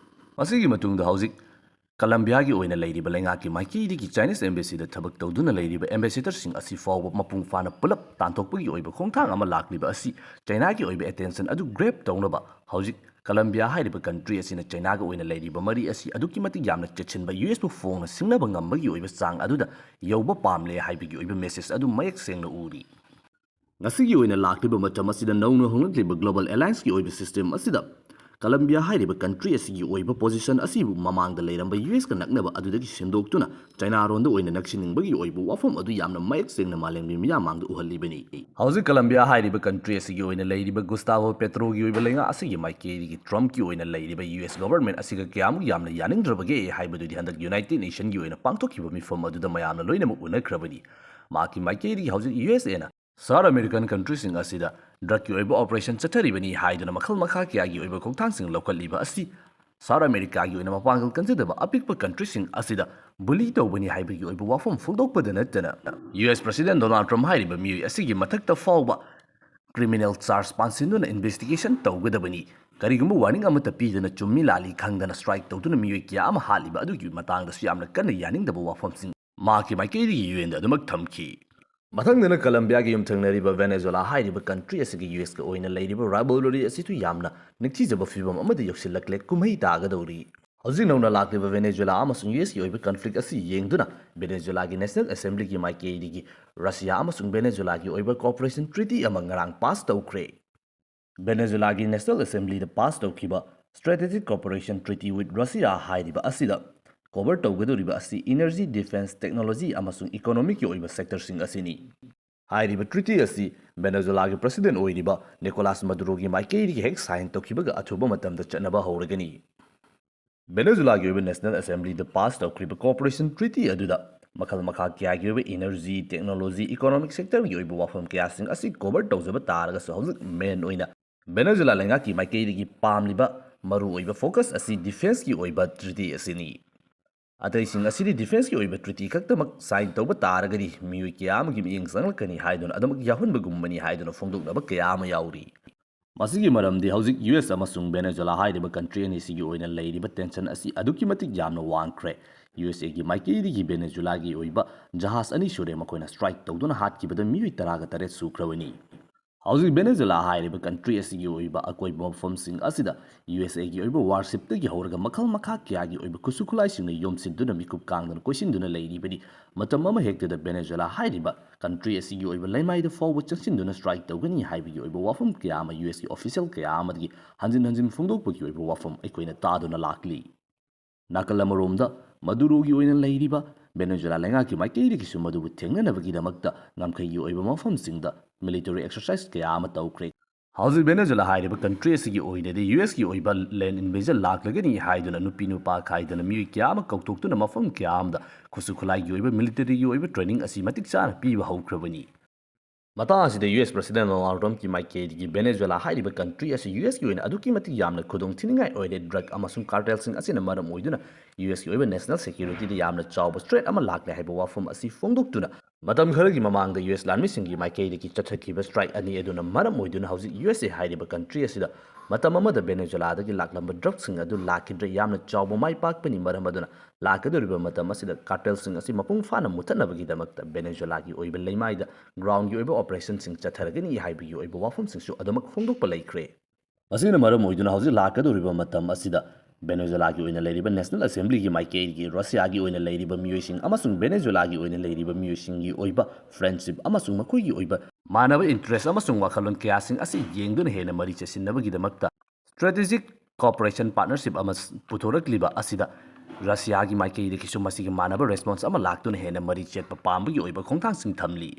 ꯃꯁꯤꯒꯤ ꯃꯇꯨꯡꯗ ꯍꯧꯖꯤꯛ ꯀꯂꯝꯕꯤꯌꯥꯒꯤ ꯑꯣꯏꯅ ꯂꯩꯔꯤꯕ ꯂꯩꯉꯥꯛꯀꯤ ꯃꯥꯏꯀꯩꯗꯒꯤ ꯆꯥꯏꯅꯤꯁ ꯑꯦꯝꯕꯦꯁꯤꯗ ꯊꯕꯛ ꯇꯧꯗꯨꯅ ꯂꯩꯔꯤꯕ ꯑꯦꯝꯕꯦꯁꯦꯗꯔꯁꯤꯡ ꯑꯁꯤ ꯐꯥꯎꯕ ꯃꯄꯨꯡ ꯐꯥꯅ ꯄꯨꯂꯞ ꯇꯥꯟꯊꯣꯛꯄꯒꯤ ꯑꯣꯏꯕ ꯈꯣꯡꯊꯥꯡ ꯑꯃ ꯂꯥꯛꯂꯤꯕ ꯑꯁꯤ ꯆꯥꯏꯅꯥꯒꯤ ꯑꯣꯏꯕ ꯑꯦꯇꯦꯟꯁꯟ ꯑꯗꯨ ꯒ꯭ꯔꯦꯞ ꯇꯧꯅꯕ ꯍꯧꯖꯤꯛ ꯀꯂꯝꯕꯤꯌꯥ ꯍꯥꯏꯔꯤꯕ ꯀꯟꯇ꯭ꯔꯤ ꯑꯁꯤꯅ ꯆꯥꯏꯅꯥꯒ ꯑꯣꯏꯅ ꯂꯩꯔꯤꯕ ꯃꯔꯤ ꯑꯁꯤ ꯑꯗꯨꯛꯀꯤ ꯃꯇꯤꯛ ꯌꯥꯝꯅ ꯆꯦꯠꯁꯤꯟꯕ ꯌꯨ ꯑꯦꯁꯄꯨ ꯐꯣꯡꯅ ꯁꯤꯡꯅꯕ ꯉꯝꯕꯒꯤ ꯑꯣꯏꯕ ꯆꯥꯡ ꯑꯗꯨꯗ ꯌꯧꯕ ꯄꯥꯝꯂꯦ ꯍꯥꯏꯕꯒꯤ ꯑꯣꯏꯕ ꯃꯦꯁꯦꯖ ꯑꯗꯨ ꯃꯌꯦꯛ ꯁꯦꯡꯅ ꯎꯔꯤ꯫ ꯉꯁꯤꯒꯤ ꯑꯣꯏꯅ ꯂꯥꯛꯂꯤꯕ ꯃꯇꯝ ꯑꯁꯤꯗ ꯅꯧꯅ ꯍꯣꯡꯂꯛꯂꯤꯕ ꯒ꯭ꯂꯣꯕꯜ ꯑꯦꯂꯥꯏꯟꯁꯀꯤ ꯑꯣꯏꯕ ꯁꯤꯁꯇꯦꯝ ꯑꯁꯤꯗ ꯀꯂꯝꯕꯤꯌꯥ ꯍꯥꯏꯔꯤꯕ ꯀꯟꯇ꯭ꯔꯤ ꯑꯁꯤꯒꯤ ꯑꯣꯏꯕ ꯄꯣꯖꯤꯁꯟ ꯑꯁꯤꯕꯨ ꯃꯃꯥꯡꯗ ꯂꯩꯔꯝꯕ ꯌꯨ ꯑꯦꯁꯀ ꯅꯛꯅꯕ ꯑꯗꯨꯗꯒꯤ ꯁꯦꯝꯗꯣꯛꯇꯨꯅ ꯆꯥꯏꯅꯥꯔꯣꯝꯗ ꯑꯣꯏꯅ ꯅꯛꯁꯤꯟꯅꯤꯡꯕꯒꯤ ꯑꯣꯏꯕ ꯋꯥꯐꯝ ꯑꯗꯨ ꯌꯥꯝꯅ ꯃꯌꯦꯛ ꯁꯦꯡꯅ ꯃꯥꯂꯦꯝꯒꯤ ꯃꯤꯌꯥꯝ ꯃꯥꯡꯗ ꯎꯍꯜꯂꯤꯕꯅꯤ꯫ ꯍꯧꯖꯤꯛ ꯀꯂꯝꯕꯤꯌꯥ ꯍꯥꯏꯔꯤꯕ ꯀꯟꯇ꯭ꯔꯤ ꯑꯁꯤꯒꯤ ꯑꯣꯏꯅ ꯂꯩꯔꯤꯕ ꯒꯨꯁꯇꯥꯚꯣ ꯄꯦꯇ꯭ꯔꯣꯒꯤ ꯑꯣꯏꯕ ꯂꯩꯉꯥꯛ ꯑꯁꯤꯒꯤ ꯃꯥꯏꯀꯩꯗꯒꯤ ꯇ꯭ꯔꯝꯞꯀꯤ ꯑꯣꯏꯅ ꯂꯩꯔꯤꯕ ꯌꯨ ꯑꯦꯁ ꯒꯣꯚꯔꯟꯃꯦꯟꯠ ꯑꯁꯤꯒ ꯀꯌꯥꯃꯨꯛ ꯌꯥꯝꯅ ꯌꯥꯅꯤꯡꯗ꯭ꯔꯕꯒꯦ ꯍꯥꯏꯕꯗꯨꯗꯤ ꯍꯟꯗꯛ ꯌꯨꯅꯥꯏꯇꯦꯗ ꯅꯦꯁꯟꯒꯤ ꯑꯣꯏꯅ ꯄꯥꯡꯊꯣꯛꯈꯤꯕ ꯃꯤꯐꯝ ꯑꯗꯨꯗ ꯃꯌꯥꯝꯅ ꯂꯣꯏꯅꯃꯛ ꯎꯅꯈ꯭ꯔꯕꯅꯤ꯫ ꯃꯍꯥꯛꯀꯤ ꯃꯥꯏꯀꯩꯗꯒꯤ ꯍꯧꯖꯤꯛ ꯌꯨ ꯑꯦꯁ ꯑꯦꯅ ꯁꯥꯎꯠ ꯑꯃꯦꯔꯤꯀꯟ ꯀꯟꯇ꯭ꯔꯤꯁꯤꯡ ꯑꯁꯤꯗ ꯗ꯭ꯔꯒꯀꯤ ꯑꯣꯏꯕ ꯑꯣꯄꯔꯦꯁꯟ ꯆꯠꯊꯔꯤꯕꯅꯤ ꯍꯥꯏꯗꯨꯅ ꯃꯈꯜ ꯃꯈꯥ ꯀꯌꯥꯒꯤ ꯑꯣꯏꯕ ꯈꯣꯡꯊꯥꯡꯁꯤꯡ ꯂꯧꯈꯠꯂꯤꯕ ꯑꯁꯤ ꯁꯥꯎꯠ ꯑꯃꯦꯔꯤꯀꯥꯒꯤ ꯑꯣꯏꯅ ꯃꯄꯥꯡꯒꯜ ꯀꯟꯖꯗꯕ ꯑꯄꯤꯛꯄ ꯀꯟꯇ꯭ꯔꯤꯁꯤꯡ ꯑꯁꯤꯗ ꯕꯨꯂꯤ ꯇꯧꯕꯅꯤ ꯍꯥꯏꯕꯒꯤ ꯑꯣꯏꯕ ꯋꯥꯐꯝ ꯐꯣꯡꯗꯣꯛꯄꯗ ꯅꯠꯇꯅ ꯌꯨ ꯑꯦꯁ ꯄ꯭ꯔꯁꯤꯗꯦꯟꯠ ꯗꯣꯅꯥꯜꯗ ꯇ꯭ꯔꯝꯞ ꯍꯥꯏꯔꯤꯕ ꯃꯤꯑꯣꯏ ꯑꯁꯤꯒꯤ ꯃꯊꯛꯇ ꯐꯥꯎꯕ ꯀ꯭ꯔꯤꯃꯤꯅꯦꯜ ꯆꯥꯔꯖ ꯄꯥꯟꯁꯤꯟꯗꯨꯅ ꯏꯟꯚꯦꯁꯇꯤꯒꯦꯁꯟ ꯇꯧꯒꯗꯕꯅꯤ, ꯀꯔꯤꯒꯨꯝꯕ ꯋꯥꯔꯅꯤꯡ ꯑꯃꯠꯇ ꯄꯤꯗꯅ ꯆꯨꯝꯃꯤ ꯂꯥꯜꯂꯤ ꯈꯪꯗꯅ ꯁ꯭ꯇ꯭ꯔꯥꯏꯛ ꯇꯧꯗꯨꯅ ꯃꯤꯑꯣꯏ ꯀꯌꯥ ꯑꯃ ꯍꯥꯠꯂꯤꯕ ꯑꯗꯨꯒꯤ ꯃꯇꯥꯡꯗꯁꯨ ꯌꯥꯝꯅ ꯀꯟꯅ ꯌꯥꯅꯤꯡꯗꯕ ꯋꯥꯐꯝꯁꯤꯡ ꯃꯍꯥꯛꯀꯤ ꯃꯥꯏꯀꯩꯗꯒꯤ ꯌꯨ ꯑꯦꯟꯗ ꯑꯗꯨꯃꯛ ꯊꯝꯈꯤ꯫ ꯃꯊꯪꯗꯅ ꯀꯂꯝꯕꯤꯌꯥꯒ ꯌꯨꯝꯊꯪꯅꯔꯤꯕ ꯚꯦꯅꯦꯖꯨꯂꯥ ꯍꯥꯏꯔꯤꯕ ꯀꯟꯇ꯭ꯔꯤ ꯑꯁꯤꯒ ꯌꯨ ꯑꯦꯁꯀ ꯑꯣꯏꯅ ꯂꯩꯔꯤꯕ ꯔꯥꯏꯕꯦꯂꯔꯤ ꯑꯁꯤꯁꯨ ꯌꯥꯝꯅ ꯅꯤꯡꯊꯤꯖꯕ ꯐꯤꯕꯝ ꯑꯃꯗ ꯌꯧꯁꯤꯜꯂꯛꯂꯦ꯫ ꯀꯨꯝꯍꯩ ꯇꯥꯒꯗꯧꯔꯤ꯫ ꯍꯧꯖꯤꯛ ꯅꯧꯅ ꯂꯥꯛꯂꯤꯕ ꯚꯦꯅꯦꯖꯨꯂꯥ ꯑꯃꯁꯨꯡ ꯌꯨ ꯑꯦꯁꯀꯤ ꯑꯣꯏꯕ ꯀꯟꯐ꯭ꯂꯤꯛ ꯑꯁꯤ ꯌꯦꯡꯗꯨꯅ ꯚꯦꯅꯦꯖꯨꯂꯥꯒꯤ ꯅꯦꯁꯅꯦꯜ ꯑꯦꯁꯦꯝꯕ꯭ꯂꯤꯒꯤ ꯃꯥꯏꯀꯩꯗꯒꯤ ꯔꯁꯤꯌꯥ ꯑꯃꯁꯨꯡ ꯚꯦꯅꯦꯖꯨꯂꯥꯒꯤ ꯑꯣꯏꯕ ꯀꯣꯑꯣꯄꯔꯦꯁꯟ ꯇ꯭ꯔꯤꯇꯤ ꯑꯃ ꯉꯔꯥꯡ ꯄꯥꯁ ꯇꯧꯈ꯭ꯔꯦ꯫ ꯚꯦꯅꯦꯖꯨꯂꯥꯒꯤ ꯅꯦꯁꯅꯦꯜ ꯑꯦꯁꯦꯝꯕ꯭ꯂꯤꯗ ꯄꯥꯁ ꯇꯧꯈꯤꯕ ꯁ꯭ꯇ꯭ꯔꯦꯇꯦꯖꯤꯛ ꯀꯣꯑꯣꯄꯔꯦꯁꯟ ꯇ꯭ꯔꯤꯇꯤ ꯋꯤꯠ ꯔꯁꯤꯌꯥ ꯍꯥꯏꯔꯤꯕ ꯑꯁꯤꯗ ꯀꯣꯚꯔ ꯇꯧꯒꯗꯧꯔꯤꯕ ꯑꯁꯤ ꯏꯅꯔꯖꯤ, ꯗꯤꯐꯦꯟꯁ, ꯇꯦꯛꯅꯣꯂꯣꯖꯤ ꯑꯃꯁꯨꯡ ꯏꯀꯣꯅꯣꯃꯤꯛꯀꯤ ꯑꯣꯏꯕ ꯁꯦꯛꯇꯔꯁꯤꯡ ꯑꯁꯤꯅꯤ꯫ ꯍꯥꯏꯔꯤꯕ ꯇ꯭ꯔꯤꯇꯤ ꯑꯁꯤ ꯚꯦꯅꯦꯖꯨꯂꯥꯒꯤ ꯄ꯭ꯔꯁꯤꯗꯦꯟꯠ ꯑꯣꯏꯔꯤꯕ ꯅꯤꯀꯣꯂꯥꯁ ꯃꯗꯨꯔꯣꯒꯤ ꯃꯥꯏꯀꯩꯗꯒꯤ ꯍꯦꯛ ꯁꯥꯏꯟ ꯇꯧꯈꯤꯕꯒ ꯑꯊꯨꯕ ꯃꯇꯝꯗ ꯆꯠꯅꯕ ꯍꯧꯔꯒꯅꯤ꯫ ꯚꯦꯅꯦꯖꯨꯂꯥꯒꯤ ꯑꯣꯏꯕ ꯅꯦꯁꯅꯦꯜ ꯑꯦꯁꯦꯝꯕ꯭ꯂꯤꯗ ꯄꯥꯁ ꯇꯧꯈ꯭ꯔꯤꯕ ꯀꯣꯑꯣꯄꯔꯦꯁꯟ ꯇ꯭ꯔꯤꯇꯤ ꯑꯗꯨꯗ ꯃꯈꯜ ꯃꯈꯥ ꯀꯌꯥꯒꯤ ꯑꯣꯏꯕ energy, technology, economic sectorꯒꯤ ꯑꯣꯏꯕ ꯋꯥꯐꯝ ꯀꯌꯥꯁꯤꯡ ꯑꯁꯤ cover ꯇꯧꯖꯕ ꯇꯥꯔꯒꯁꯨ, ꯍꯧꯖꯤꯛ main ꯑꯣꯏꯅ ꯚꯦꯅꯦꯖꯨꯂꯥ ꯂꯩꯉꯥꯛꯀꯤ ꯃꯥꯏꯀꯩꯗꯒꯤ ꯄꯥꯝꯂꯤꯕ ꯃꯔꯨꯑꯣꯏꯕ focus ꯑꯁꯤ defenceꯀꯤ ꯑꯣꯏꯕ treaty ꯑꯁꯤꯅꯤ꯫ ꯑꯇꯩꯁꯤꯡ ꯑꯁꯤꯗꯤ defenceꯀꯤ ꯑꯣꯏꯕ treaty ꯈꯛꯇꯃꯛ sign ꯇꯧꯕ ꯇꯥꯔꯒꯗꯤ ꯃꯤꯑꯣꯏ ꯀꯌꯥ ꯑꯃꯒꯤ ꯃꯤꯠꯌꯦꯡ ꯆꯪꯂꯛꯀꯅꯤ ꯍꯥꯏꯗꯨꯅ ꯑꯗꯨꯃꯛ ꯌꯥꯎꯍꯟꯕꯒꯨꯝꯕꯅꯤ ꯍꯥꯏꯗꯨꯅ ꯐꯣꯡꯗꯣꯛꯅꯕ ꯀꯌꯥ ꯑꯃ ꯌꯥꯎꯔꯤ꯫ ꯃꯁꯤꯒꯤ ꯃꯔꯝꯗꯤ ꯍꯧꯖꯤꯛ ꯌꯨ ꯑꯦꯁ ꯑꯃꯁꯨꯡ ꯚꯦꯅꯦꯖꯨꯂꯥ ꯍꯥꯏꯔꯤꯕ country ꯑꯅꯤꯁꯤꯒꯤ ꯑꯣꯏꯅ ꯂꯩꯔꯤꯕ tension ꯑꯁꯤ ꯑꯗꯨꯛꯀꯤ ꯃꯇꯤꯛ ꯌꯥꯝꯅ ꯋꯥꯡꯈ꯭ꯔꯦ꯫ ꯌꯨ ꯑꯦꯁ ꯑꯦꯒꯤ ꯃꯥꯏꯀꯩꯗꯒꯤ ꯚꯦꯅꯦꯖꯨꯂꯥꯒꯤ ꯑꯣꯏꯕ ꯖꯍꯥꯖ ꯑꯅꯤ ꯁꯨꯔꯦ ꯃꯈꯣꯏꯅ strike ꯇꯧꯗꯨꯅ ꯍꯥꯠꯈꯤꯕꯗ ꯃꯤꯑꯣꯏ ꯇꯔꯥꯒ ꯇꯔꯦꯠ ꯁꯨꯈ꯭ꯔꯕꯅꯤ꯫ ꯍꯧꯖꯤꯛ ꯚꯦꯅꯦꯖꯨꯂꯥ ꯍꯥꯏꯔꯤꯕ country ꯑꯁꯤꯒꯤ ꯑꯣꯏꯕ ꯑꯀꯣꯏꯕ ꯃꯐꯝꯁꯤꯡ ꯑꯁꯤꯗ ꯌꯨ ꯑꯦꯁ ꯑꯦꯒꯤ ꯑꯣꯏꯕ warshipꯇꯒꯤ ꯍꯧꯔꯒ ꯃꯈꯜ ꯃꯈꯥ ꯀꯌꯥꯒꯤ ꯑꯣꯏꯕ ꯈꯨꯠꯁꯨ ꯈꯨꯠꯂꯥꯏꯁꯤꯡꯅ ꯌꯣꯝꯁꯤꯟꯗꯨꯅ ꯃꯤꯀꯨꯞ ꯀꯥꯡꯗꯅ ꯀꯣꯏꯁꯤꯟꯗꯨꯅ ꯂꯩꯔꯤꯕꯅꯤ꯫ ꯃꯇꯝ ꯑꯃ ꯍꯦꯛꯇꯗ ꯚꯦꯅꯦꯖꯨꯂꯥ ꯍꯥꯏꯔꯤꯕ country ꯑꯁꯤꯒꯤ ꯑꯣꯏꯕ ꯂꯩꯃꯥꯏꯗ ꯐꯥꯎꯕ ꯆꯪꯁꯤꯟꯗꯨꯅ strike ꯇꯧꯒꯅꯤ ꯍꯥꯏꯕꯒꯤ ꯑꯣꯏꯕ ꯋꯥꯐꯝ ꯀꯌꯥ ꯑꯃ ꯌꯨ ꯑꯦꯁꯀꯤ official ꯀꯌꯥ ꯑꯃꯗꯒꯤ ꯍꯟꯖꯤꯟ ꯍꯟꯖꯤꯟ ꯐꯣꯡꯗꯣꯛꯄꯒꯤ ꯑꯣꯏꯕ ꯋꯥꯐꯝ ꯑꯩꯈꯣꯏꯅ ꯇꯥꯗꯨꯅ ꯂꯥꯛꯂꯤ꯫ ꯅꯥꯀꯜ ꯑꯃꯔꯣꯝꯗ ꯃꯗꯨꯔꯣꯒꯤ ꯑꯣꯏꯅ ꯂꯩꯔꯤꯕ ꯚꯦꯅꯦꯖꯨꯂꯥ ꯂꯩꯉꯥꯛꯀꯤ ꯃꯥꯏꯀꯩꯗꯒꯤꯁꯨ ꯃꯗꯨꯕꯨ ꯊꯦꯡꯅꯅꯕꯒꯤꯗꯃꯛꯇ ꯉꯝꯈꯩꯒꯤ ꯑꯣꯏꯕ ꯃꯐꯝꯁꯤꯡꯗ military exercise ꯀꯌꯥ ꯑꯃ ꯇꯧꯈ꯭ꯔꯦ꯫ ꯍꯧꯖꯤꯛ ꯚꯦꯅꯦꯖꯨꯂꯥ ꯍꯥꯏꯔꯤꯕ country ꯑꯁꯤꯒꯤ ꯑꯣꯏꯅꯗꯤ ꯌꯨ ꯑꯦꯁꯀꯤ ꯑꯣꯏꯕ land invasion ꯂꯥꯛꯂꯒꯅꯤ ꯍꯥꯏꯗꯨꯅ ꯅꯨꯄꯤ ꯅꯨꯄꯥ ꯈꯥꯏꯗꯅ ꯃꯤꯑꯣꯏ ꯀꯌꯥ ꯑꯃ ꯀꯧꯊꯣꯛꯇꯨꯅ ꯃꯐꯝ ꯀꯌꯥ ꯑꯃꯗ ꯈꯨꯠꯁꯨ ꯈꯨꯠꯂꯥꯏꯒꯤ ꯑꯣꯏꯕ militaryꯒꯤ ꯑꯣꯏꯕ training ꯑꯁꯤ ꯃꯇꯤꯛ ꯆꯥꯅ ꯄꯤꯕ ꯍꯧꯈ꯭ꯔꯕꯅꯤ꯫ ꯃꯇꯥꯡ ꯑꯁꯤꯗ ꯌꯨ ꯑꯦꯁ President Donald Trumpꯀꯤ ꯃꯥꯏꯀꯩꯗꯒꯤ ꯚꯦꯅꯦꯖꯨꯂꯥ ꯍꯥꯏꯔꯤꯕ country ꯑꯁꯤ ꯌꯨ ꯑꯦꯁꯀꯤ ꯑꯣꯏꯅ ꯑꯗꯨꯛꯀꯤ ꯃꯇꯤꯛ ꯌꯥꯝꯅ ꯈꯨꯗꯣꯡ ꯊꯤꯅꯤꯡꯉꯥꯏ ꯑꯣꯏꯔꯦ, drug ꯑꯃꯁꯨꯡ cartelꯁꯤꯡ ꯑꯁꯤꯅ ꯃꯔꯝ ꯑꯣꯏꯗꯨꯅ ꯌꯨ ꯑꯦꯁꯀꯤ ꯑꯣꯏꯕ national securityꯗ ꯌꯥꯝꯅ ꯆꯥꯎꯕ threat ꯑꯃ ꯂꯥꯛꯂꯦ ꯍꯥꯏꯕ ꯋꯥꯐꯝ ꯑꯁꯤ ꯐꯣꯡꯗꯣꯛꯇꯨꯅ, ꯃꯇꯝ ꯈꯔꯒꯤ ꯃꯃꯥꯡꯗ ꯌꯨ ꯑꯦꯁ ꯂꯥꯟꯃꯤꯁꯤꯡꯒꯤ ꯃꯥꯏꯀꯩꯗꯒꯤ ꯆꯠꯊꯈꯤꯕ strike ꯑꯅꯤ ꯑꯗꯨꯅ ꯃꯔꯝ ꯑꯣꯏꯗꯨꯅ ꯍꯧꯖꯤꯛ ꯌꯨ ꯑꯦꯁ ꯑꯦ ꯍꯥꯏꯔꯤꯕ country ꯑꯁꯤꯗ ꯃꯇꯝ ꯑꯃꯗ ꯚꯦꯅꯦꯖꯨꯂꯥꯗꯒꯤ ꯂꯥꯛꯂꯝꯕ drugꯁꯤꯡ ꯑꯗꯨ ꯂꯥꯛꯈꯤꯗ꯭ꯔꯦ꯫ ꯌꯥꯝꯅ ꯆꯥꯎꯕ ꯃꯥꯏ ꯄꯥꯛꯄꯅꯤ, ꯃꯔꯝ ꯑꯗꯨꯅ ꯂꯥꯛꯀꯗꯧꯔꯤꯕ ꯃꯇꯝ ꯑꯁꯤꯗ cartelꯁꯤꯡ ꯑꯁꯤ ꯃꯄꯨꯡ ꯐꯥꯅ ꯃꯨꯊꯠꯅꯕꯒꯤꯗꯃꯛꯇ ꯚꯦꯅꯦꯖꯨꯂꯥꯒꯤ ꯑꯣꯏꯕ ꯂꯩꯃꯥꯏꯗ groundꯒꯤ ꯑꯣꯏꯕ operationꯁꯤꯡ ꯆꯠꯊꯔꯒꯅꯤ ꯍꯥꯏꯕꯒꯤ ꯑꯣꯏꯕ ꯋꯥꯐꯝꯁꯤꯡꯁꯨ ꯑꯗꯨꯃꯛ ꯐꯣꯡꯗꯣꯛꯄ ꯂꯩꯈ꯭ꯔꯦ꯫ ꯃꯁꯤꯅ ꯃꯔꯝ ꯑꯣꯏꯗꯨꯅ ꯍꯧꯖꯤꯛ ꯂꯥꯛꯀꯗꯧꯔꯤꯕ ꯃꯇꯝ ꯑꯁꯤꯗ ꯚꯦꯅꯦꯖꯨꯂꯥꯒꯤ ꯑꯣꯏꯅ ꯂꯩꯔꯤꯕ National Assemblyꯒꯤ ꯃꯥꯏꯀꯩꯒꯤ ꯔꯁꯤꯌꯥꯒꯤ ꯑꯣꯏꯅ ꯂꯩꯔꯤꯕ ꯃꯤꯑꯣꯏꯁꯤꯡ ꯑꯃꯁꯨꯡ ꯚꯦꯅꯦꯖꯨꯂꯥꯒꯤ ꯑꯣꯏꯅ ꯂꯩꯔꯤꯕ ꯃꯤꯑꯣꯏꯁꯤꯡꯒꯤ ꯑꯣꯏꯕ friendship ꯑꯃꯁꯨꯡ ꯃꯈꯣꯏꯒꯤ ꯑꯣꯏꯕ ꯃꯥꯟꯅꯕ interest ꯑꯃꯁꯨꯡ ꯋꯥꯈꯜꯂꯣꯟ ꯀꯌꯥꯁꯤꯡ ꯑꯁꯤ ꯌꯦꯡꯗꯨꯅ ꯍꯦꯟꯅ ꯃꯔꯤ ꯆꯠꯁꯤꯟꯅꯕꯒꯤꯗꯃꯛꯇ strategic cooperation partnership ꯑꯃ ꯄꯨꯊꯣꯔꯛꯂꯤꯕ ꯑꯁꯤꯗ ꯔꯁꯤꯌꯥꯒꯤ ꯃꯥꯏꯀꯩꯗꯒꯤꯁꯨ ꯃꯁꯤꯒꯤ ꯃꯥꯟꯅꯕ response ꯑꯃ ꯂꯥꯛꯇꯨꯅ ꯍꯦꯟꯅ ꯃꯔꯤ ꯆꯠꯄ ꯄꯥꯝꯕꯒꯤ ꯑꯣꯏꯕ ꯈꯣꯡꯊꯥꯡꯁꯤꯡ ꯊꯝꯂꯤ꯫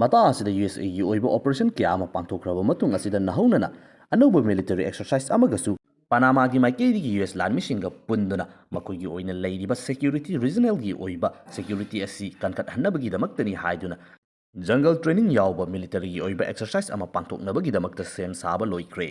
ꯃꯇꯥꯡ ꯑꯁꯤꯗ ꯌꯨ ꯑꯦꯁ ꯑꯦꯒꯤ ꯑꯣꯏꯕ operation ꯀꯌꯥ ꯑꯃ ꯄꯥꯡꯊꯣꯛꯈ꯭ꯔꯕ ꯃꯇꯨꯡ ꯑꯁꯤꯗ ꯅꯧꯍꯧꯅꯅ ꯑꯅꯧꯕ military exercise ꯑꯃꯒꯁꯨ ꯄꯅꯥꯃꯥꯒꯤ ꯃꯥꯏꯀꯩꯗꯒꯤ ꯌꯨ ꯑꯦꯁ ꯂꯥꯟꯃꯤꯁꯤꯡꯒ ꯄꯨꯟꯗꯨꯅ ꯃꯈꯣꯏꯒꯤ ꯑꯣꯏꯅ ꯂꯩꯔꯤꯕ ꯁꯦꯀ꯭ꯌꯨꯔꯤꯇꯤ, ꯔꯤꯖꯅꯦꯜꯒꯤ ꯑꯣꯏꯕ ꯁꯦꯀ꯭ꯌꯨꯔꯤꯇꯤ ꯑꯁꯤ ꯀꯟꯈꯠꯍꯟꯅꯕꯒꯤꯗꯃꯛꯇꯅꯤ ꯍꯥꯏꯗꯨꯅ ꯖꯪꯒꯜ ꯇ꯭ꯔꯦꯅꯤꯡ ꯌꯥꯎꯕ ꯃꯤꯂꯤꯇꯔꯤꯒꯤ ꯑꯣꯏꯕ ꯑꯦꯛꯁꯔꯁꯥꯏꯁ ꯑꯃ ꯄꯥꯡꯊꯣꯛꯅꯕꯒꯤꯗꯃꯛꯇ ꯁꯦꯝ ꯁꯥꯕ ꯂꯣꯏꯈ꯭ꯔꯦ꯫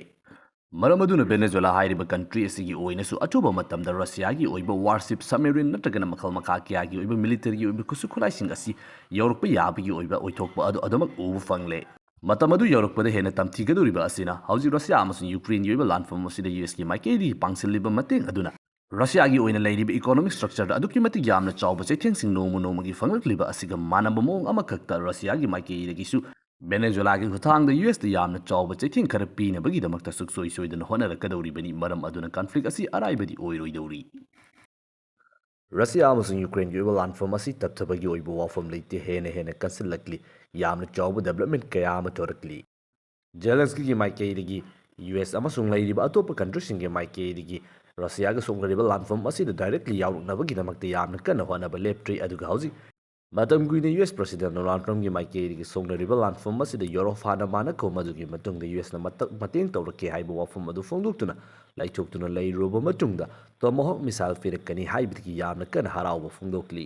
ꯃꯔꯝ ꯑꯗꯨꯅ ꯚꯦꯅꯦꯖꯨꯋꯦꯂꯥ ꯍꯥꯏꯔꯤꯕ ꯀꯟꯇ꯭ꯔꯤ ꯑꯁꯤꯒꯤ ꯑꯣꯏꯅꯁꯨ ꯑꯊꯨꯕ ꯃꯇꯝꯗ ꯔꯁꯤꯌꯥꯒꯤ ꯑꯣꯏꯕ ꯋꯥꯔꯁꯤꯞ, ꯁꯕꯃꯦꯔꯤꯟ ꯅꯠꯇ꯭ꯔꯒꯅ ꯃꯈꯜ ꯃꯈꯥ ꯀꯌꯥꯒꯤ ꯑꯣꯏꯕ ꯃꯤꯂꯤꯇꯔꯤꯒꯤ ꯑꯣꯏꯕ ꯈꯨꯠꯁꯨ ꯈꯨꯠꯂꯥꯏꯁꯤꯡ ꯑꯁꯤ ꯌꯧꯔꯛꯄ ꯌꯥꯕꯒꯤ ꯑꯣꯏꯕ ꯑꯣꯏꯊꯣꯛꯄ ꯑꯗꯨ ꯑꯗꯨꯃꯛ ꯎꯕ ꯐꯪꯂꯦ꯫ ꯃꯇꯝ ꯑꯗꯨ ꯌꯧꯔꯛꯄꯗ ꯍꯦꯟꯅ ꯇꯝꯊꯤꯒꯗꯧꯔꯤꯕ ꯑꯁꯤꯅ ꯍꯧꯖꯤꯛ ꯔꯁꯤꯌꯥ ꯑꯃꯁꯨꯡ ꯌꯨꯀ꯭ꯔꯦꯟꯒꯤ ꯑꯣꯏꯕ ꯂꯥꯟꯐꯝ ꯑꯁꯤꯗ ꯌꯨ ꯑꯦꯁꯀꯤ ꯃꯥꯏꯀꯩꯗꯒꯤ ꯄꯥꯡꯁꯤꯜꯂꯤꯕ ꯃꯇꯦꯡ ꯑꯗꯨꯅ ꯔꯁꯤꯌꯥꯒꯤ ꯑꯣꯏꯅ ꯂꯩꯔꯤꯕ ꯏꯀꯣꯅꯣꯃꯤꯛ ꯁ꯭ꯇ꯭ꯔꯛꯆꯔꯗ ꯑꯗꯨꯛꯀꯤ ꯃꯇꯤꯛ ꯌꯥꯝꯅ ꯆꯥꯎꯕ ꯆꯩꯊꯦꯡꯁꯤꯡ ꯅꯣꯡꯃ ꯅꯣꯡꯃꯒꯤ ꯐꯪꯂꯛꯂꯤꯕ ꯑꯁꯤꯒ ꯃꯥꯟꯅꯕ ꯃꯑꯣꯡ ꯑꯃꯈꯛꯇ ꯔꯁꯤꯌꯥꯒꯤ ꯃꯥꯏꯀꯩꯗꯒꯤꯁꯨ ꯚꯦꯅꯦꯖꯨꯋꯦꯂꯥꯒꯤ ꯈꯨꯠꯊꯥꯡꯗ ꯌꯨ ꯑꯦꯁꯇ ꯌꯥꯝꯅ ꯆꯥꯎꯕ ꯆꯩꯊꯦꯡ ꯈꯔ ꯄꯤꯅꯕꯒꯤꯗꯃꯛꯇ ꯁꯨꯛꯁꯣꯏ ꯁꯣꯏꯗꯅ ꯍꯣꯠꯅꯔꯛꯀꯗꯧꯔꯤꯕꯅꯤ꯫ ꯃꯔꯝ ꯑꯗꯨꯅ ꯀꯟꯐ꯭ꯂꯤꯛ ꯑꯁꯤ ꯑꯔꯥꯏꯕꯗꯤ ꯑꯣꯏꯔꯣꯏꯗꯧꯔꯤ꯫ ꯔꯁꯤꯌꯥ ꯑꯃꯁꯨꯡ ꯌꯨꯀ꯭ꯔꯦꯟꯒꯤ ꯑꯣꯏꯕ ꯂꯥꯟꯐꯝ ꯑꯁꯤ ꯇꯞꯊꯕꯒꯤ ꯑꯣꯏꯕ ꯋꯥꯐꯝ ꯂꯩꯇꯦ꯫ ꯍꯦꯟꯅ ꯍꯦꯟꯅ ꯀꯟꯁꯤꯜꯂꯛꯂꯤ꯫ ꯌꯥꯝꯅ ꯆꯥꯎꯕ ꯗꯦꯕꯂꯞꯃꯦꯟ ꯀꯌꯥ ꯑꯃ ꯊꯣꯔꯛꯂꯤ꯫ ꯖꯦꯂꯦꯟꯁꯀꯤꯒꯤ ꯃꯥꯏꯀꯩꯗꯒꯤ ꯌꯨ ꯑꯦꯁ ꯑꯃꯁꯨꯡ ꯂꯩꯔꯤꯕ ꯑꯇꯣꯞꯄ ꯀꯟꯇ꯭ꯔꯤꯁꯤꯡꯒꯤ ꯃꯥꯏꯀꯩꯗꯒꯤ ꯔꯁꯤꯌꯥꯒ ꯁꯣꯛꯅꯔꯤꯕ ꯂꯥꯟꯐꯝ ꯑꯁꯤꯗ ꯗꯥꯏꯔꯦꯛꯂꯤ ꯌꯥꯎꯔꯛꯅꯕꯒꯤꯗꯃꯛꯇ ꯌꯥꯝꯅ ꯀꯟꯅ ꯍꯣꯠꯅꯕ ꯂꯦꯞꯇ꯭ꯔꯤ꯫ ꯑꯗꯨꯒ ꯍꯧꯖꯤꯛ ꯃꯇꯝ ꯀꯨꯏꯅ ꯌꯨ ꯑꯦꯁ ꯄ꯭ꯔꯁꯤꯗꯦꯟ ꯗꯣꯅꯥꯜꯗ ꯇ꯭ꯔꯝꯞꯀꯤ ꯃꯥꯏꯀꯩꯗꯒꯤ ꯁꯣꯛꯅꯔꯤꯕ ꯂꯥꯟꯐꯝ ꯑꯁꯤꯗ ꯌꯨꯔꯣꯞ ꯍꯥꯟꯅ ꯃꯥꯟꯅꯈꯣ, ꯃꯗꯨꯒꯤ ꯃꯇꯨꯡꯗ ꯌꯨ ꯑꯦꯁꯅ ꯃꯇ-, ꯃꯇꯦꯡ ꯇꯧꯔꯛꯀꯦ ꯍꯥꯏꯕ ꯋꯥꯐꯝ ꯑꯗꯨ ꯐꯣꯡꯗꯣꯛꯇꯨꯅ ꯂꯩꯊꯣꯛꯇꯨꯅ ꯂꯩꯔꯨꯔꯕ ꯃꯇꯨꯡꯗ ꯇꯣꯃꯥꯍꯣꯛ ꯃꯤꯁꯥꯏꯜ ꯄꯤꯔꯛꯀꯅꯤ ꯍꯥꯏꯕꯗꯒꯤ ꯌꯥꯝꯅ ꯀꯟꯅ ꯍꯔꯥꯎꯕ ꯐꯣꯡꯗꯣꯛꯂꯤ꯫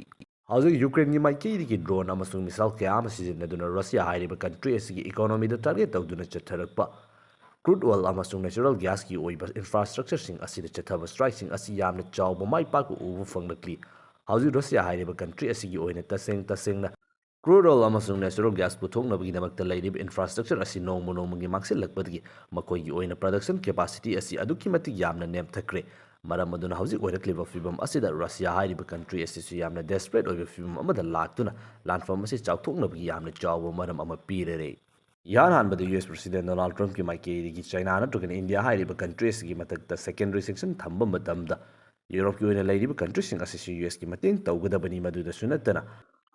ꯍꯧꯖꯤꯛ ꯌꯨꯀ꯭ꯔꯦꯟꯒꯤ ꯃꯥꯏꯀꯩꯗꯒꯤ ꯗ꯭ꯔꯣꯟ ꯑꯃꯁꯨꯡ ꯃꯤꯁꯥꯏꯜ ꯀꯌꯥ ꯑꯃ ꯁꯤꯖꯤꯟꯅꯗꯨꯅ ꯔꯁꯤꯌꯥ ꯍꯥꯏꯔꯤꯕ ꯀꯟꯇ꯭ꯔꯤ ꯑꯁꯤꯒꯤ ꯏꯀꯣꯅꯣꯃꯤꯗ ꯇꯥꯔꯒꯦꯠ ꯇꯧꯗꯨꯅ ꯆꯠꯊꯔꯛꯄ ꯀ꯭ꯔꯨꯗ ꯑꯣꯏꯜ ꯑꯃꯁꯨꯡ ꯅꯦꯆꯔꯦꯜ ꯒ꯭ꯌꯥꯁꯀꯤ ꯑꯣꯏꯕ ꯏꯟꯐ꯭ꯔꯥꯁ꯭ꯇ꯭ꯔꯛꯆꯔꯁꯤꯡ ꯑꯁꯤꯗ ꯆꯠꯊꯕ ꯁ꯭ꯇ꯭ꯔꯥꯏꯛꯁꯤꯡ ꯑꯁꯤ ꯌꯥꯝꯅ ꯆꯥꯎꯕ ꯃꯥꯏ ꯄꯥꯛꯄ ꯎꯕ ꯐꯪꯂꯛꯂꯤ꯫ ꯍꯧꯖꯤꯛ ꯔꯁꯤꯌꯥ ꯍꯥꯏꯔꯤꯕ ꯀꯟꯇ꯭ꯔꯤ ꯑꯁꯤꯒꯤ ꯑꯣꯏꯅ ꯇꯁꯦꯡ ꯇꯁꯦꯡꯅ ꯀ꯭ꯔꯨꯗ ꯑꯣꯏꯜ ꯑꯃꯁꯨꯡ ꯅꯦꯆꯔꯦꯜ ꯒ꯭ꯌꯥꯁ ꯄꯨꯊꯣꯛꯅꯕꯒꯤꯗꯃꯛꯇ ꯂꯩꯔꯤꯕ ꯏꯟꯐ꯭ꯔꯥꯁ꯭ꯇ꯭ꯔꯛꯆꯔ ꯑꯁꯤ ꯅꯣꯡꯃ ꯅꯣꯡꯃꯒꯤ ꯃꯥꯡꯁꯤꯜꯂꯛꯄꯗꯒꯤ ꯃꯈꯣꯏꯒꯤ ꯑꯣꯏꯅ ꯄ꯭ꯔꯗꯛꯁꯟ ꯀꯦꯄꯥꯁꯤꯇꯤ ꯑꯁꯤ ꯑꯗꯨꯛꯀꯤ ꯃꯇꯤꯛ ꯌꯥꯝꯅ ꯅꯦꯝꯊꯈ꯭ꯔꯦ꯫ ꯃꯔꯝ ꯑꯗꯨꯅ ꯍꯧꯖꯤꯛ ꯑꯣꯏꯔꯛꯂꯤꯕ ꯐꯤꯕꯝ ꯑꯁꯤꯗ ꯔꯁꯤꯌꯥ ꯍꯥꯏꯔꯤꯕ ꯀꯟꯇ꯭ꯔꯤ ꯑꯁꯤꯁꯨ ꯌꯥꯝꯅ ꯗꯦꯁꯄꯔꯦꯠ ꯑꯣꯏꯕ ꯐꯤꯕꯝ ꯑꯃꯗ ꯂꯥꯛꯇꯨꯅ ꯂꯥꯟꯐꯝ ꯑꯁꯤ ꯆꯥꯎꯊꯣꯛꯅꯕꯒꯤ ꯌꯥꯝꯅ ꯆꯥꯎꯕ ꯃꯔꯝ ꯑꯃ ꯄꯤꯔꯔꯦ꯫ ꯏꯍꯥꯟ ꯍꯥꯟꯕꯗ ꯌꯨ ꯑꯦꯁ ꯄ꯭ꯔꯁꯤꯗꯦꯟ ꯗꯣꯅꯥꯜꯗ ꯇ꯭ꯔꯝꯞꯀꯤ ꯃꯥꯏꯀꯩꯗꯒꯤ ꯆꯥꯏꯅꯥ ꯅꯠꯇ꯭ꯔꯒꯅ ꯏꯟꯗꯤꯌꯥ ꯍꯥꯏꯔꯤꯕ ꯀꯟꯇ꯭ꯔꯤ ꯑꯁꯤꯒꯤ ꯃꯊꯛꯇ ꯁꯦꯀꯦꯟꯗꯔꯤ ꯁꯦꯡꯁꯟ ꯊꯝꯕ ꯃꯇꯝꯗ ꯌꯨꯔꯣꯞꯀꯤ ꯑꯣꯏꯅ ꯂꯩꯔꯤꯕ ꯀꯟꯇ꯭ꯔꯤꯁꯤꯡ ꯑꯁꯤꯁꯨ ꯌꯨ ꯑꯦꯁꯀꯤ ꯃꯇꯦꯡ ꯇꯧꯒꯗꯕꯅꯤ꯫ ꯃꯗꯨꯗꯁꯨ ꯅꯠꯇꯅ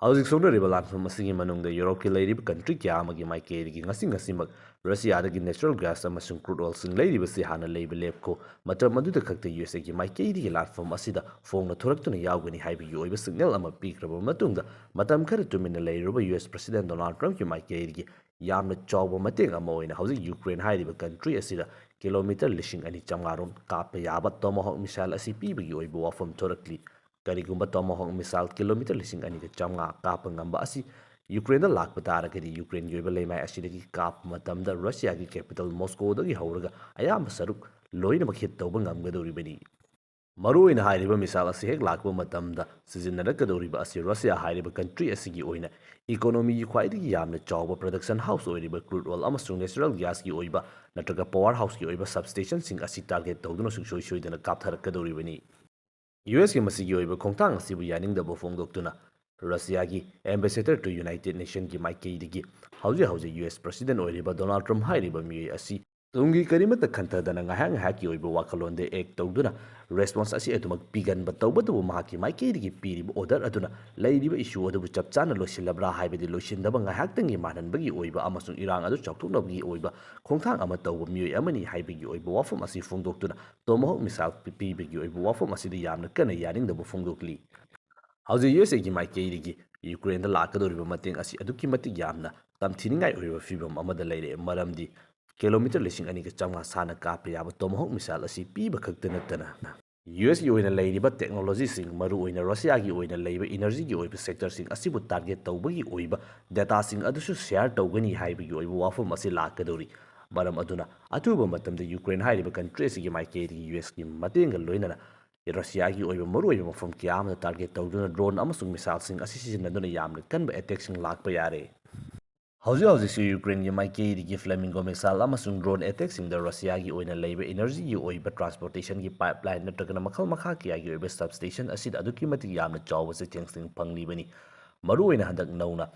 ꯍꯧꯖꯤꯛ ꯁꯣꯛꯅꯔꯤꯕ ꯂꯥꯟꯐꯝ ꯑꯁꯤꯒꯤ ꯃꯅꯨꯡꯗ ꯌꯨꯔꯣꯞꯀꯤ ꯂꯩꯔꯤꯕ ꯀꯟꯇ꯭ꯔꯤ ꯀꯌꯥ ꯑꯃꯒꯤ ꯃꯥꯏꯀꯩꯗꯒꯤ ꯉꯁꯤ ꯉꯁꯤꯃꯛ ꯔꯁꯤꯌꯥꯗꯒꯤ ꯅꯦꯆꯔꯦꯜ ꯒ꯭ꯌꯥꯁ ꯑꯃꯁꯨꯡ ꯀ꯭ꯔꯨꯗ ꯑꯣꯏꯜꯁꯤꯡ ꯂꯩꯔꯤꯕꯁꯤ ꯍꯥꯟꯅ ꯂꯩꯕ ꯂꯦꯞꯈꯣ꯫ ꯃꯇꯝ ꯑꯗꯨꯗ ꯈꯛꯇ ꯌꯨ ꯑꯦꯁ ꯑꯦꯒꯤ ꯃꯥꯏꯀꯩꯗꯒꯤ ꯂꯥꯟꯐꯝ ꯑꯁꯤꯗ ꯐꯣꯡꯅ ꯊꯣꯔꯛꯇꯨꯅ ꯌꯥꯎꯒꯅꯤ ꯍꯥꯏꯕꯒꯤ ꯑꯣꯏꯕ ꯁꯤꯒꯅꯦꯜ ꯑꯃ ꯄꯤꯈ꯭ꯔꯕ ꯃꯇꯨꯡꯗ ꯃꯇꯝ ꯈꯔ ꯇꯨꯃꯤꯟꯅ ꯂꯩꯔꯨꯔꯕ ꯌꯨ ꯑꯦꯁ ꯄ꯭ꯔꯁꯤꯗꯦꯟ ꯗꯣꯅꯥꯜꯗ ꯇ꯭ꯔꯝꯞꯀꯤ ꯃꯥꯏꯀꯩꯗꯒꯤ ꯌꯥꯝꯅ ꯆꯥꯎꯕ ꯃꯇꯦꯡ ꯑꯃ ꯑꯣꯏꯅ ꯍꯧꯖꯤꯛ ꯌꯨꯀ꯭ꯔꯦꯟ ꯍꯥꯏꯔꯤꯕ ꯀꯟꯇ꯭ꯔꯤ ꯑꯁꯤꯗ ꯀꯤꯂꯣꯃꯤꯇꯔ ꯂꯤꯁꯤꯡ ꯑꯅꯤ ꯆꯥꯝꯃꯉꯥ ꯔꯣꯝ ꯀꯥꯞꯄ ꯌꯥꯕ Tomahawk missile ꯑꯁꯤ ꯄꯤꯕꯒꯤ ꯑꯣꯏꯕ ꯋꯥꯐꯝ ꯊꯣꯔꯛꯂꯤ꯫ ꯀꯔꯤꯒꯨꯝꯕ Tomahawk missile ꯀꯤꯂꯣꯃꯤꯇꯔ ꯂꯤꯁꯤꯡ ꯑꯅꯤꯒ ꯆꯥꯝꯃꯉꯥ ꯀꯥꯞꯄ ꯉꯝꯕ ꯑꯁꯤ ꯌꯨꯀ꯭ꯔꯦꯟꯗ ꯂꯥꯛꯄ ꯇꯥꯔꯒꯗꯤ, ꯌꯨꯀ꯭ꯔꯦꯟꯒꯤ ꯑꯣꯏꯕ ꯂꯩꯃꯥꯏ ꯑꯁꯤꯗꯒꯤ ꯀꯥꯞꯄ ꯃꯇꯝꯗ ꯔꯁꯤꯌꯥꯒꯤ capital ꯃꯣꯁꯀꯣꯗꯒꯤ ꯍꯧꯔꯒ ꯑꯌꯥꯝꯕ ꯁꯔꯨꯛ ꯂꯣꯏꯅꯃꯛ hit ꯇꯧꯕ ꯉꯝꯒꯗꯧꯔꯤꯕꯅꯤ꯫ ꯃꯔꯨꯑꯣꯏꯅ ꯍꯥꯏꯔꯤꯕ missile ꯑꯁꯤ ꯍꯦꯛ ꯂꯥꯛꯄ ꯃꯇꯝꯗ ꯁꯤꯖꯤꯟꯅꯔꯛꯀꯗꯧꯔꯤꯕ ꯑꯁꯤ ꯔꯁꯤꯌꯥ ꯍꯥꯏꯔꯤꯕ country ꯑꯁꯤꯒꯤ ꯑꯣꯏꯅ economyꯒꯤ ꯈ꯭ꯋꯥꯏꯗꯒꯤ ꯌꯥꯝꯅ ꯆꯥꯎꯕ production house ꯑꯣꯏꯔꯤꯕ crude oil ꯑꯃꯁꯨꯡ natural gasꯀꯤ ꯑꯣꯏꯕ ꯅꯠꯇ꯭ꯔꯒ power houseꯀꯤ ꯑꯣꯏꯕ substationꯁꯤꯡ ꯑꯁꯤ target ꯇꯧꯗꯨꯅ ꯁꯨꯡꯁꯣꯏ ꯁꯣꯏꯗꯅ ꯀꯥꯞꯊꯔꯛꯀꯗꯧꯔꯤꯕꯅꯤ꯫ USꯀꯤ ꯃꯁꯤꯒꯤ ꯑꯣꯏꯕ ꯈꯣꯡꯊꯥꯡ ꯑꯁꯤꯕꯨ ꯌꯥꯅꯤꯡꯗꯕ ꯐꯣꯡꯗꯣꯛꯇꯨꯅ ꯔꯁꯤꯌꯥꯒꯤ ambassador to United Nationꯒꯤ ꯃꯥꯏꯀꯩꯗꯒꯤ ꯍꯧꯖꯤꯛ ꯍꯧꯖꯤꯛ US president ꯑꯣꯏꯔꯤꯕ ꯗꯣꯅꯥꯜꯗ ꯇ꯭ꯔꯝꯞ ꯍꯥꯏꯔꯤꯕ ꯃꯤꯑꯣꯏ ꯑꯁꯤ ꯇꯨꯡꯒꯤ ꯀꯔꯤꯃꯠꯇ ꯈꯟꯊꯗꯅ ꯉꯥꯏꯍꯥꯛ ꯉꯥꯏꯍꯥꯛꯀꯤ ꯑꯣꯏꯕ ꯋꯥꯈꯜꯂꯣꯟꯗ act ꯇꯧꯗꯨꯅ response ꯑꯁꯤ ꯑꯗꯨꯃꯛ ꯄꯤꯒꯟꯕ, ꯇꯧꯕꯇꯕꯨ ꯃꯍꯥꯛꯀꯤ ꯃꯥꯏꯀꯩꯗꯒꯤ ꯄꯤꯔꯤꯕ order ꯑꯗꯨꯅ ꯂꯩꯔꯤꯕ issue ꯑꯗꯨꯕꯨ ꯆꯞ ꯆꯥꯅ ꯂꯣꯏꯁꯤꯜꯂꯕ꯭ꯔꯥ ꯍꯥꯏꯕꯗꯤ ꯂꯣꯏꯁꯤꯟꯗꯕ, ꯉꯥꯏꯍꯥꯛꯇꯪꯒꯤ ꯃꯥꯟꯍꯟꯕꯒꯤ ꯑꯣꯏꯕ ꯑꯃꯁꯨꯡ ꯏꯔꯥꯡ ꯑꯗꯨ ꯆꯥꯎꯊꯣꯛꯅꯕꯒꯤ ꯑꯣꯏꯕ ꯈꯣꯡꯊꯥꯡ ꯑꯃ ꯇꯧꯕ ꯃꯤꯑꯣꯏ ꯑꯃꯅꯤ ꯍꯥꯏꯕꯒꯤ ꯑꯣꯏꯕ ꯋꯥꯐꯝ ꯑꯁꯤ ꯐꯣꯡꯗꯣꯛꯇꯨꯅ Tomahawk missile ꯄꯤ-, ꯄꯤꯕꯒꯤ ꯑꯣꯏꯕ ꯋꯥꯐꯝ ꯑꯁꯤꯗ ꯌꯥꯝꯅ ꯀꯟꯅ ꯌꯥꯅꯤꯡꯗꯕ ꯐꯣꯡꯗꯣꯛꯂꯤ꯫ ꯍꯧꯖꯤꯛ USAꯒꯤ ꯃꯥꯏꯀꯩꯗꯒꯤ ꯌꯨꯀ꯭ꯔꯦꯟꯗ ꯂꯥꯛꯀꯗꯧꯔꯤꯕ ꯃꯇꯦꯡ ꯑꯁꯤ ꯑꯗꯨꯛꯀꯤ ꯃꯇꯤꯛ ꯌꯥꯝꯅ ꯇꯝꯊꯤꯅꯤꯡꯉꯥꯏ ꯑꯣꯏꯔꯤꯕ ꯐꯤꯕꯝ ꯑꯃꯗ ꯂꯩꯔꯦ, ꯃꯔꯝꯗꯤ ꯀꯤꯂꯣꯃꯤꯇꯔ ꯂꯤꯁꯤꯡ ꯑꯅꯤꯒ ꯆꯥꯝꯃꯉꯥ ꯁꯥꯡꯅ ꯀꯥꯞꯄ ꯌꯥꯕ Tomahawk missile ꯑꯁꯤ ꯄꯤꯕ ꯈꯛꯇ ꯅꯠꯇꯅ, USꯒꯤ ꯑꯣꯏꯅ ꯂꯩꯔꯤꯕ technologyꯁꯤꯡ, ꯃꯔꯨꯑꯣꯏꯅ ꯔꯁꯤꯌꯥꯒꯤ ꯑꯣꯏꯅ ꯂꯩꯕ energyꯒꯤ ꯑꯣꯏꯕ sectorꯁꯤꯡ ꯑꯁꯤꯕꯨ target ꯇꯧꯕꯒꯤ ꯑꯣꯏꯕ dataꯁꯤꯡ ꯑꯗꯨꯁꯨ share ꯇꯧꯒꯅꯤ ꯍꯥꯏꯕꯒꯤ ꯑꯣꯏꯕ ꯋꯥꯐꯝ ꯑꯁꯤ ꯂꯥꯛꯀꯗꯧꯔꯤ꯫ ꯃꯔꯝ ꯑꯗꯨꯅ ꯑꯊꯨꯕ ꯃꯇꯝꯗ ꯌꯨꯀ꯭ꯔꯦꯟ ꯍꯥꯏꯔꯤꯕ country ꯑꯁꯤꯒꯤ ꯃꯥꯏꯀꯩꯗꯒꯤ USꯀꯤ ꯃꯇꯦꯡꯒ ꯂꯣꯏꯅꯅ ꯔꯁꯤꯌꯥꯒꯤ ꯑꯣꯏꯕ ꯃꯔꯨꯑꯣꯏꯕ ꯃꯐꯝ ꯀꯌꯥ ꯑꯃꯗ target ꯇꯧꯗꯨꯅ drone ꯑꯃꯁꯨꯡ missileꯁꯤꯡ ꯑꯁꯤ ꯁꯤꯖꯤꯟꯅꯗꯨꯅ ꯌꯥꯝꯅ ꯀꯟꯕ attackꯁꯤꯡ ꯂꯥꯛꯄ ꯌꯥꯔꯦ꯫ ꯍꯧꯖꯤꯛ ꯍꯧꯖꯤꯛꯁꯨ ꯌꯨꯀ꯭ꯔꯦꯟꯒꯤ ꯃꯥꯏꯀꯩꯗꯒꯤ Flamingo missile ꯑꯃꯁꯨꯡ drone attackꯁꯤꯡꯗ ꯔꯁꯤꯌꯥꯒꯤ ꯑꯣꯏꯅ ꯂꯩꯕ energyꯒꯤ ꯑꯣꯏꯕ transportationꯒꯤ pipeline ꯅꯠꯇ꯭ꯔꯒꯅ ꯃꯈꯜ ꯃꯈꯥ ꯀꯌꯥꯒꯤ ꯑꯣꯏꯕ substation ꯑꯁꯤꯗ ꯑꯗꯨꯛꯀꯤ ꯃꯇꯤꯛ ꯌꯥꯝꯅ ꯆꯥꯎꯕ ꯆꯩꯊꯦꯡꯁꯤꯡ ꯐꯪꯂꯤꯕꯅꯤ꯫ ꯃꯔꯨꯑꯣꯏꯅ ꯍꯟꯗꯛ ꯅꯧꯅ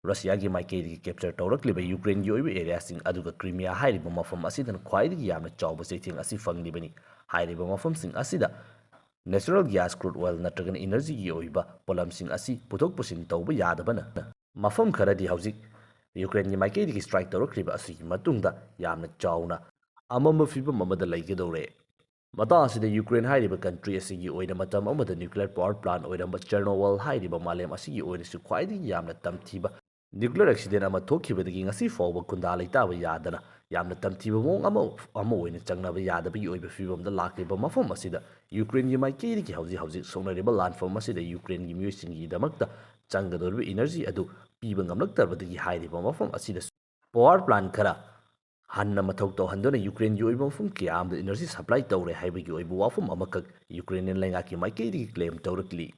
ꯔꯁꯤꯌꯥꯒꯤ ꯃꯥꯏꯀꯩꯗꯒꯤ capture ꯇꯧꯔꯛꯂꯤꯕ ꯌꯨꯀ꯭ꯔꯦꯟꯒꯤ ꯑꯣꯏꯕ areaꯁꯤꯡ, ꯑꯗꯨꯒ Crimea ꯍꯥꯏꯔꯤꯕ ꯃꯐꯝ ꯑꯁꯤꯗꯅ ꯈ꯭ꯋꯥꯏꯗꯒꯤ ꯌꯥꯝꯅ ꯆꯥꯎꯕ ꯆꯩꯊꯦꯡ ꯑꯁꯤ ꯐꯪꯂꯤꯕꯅꯤ꯫ ꯍꯥꯏꯔꯤꯕ ꯃꯐꯝꯁꯤꯡ ꯑꯁꯤꯗ natural gas, crude oil ꯅꯠꯇ꯭ꯔꯒꯅ energyꯒꯤ ꯑꯣꯏꯕ ꯄꯣꯠꯂꯝꯁꯤꯡ ꯑꯁꯤ ꯄꯨꯊꯣꯛ ꯄꯨꯁꯤꯟ ꯇꯧꯕ ꯌꯥꯗꯕꯅ ꯃꯐꯝ ꯈꯔꯗꯤ ꯍꯧꯖꯤꯛ ꯌꯨꯀ꯭ꯔꯦꯟꯒꯤ ꯃꯥꯏꯀꯩꯗꯒꯤ strike ꯇꯧꯔꯛꯈ꯭ꯔꯤꯕ ꯑꯁꯤꯒꯤ ꯃꯇꯨꯡꯗ ꯌꯥꯝꯅ ꯆꯥꯎꯅ ꯑꯃꯝꯕ ꯐꯤꯕꯝ ꯑꯃꯗ ꯂꯩꯒꯗꯧꯔꯦ꯫ ꯃꯇꯥꯡ ꯑꯁꯤꯗ ꯌꯨꯀ꯭ꯔꯦꯟ ꯍꯥꯏꯔꯤꯕ country ꯑꯁꯤꯒꯤ ꯑꯣꯏꯅ ꯃꯇꯝ ꯑꯃꯗ nuclear power plant ꯑꯣꯏꯔꯝꯕ Chernobyl ꯍꯥꯏꯔꯤꯕ ꯃꯥꯂꯦꯝ ꯑꯁꯤꯒꯤ ꯑꯣꯏꯅꯁꯨ ꯈ꯭ꯋꯥꯏꯗꯒꯤ ꯌꯥꯝꯅ ꯇꯝꯊꯤꯕ ꯅ꯭ꯌꯨꯀ꯭ꯂꯤꯌꯔ ꯑꯦꯛꯁꯤꯗꯦꯟ ꯑꯃ ꯊꯣꯛꯈꯤꯕꯗꯒꯤ ꯉꯁꯤ ꯐꯥꯎꯕ ꯈꯨꯟꯗꯥ ꯂꯩꯇꯥꯕ ꯌꯥꯗꯅ ꯌꯥꯝꯅ ꯇꯝꯊꯤꯕ ꯃꯑꯣꯡ ꯑꯃ, ꯑꯃ ꯑꯣꯏꯅ ꯆꯪꯅꯕ ꯌꯥꯗꯕꯒꯤ ꯑꯣꯏꯕ ꯐꯤꯕꯝꯗ ꯂꯥꯛꯂꯤꯕ ꯃꯐꯝ ꯑꯁꯤꯗ ꯌꯨꯀ꯭ꯔꯦꯟꯒꯤ ꯃꯥꯏꯀꯩꯗꯒꯤ ꯍꯧꯖꯤꯛ ꯍꯧꯖꯤꯛ ꯁꯣꯛꯅꯔꯤꯕ ꯂꯥꯟꯐꯝ ꯑꯁꯤꯗ ꯌꯨꯀ꯭ꯔꯦꯟꯒꯤ ꯃꯤꯑꯣꯏꯁꯤꯡꯒꯤꯗꯃꯛꯇ ꯆꯪꯒꯗꯧꯔꯤꯕ ꯏꯅꯔꯖꯤ ꯑꯗꯨ ꯄꯤꯕ ꯉꯝꯂꯛꯇꯕꯗꯒꯤ ꯍꯥꯏꯔꯤꯕ ꯃꯐꯝ ꯑꯁꯤꯗꯁꯨ ꯄꯥꯋꯔ ꯄ꯭ꯂꯥꯟ ꯈꯔ ꯍꯟꯅ ꯃꯊꯧ ꯇꯧꯍꯟꯗꯨꯅ ꯌꯨꯀ꯭ꯔꯦꯟꯒꯤ ꯑꯣꯏꯕ ꯃꯐꯝ ꯀꯌꯥ ꯑꯃꯗ ꯏꯅꯔꯖꯤ ꯁꯄ꯭ꯂꯥꯏ ꯇꯧꯔꯦ ꯍꯥꯏꯕꯒꯤ ꯑꯣꯏꯕ ꯋꯥꯐꯝ ꯑꯃꯈꯛ ꯌꯨꯀ꯭ꯔꯦꯅꯤꯌꯟ ꯂꯩꯉꯥꯛꯀꯤ ꯃꯥꯏꯀꯩꯗꯒꯤ ꯀ꯭ꯂꯦꯝ ꯇꯧꯔꯛꯂꯤ꯫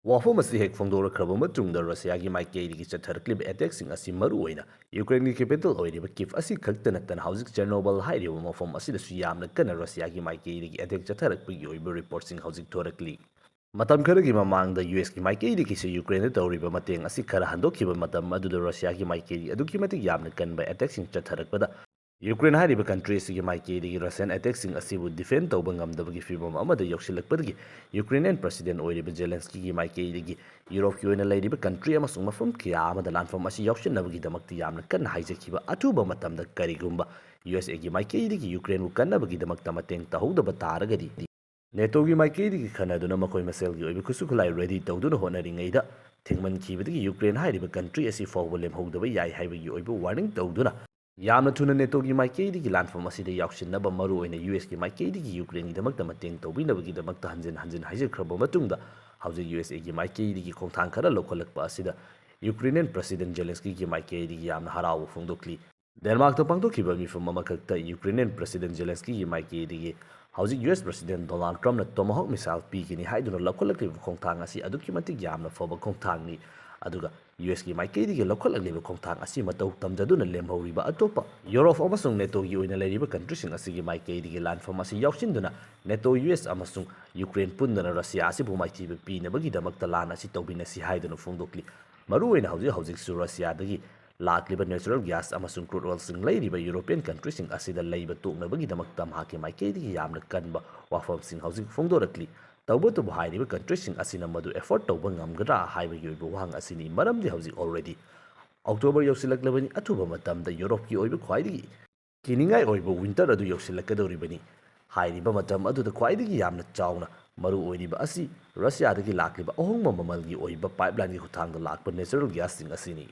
ꯋꯥꯐꯝ ꯑꯁꯤ ꯍꯦꯛ ꯐꯣꯡꯗꯣꯔꯛꯈ꯭ꯔꯕ ꯃꯇꯨꯡꯗ ꯔꯁꯤꯌꯥꯒꯤ ꯃꯥꯏꯀꯩꯗꯒꯤ ꯆꯠꯊꯔꯛꯂꯤꯕ ꯑꯦꯇꯦꯛꯁꯤꯡ ꯑꯁꯤ ꯃꯔꯨꯑꯣꯏꯅ ꯌꯨꯀ꯭ꯔꯦꯟꯒꯤ ꯀꯦꯄꯤꯇꯦꯜ ꯑꯣꯏꯔꯤꯕ ꯀꯤꯞ ꯑꯁꯤ ꯈꯛꯇ ꯅꯠꯇꯅ ꯍꯧꯖꯤꯛ ꯆꯦꯔꯅꯣꯕꯜ ꯍꯥꯏꯔꯤꯕ ꯃꯐꯝ ꯑꯁꯤꯗꯁꯨ ꯌꯥꯝꯅ ꯀꯟꯅ ꯔꯁꯤꯌꯥꯒꯤ ꯃꯥꯏꯀꯩꯗꯒꯤ ꯑꯦꯇꯦꯛ ꯆꯠꯊꯔꯛꯄꯒꯤ ꯑꯣꯏꯕ ꯔꯤꯄꯣꯔꯠꯁꯤꯡ ꯍꯧꯖꯤꯛ ꯊꯣꯔꯛꯂꯤ꯫ ꯃꯇꯝ ꯈꯔꯒꯤ ꯃꯃꯥꯡꯗ ꯌꯨ ꯑꯦꯁꯀꯤ ꯃꯥꯏꯀꯩꯗꯒꯤꯁꯨ ꯌꯨꯀ꯭ꯔꯦꯟꯗ ꯇꯧꯔꯤꯕ ꯃꯇꯦꯡ ꯑꯁꯤ ꯈꯔ ꯍꯟꯗꯣꯛꯈꯤꯕ ꯃꯇꯝ ꯑꯗꯨꯗ ꯔꯁꯤꯌꯥꯒꯤ ꯃꯥꯏꯀꯩꯗꯒꯤ ꯑꯗꯨꯛꯀꯤ ꯃꯇꯤꯛ ꯌꯥꯝꯅ ꯀꯟꯕ ꯑꯦꯇꯦꯛꯁꯤꯡ ꯆꯠꯊꯔꯛꯄꯗ ꯌꯨꯀ꯭ꯔꯦꯟ ꯍꯥꯏꯔꯤꯕ ꯀꯟꯇ꯭ꯔꯤ ꯑꯁꯤꯒꯤ ꯃꯥꯏꯀꯩꯗꯒꯤ ꯔꯁꯤꯌꯟ ꯑꯦꯇꯦꯛꯁꯤꯡ ꯑꯁꯤꯕꯨ ꯗꯤꯐꯦꯟ ꯇꯧꯕ ꯉꯝꯗꯕꯒꯤ ꯐꯤꯕꯝ ꯑꯃꯗ ꯌꯧꯁꯤꯜꯂꯛꯄꯗꯒꯤ ꯌꯨꯀ꯭ꯔꯦꯅꯤꯌꯟ ꯄ꯭ꯔꯁꯤꯗꯦꯟ ꯑꯣꯏꯔꯤꯕ ꯖꯦꯂꯦꯟꯁꯀꯤꯒꯤ ꯃꯥꯏꯀꯩꯗꯒꯤ ꯌꯨꯔꯣꯞꯀꯤ ꯑꯣꯏꯅ ꯂꯩꯔꯤꯕ ꯀꯟꯇ꯭ꯔꯤ ꯑꯃꯁꯨꯡ ꯃꯐꯝ ꯀꯌꯥ ꯑꯃꯗ ꯂꯥꯟꯐꯝ ꯑꯁꯤ ꯌꯥꯎꯁꯤꯟꯅꯕꯒꯤꯗꯃꯛꯇ ꯌꯥꯝꯅ ꯀꯟꯅ ꯍꯥꯏꯖꯈꯤꯕ ꯑꯊꯨꯕ ꯃꯇꯝꯗ ꯀꯔꯤꯒꯨꯝꯕ ꯌꯨ ꯑꯦꯁ ꯑꯦꯒꯤ ꯃꯥꯏꯀꯩꯗꯒꯤ ꯌꯨꯀ꯭ꯔꯦꯟꯕꯨ ꯀꯟꯅꯕꯒꯤꯗꯃꯛꯇ ꯃꯇꯦꯡ ꯇꯧꯍꯧꯗꯕ ꯇꯥꯔꯒꯗꯤ ꯅꯦꯇꯣꯒꯤ ꯃꯥꯏꯀꯩꯗꯒꯤ ꯈꯟꯅꯗꯨꯅ ꯃꯈꯣꯏ ꯃꯁꯦꯜꯒꯤ ꯑꯣꯏꯕ ꯈꯨꯠꯁꯨ ꯈꯨꯠꯂꯥꯏ ꯔꯦꯗꯤ ꯇꯧꯗꯨꯅ ꯍꯣꯠꯅꯔꯤꯉꯩꯗ ꯊꯦꯡꯃꯟꯈꯤꯕꯗꯒꯤ ꯌꯨꯀ꯭ꯔꯦꯟ ꯍꯥꯏꯔꯤꯕ ꯀꯟꯇ꯭ꯔꯤ ꯑꯁꯤ ꯐꯥꯎꯕ ꯂꯦꯝꯍꯧꯗꯕ ꯌꯥꯏ ꯍꯥꯏꯕꯒꯤ ꯑꯣꯏꯕ ꯋꯥꯔꯅꯤꯡ ꯇꯧꯗꯨꯅ ꯌꯥꯝꯅ ꯊꯨꯅ ꯅꯦꯇꯣꯒꯤ ꯃꯥꯏꯀꯩꯗꯒꯤ ꯂꯥꯟꯐꯝ ꯑꯁꯤꯗ ꯌꯥꯎꯁꯤꯟꯅꯕ ꯃꯔꯨꯑꯣꯏꯅ ꯌꯨ ꯑꯦꯁꯀꯤ ꯃꯥꯏꯀꯩꯗꯒꯤ ꯌꯨꯀ꯭ꯔꯦꯟꯒꯤꯗꯃꯛꯇ ꯃꯇꯦꯡ ꯇꯧꯕꯤꯅꯕꯒꯤꯗꯃꯛꯇ ꯍꯟꯖꯤꯟ ꯍꯟꯖꯤꯟ ꯍꯥꯏꯖꯈ꯭ꯔꯕ ꯃꯇꯨꯡꯗ ꯍꯧꯖꯤꯛ ꯌꯨ ꯑꯦꯁ ꯑꯦꯒꯤ ꯃꯥꯏꯀꯩꯗꯒꯤ ꯈꯣꯡꯊꯥꯡ ꯈꯔ ꯂꯧꯈꯠꯂꯛꯄ ꯑꯁꯤꯗ ꯌꯨꯀ꯭ꯔꯦꯅꯤꯌꯟ ꯄ꯭ꯔꯁꯤꯗꯦꯟ ꯖꯦꯂꯦꯟꯁꯀꯤꯒꯤ ꯃꯥꯏꯀꯩꯗꯒꯤ ꯌꯥꯝꯅ ꯍꯔꯥꯎꯕ ꯐꯣꯡꯗꯣꯛꯂꯤ꯫ ꯗꯦꯟꯃꯥꯔꯛꯇ ꯄꯥꯡꯊꯣꯛꯈꯤꯕ ꯃꯤꯐꯝ ꯑꯃꯈꯛꯇ ꯌꯨꯀ꯭ꯔꯦꯅꯤꯌꯟ ꯄ꯭ꯔꯁꯤꯗꯦꯟ ꯖꯦꯂꯦꯟꯁꯀꯤꯒꯤ ꯃꯥꯏꯀꯩꯗꯒꯤ ꯍꯧꯖꯤꯛ ꯌꯨ ꯑꯦꯁ ꯄ꯭ꯔꯁꯤꯗꯦꯟ ꯗꯣꯅꯥꯜꯗ ꯇ꯭ꯔꯝꯞꯅ ꯇꯣꯃꯥꯍꯣꯛ ꯃꯤꯁꯥꯏꯜ ꯄꯤꯒꯅꯤ ꯍꯥꯏꯗꯨꯅ ꯂꯧꯈꯠꯂꯛꯂꯤꯕ ꯈꯣꯡꯊꯥꯡ ꯑꯁꯤ ꯑꯗꯨꯛꯀꯤ ꯃꯇꯤꯛ ꯌꯥꯝꯅ ꯐꯕ ꯈꯣꯡꯊꯥꯡꯅꯤ꯫ ꯑꯗꯨꯒ ꯌꯨ ꯑꯦꯁꯀꯤ ꯃꯥꯏꯀꯩꯗꯒꯤ ꯂꯧꯈꯠꯂꯛꯂꯤꯕ ꯈꯣꯡꯊꯥꯡ ꯑꯁꯤ ꯃꯇꯧ ꯇꯝꯖꯗꯨꯅ ꯂꯦꯝꯍꯧꯔꯤꯕ ꯑꯇꯣꯞꯄ ꯌꯨꯔꯣꯞ ꯑꯃꯁꯨꯡ ꯅꯦꯇꯣꯒꯤ ꯑꯣꯏꯅ ꯂꯩꯔꯤꯕ ꯀꯟꯇ꯭ꯔꯤꯁꯤꯡ ꯑꯁꯤꯒꯤ ꯃꯥꯏꯀꯩꯗꯒꯤ ꯂꯥꯟꯐꯝ ꯑꯁꯤ ꯌꯥꯎꯁꯤꯟꯗꯨꯅ ꯅꯦꯇꯣ, ꯌꯨ ꯑꯦꯁ ꯑꯃꯁꯨꯡ ꯌꯨꯀ꯭ꯔꯦꯟ ꯄꯨꯟꯗꯨꯅ ꯔꯁꯤꯌꯥ ꯑꯁꯤꯕꯨ ꯃꯥꯏꯊꯤꯕ ꯄꯤꯅꯕꯒꯤꯗꯃꯛꯇ ꯂꯥꯟ ꯑꯁꯤ ꯇꯧꯃꯤꯟꯅꯁꯤ ꯍꯥꯏꯗꯨꯅ ꯐꯣꯡꯗꯣꯛꯂꯤ꯫ ꯃꯔꯨꯑꯣꯏꯅ ꯍꯧꯖꯤꯛ ꯍꯧꯖꯤꯛꯁꯨ ꯔꯁꯤꯌꯥꯗꯒꯤ ꯂꯥꯛꯂꯤꯕ ꯅꯦꯆꯔꯦꯜ ꯒ꯭ꯌꯥꯁ ꯑꯃꯁꯨꯡ ꯀ꯭ꯔꯨꯗ ꯑꯣꯏꯜꯁꯤꯡ ꯂꯩꯔꯤꯕ ꯌꯨꯔꯣꯄꯤꯌꯟ ꯀꯟꯇ꯭ꯔꯤꯁꯤꯡ ꯑꯁꯤꯗ ꯂꯩꯕ ꯇꯣꯛꯅꯕꯒꯤꯗꯃꯛꯇ ꯃꯍꯥꯛꯀꯤ ꯃꯥꯏꯀꯩꯗꯒꯤ ꯌꯥꯝꯅ ꯀꯟꯕ ꯋꯥꯐꯝꯁꯤꯡ ꯍꯧꯖꯤꯛ ꯐꯣꯡꯗꯣꯔꯛꯂꯤ꯫ ꯇꯧꯕꯇꯕꯨ ꯍꯥꯏꯔꯤꯕ ꯀꯟꯇ꯭ꯔꯤꯁꯤꯡ ꯑꯁꯤꯅ ꯃꯗꯨ ꯑꯦꯐꯣꯔꯗ ꯇꯧꯕ ꯉꯝꯒꯗ꯭ꯔꯥ ꯍꯥꯏꯕꯒꯤ ꯑꯣꯏꯕ ꯋꯥꯍꯪ ꯑꯁꯤꯅꯤ꯫ ꯃꯔꯝꯗꯤ ꯍꯧꯖꯤꯛ ꯑꯣꯜꯔꯦꯗꯤ ꯑꯣꯛꯇꯣꯕꯔ ꯌꯧꯁꯤꯜꯂꯛꯂꯕꯅꯤ꯫ ꯑꯊꯨꯕ ꯃꯇꯝꯗ ꯌꯨꯔꯣꯞꯀꯤ ꯑꯣꯏꯕ ꯈ꯭ꯋꯥꯏꯗꯒꯤ ꯀꯤꯅꯤꯡꯉꯥꯏ ꯑꯣꯏꯕ ꯋꯤꯟꯇꯔ ꯑꯗꯨ ꯌꯧꯁꯤꯜꯂꯛꯀꯗꯧꯔꯤꯕꯅꯤ꯫ ꯍꯥꯏꯔꯤꯕ ꯃꯇꯝ ꯑꯗꯨꯗ ꯈ꯭ꯋꯥꯏꯗꯒꯤ ꯌꯥꯝꯅ ꯆꯥꯎꯅ ꯃꯔꯨ ꯑꯣꯏꯔꯤꯕ ꯑꯁꯤ ꯔꯁꯤꯌꯥꯗꯒꯤ ꯂꯥꯛꯂꯤꯕ ꯑꯍꯣꯡꯕ ꯃꯃꯜꯒꯤ ꯑꯣꯏꯕ ꯄꯥꯏꯞꯂꯥꯏꯟꯒꯤ ꯈꯨꯠꯊꯥꯡꯗ ꯂꯥꯛꯄ ꯅꯦꯆꯔꯦꯜ ꯒ꯭ꯌꯥꯁꯁꯤꯡ ꯑꯁꯤꯅꯤ꯫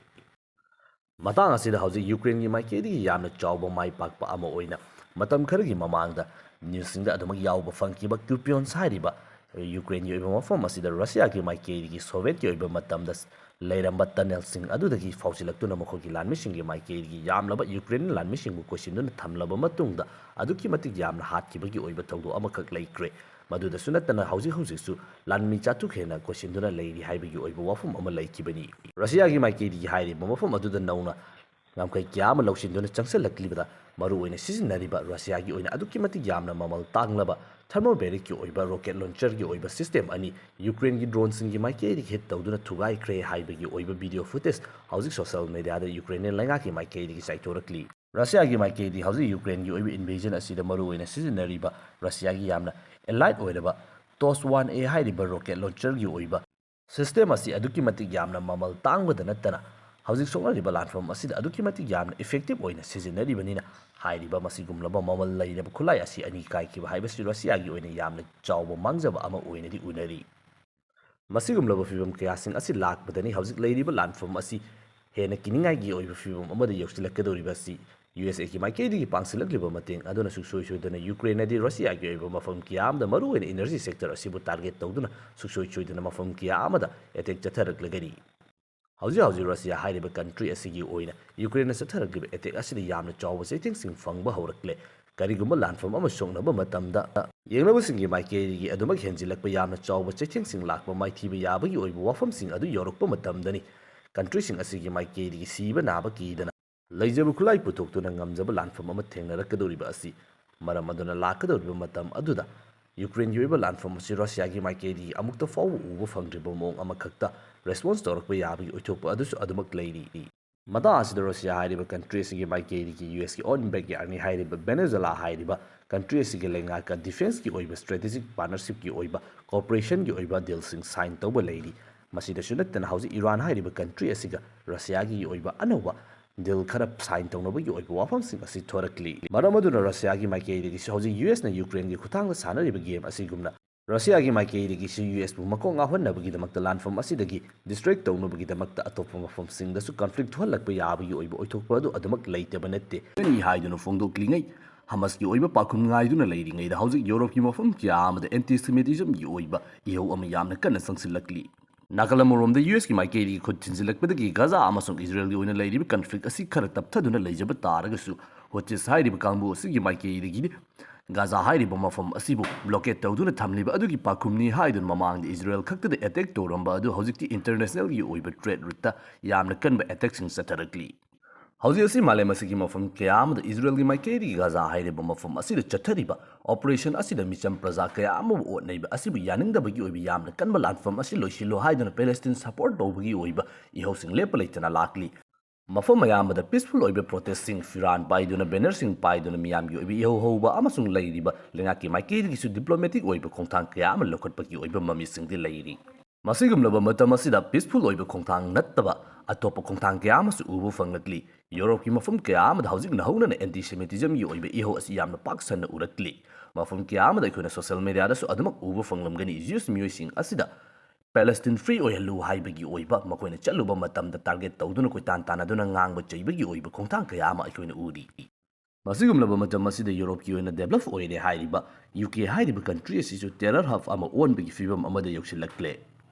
ꯃꯇꯥꯡ ꯑꯁꯤꯗ ꯍꯧꯖꯤꯛ ꯌꯨꯀ꯭ꯔꯦꯟꯒꯤ ꯃꯥꯏꯀꯩꯗꯒꯤ ꯌꯥꯝꯅ ꯆꯥꯎꯕ ꯃꯥꯏ ꯄꯥꯛꯄ ꯑꯃ ꯑꯣꯏꯅ ꯃꯇꯝ ꯈꯔꯒꯤ ꯃꯃꯥꯡꯗ ꯅ꯭ꯌꯨꯁꯁꯤꯡꯗ ꯑꯗꯨꯃꯛ ꯌꯥꯎꯕ ꯐꯪꯈꯤꯕ ꯀ꯭ꯌꯨꯄꯤꯌꯣꯟꯁ ꯍꯥꯏꯔꯤꯕ ꯌꯨꯀ꯭ꯔꯦꯟꯒꯤ ꯑꯣꯏꯕ ꯃꯐꯝ ꯑꯁꯤꯗ ꯔꯁꯤꯌꯥꯒꯤ ꯃꯥꯏꯀꯩꯗꯒꯤ ꯁꯣꯚꯤꯌꯦꯠꯀꯤ ꯑꯣꯏꯕ ꯃꯇꯝꯗ ꯂꯩꯔꯝꯕ ꯇꯅꯦꯜꯁꯤꯡ ꯑꯗꯨꯗꯒꯤ ꯐꯥꯎꯖꯤꯜꯂꯛꯇꯨꯅ ꯃꯈꯣꯏꯒꯤ ꯂꯥꯟꯃꯤꯁꯤꯡꯒꯤ ꯃꯥꯏꯀꯩꯗꯒꯤ ꯌꯥꯝꯂꯕ ꯌꯨꯀ꯭ꯔꯦꯟ ꯂꯥꯟꯃꯤꯁꯤꯡꯕꯨ ꯀꯣꯏꯁꯤꯟꯗꯨꯅ ꯊꯝꯂꯕ ꯃꯇꯨꯡꯗ ꯑꯗꯨꯛꯀꯤ ꯃꯇꯤꯛ ꯌꯥꯝꯅ ꯍꯥꯠꯈꯤꯕꯒꯤ ꯑꯣꯏꯕ ꯊꯧꯗꯣꯛ ꯑꯃꯈꯛ ꯂꯩꯈ꯭ꯔꯦ꯫ ꯃꯗꯨꯗꯁꯨ ꯅꯠꯇꯅ ꯍꯧꯖꯤꯛ ꯍꯧꯖꯤꯛꯁꯨ ꯂꯥꯟꯃꯤ ꯆꯥꯇ꯭ꯔꯨꯛ ꯍꯦꯟꯅ ꯀꯣꯏꯁꯤꯟꯗꯨꯅ ꯂꯩꯔꯤ ꯍꯥꯏꯕꯒꯤ ꯑꯣꯏꯕ ꯋꯥꯐꯝ ꯑꯃ ꯂꯩꯈꯤꯕꯅꯤ꯫ ꯔꯁꯤꯌꯥꯒꯤ ꯃꯥꯏꯀꯩꯗꯒꯤ ꯍꯥꯏꯔꯤꯕ ꯃꯐꯝ ꯑꯗꯨꯗ ꯅꯧꯅ ꯉꯝꯈꯩ ꯀꯌꯥ ꯑꯃ ꯂꯧꯁꯤꯟꯗꯨꯅ ꯆꯪꯁꯤꯜꯂꯛꯂꯤꯕꯗ ꯃꯔꯨꯑꯣꯏꯅ ꯁꯤꯖꯤꯟꯅꯔꯤꯕ ꯔꯁꯤꯌꯥꯒꯤ ꯑꯣꯏꯅ ꯑꯗꯨꯛꯀꯤ ꯃꯇꯤꯛ ꯌꯥꯝꯅ ꯃꯃꯜ ꯇꯥꯡꯂꯕ ꯊꯔꯃꯣꯕꯦꯔꯤꯛꯀꯤ ꯑꯣꯏꯕ ꯔꯣꯀꯦꯠ ꯂꯣꯟꯆꯔꯒꯤ ꯑꯣꯏꯕ ꯁꯤꯁꯇꯦꯝ ꯑꯅꯤ ꯌꯨꯀ꯭ꯔꯦꯟꯒꯤ ꯗ꯭ꯔꯣꯟꯁꯤꯡꯒꯤ ꯃꯥꯏꯀꯩꯗꯒꯤ ꯍꯤꯠ ꯇꯧꯗꯨꯅ ꯊꯨꯒꯥꯏꯈ꯭ꯔꯦ ꯍꯥꯏꯕꯒꯤ ꯑꯣꯏꯕ ꯚꯤꯗꯤꯑꯣ ꯐꯨꯇꯦꯖ ꯍꯧꯖꯤꯛ ꯁꯣꯁꯤꯌꯦꯜ ꯃꯦꯗꯤꯌꯥꯗ ꯌꯨꯀ꯭ꯔꯦꯅꯤꯌꯟ ꯂꯩꯉꯥꯛꯀꯤ ꯃꯥꯏꯀꯩꯗꯒꯤ ꯆꯥꯏꯊꯣꯔꯛꯂꯤ꯫ ꯔꯁꯤꯌꯥꯒꯤ ꯃꯥꯏꯀꯩꯗꯤ ꯍꯧꯖꯤꯛ ꯌꯨꯀ꯭ꯔꯦꯟꯒꯤ ꯑꯣꯏꯕ ꯏꯟꯚꯦꯖꯟ ꯑꯁꯤꯗ ꯃꯔꯨꯑꯣꯏꯅ ꯁꯤꯖꯤꯟꯅꯔꯤꯕ ꯔꯁꯤꯌꯥꯒꯤ ꯌꯥꯝꯅ ꯑꯦꯂꯥꯏꯠ ꯑꯣꯏꯔꯕ ꯇꯣꯁ ꯋꯥꯟ ꯑꯦ ꯍꯥꯏꯔꯤꯕ ꯔꯣꯀꯦꯠ ꯂꯣꯟꯆꯔꯒꯤ ꯑꯣꯏꯕ ꯁꯤꯁꯇꯦꯝ ꯑꯁꯤ ꯑꯗꯨꯛꯀꯤ ꯃꯇꯤꯛ ꯌꯥꯝꯅ ꯃꯃꯜ ꯇꯥꯡꯕꯗ ꯅꯠꯇꯅ ꯍꯧꯖꯤꯛ ꯁꯣꯛꯅꯔꯤꯕ ꯂꯥꯟꯐꯝ ꯑꯁꯤꯗ ꯑꯗꯨꯛꯀꯤ ꯃꯇꯤꯛ ꯌꯥꯝꯅ ꯏꯐꯦꯛꯇꯤꯞ ꯑꯣꯏꯅ ꯁꯤꯖꯤꯟꯅꯔꯤꯕꯅꯤꯅ ꯍꯥꯏꯔꯤꯕ ꯃꯁꯤꯒꯨꯝꯂꯕ ꯃꯃꯜ ꯂꯩꯔꯕ ꯈꯨꯠꯂꯥꯏ ꯑꯁꯤ ꯑꯅꯤ ꯀꯥꯏꯈꯤꯕ ꯍꯥꯏꯕꯁꯤ ꯔꯁꯤꯌꯥꯒꯤ ꯑꯣꯏꯅ ꯌꯥꯝꯅ ꯆꯥꯎꯕ ꯃꯥꯡꯖꯕ ꯑꯃ ꯑꯣꯏꯅꯗꯤ ꯎꯅꯔꯤ꯫ ꯃꯁꯤꯒꯨꯝꯂꯕ ꯐꯤꯚꯝ ꯀꯌꯥꯁꯤꯡ ꯑꯁꯤ ꯂꯥꯛꯄꯗꯅꯤ ꯍꯧꯖꯤꯛ ꯂꯩꯔꯤꯕ ꯂꯥꯟꯐꯝ ꯑꯁꯤ ꯍꯦꯟꯅ ꯀꯤꯅꯤꯡꯉꯥꯏꯒꯤ ꯑꯣꯏꯕ ꯐꯤꯚꯝ ꯑꯃꯗ ꯌꯧꯁꯤꯜꯂꯛꯀꯗꯧꯔꯤꯕ ꯑꯁꯤ ꯌꯨ ꯑꯦꯁ ꯑꯦꯒꯤ ꯃꯥꯏꯀꯩꯗꯒꯤ ꯄꯥꯡꯁꯤꯜꯂꯛꯂꯤꯕ ꯃꯇꯦꯡ ꯑꯗꯨꯅ ꯁꯨꯡꯁꯣꯏ ꯁꯣꯏꯗꯅ ꯌꯨꯀ꯭ꯔꯦꯟꯅꯗꯤ ꯔꯁꯤꯌꯥꯒꯤ ꯑꯣꯏꯕ ꯃꯐꯝ ꯀꯌꯥ ꯑꯃꯗ ꯃꯔꯨꯑꯣꯏꯅ ꯏꯅꯔꯖꯤ ꯁꯦꯛꯇꯔ ꯑꯁꯤꯕꯨ ꯇꯥꯔꯒꯦꯠ ꯇꯧꯗꯨꯅ ꯁꯨꯡꯁꯣꯏ ꯁꯣꯏꯗꯅ ꯃꯐꯝ ꯀꯌꯥ ꯑꯃꯗ ꯑꯦꯇꯦꯛ ꯆꯠꯊꯔꯛꯂꯒꯅꯤ꯫ ꯍꯧꯖꯤꯛ ꯍꯧꯖꯤꯛ ꯔꯁꯤꯌꯥ ꯍꯥꯏꯔꯤꯕ ꯀꯟꯇ꯭ꯔꯤ ꯑꯁꯤꯒꯤ ꯑꯣꯏꯅ ꯌꯨꯀ꯭ꯔꯦꯟꯅ ꯆꯠꯊꯔꯛꯂꯤꯕ ꯑꯦꯇꯦꯛ ꯑꯁꯤꯗ ꯌꯥꯝꯅ ꯆꯥꯎꯕ ꯆꯩꯊꯦꯡꯁꯤꯡ ꯐꯪꯕ ꯍꯧꯔꯛꯂꯦ꯫ ꯀꯔꯤꯒꯨꯝꯕ ꯂꯥꯟꯐꯝ ꯑꯃ ꯁꯣꯛꯅꯕ ꯃꯇꯝꯗ ꯌꯦꯡꯅꯕꯁꯤꯡꯒꯤ ꯃꯥꯏꯀꯩꯗꯒꯤ ꯑꯗꯨꯃꯛ ꯍꯦꯟꯖꯤꯜꯂꯛꯄ ꯌꯥꯝꯅ ꯆꯥꯎꯕ ꯆꯩꯊꯦꯡꯁꯤꯡ ꯂꯥꯛꯄ ꯃꯥꯏꯊꯤꯕ ꯌꯥꯕꯒꯤ ꯑꯣꯏꯕ ꯋꯥꯐꯝꯁꯤꯡ ꯑꯗꯨ ꯌꯧꯔꯛꯄ ꯃꯇꯝꯗꯅꯤ ꯀꯟꯇ꯭ꯔꯤꯁꯤꯡ ꯑꯁꯤꯒꯤ ꯃꯥꯏꯀꯩꯗꯒꯤ ꯁꯤꯕ ꯅꯥꯕ ꯀꯤꯗꯅ ꯂꯩꯖꯕ ꯈꯨꯠꯂꯥꯏ ꯄꯨꯊꯣꯛꯇꯨꯅ ꯉꯝꯖꯕ ꯂꯥꯟꯐꯝ ꯑꯃ ꯊꯦꯡꯅꯔꯛꯀꯗꯧꯔꯤꯕ ꯑꯁꯤ꯫ ꯃꯔꯝ ꯑꯗꯨꯅ ꯂꯥꯛꯀꯗꯧꯔꯤꯕ ꯃꯇꯝ ꯑꯗꯨꯗ ꯌꯨꯀ꯭ꯔꯦꯟꯒꯤ ꯑꯣꯏꯕ ꯂꯥꯟꯐꯝ ꯑꯁꯤ ꯔꯁꯤꯌꯥꯒꯤ ꯃꯥꯏꯀꯩꯗꯒꯤ ꯑꯃꯨꯛꯇ ꯐꯥꯎꯕ ꯎꯕ ꯐꯪꯗ꯭ꯔꯤꯕ ꯃꯑꯣꯡ ꯑꯃꯈꯛꯇ ꯔꯦꯁꯄꯣꯟꯁ ꯇꯧꯔꯛꯄ ꯌꯥꯕꯒꯤ ꯑꯣꯏꯊꯣꯛꯄ ꯑꯗꯨꯁꯨ ꯑꯗꯨꯃꯛ ꯂꯩꯔꯤ꯫ ꯃꯇꯥꯡ ꯑꯁꯤꯗ ꯔꯁꯤꯌꯥ ꯍꯥꯏꯔꯤꯕ ꯀꯟꯇ꯭ꯔꯤ ꯑꯁꯤꯒꯤ ꯃꯥꯏꯀꯩꯗꯒꯤ ꯌꯨ ꯑꯦꯁꯀꯤ ꯑꯣꯟ ꯕꯦꯛ ꯌꯥꯔꯅꯤ ꯍꯥꯏꯔꯤꯕ ꯚꯦꯅꯦꯖꯨꯂꯥ ꯍꯥꯏꯔꯤꯕ ꯀꯟꯇ꯭ꯔꯤ ꯑꯁꯤꯒꯤ ꯂꯩꯉꯥꯛꯀ ꯗꯤꯐꯦꯟꯁꯀꯤ ꯑꯣꯏꯕ ꯁ꯭ꯇ꯭ꯔꯦꯇꯦꯖꯤꯛ ꯄꯥꯔꯠꯅꯔꯁꯤꯞꯀꯤ ꯑꯣꯏꯕ ꯀꯣꯑꯣꯄꯔꯦꯁꯟꯒꯤ ꯑꯣꯏꯕ ꯗꯤꯜꯁꯤꯡ ꯁꯥꯏꯟ ꯇꯧꯕ ꯂꯩꯔꯤ꯫ ꯃꯁꯤꯗꯁꯨ ꯅꯠꯇꯅ ꯍꯧꯖꯤꯛ ꯏꯔꯥꯟ ꯍꯥꯏꯔꯤꯕ ꯀꯟꯇ꯭ꯔꯤ ꯑꯁꯤꯒ ꯔꯁꯤꯌꯥꯒꯤ ꯑꯣꯏꯕ ꯑꯅꯧꯕ ꯗꯤꯜ ꯈꯔ ꯁꯥꯏꯟ ꯇꯧꯅꯕꯒꯤ ꯑꯣꯏꯕ ꯋꯥꯐꯝꯁꯤꯡ ꯑꯁꯤ ꯊꯣꯔꯛꯂꯤ꯫ ꯃꯔꯝ ꯑꯗꯨꯅ ꯔꯁꯤꯌꯥꯒꯤ ꯃꯥꯏꯀꯩꯗꯒꯤꯁꯨ ꯍꯧꯖꯤꯛ ꯌꯨ ꯑꯦꯁꯅ ꯌꯨꯀ꯭ꯔꯦꯟꯒꯤ ꯈꯨꯠꯊꯥꯡꯗ ꯁꯥꯟꯅꯔꯤꯕ ꯒꯦꯝ ꯑꯁꯤꯒꯨꯝꯅ ꯔꯁꯤꯌꯥꯒꯤ ꯃꯥꯏꯀꯩꯗꯒꯤꯁꯨ ꯌꯨ ꯑꯦꯁꯄꯨ ꯃꯀꯣꯛ ꯉꯥꯎꯍꯟꯅꯕꯒꯤꯗꯃꯛꯇ ꯂꯥꯟꯐꯝ ꯑꯁꯤꯗꯒꯤ distract ꯇꯧꯅꯕꯒꯤꯗꯃꯛꯇ ꯑꯇꯣꯞꯄ ꯃꯐꯝꯁꯤꯡꯗꯁꯨ conflict ꯊꯣꯛꯍꯜꯂꯛꯄ ꯌꯥꯕꯒꯤ ꯑꯣꯏꯕ ꯑꯣꯏꯊꯣꯛꯄ ꯑꯗꯨ ꯑꯗꯨꯃꯛ ꯂꯩꯇꯕ ꯅꯠꯇꯦ꯫ ꯅꯤ ꯍꯥꯏꯗꯨꯅ ꯐꯣꯡꯗꯣꯛꯂꯤꯉꯩ, ꯍꯃꯁꯀꯤ ꯑꯣꯏꯕ ꯄꯥꯎꯈꯨꯝ ꯉꯥꯏꯗꯨꯅ ꯂꯩꯔꯤꯉꯩꯗ ꯍꯧꯖꯤꯛ ꯌꯨꯔꯣꯞꯀꯤ ꯃꯐꯝ ꯀꯌꯥ ꯑꯃꯗ antisemitismꯒꯤ ꯑꯣꯏꯕ ꯏꯍꯧ ꯑꯃ ꯌꯥꯝꯅ ꯀꯟꯅ ꯆꯪꯁꯤꯜꯂꯛꯂꯤ꯫ ꯅꯥꯀꯜ ꯑꯃꯔꯣꯝꯗ ꯌꯨ ꯑꯦꯁꯀꯤ ꯃꯥꯏꯀꯩꯗꯒꯤ ꯈꯨꯠ ꯊꯤꯟꯖꯤꯜꯂꯛꯄꯗꯒꯤ ꯒꯥꯖꯥ ꯑꯃꯁꯨꯡ ꯏꯖꯔꯦꯜꯒꯤ ꯑꯣꯏꯅ ꯂꯩꯔꯤꯕ conflict ꯑꯁꯤ ꯈꯔ ꯇꯞꯊꯗꯨꯅ ꯂꯩꯖꯕ ꯇꯥꯔꯒꯁꯨ, ꯍꯨꯇꯤꯁ ꯍꯥꯏꯔꯤꯕ ꯀꯥꯡꯕꯨ ꯑꯁꯤꯒꯤ ꯃꯥꯏꯀꯩꯗꯒꯤꯗꯤ ꯒꯥꯖꯥ ꯍꯥꯏꯔꯤꯕ ꯃꯐꯝ ꯑꯁꯤꯕꯨ blockade ꯇꯧꯗꯨꯅ ꯊꯝꯂꯤꯕ ꯑꯗꯨꯒꯤ ꯄꯥꯎꯈꯨꯝꯅꯤ ꯍꯥꯏꯗꯨꯅ ꯃꯃꯥꯡꯗ ꯏꯖꯔꯦꯜ ꯈꯛꯇꯗ attack ꯇꯧꯔꯝꯕ ꯑꯗꯨ ꯍꯧꯖꯤꯛꯇꯤ internationalꯒꯤ ꯑꯣꯏꯕ trade routeꯇ ꯌꯥꯝꯅ ꯀꯟꯕ attackꯁꯤꯡ ꯆꯠꯊꯔꯛꯂꯤ꯫ ꯍꯧꯖꯤꯛ ꯑꯁꯤ ꯃꯥꯂꯦꯝ ꯑꯁꯤꯒꯤ ꯃꯐꯝ ꯀꯌꯥ ꯑꯃꯗ ꯏꯖꯔꯦꯜꯒꯤ ꯃꯥꯏꯀꯩꯗꯒꯤ ꯒꯥꯖꯥ ꯍꯥꯏꯔꯤꯕ ꯃꯐꯝ ꯑꯁꯤꯗ ꯆꯠꯊꯔꯤꯕ operation ꯑꯁꯤꯗ ꯃꯤꯆꯝ ꯄ꯭ꯔꯖꯥ ꯀꯌꯥ ꯑꯃꯕꯨ ꯑꯣꯠꯅꯩꯕ ꯑꯁꯤꯕꯨ ꯌꯥꯅꯤꯡꯗꯕꯒꯤ ꯑꯣꯏꯕ ꯌꯥꯝꯅ ꯀꯟꯕ ꯂꯥꯟꯐꯝ ꯑꯁꯤ ꯂꯣꯏꯁꯤꯜꯂꯨ ꯍꯥꯏꯗꯨꯅ Palestine support ꯇꯧꯕꯒꯤ ꯑꯣꯏꯕ ꯏꯍꯧꯁꯤꯡ ꯂꯦꯞꯄ ꯂꯩꯇꯅ ꯂꯥꯛꯂꯤ꯫ ꯃꯐꯝ ꯑꯌꯥꯝꯕꯗ peaceful ꯑꯣꯏꯕ protestꯁꯤꯡ, ꯐꯤꯔꯥꯟ ꯄꯥꯏꯗꯨꯅ, bannerꯁꯤꯡ ꯄꯥꯏꯗꯨꯅ ꯃꯤꯌꯥꯝꯒꯤ ꯑꯣꯏꯕ ꯏꯍꯧ ꯍꯧꯕ ꯑꯃꯁꯨꯡ ꯂꯩꯔꯤꯕ ꯂꯩꯉꯥꯛꯀꯤ ꯃꯥꯏꯀꯩꯗꯒꯤꯁꯨ diplomatic ꯑꯣꯏꯕ ꯈꯣꯡꯊꯥꯡ ꯀꯌꯥ ꯑꯃ ꯂꯧꯈꯠꯄꯒꯤ ꯑꯣꯏꯕ ꯃꯃꯤꯁꯤꯡꯗꯤ ꯂꯩꯔꯤ꯫ ꯃꯁꯤꯒꯨꯝꯂꯕ ꯃꯇꯝ ꯑꯁꯤꯗ peaceful ꯑꯣꯏꯕ ꯈꯣꯡꯊꯥꯡ ꯅꯠꯇꯕ ꯑꯇꯣꯞꯄ ꯈꯣꯡꯊꯥꯡ ꯀꯌꯥ ꯑꯃꯁꯨ ꯎꯕ ꯐꯪꯂꯛꯂꯤ꯫ ꯌꯨꯔꯣꯞꯀꯤ ꯃꯐꯝ ꯀꯌꯥ ꯑꯃꯗ ꯍꯧꯖꯤꯛ ꯅꯧꯍꯧꯅꯅ antisemitismꯒꯤ ꯑꯣꯏꯕ ꯏꯍꯧ ꯑꯁꯤ ꯌꯥꯝꯅ ꯄꯥꯛ ꯁꯟꯅ ꯎꯔꯛꯂꯤ꯫ ꯃꯐꯝ ꯀꯌꯥ ꯑꯃꯗ ꯑꯩꯈꯣꯏꯅ social mediaꯗꯁꯨ ꯑꯗꯨꯃꯛ ꯎꯕ ꯐꯪꯂꯝꯒꯅꯤ꯫ Jews ꯃꯤꯑꯣꯏꯁꯤꯡ ꯑꯁꯤꯗ Palestine free ꯑꯣꯏꯍꯜꯂꯨ ꯍꯥꯏꯕꯒꯤ ꯑꯣꯏꯕ ꯃꯈꯣꯏꯅ ꯆꯠꯂꯨꯕ ꯃꯇꯝꯗ target ꯇꯧꯗꯨꯅ ꯀꯣꯏꯇꯥꯟ ꯇꯥꯟꯅꯗꯨꯅ ꯉꯥꯡꯕ ꯆꯩꯕꯒꯤ ꯑꯣꯏꯕ ꯈꯣꯡꯊꯥꯡ ꯀꯌꯥ ꯑꯃ ꯑꯩꯈꯣꯏꯅ ꯎꯔꯤ꯫ ꯃꯁꯤꯒꯨꯝꯂꯕ ꯃꯇꯝ ꯑꯁꯤꯗ ꯌꯨꯔꯣꯞꯀꯤ ꯑꯣꯏꯅ develop ꯑꯣꯏꯔꯦ ꯍꯥꯏꯔꯤꯕ ꯌꯨ ꯀꯦ ꯍꯥꯏꯔꯤꯕ country ꯑꯁꯤꯁꯨ terror hub ꯑꯃ ꯑꯣꯟꯕꯒꯤ ꯐꯤꯕꯝ ꯑꯃꯗ ꯌꯧꯁꯤꯜꯂꯛꯂꯦ꯫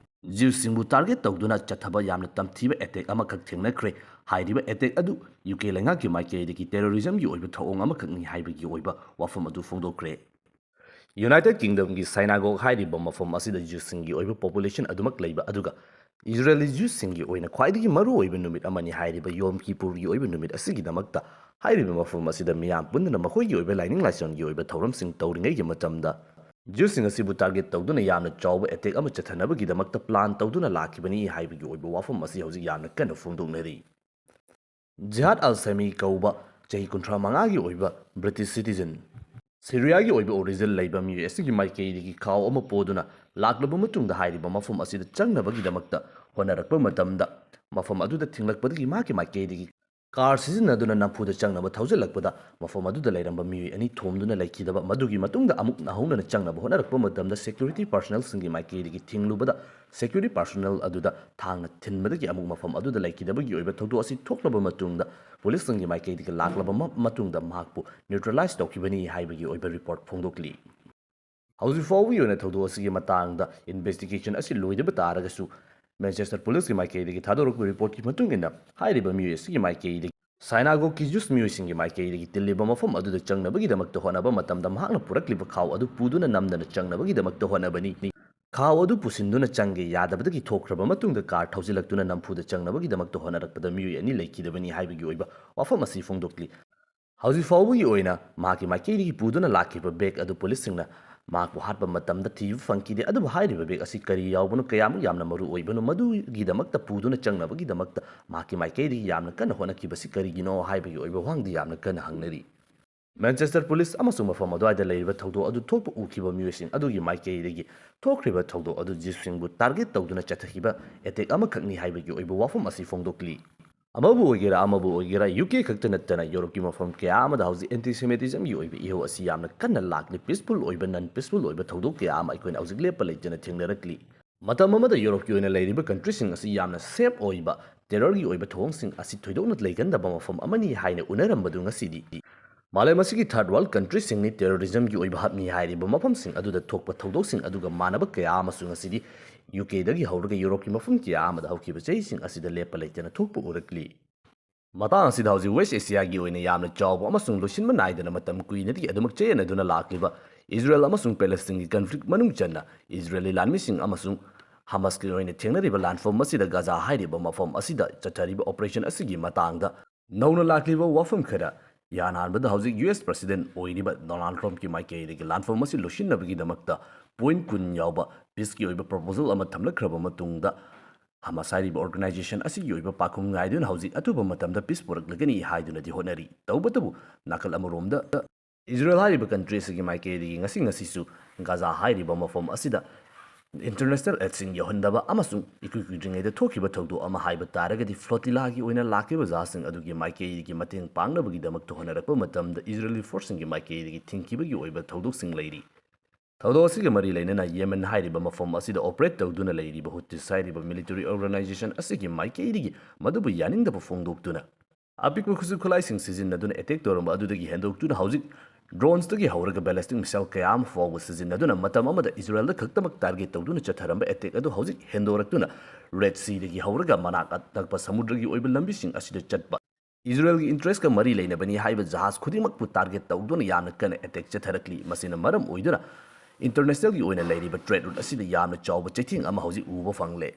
Jewꯁꯤꯡꯕꯨ target ꯇꯧꯗꯨꯅ ꯆꯠꯊꯕ ꯌꯥꯝꯅ ꯇꯝꯊꯤꯕ attack ꯑꯃꯈꯛ ꯊꯦꯡꯅꯈ꯭ꯔꯦ꯫ ꯍꯥꯏꯔꯤꯕ attack ꯑꯗꯨ ꯌꯨ ꯀꯦ ꯂꯩꯉꯥꯛꯀꯤ ꯃꯥꯏꯀꯩꯗꯒꯤ terrorismꯒꯤ ꯑꯣꯏꯕ ꯊꯧꯑꯣꯡ ꯑꯃꯈꯛꯅꯤ ꯍꯥꯏꯕꯒꯤ ꯑꯣꯏꯕ ꯋꯥꯐꯝ ꯑꯗꯨ ꯐꯣꯡꯗꯣꯛꯈ꯭ꯔꯦ꯫ United Kingdomꯒꯤ synagogue ꯍꯥꯏꯔꯤꯕ ꯃꯐꯝ ꯑꯁꯤꯗ Jewꯁꯤꯡꯒꯤ ꯑꯣꯏꯕ population ꯑꯗꯨꯃꯛ ꯂꯩꯕ ꯑꯗꯨꯒ Israeli Jewꯁꯤꯡꯒꯤ ꯑꯣꯏꯅ ꯈ꯭ꯋꯥꯏꯗꯒꯤ ꯃꯔꯨꯑꯣꯏꯕ ꯅꯨꯃꯤꯠ ꯑꯃꯅꯤ ꯍꯥꯏꯔꯤꯕ ꯌꯣꯝ ꯀꯤꯄꯨꯔꯒꯤ ꯑꯣꯏꯕ ꯅꯨꯃꯤꯠ ꯑꯁꯤꯒꯤꯗꯃꯛꯇ ꯍꯥꯏꯔꯤꯕ ꯃꯐꯝ ꯑꯁꯤꯗ ꯃꯤꯌꯥꯝ ꯄꯨꯟꯗꯨꯅ ꯃꯈꯣꯏꯒꯤ ꯑꯣꯏꯕ ꯂꯥꯏꯅꯤꯡ ꯂꯥꯏꯁꯣꯟꯒꯤ ꯑꯣꯏꯕ ꯊꯧꯔꯝꯁꯤꯡ ꯇꯧꯔꯤꯉꯩꯒꯤ ꯃꯇꯝꯗ Jewꯁꯤꯡ ꯑꯁꯤꯕꯨ target ꯇꯧꯗꯨꯅ ꯌꯥꯝꯅ ꯆꯥꯎꯕ attack ꯑꯃ ꯆꯠꯊꯅꯕꯒꯤꯗꯃꯛꯇ plan ꯇꯧꯗꯨꯅ ꯂꯥꯛꯈꯤꯕꯅꯤ ꯍꯥꯏꯕꯒꯤ ꯑꯣꯏꯕ ꯋꯥꯐꯝ ꯑꯁꯤ ꯍꯧꯖꯤꯛ ꯌꯥꯝꯅ ꯀꯟꯅ ꯐꯣꯡꯗꯣꯛꯅꯔꯤ꯫ ꯖꯤꯍꯥꯗ ꯑꯜ ꯁꯃꯤ ꯀꯧꯕ ꯆꯍꯤ ꯀꯨꯟꯊ꯭ꯔꯥ ꯃꯉꯥꯒꯤ ꯑꯣꯏꯕ British citizen, ꯁꯤꯔꯤꯌꯥꯒꯤ ꯑꯣꯏꯕ origin ꯂꯩꯕ ꯃꯤꯑꯣꯏ ꯑꯁꯤꯒꯤ ꯃꯥꯏꯀꯩꯗꯒꯤ ꯈꯥꯎ ꯑꯃ ꯄꯣꯗꯨꯅ ꯂꯥꯛꯂꯕ ꯃꯇꯨꯡꯗ ꯍꯥꯏꯔꯤꯕ ꯃꯐꯝ ꯑꯁꯤꯗ ꯆꯪꯅꯕꯒꯤꯗꯃꯛꯇ ꯍꯣꯠꯅꯔꯛꯄ ꯃꯇꯝꯗ ꯃꯐꯝ ꯑꯗꯨꯗ ꯊꯤꯡꯂꯛꯄꯗꯒꯤ ꯃꯍꯥꯛꯀꯤ ꯃꯥꯏꯀꯩꯗꯒꯤ ꯀꯥꯔ ꯁꯤꯖꯤꯟꯅꯗꯨꯅ ꯅꯝꯐꯨꯗ ꯆꯪꯅꯕ ꯊꯧꯖꯤꯜꯂꯛꯄꯗ ꯃꯐꯝ ꯑꯗꯨꯗ ꯂꯩꯔꯝꯕ ꯃꯤꯑꯣꯏ ꯑꯅꯤ ꯊꯣꯝꯗꯨꯅ ꯂꯩꯈꯤꯗꯕ, ꯃꯗꯨꯒꯤ ꯃꯇꯨꯡꯗ ꯑꯃꯨꯛ ꯅꯧꯍꯧꯅꯅ ꯆꯪꯅꯕ ꯍꯣꯠꯅꯔꯛꯄ ꯃꯇꯝꯗ ꯁꯦꯀ꯭ꯌꯨꯔꯤꯇꯤ ꯄꯥꯔꯁꯣꯅꯦꯜꯁꯤꯡꯒꯤ ꯃꯥꯏꯀꯩꯗꯒꯤ ꯊꯤꯡꯂꯨꯕꯗ ꯁꯦꯀ꯭ꯌꯨꯔꯤꯇꯤ ꯄꯥꯔꯁꯣꯅꯦꯜ ꯑꯗꯨꯗ ꯊꯥꯡꯅ ꯊꯤꯟꯕꯗꯒꯤ ꯑꯃꯨꯛ ꯃꯐꯝ ꯑꯗꯨꯗ ꯂꯩꯈꯤꯗꯕꯒꯤ ꯑꯣꯏꯕ ꯊꯧꯗꯣꯛ ꯑꯁꯤ ꯊꯣꯛꯂꯕ ꯃꯇꯨꯡꯗ ꯄꯨꯂꯤꯁꯁꯤꯡꯒꯤ ꯃꯥꯏꯀꯩꯗꯒꯤ ꯂꯥꯛꯂꯕ ꯃ-, ꯃꯇꯨꯡꯗ ꯃꯍꯥꯛꯄꯨ ꯅ꯭ꯌꯨꯇ꯭ꯔꯦꯂꯥꯏꯁ ꯇꯧꯈꯤꯕꯅꯤ ꯍꯥꯏꯕꯒꯤ ꯑꯣꯏꯕ ꯔꯤꯄꯣꯔꯠ ꯐꯣꯡꯗꯣꯛꯂꯤ꯫ ꯍꯧꯖꯤꯛ ꯐꯥꯎꯕꯒꯤ ꯑꯣꯏꯅ ꯊꯧꯗꯣꯛ ꯑꯁꯤꯒꯤ ꯃꯇꯥꯡꯗ ꯏꯟꯚꯦꯁꯇꯤꯒꯦꯁꯟ ꯑꯁꯤ ꯂꯣꯏꯗꯕ ꯇꯥꯔꯒꯁꯨ, ꯃꯦꯟꯆꯦꯁꯇꯔ ꯄꯨꯂꯤꯁꯀꯤ ꯃꯥꯏꯀꯩꯗꯒꯤ ꯊꯥꯗꯣꯔꯛꯄ ꯔꯤꯄꯣꯔꯠꯀꯤ ꯃꯇꯨꯡ ꯏꯟꯅ, ꯍꯥꯏꯔꯤꯕ ꯃꯤꯑꯣꯏ ꯑꯁꯤꯒꯤ ꯃꯥꯏꯀꯩꯗꯒꯤ ꯁꯥꯏꯅꯥꯒꯣꯒꯀꯤ ꯖ꯭ꯌꯨꯁ ꯃꯤꯑꯣꯏꯁꯤꯡꯒꯤ ꯃꯥꯏꯀꯩꯗꯒꯤ ꯇꯤꯜꯂꯤꯕ ꯃꯐꯝ ꯑꯗꯨꯗ ꯆꯪꯅꯕꯒꯤꯗꯃꯛꯇ ꯍꯣꯠꯅꯕ ꯃꯇꯝꯗ ꯃꯍꯥꯛꯅ ꯄꯨꯔꯛꯂꯤꯕ ꯈꯥꯎ ꯑꯗꯨ ꯄꯨꯗꯨꯅ ꯅꯝꯗꯅ ꯆꯪꯅꯕꯒꯤꯗꯃꯛꯇ ꯍꯣꯠꯅꯕꯅꯤ꯫ ꯈꯥꯎ ꯑꯗꯨ ꯄꯨꯁꯤꯟꯗꯨꯅ ꯆꯪꯒꯦ ꯌꯥꯗꯕꯗꯒꯤ ꯊꯣꯛꯈ꯭ꯔꯕ ꯃꯇꯨꯡꯗ ꯀꯥꯔ ꯊꯧꯖꯤꯜꯂꯛꯇꯨꯅ ꯅꯝꯐꯨꯗ ꯆꯪꯅꯕꯒꯤꯗꯃꯛꯇ ꯍꯣꯠꯅꯔꯛꯄꯗ ꯃꯤꯑꯣꯏ ꯑꯅꯤ ꯂꯩꯈꯤꯗꯕꯅꯤ ꯍꯥꯏꯕꯒꯤ ꯑꯣꯏꯕ ꯋꯥꯐꯝ ꯑꯁꯤ ꯐꯣꯡꯗꯣꯛꯂꯤ꯫ ꯍꯧꯖꯤꯛ ꯐꯥꯎꯕꯒꯤ ꯑꯣꯏꯅ ꯃꯍꯥꯛꯀꯤ ꯃꯥꯏꯀꯩꯗꯒꯤ ꯄꯨꯗꯨꯅ ꯂꯥꯛꯈꯤꯕ ꯕꯦꯒ ꯑꯗꯨ ꯄꯨꯂꯤꯁꯁꯤꯡꯅ ꯃꯍꯥꯛꯄꯨ ꯍꯥꯠꯄ ꯃꯇꯝꯗ ꯊꯤꯕ ꯐꯪꯈꯤꯗꯦ꯫ ꯑꯗꯨꯕꯨ ꯍꯥꯏꯔꯤꯕ ꯕꯦꯒ ꯑꯁꯤ ꯀꯔꯤ ꯌꯥꯎꯕꯅꯣ, ꯀꯌꯥꯃꯨꯛ ꯌꯥꯝꯅ ꯃꯔꯨ ꯑꯣꯏꯕꯅꯣ, ꯃꯗꯨꯒꯤꯗꯃꯛꯇ ꯄꯨꯗꯨꯅ ꯆꯪꯅꯕꯒꯤꯗꯃꯛꯇ ꯃꯍꯥꯛꯀꯤ ꯃꯥꯏꯀꯩꯗꯒꯤ ꯌꯥꯝꯅ ꯀꯟꯅ ꯍꯣꯠꯅꯈꯤꯕꯁꯤ ꯀꯔꯤꯒꯤꯅꯣ ꯍꯥꯏꯕꯒꯤ ꯑꯣꯏꯕ ꯋꯥꯍꯪꯗꯤ ꯌꯥꯝꯅ ꯀꯟꯅ ꯍꯪꯅꯔꯤ꯫ ꯃꯦꯟꯆꯦꯁꯇꯔ ꯄꯨꯂꯤꯁ ꯑꯃꯁꯨꯡ ꯃꯐꯝ ꯑꯗꯨꯋꯥꯏꯗ ꯂꯩꯔꯤꯕ ꯊꯧꯗꯣꯛ ꯑꯗꯨ ꯊꯣꯛꯄ ꯎꯈꯤꯕ ꯃꯤꯑꯣꯏꯁꯤꯡ ꯑꯗꯨꯒꯤ ꯃꯥꯏꯀꯩꯗꯒꯤ ꯊꯣꯛꯈ꯭ꯔꯤꯕ ꯊꯧꯗꯣꯛ ꯑꯗꯨ ꯖꯤꯞꯁꯤꯡꯕꯨ ꯇꯥꯔꯒꯦꯠ ꯇꯧꯗꯨꯅ ꯆꯠꯊꯈꯤꯕ ꯑꯦꯇꯦꯛ ꯑꯃꯈꯛꯅꯤ ꯍꯥꯏꯕꯒꯤ ꯑꯣꯏꯕ ꯋꯥꯐꯝ ꯑꯁꯤ ꯐꯣꯡꯗꯣꯛꯂꯤ꯫ ꯑꯃꯕꯨ ꯑꯣꯏꯒꯦꯔꯥ, ꯑꯃꯕꯨ ꯑꯣꯏꯒꯦꯔꯥ, ꯌꯨ ꯀꯦ ꯈꯛꯇ ꯅꯠꯇꯅ ꯌꯨꯔꯣꯞꯀꯤ ꯃꯐꯝ ꯀꯌꯥ ꯑꯃꯗ ꯍꯧꯖꯤꯛ ꯑꯦꯟꯇꯤꯁꯦꯃꯤꯇꯤꯖꯝꯒꯤ ꯑꯣꯏꯕ ꯏꯍꯧ ꯑꯁꯤ ꯌꯥꯝꯅ ꯀꯟꯅ ꯂꯥꯛꯂꯤ꯫ ꯄꯤꯁꯐꯨꯜ ꯑꯣꯏꯕ, ꯅꯟ ꯄꯤꯁꯐꯨꯜ ꯑꯣꯏꯕ ꯊꯧꯗꯣꯛ ꯀꯌꯥ ꯑꯃ ꯑꯩꯈꯣꯏꯅ ꯍꯧꯖꯤꯛ ꯂꯦꯞꯄ ꯂꯩꯇꯅ ꯊꯦꯡꯅꯔꯛꯂꯤ꯫ ꯃꯇꯝ ꯑꯃꯗ ꯌꯨꯔꯣꯞꯀꯤ ꯑꯣꯏꯅ ꯂꯩꯔꯤꯕ ꯀꯟꯇ꯭ꯔꯤꯁꯤꯡ ꯑꯁꯤ ꯌꯥꯝꯅ ꯁꯦꯐ ꯑꯣꯏꯕ, ꯇꯦꯔꯔꯒꯤ ꯑꯣꯏꯕ ꯊꯧꯑꯣꯡꯁꯤꯡ ꯑꯁꯤ ꯊꯣꯏꯗꯣꯛꯅ ꯂꯩꯒꯟꯗꯕ ꯃꯐꯝ ꯑꯃꯅꯤ ꯍꯥꯏꯅ ꯎꯅꯔꯝꯕꯗꯨ ꯉꯁꯤꯗꯤ ꯃꯥꯂꯦꯝ ꯑꯁꯤꯒꯤ ꯊꯥꯔꯗ ꯋꯥꯔꯜꯗ ꯀꯟꯇ꯭ꯔꯤꯁꯤꯡꯅꯤ ꯇꯦꯔꯣꯔꯤꯖꯝꯒꯤ ꯑꯣꯏꯕ ꯍꯕꯅꯤ ꯍꯥꯏꯔꯤꯕ ꯃꯐꯝꯁꯤꯡ ꯑꯗꯨꯗ ꯊꯣꯛꯄ ꯊꯧꯗꯣꯛꯁꯤꯡ ꯑꯗꯨꯒ ꯃꯥꯟꯅꯕ ꯀꯌꯥ ꯑꯃꯁꯨ ꯉꯁꯤꯗꯤ ꯌꯨ ꯀꯦꯗꯒꯤ ꯍꯧꯔꯒ ꯌꯨꯔꯣꯞꯀꯤ ꯃꯐꯝ ꯀꯌꯥ ꯑꯃꯗ ꯍꯧꯈꯤꯕ ꯆꯍꯤꯁꯤꯡ ꯑꯁꯤꯗ ꯂꯦꯞꯄ ꯂꯩꯇꯅ ꯊꯣꯛꯄ ꯎꯔꯛꯂꯤ꯫ ꯃꯇꯥꯡ ꯑꯁꯤꯗ ꯍꯧꯖꯤꯛ ꯋꯦꯁ ꯑꯦꯁꯤꯌꯥꯒꯤ ꯑꯣꯏꯅ ꯌꯥꯝꯅ ꯆꯥꯎꯕ ꯑꯃꯁꯨꯡ ꯂꯣꯏꯁꯤꯟꯕ ꯅꯥꯏꯗꯅ ꯃꯇꯝ ꯀꯨꯏꯅꯗꯒꯤ ꯑꯗꯨꯃꯛ ꯆꯌꯦꯠꯅꯗꯨꯅ ꯂꯥꯛꯂꯤꯕ ꯏꯖꯔꯦꯜ ꯑꯃꯁꯨꯡ ꯄꯦꯂꯦꯁꯇꯤꯟꯒꯤ ꯀꯟꯐ꯭ꯂꯤꯛ ꯃꯅꯨꯡ ꯆꯟꯅ ꯏꯖꯔꯦꯂꯤ ꯂꯥꯟꯃꯤꯁꯤꯡ ꯑꯃꯁꯨꯡ ꯍꯃꯥꯁꯀꯤ ꯑꯣꯏꯅ ꯊꯦꯡꯅꯔꯤꯕ ꯂꯥꯟꯐꯝ ꯑꯁꯤꯗ, ꯒꯥꯖꯥ ꯍꯥꯏꯔꯤꯕ ꯃꯐꯝ ꯑꯁꯤꯗ ꯆꯠꯊꯔꯤꯕ ꯑꯣꯄꯔꯦꯁꯟ ꯑꯁꯤꯒꯤ ꯃꯇꯥꯡꯗ ꯅꯧꯅ ꯂꯥꯛꯂꯤꯕ ꯋꯥꯐꯝ ꯈꯔ꯫ ꯏꯍꯥꯟ ꯍꯥꯟꯕꯗ ꯍꯧꯖꯤꯛ ꯌꯨ ꯑꯦꯁ ꯄ꯭ꯔꯁꯤꯗꯦꯟꯠ ꯑꯣꯏꯔꯤꯕ ꯗꯣꯅꯥꯜꯗ ꯇ꯭ꯔꯝꯞꯀꯤ ꯃꯥꯏꯀꯩꯗꯒꯤ ꯂꯥꯟꯐꯝ ꯑꯁꯤ ꯂꯣꯏꯁꯤꯟꯅꯕꯒꯤꯗꯃꯛꯇ ꯄꯣꯏꯟꯠ ꯀꯨꯟ ꯌꯥꯎꯕ ꯄꯤꯁꯀꯤ ꯑꯣꯏꯕ ꯄ꯭ꯔꯣꯄꯣꯖꯦꯜ ꯑꯃ ꯊꯝꯂꯛꯈ꯭ꯔꯕ ꯃꯇꯨꯡꯗ, ꯍꯃꯥꯁ ꯍꯥꯏꯔꯤꯕ ꯑꯣꯔꯒꯅꯥꯏꯖꯦꯁꯟ ꯑꯁꯤꯒꯤ ꯑꯣꯏꯕ ꯄꯥꯎꯈꯨꯝ ꯉꯥꯏꯗꯨꯅ ꯍꯧꯖꯤꯛ ꯑꯊꯨꯕ ꯃꯇꯝꯗ ꯄꯤꯁ ꯄꯨꯔꯛꯂꯒꯅꯤ ꯍꯥꯏꯗꯨꯅꯗꯤ ꯍꯣꯠꯅꯔꯤ꯫ ꯇꯧꯕꯇꯕꯨ, ꯅꯥꯀꯜ ꯑꯃꯔꯣꯝꯗ ꯏꯖꯔꯦꯜ ꯍꯥꯏꯔꯤꯕ ꯀꯟꯇ꯭ꯔꯤ ꯑꯁꯤꯒꯤ ꯃꯥꯏꯀꯩꯗꯒꯤ ꯉꯁꯤ ꯉꯁꯤꯁꯨ ꯒꯥꯖꯥ ꯍꯥꯏꯔꯤꯕ ꯃꯐꯝ ꯑꯁꯤꯗ ꯏꯟꯇꯔꯅꯦꯁꯅꯦꯜ ꯑꯦꯗꯁꯤꯡ ꯌꯧꯍꯟꯗꯕ ꯑꯃꯁꯨꯡ ꯏꯀꯨꯏ ꯀꯨꯏꯗ꯭ꯔꯤꯉꯩꯗ ꯊꯣꯛꯈꯤꯕ ꯊꯧꯗꯣꯛ ꯑꯃ ꯍꯥꯏꯕ ꯇꯥꯔꯒꯗꯤ, ꯐ꯭ꯂꯣꯇꯤꯂꯥꯒꯤ ꯑꯣꯏꯅ ꯂꯥꯛꯈꯤꯕ ꯖꯍꯥꯖꯁꯤꯡ ꯑꯗꯨꯒꯤ ꯃꯥꯏꯀꯩꯗꯒꯤ ꯃꯇꯦꯡ ꯄꯥꯡꯅꯕꯒꯤꯗꯃꯛꯇ ꯍꯣꯠꯅꯔꯛꯄ ꯃꯇꯝꯗ ꯏꯖꯔꯦꯂꯤ ꯐꯣꯔꯁꯁꯤꯡꯒꯤ ꯃꯥꯏꯀꯩꯗꯒꯤ ꯊꯤꯡꯈꯤꯕꯒꯤ ꯑꯣꯏꯕ ꯊꯧꯗꯣꯛꯁꯤꯡ ꯂꯩꯔꯤ꯫ ꯊꯧꯗꯣꯛ ꯑꯁꯤꯒ ꯃꯔꯤ ꯂꯩꯅꯅ ꯌꯦꯃꯦꯟ ꯍꯥꯏꯔꯤꯕ ꯃꯐꯝ ꯑꯁꯤꯗ ꯑꯣꯄꯔꯦꯠ ꯇꯧꯗꯨꯅ ꯂꯩꯔꯤꯕ ꯍꯨꯇꯤꯁ ꯍꯥꯏꯔꯤꯕ ꯃꯤꯂꯤꯇꯔꯤ ꯑꯣꯔꯒꯅꯥꯏꯖꯦꯁꯟ ꯑꯁꯤꯒꯤ ꯃꯥꯏꯀꯩꯗꯒꯤ ꯃꯗꯨꯕꯨ ꯌꯥꯅꯤꯡꯗꯕ ꯐꯣꯡꯗꯣꯛꯇꯨꯅ ꯑꯄꯤꯛꯄ ꯈꯨꯠꯁꯨ ꯈꯨꯠꯂꯥꯏꯁꯤꯡ ꯁꯤꯖꯤꯟꯅꯗꯨꯅ ꯑꯦꯇꯦꯛ ꯇꯧꯔꯝꯕ ꯑꯗꯨꯗꯒꯤ ꯍꯦꯟꯗꯣꯛꯇꯨꯅ ꯍꯧꯖꯤꯛ ꯗ꯭ꯔꯣꯟꯁꯇꯒꯤ ꯍꯧꯔꯒ ꯕꯦꯂꯤꯁꯇꯤꯛ ꯃꯤꯁꯥꯏꯜ ꯀꯌꯥ ꯑꯃ ꯐꯥꯎꯕ ꯁꯤꯖꯤꯟꯅꯗꯨꯅ ꯃꯇꯝ ꯑꯃꯗ ꯏꯖꯔꯦꯜꯗ ꯈꯛꯇꯃꯛ ꯇꯥꯔꯒꯦꯠ ꯇꯧꯗꯨꯅ ꯆꯠꯊꯔꯝꯕ ꯑꯦꯇꯦꯛ ꯑꯗꯨ ꯍꯧꯖꯤꯛ ꯍꯦꯟꯗꯣꯔꯛꯇꯨꯅ ꯔꯦꯗ ꯁꯤꯗꯒꯤ ꯍꯧꯔꯒ ꯃꯅꯥꯛ ꯅꯛꯄ ꯁꯃꯨꯗ꯭ꯔꯒꯤ ꯑꯣꯏꯕ ꯂꯝꯕꯤꯁꯤꯡ ꯑꯁꯤꯗ ꯆꯠꯄ ꯏꯖꯔꯦꯜꯒꯤ ꯏꯟꯇꯔꯦꯁꯀ ꯃꯔꯤ ꯂꯩꯅꯕꯅꯤ ꯍꯥꯏꯕ ꯖꯍꯥꯖ ꯈꯨꯗꯤꯡꯃꯛꯄꯨ ꯇꯥꯔꯒꯦꯠ ꯇꯧꯗꯨꯅ ꯌꯥꯝꯅ ꯀꯟꯅ ꯑꯦꯇꯦꯛ ꯆꯠꯊꯔꯛꯂꯤ꯫ ꯃꯁꯤꯅ ꯃꯔꯝ ꯑꯣꯏꯗꯨꯅ ꯏꯟꯇꯔꯅꯦꯁꯅꯦꯜꯒꯤ ꯑꯣꯏꯅ ꯂꯩꯔꯤꯕ ꯇ꯭ꯔꯦꯗ ꯔꯨꯠ ꯑꯁꯤꯗ ꯌꯥꯝꯅ ꯆꯥꯎꯕ ꯆꯩꯊꯦꯡ ꯑꯃ ꯍꯧꯖꯤꯛ ꯎꯕ ꯐꯪꯂꯦ꯫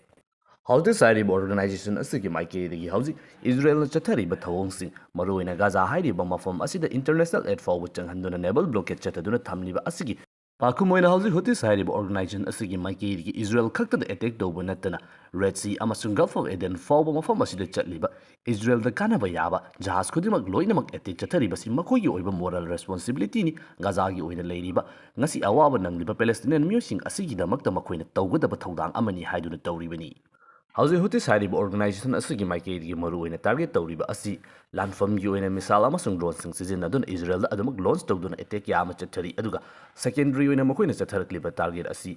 ꯍꯧꯇꯤꯁ ꯍꯥꯏꯔꯤꯕ ꯑꯣꯔꯒꯅꯥꯏꯖꯦꯁꯟ ꯑꯁꯤꯒꯤ ꯃꯥꯏꯀꯩꯗꯒꯤ ꯍꯧꯖꯤꯛ ꯏꯖꯔꯦꯜꯅ ꯆꯠꯊꯔꯤꯕ ꯊꯧꯑꯣꯡꯁꯤꯡ, ꯃꯔꯨꯑꯣꯏꯅ ꯒꯥꯖꯥ ꯍꯥꯏꯔꯤꯕ ꯃꯐꯝ ꯑꯁꯤꯗ ꯏꯟꯇꯔꯅꯦꯁꯅꯦꯜ ꯑꯦꯗ ꯐꯥꯎꯕ ꯆꯪꯍꯟꯗꯨꯅ ꯅꯦꯚꯦꯜ ꯕ꯭ꯂꯣꯀꯦꯗ ꯆꯠꯊꯗꯨꯅ ꯊꯝꯂꯤꯕ ꯑꯁꯤꯒꯤ ꯄꯥꯎꯈꯨꯝ ꯑꯣꯏꯅ ꯍꯧꯖꯤꯛ ꯍꯨꯇꯤꯁ ꯍꯥꯏꯔꯤꯕ ꯑꯣꯔꯒꯅꯥꯏꯖꯦꯁꯟ ꯑꯁꯤꯒꯤ ꯃꯥꯏꯀꯩꯗꯒꯤ ꯏꯖꯔꯦꯜ ꯈꯛꯇꯗ ꯑꯦꯇꯦꯛ ꯇꯧꯕ ꯅꯠꯇꯅ ꯔꯦꯗ ꯁꯤ ꯑꯃꯁꯨꯡ ꯒꯜꯐ ꯑꯣꯐ ꯑꯦꯗꯦꯟ ꯐꯥꯎꯕ ꯃꯐꯝ ꯑꯁꯤꯗ ꯆꯠꯂꯤꯕ ꯏꯖꯔꯦꯜꯗ ꯀꯥꯟꯅꯕ ꯌꯥꯕ ꯖꯍꯥꯖ ꯈꯨꯗꯤꯡꯃꯛ ꯂꯣꯏꯅꯃꯛ ꯑꯦꯇꯦꯛ ꯆꯠꯊꯔꯤꯕꯁꯤ ꯃꯈꯣꯏꯒꯤ ꯑꯣꯏꯕ ꯃꯣꯔꯦꯜ ꯔꯦꯁꯄꯣꯟꯁꯤꯕꯤꯂꯤꯇꯤꯅꯤ꯫ ꯒꯥꯖꯥꯒꯤ ꯑꯣꯏꯅ ꯂꯩꯔꯤꯕ, ꯉꯁꯤ ꯑꯋꯥꯕ ꯅꯪꯂꯤꯕ ꯄꯦꯂꯦꯁꯇꯤꯅꯤꯌꯟ ꯃꯤꯑꯣꯏꯁꯤꯡ ꯑꯁꯤꯒꯤꯗꯃꯛꯇ ꯃꯈꯣꯏꯅ ꯇꯧꯒꯗꯕ ꯊꯧꯗꯥꯡ ꯑꯃꯅꯤ ꯍꯥꯏꯗꯨꯅ ꯇꯧꯔꯤꯕꯅꯤ꯫ ꯍꯧꯖꯤꯛ ꯍꯨꯇꯤꯁ ꯍꯥꯏꯔꯤꯕ ꯑꯣꯔꯒꯅꯥꯏꯖꯦꯁꯟ ꯑꯁꯤꯒꯤ ꯃꯥꯏꯀꯩꯗꯒꯤ ꯃꯔꯨꯑꯣꯏꯅ ꯇꯥꯔꯒꯦꯠ ꯇꯧꯔꯤꯕ ꯑꯁꯤ ꯂꯥꯟꯐꯝꯒꯤ ꯑꯣꯏꯅ ꯃꯤꯁꯥꯏꯜ ꯑꯃꯁꯨꯡ ꯗ꯭ꯔꯣꯟꯁꯤꯡ ꯁꯤꯖꯤꯟꯅꯗꯨꯅ ꯏꯖꯔꯦꯜꯗ ꯑꯗꯨꯃꯛ ꯂꯣꯟꯆ ꯇꯧꯗꯨꯅ ꯑꯦꯇꯦꯛ ꯀꯌꯥ ꯑꯃ ꯆꯠꯊꯔꯤ, ꯑꯗꯨꯒ ꯁꯦꯀꯦꯟꯗꯔꯤ ꯑꯣꯏꯅ ꯃꯈꯣꯏꯅ ꯆꯠꯊꯔꯛꯂꯤꯕ ꯇꯥꯔꯒꯦꯠ ꯑꯁꯤ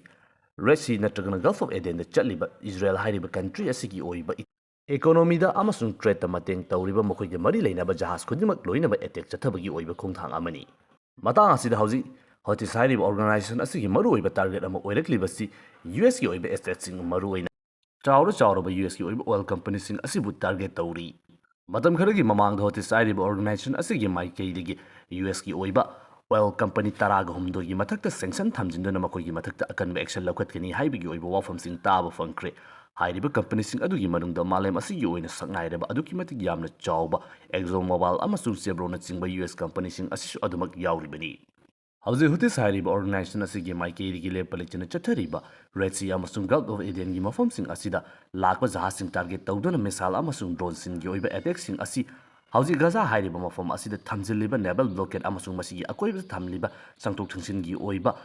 ꯔꯦꯗ ꯁꯤ ꯅꯠꯇ꯭ꯔꯒꯅ ꯒꯜꯐ ꯑꯣꯐ ꯑꯦꯗꯦꯟꯗ ꯆꯠꯂꯤꯕ ꯏꯖꯔꯦꯜ ꯍꯥꯏꯔꯤꯕ ꯀꯟꯇ꯭ꯔꯤ ꯑꯁꯤꯒꯤ ꯑꯣꯏꯕ ꯏꯀꯣꯅꯣꯃꯤꯗ ꯑꯃꯁꯨꯡ ꯇ꯭ꯔꯦꯗꯇ ꯃꯇꯦꯡ ꯇꯧꯔꯤꯕ ꯃꯈꯣꯏꯒ ꯃꯔꯤ ꯂꯩꯅꯕ ꯖꯍꯥꯖ ꯈꯨꯗꯤꯡꯃꯛ ꯂꯣꯏꯅꯕ ꯑꯦꯇꯦꯛ ꯆꯠꯊꯕꯒꯤ ꯑꯣꯏꯕ ꯈꯣꯡꯊꯥꯡ ꯑꯃꯅꯤ꯫ ꯃꯇꯥꯡ ꯑꯁꯤꯗ ꯍꯧꯖꯤꯛ ꯍꯨꯇꯤꯁ ꯍꯥꯏꯔꯤꯕ ꯑꯣꯔꯒꯅꯥꯏꯖꯦꯁꯟ ꯑꯁꯤꯒꯤ ꯃꯔꯨꯑꯣꯏꯕ ꯇꯥꯔꯒꯦꯠ ꯑꯃ ꯑꯣꯏꯔꯛꯂꯤꯕꯁꯤ ꯌꯨ ꯑꯦꯁꯀꯤ ꯑꯣꯏꯕ ꯑꯦꯁꯦꯠꯁꯤꯡ, ꯃꯔꯨꯑꯣꯏꯅ ꯆꯥꯎꯔ ꯆꯥꯎꯔꯕ ꯌꯨ ꯑꯦꯁꯀꯤ ꯑꯣꯏꯕ ꯑꯣꯏꯜ ꯀꯝꯄꯅꯤꯁꯤꯡ ꯑꯁꯤꯕꯨ ꯇꯥꯔꯒꯦꯠ ꯇꯧꯔꯤ꯫ ꯃꯇꯝ ꯈꯔꯒꯤ ꯃꯃꯥꯡꯗ ꯍꯨꯇꯤꯁ ꯍꯥꯏꯔꯤꯕ ꯑꯣꯔꯒꯅꯥꯏꯖꯦꯁꯟ ꯑꯁꯤꯒꯤ ꯃꯥꯏꯀꯩꯗꯒꯤ ꯌꯨ ꯑꯦꯁꯀꯤ ꯑꯣꯏꯕ ꯑꯣꯏꯜ ꯀꯝꯄꯅꯤ ꯇꯔꯥꯒ ꯍꯨꯝꯗꯣꯏꯒꯤ ꯃꯊꯛꯇ ꯁꯦꯡꯁꯟ ꯊꯝꯖꯤꯟꯗꯨꯅ ꯃꯈꯣꯏꯒꯤ ꯃꯊꯛꯇ ꯑꯀꯟꯕ ꯑꯦꯛꯁꯟ ꯂꯧꯈꯠꯀꯅꯤ ꯍꯥꯏꯕꯒꯤ ꯑꯣꯏꯕ ꯋꯥꯐꯝꯁꯤꯡ ꯇꯥꯕ ꯐꯪꯈ꯭ꯔꯦ꯫ ꯍꯥꯏꯔꯤꯕ ꯀꯝꯄꯅꯤꯁꯤꯡ ꯑꯗꯨꯒꯤ ꯃꯅꯨꯡꯗ ꯃꯥꯂꯦꯝ ꯑꯁꯤꯒꯤ ꯑꯣꯏꯅ ꯁꯛꯅꯥꯏꯔꯕ ꯑꯗꯨꯛꯀꯤ ꯃꯇꯤꯛ ꯌꯥꯝꯅ ꯆꯥꯎꯕ ꯑꯦꯛꯖꯣꯟ ꯃꯣꯕꯥꯏꯜ ꯑꯃꯁꯨꯡ ꯆꯦꯕ꯭ꯔꯣꯟꯅꯆꯤꯡꯕ ꯌꯨ ꯑꯦꯁ ꯀꯝꯄꯅꯤꯁꯤꯡ ꯑꯁꯤꯁꯨ ꯑꯗꯨꯃꯛ ꯌꯥꯎꯔꯤꯕꯅꯤ꯫ ꯍꯧꯖꯤꯛ ꯍꯨꯇꯤꯁ ꯍꯥꯏꯔꯤꯕ ꯑꯣꯔꯒꯅꯥꯏꯖꯦꯁꯟ ꯑꯁꯤꯒꯤ ꯃꯥꯏꯀꯩꯗꯒꯤ ꯂꯦꯞꯄ ꯂꯩꯇꯅ ꯆꯠꯊꯔꯤꯕ ꯔꯦꯗ ꯁꯤ ꯑꯃꯁꯨꯡ ꯒꯜꯐ ꯑꯣꯐ ꯑꯦꯗꯦꯟꯒꯤ ꯃꯐꯝꯁꯤꯡ ꯑꯁꯤꯗ ꯂꯥꯛꯄ ꯖꯍꯥꯖꯁꯤꯡ ꯇꯥꯔꯒꯦꯠ ꯇꯧꯗꯨꯅ ꯃꯤꯁꯥꯏꯜ ꯑꯃꯁꯨꯡ ꯗ꯭ꯔꯣꯟꯁꯤꯡꯒꯤ ꯑꯣꯏꯕ ꯑꯦꯇꯦꯛꯁꯤꯡ ꯑꯁꯤ ꯍꯧꯖꯤꯛ ꯒꯥꯖꯥ ꯍꯥꯏꯔꯤꯕ ꯃꯐꯝ ꯑꯁꯤꯗ ꯊꯝꯖꯤꯜꯂꯤꯕ ꯅꯦꯚꯦꯜ ꯕ꯭ꯂꯣꯀꯦꯗ ꯑꯃꯁꯨꯡ ꯃꯁꯤꯒꯤ ꯑꯀꯣꯏꯕꯗ ꯊꯝꯂꯤꯕ ꯆꯪꯊꯣꯛ ꯆꯪꯁꯤꯟꯒꯤ ꯑꯣꯏꯕ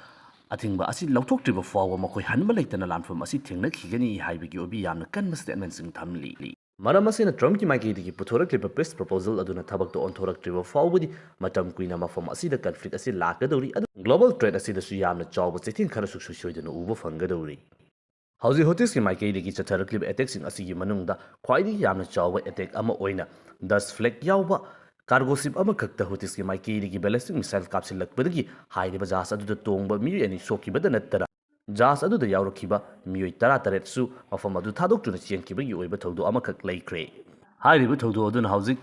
ꯑꯊꯤꯡꯕ ꯑꯁꯤ ꯂꯧꯊꯣꯛꯇ꯭ꯔꯤꯕ ꯐꯥꯎꯕ ꯃꯈꯣꯏ ꯍꯟꯕ ꯂꯩꯇꯅ ꯂꯥꯟꯐꯝ ꯑꯁꯤ ꯊꯦꯡꯅꯈꯤꯒꯅꯤ ꯍꯥꯏꯕꯒꯤ ꯑꯣꯏꯕ ꯌꯥꯝꯅ ꯀꯟꯕ statementꯁꯤꯡ ꯊꯝꯂꯤ꯫ ꯃꯔꯝ ꯑꯁꯤꯅ Trumpꯀꯤ ꯃꯥꯏꯀꯩꯗꯒꯤ ꯄꯨꯊꯣꯔꯛꯂꯤꯕ peace proposal ꯑꯗꯨꯅ ꯊꯕꯛꯇ ꯑꯣꯟꯊꯣꯔꯛꯇ꯭ꯔꯤꯕ ꯐꯥꯎꯕꯗꯤ ꯃꯇꯝ ꯀꯨꯏꯅ ꯃꯐꯝ ꯑꯁꯤꯗ conflict ꯑꯁꯤ ꯂꯥꯛꯀꯗꯧꯔꯤ, ꯑꯗꯨꯒ global trade ꯑꯁꯤꯗꯁꯨ ꯌꯥꯝꯅ ꯆꯥꯎꯕ ꯆꯩꯊꯦꯡ ꯈꯔꯁꯨ ꯁꯨꯡꯁꯣꯏ ꯁꯣꯏꯗꯅ ꯎꯕ ꯐꯪꯒꯗꯧꯔꯤ꯫ ꯍꯧꯖꯤꯛ ꯍꯨꯇꯤꯁꯀꯤ ꯃꯥꯏꯀꯩꯗꯒꯤ ꯆꯠꯊꯔꯛꯂꯤꯕ attackꯁꯤꯡ ꯑꯁꯤꯒꯤ ꯃꯅꯨꯡꯗ ꯈ꯭ꯋꯥꯏꯗꯒꯤ ꯌꯥꯝꯅ ꯆꯥꯎꯕ attack ꯑꯃ ꯑꯣꯏꯅ Dutch flag ꯌꯥꯎꯕ cargo ship ꯑꯃꯈꯛꯇ ꯍꯨꯇꯤꯁꯀꯤ ꯃꯥꯏꯀꯩꯗꯒꯤ ballistic missile ꯀꯥꯞꯁꯤꯜꯂꯛꯄꯗꯒꯤ ꯍꯥꯏꯔꯤꯕ ꯖꯍꯥꯖ ꯑꯗꯨꯗ ꯇꯣꯡꯕ ꯃꯤꯑꯣꯏ ꯑꯅꯤ ꯁꯣꯛꯈꯤꯕꯗ ꯅꯠꯇꯅ ꯖꯍꯥꯖ ꯑꯗꯨꯗ ꯌꯥꯎꯔꯛꯈꯤꯕ ꯃꯤꯑꯣꯏ ꯇꯔꯥꯇꯔꯦꯠꯁꯨ ꯃꯐꯝ ꯑꯗꯨ ꯊꯥꯗꯣꯛꯇꯨꯅ ꯆꯦꯟꯈꯤꯕꯒꯤ ꯑꯣꯏꯕ ꯊꯧꯗꯣꯛ ꯑꯃꯈꯛ ꯂꯩꯈ꯭ꯔꯦ꯫ ꯍꯥꯏꯔꯤꯕ ꯊꯧꯗꯣꯛ ꯑꯗꯨꯅ ꯍꯧꯖꯤꯛ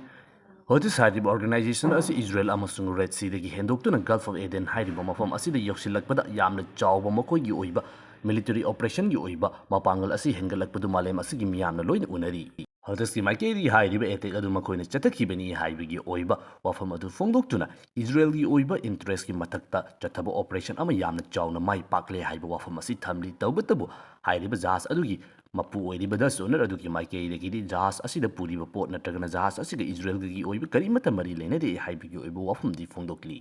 ꯍꯨꯇꯤꯁ ꯍꯥꯏꯔꯤꯕ organization ꯑꯁꯤ ꯏꯖꯔꯦꯜ ꯑꯃꯁꯨꯡ Red Seaꯗꯒꯤ ꯍꯦꯟꯗꯣꯛꯇꯨꯅ Gulf of Aden ꯍꯥꯏꯔꯤꯕ ꯃꯐꯝ ꯑꯁꯤꯗ ꯌꯧꯁꯤꯜꯂꯛꯄꯗ ꯌꯥꯝꯅ ꯆꯥꯎꯕ ꯃꯈꯣꯏꯒꯤ ꯑꯣꯏꯕ military operationꯒꯤ ꯑꯣꯏꯕ ꯃꯄꯥꯡꯒꯜ ꯑꯁꯤ ꯍꯦꯟꯒꯠꯂꯛꯄꯗꯨ ꯃꯥꯂꯦꯝ ꯑꯁꯤꯒꯤ ꯃꯤꯌꯥꯝꯅ ꯂꯣꯏꯅ ꯎꯅꯔꯤ꯫ ꯍꯨꯇꯤꯁꯀꯤ ꯃꯥꯏꯀꯩꯗꯒꯤ ꯍꯥꯏꯔꯤꯕ attack ꯑꯗꯨ ꯃꯈꯣꯏꯅ ꯆꯠꯊꯈꯤꯕꯅꯤ ꯍꯥꯏꯕꯒꯤ ꯑꯣꯏꯕ ꯋꯥꯐꯝ ꯑꯗꯨ ꯐꯣꯡꯗꯣꯛꯇꯨꯅ ꯏꯖꯔꯦꯜꯒꯤ ꯑꯣꯏꯕ interestꯀꯤ ꯃꯊꯛꯇ ꯆꯠꯊꯕ operation ꯑꯃ ꯌꯥꯝꯅ ꯆꯥꯎꯅ ꯃꯥꯏ ꯄꯥꯛꯂꯦ ꯍꯥꯏꯕ ꯋꯥꯐꯝ ꯑꯁꯤ ꯊꯝꯂꯤ꯫ ꯇꯧꯕꯇꯕꯨ ꯍꯥꯏꯔꯤꯕ ꯖꯍꯥꯖ ꯑꯗꯨꯒꯤ ꯃꯄꯨ ꯑꯣꯏꯔꯤꯕ Dutch owner ꯑꯗꯨꯒꯤ ꯃꯥꯏꯀꯩꯗꯒꯤꯗꯤ ꯖꯍꯥꯖ ꯑꯁꯤꯗ ꯄꯨꯔꯤꯕ ꯄꯣꯠ ꯅꯠꯇ꯭ꯔꯒꯅ ꯖꯍꯥꯖ ꯑꯁꯤꯒ ꯏꯖꯔꯦꯜꯒꯤ ꯑꯣꯏꯕ ꯀꯔꯤꯃꯠꯇ ꯃꯔꯤ ꯂꯩꯅꯗꯦ ꯍꯥꯏꯕꯒꯤ ꯑꯣꯏꯕ ꯋꯥꯐꯝꯗꯤ ꯐꯣꯡꯗꯣꯛꯂꯤ꯫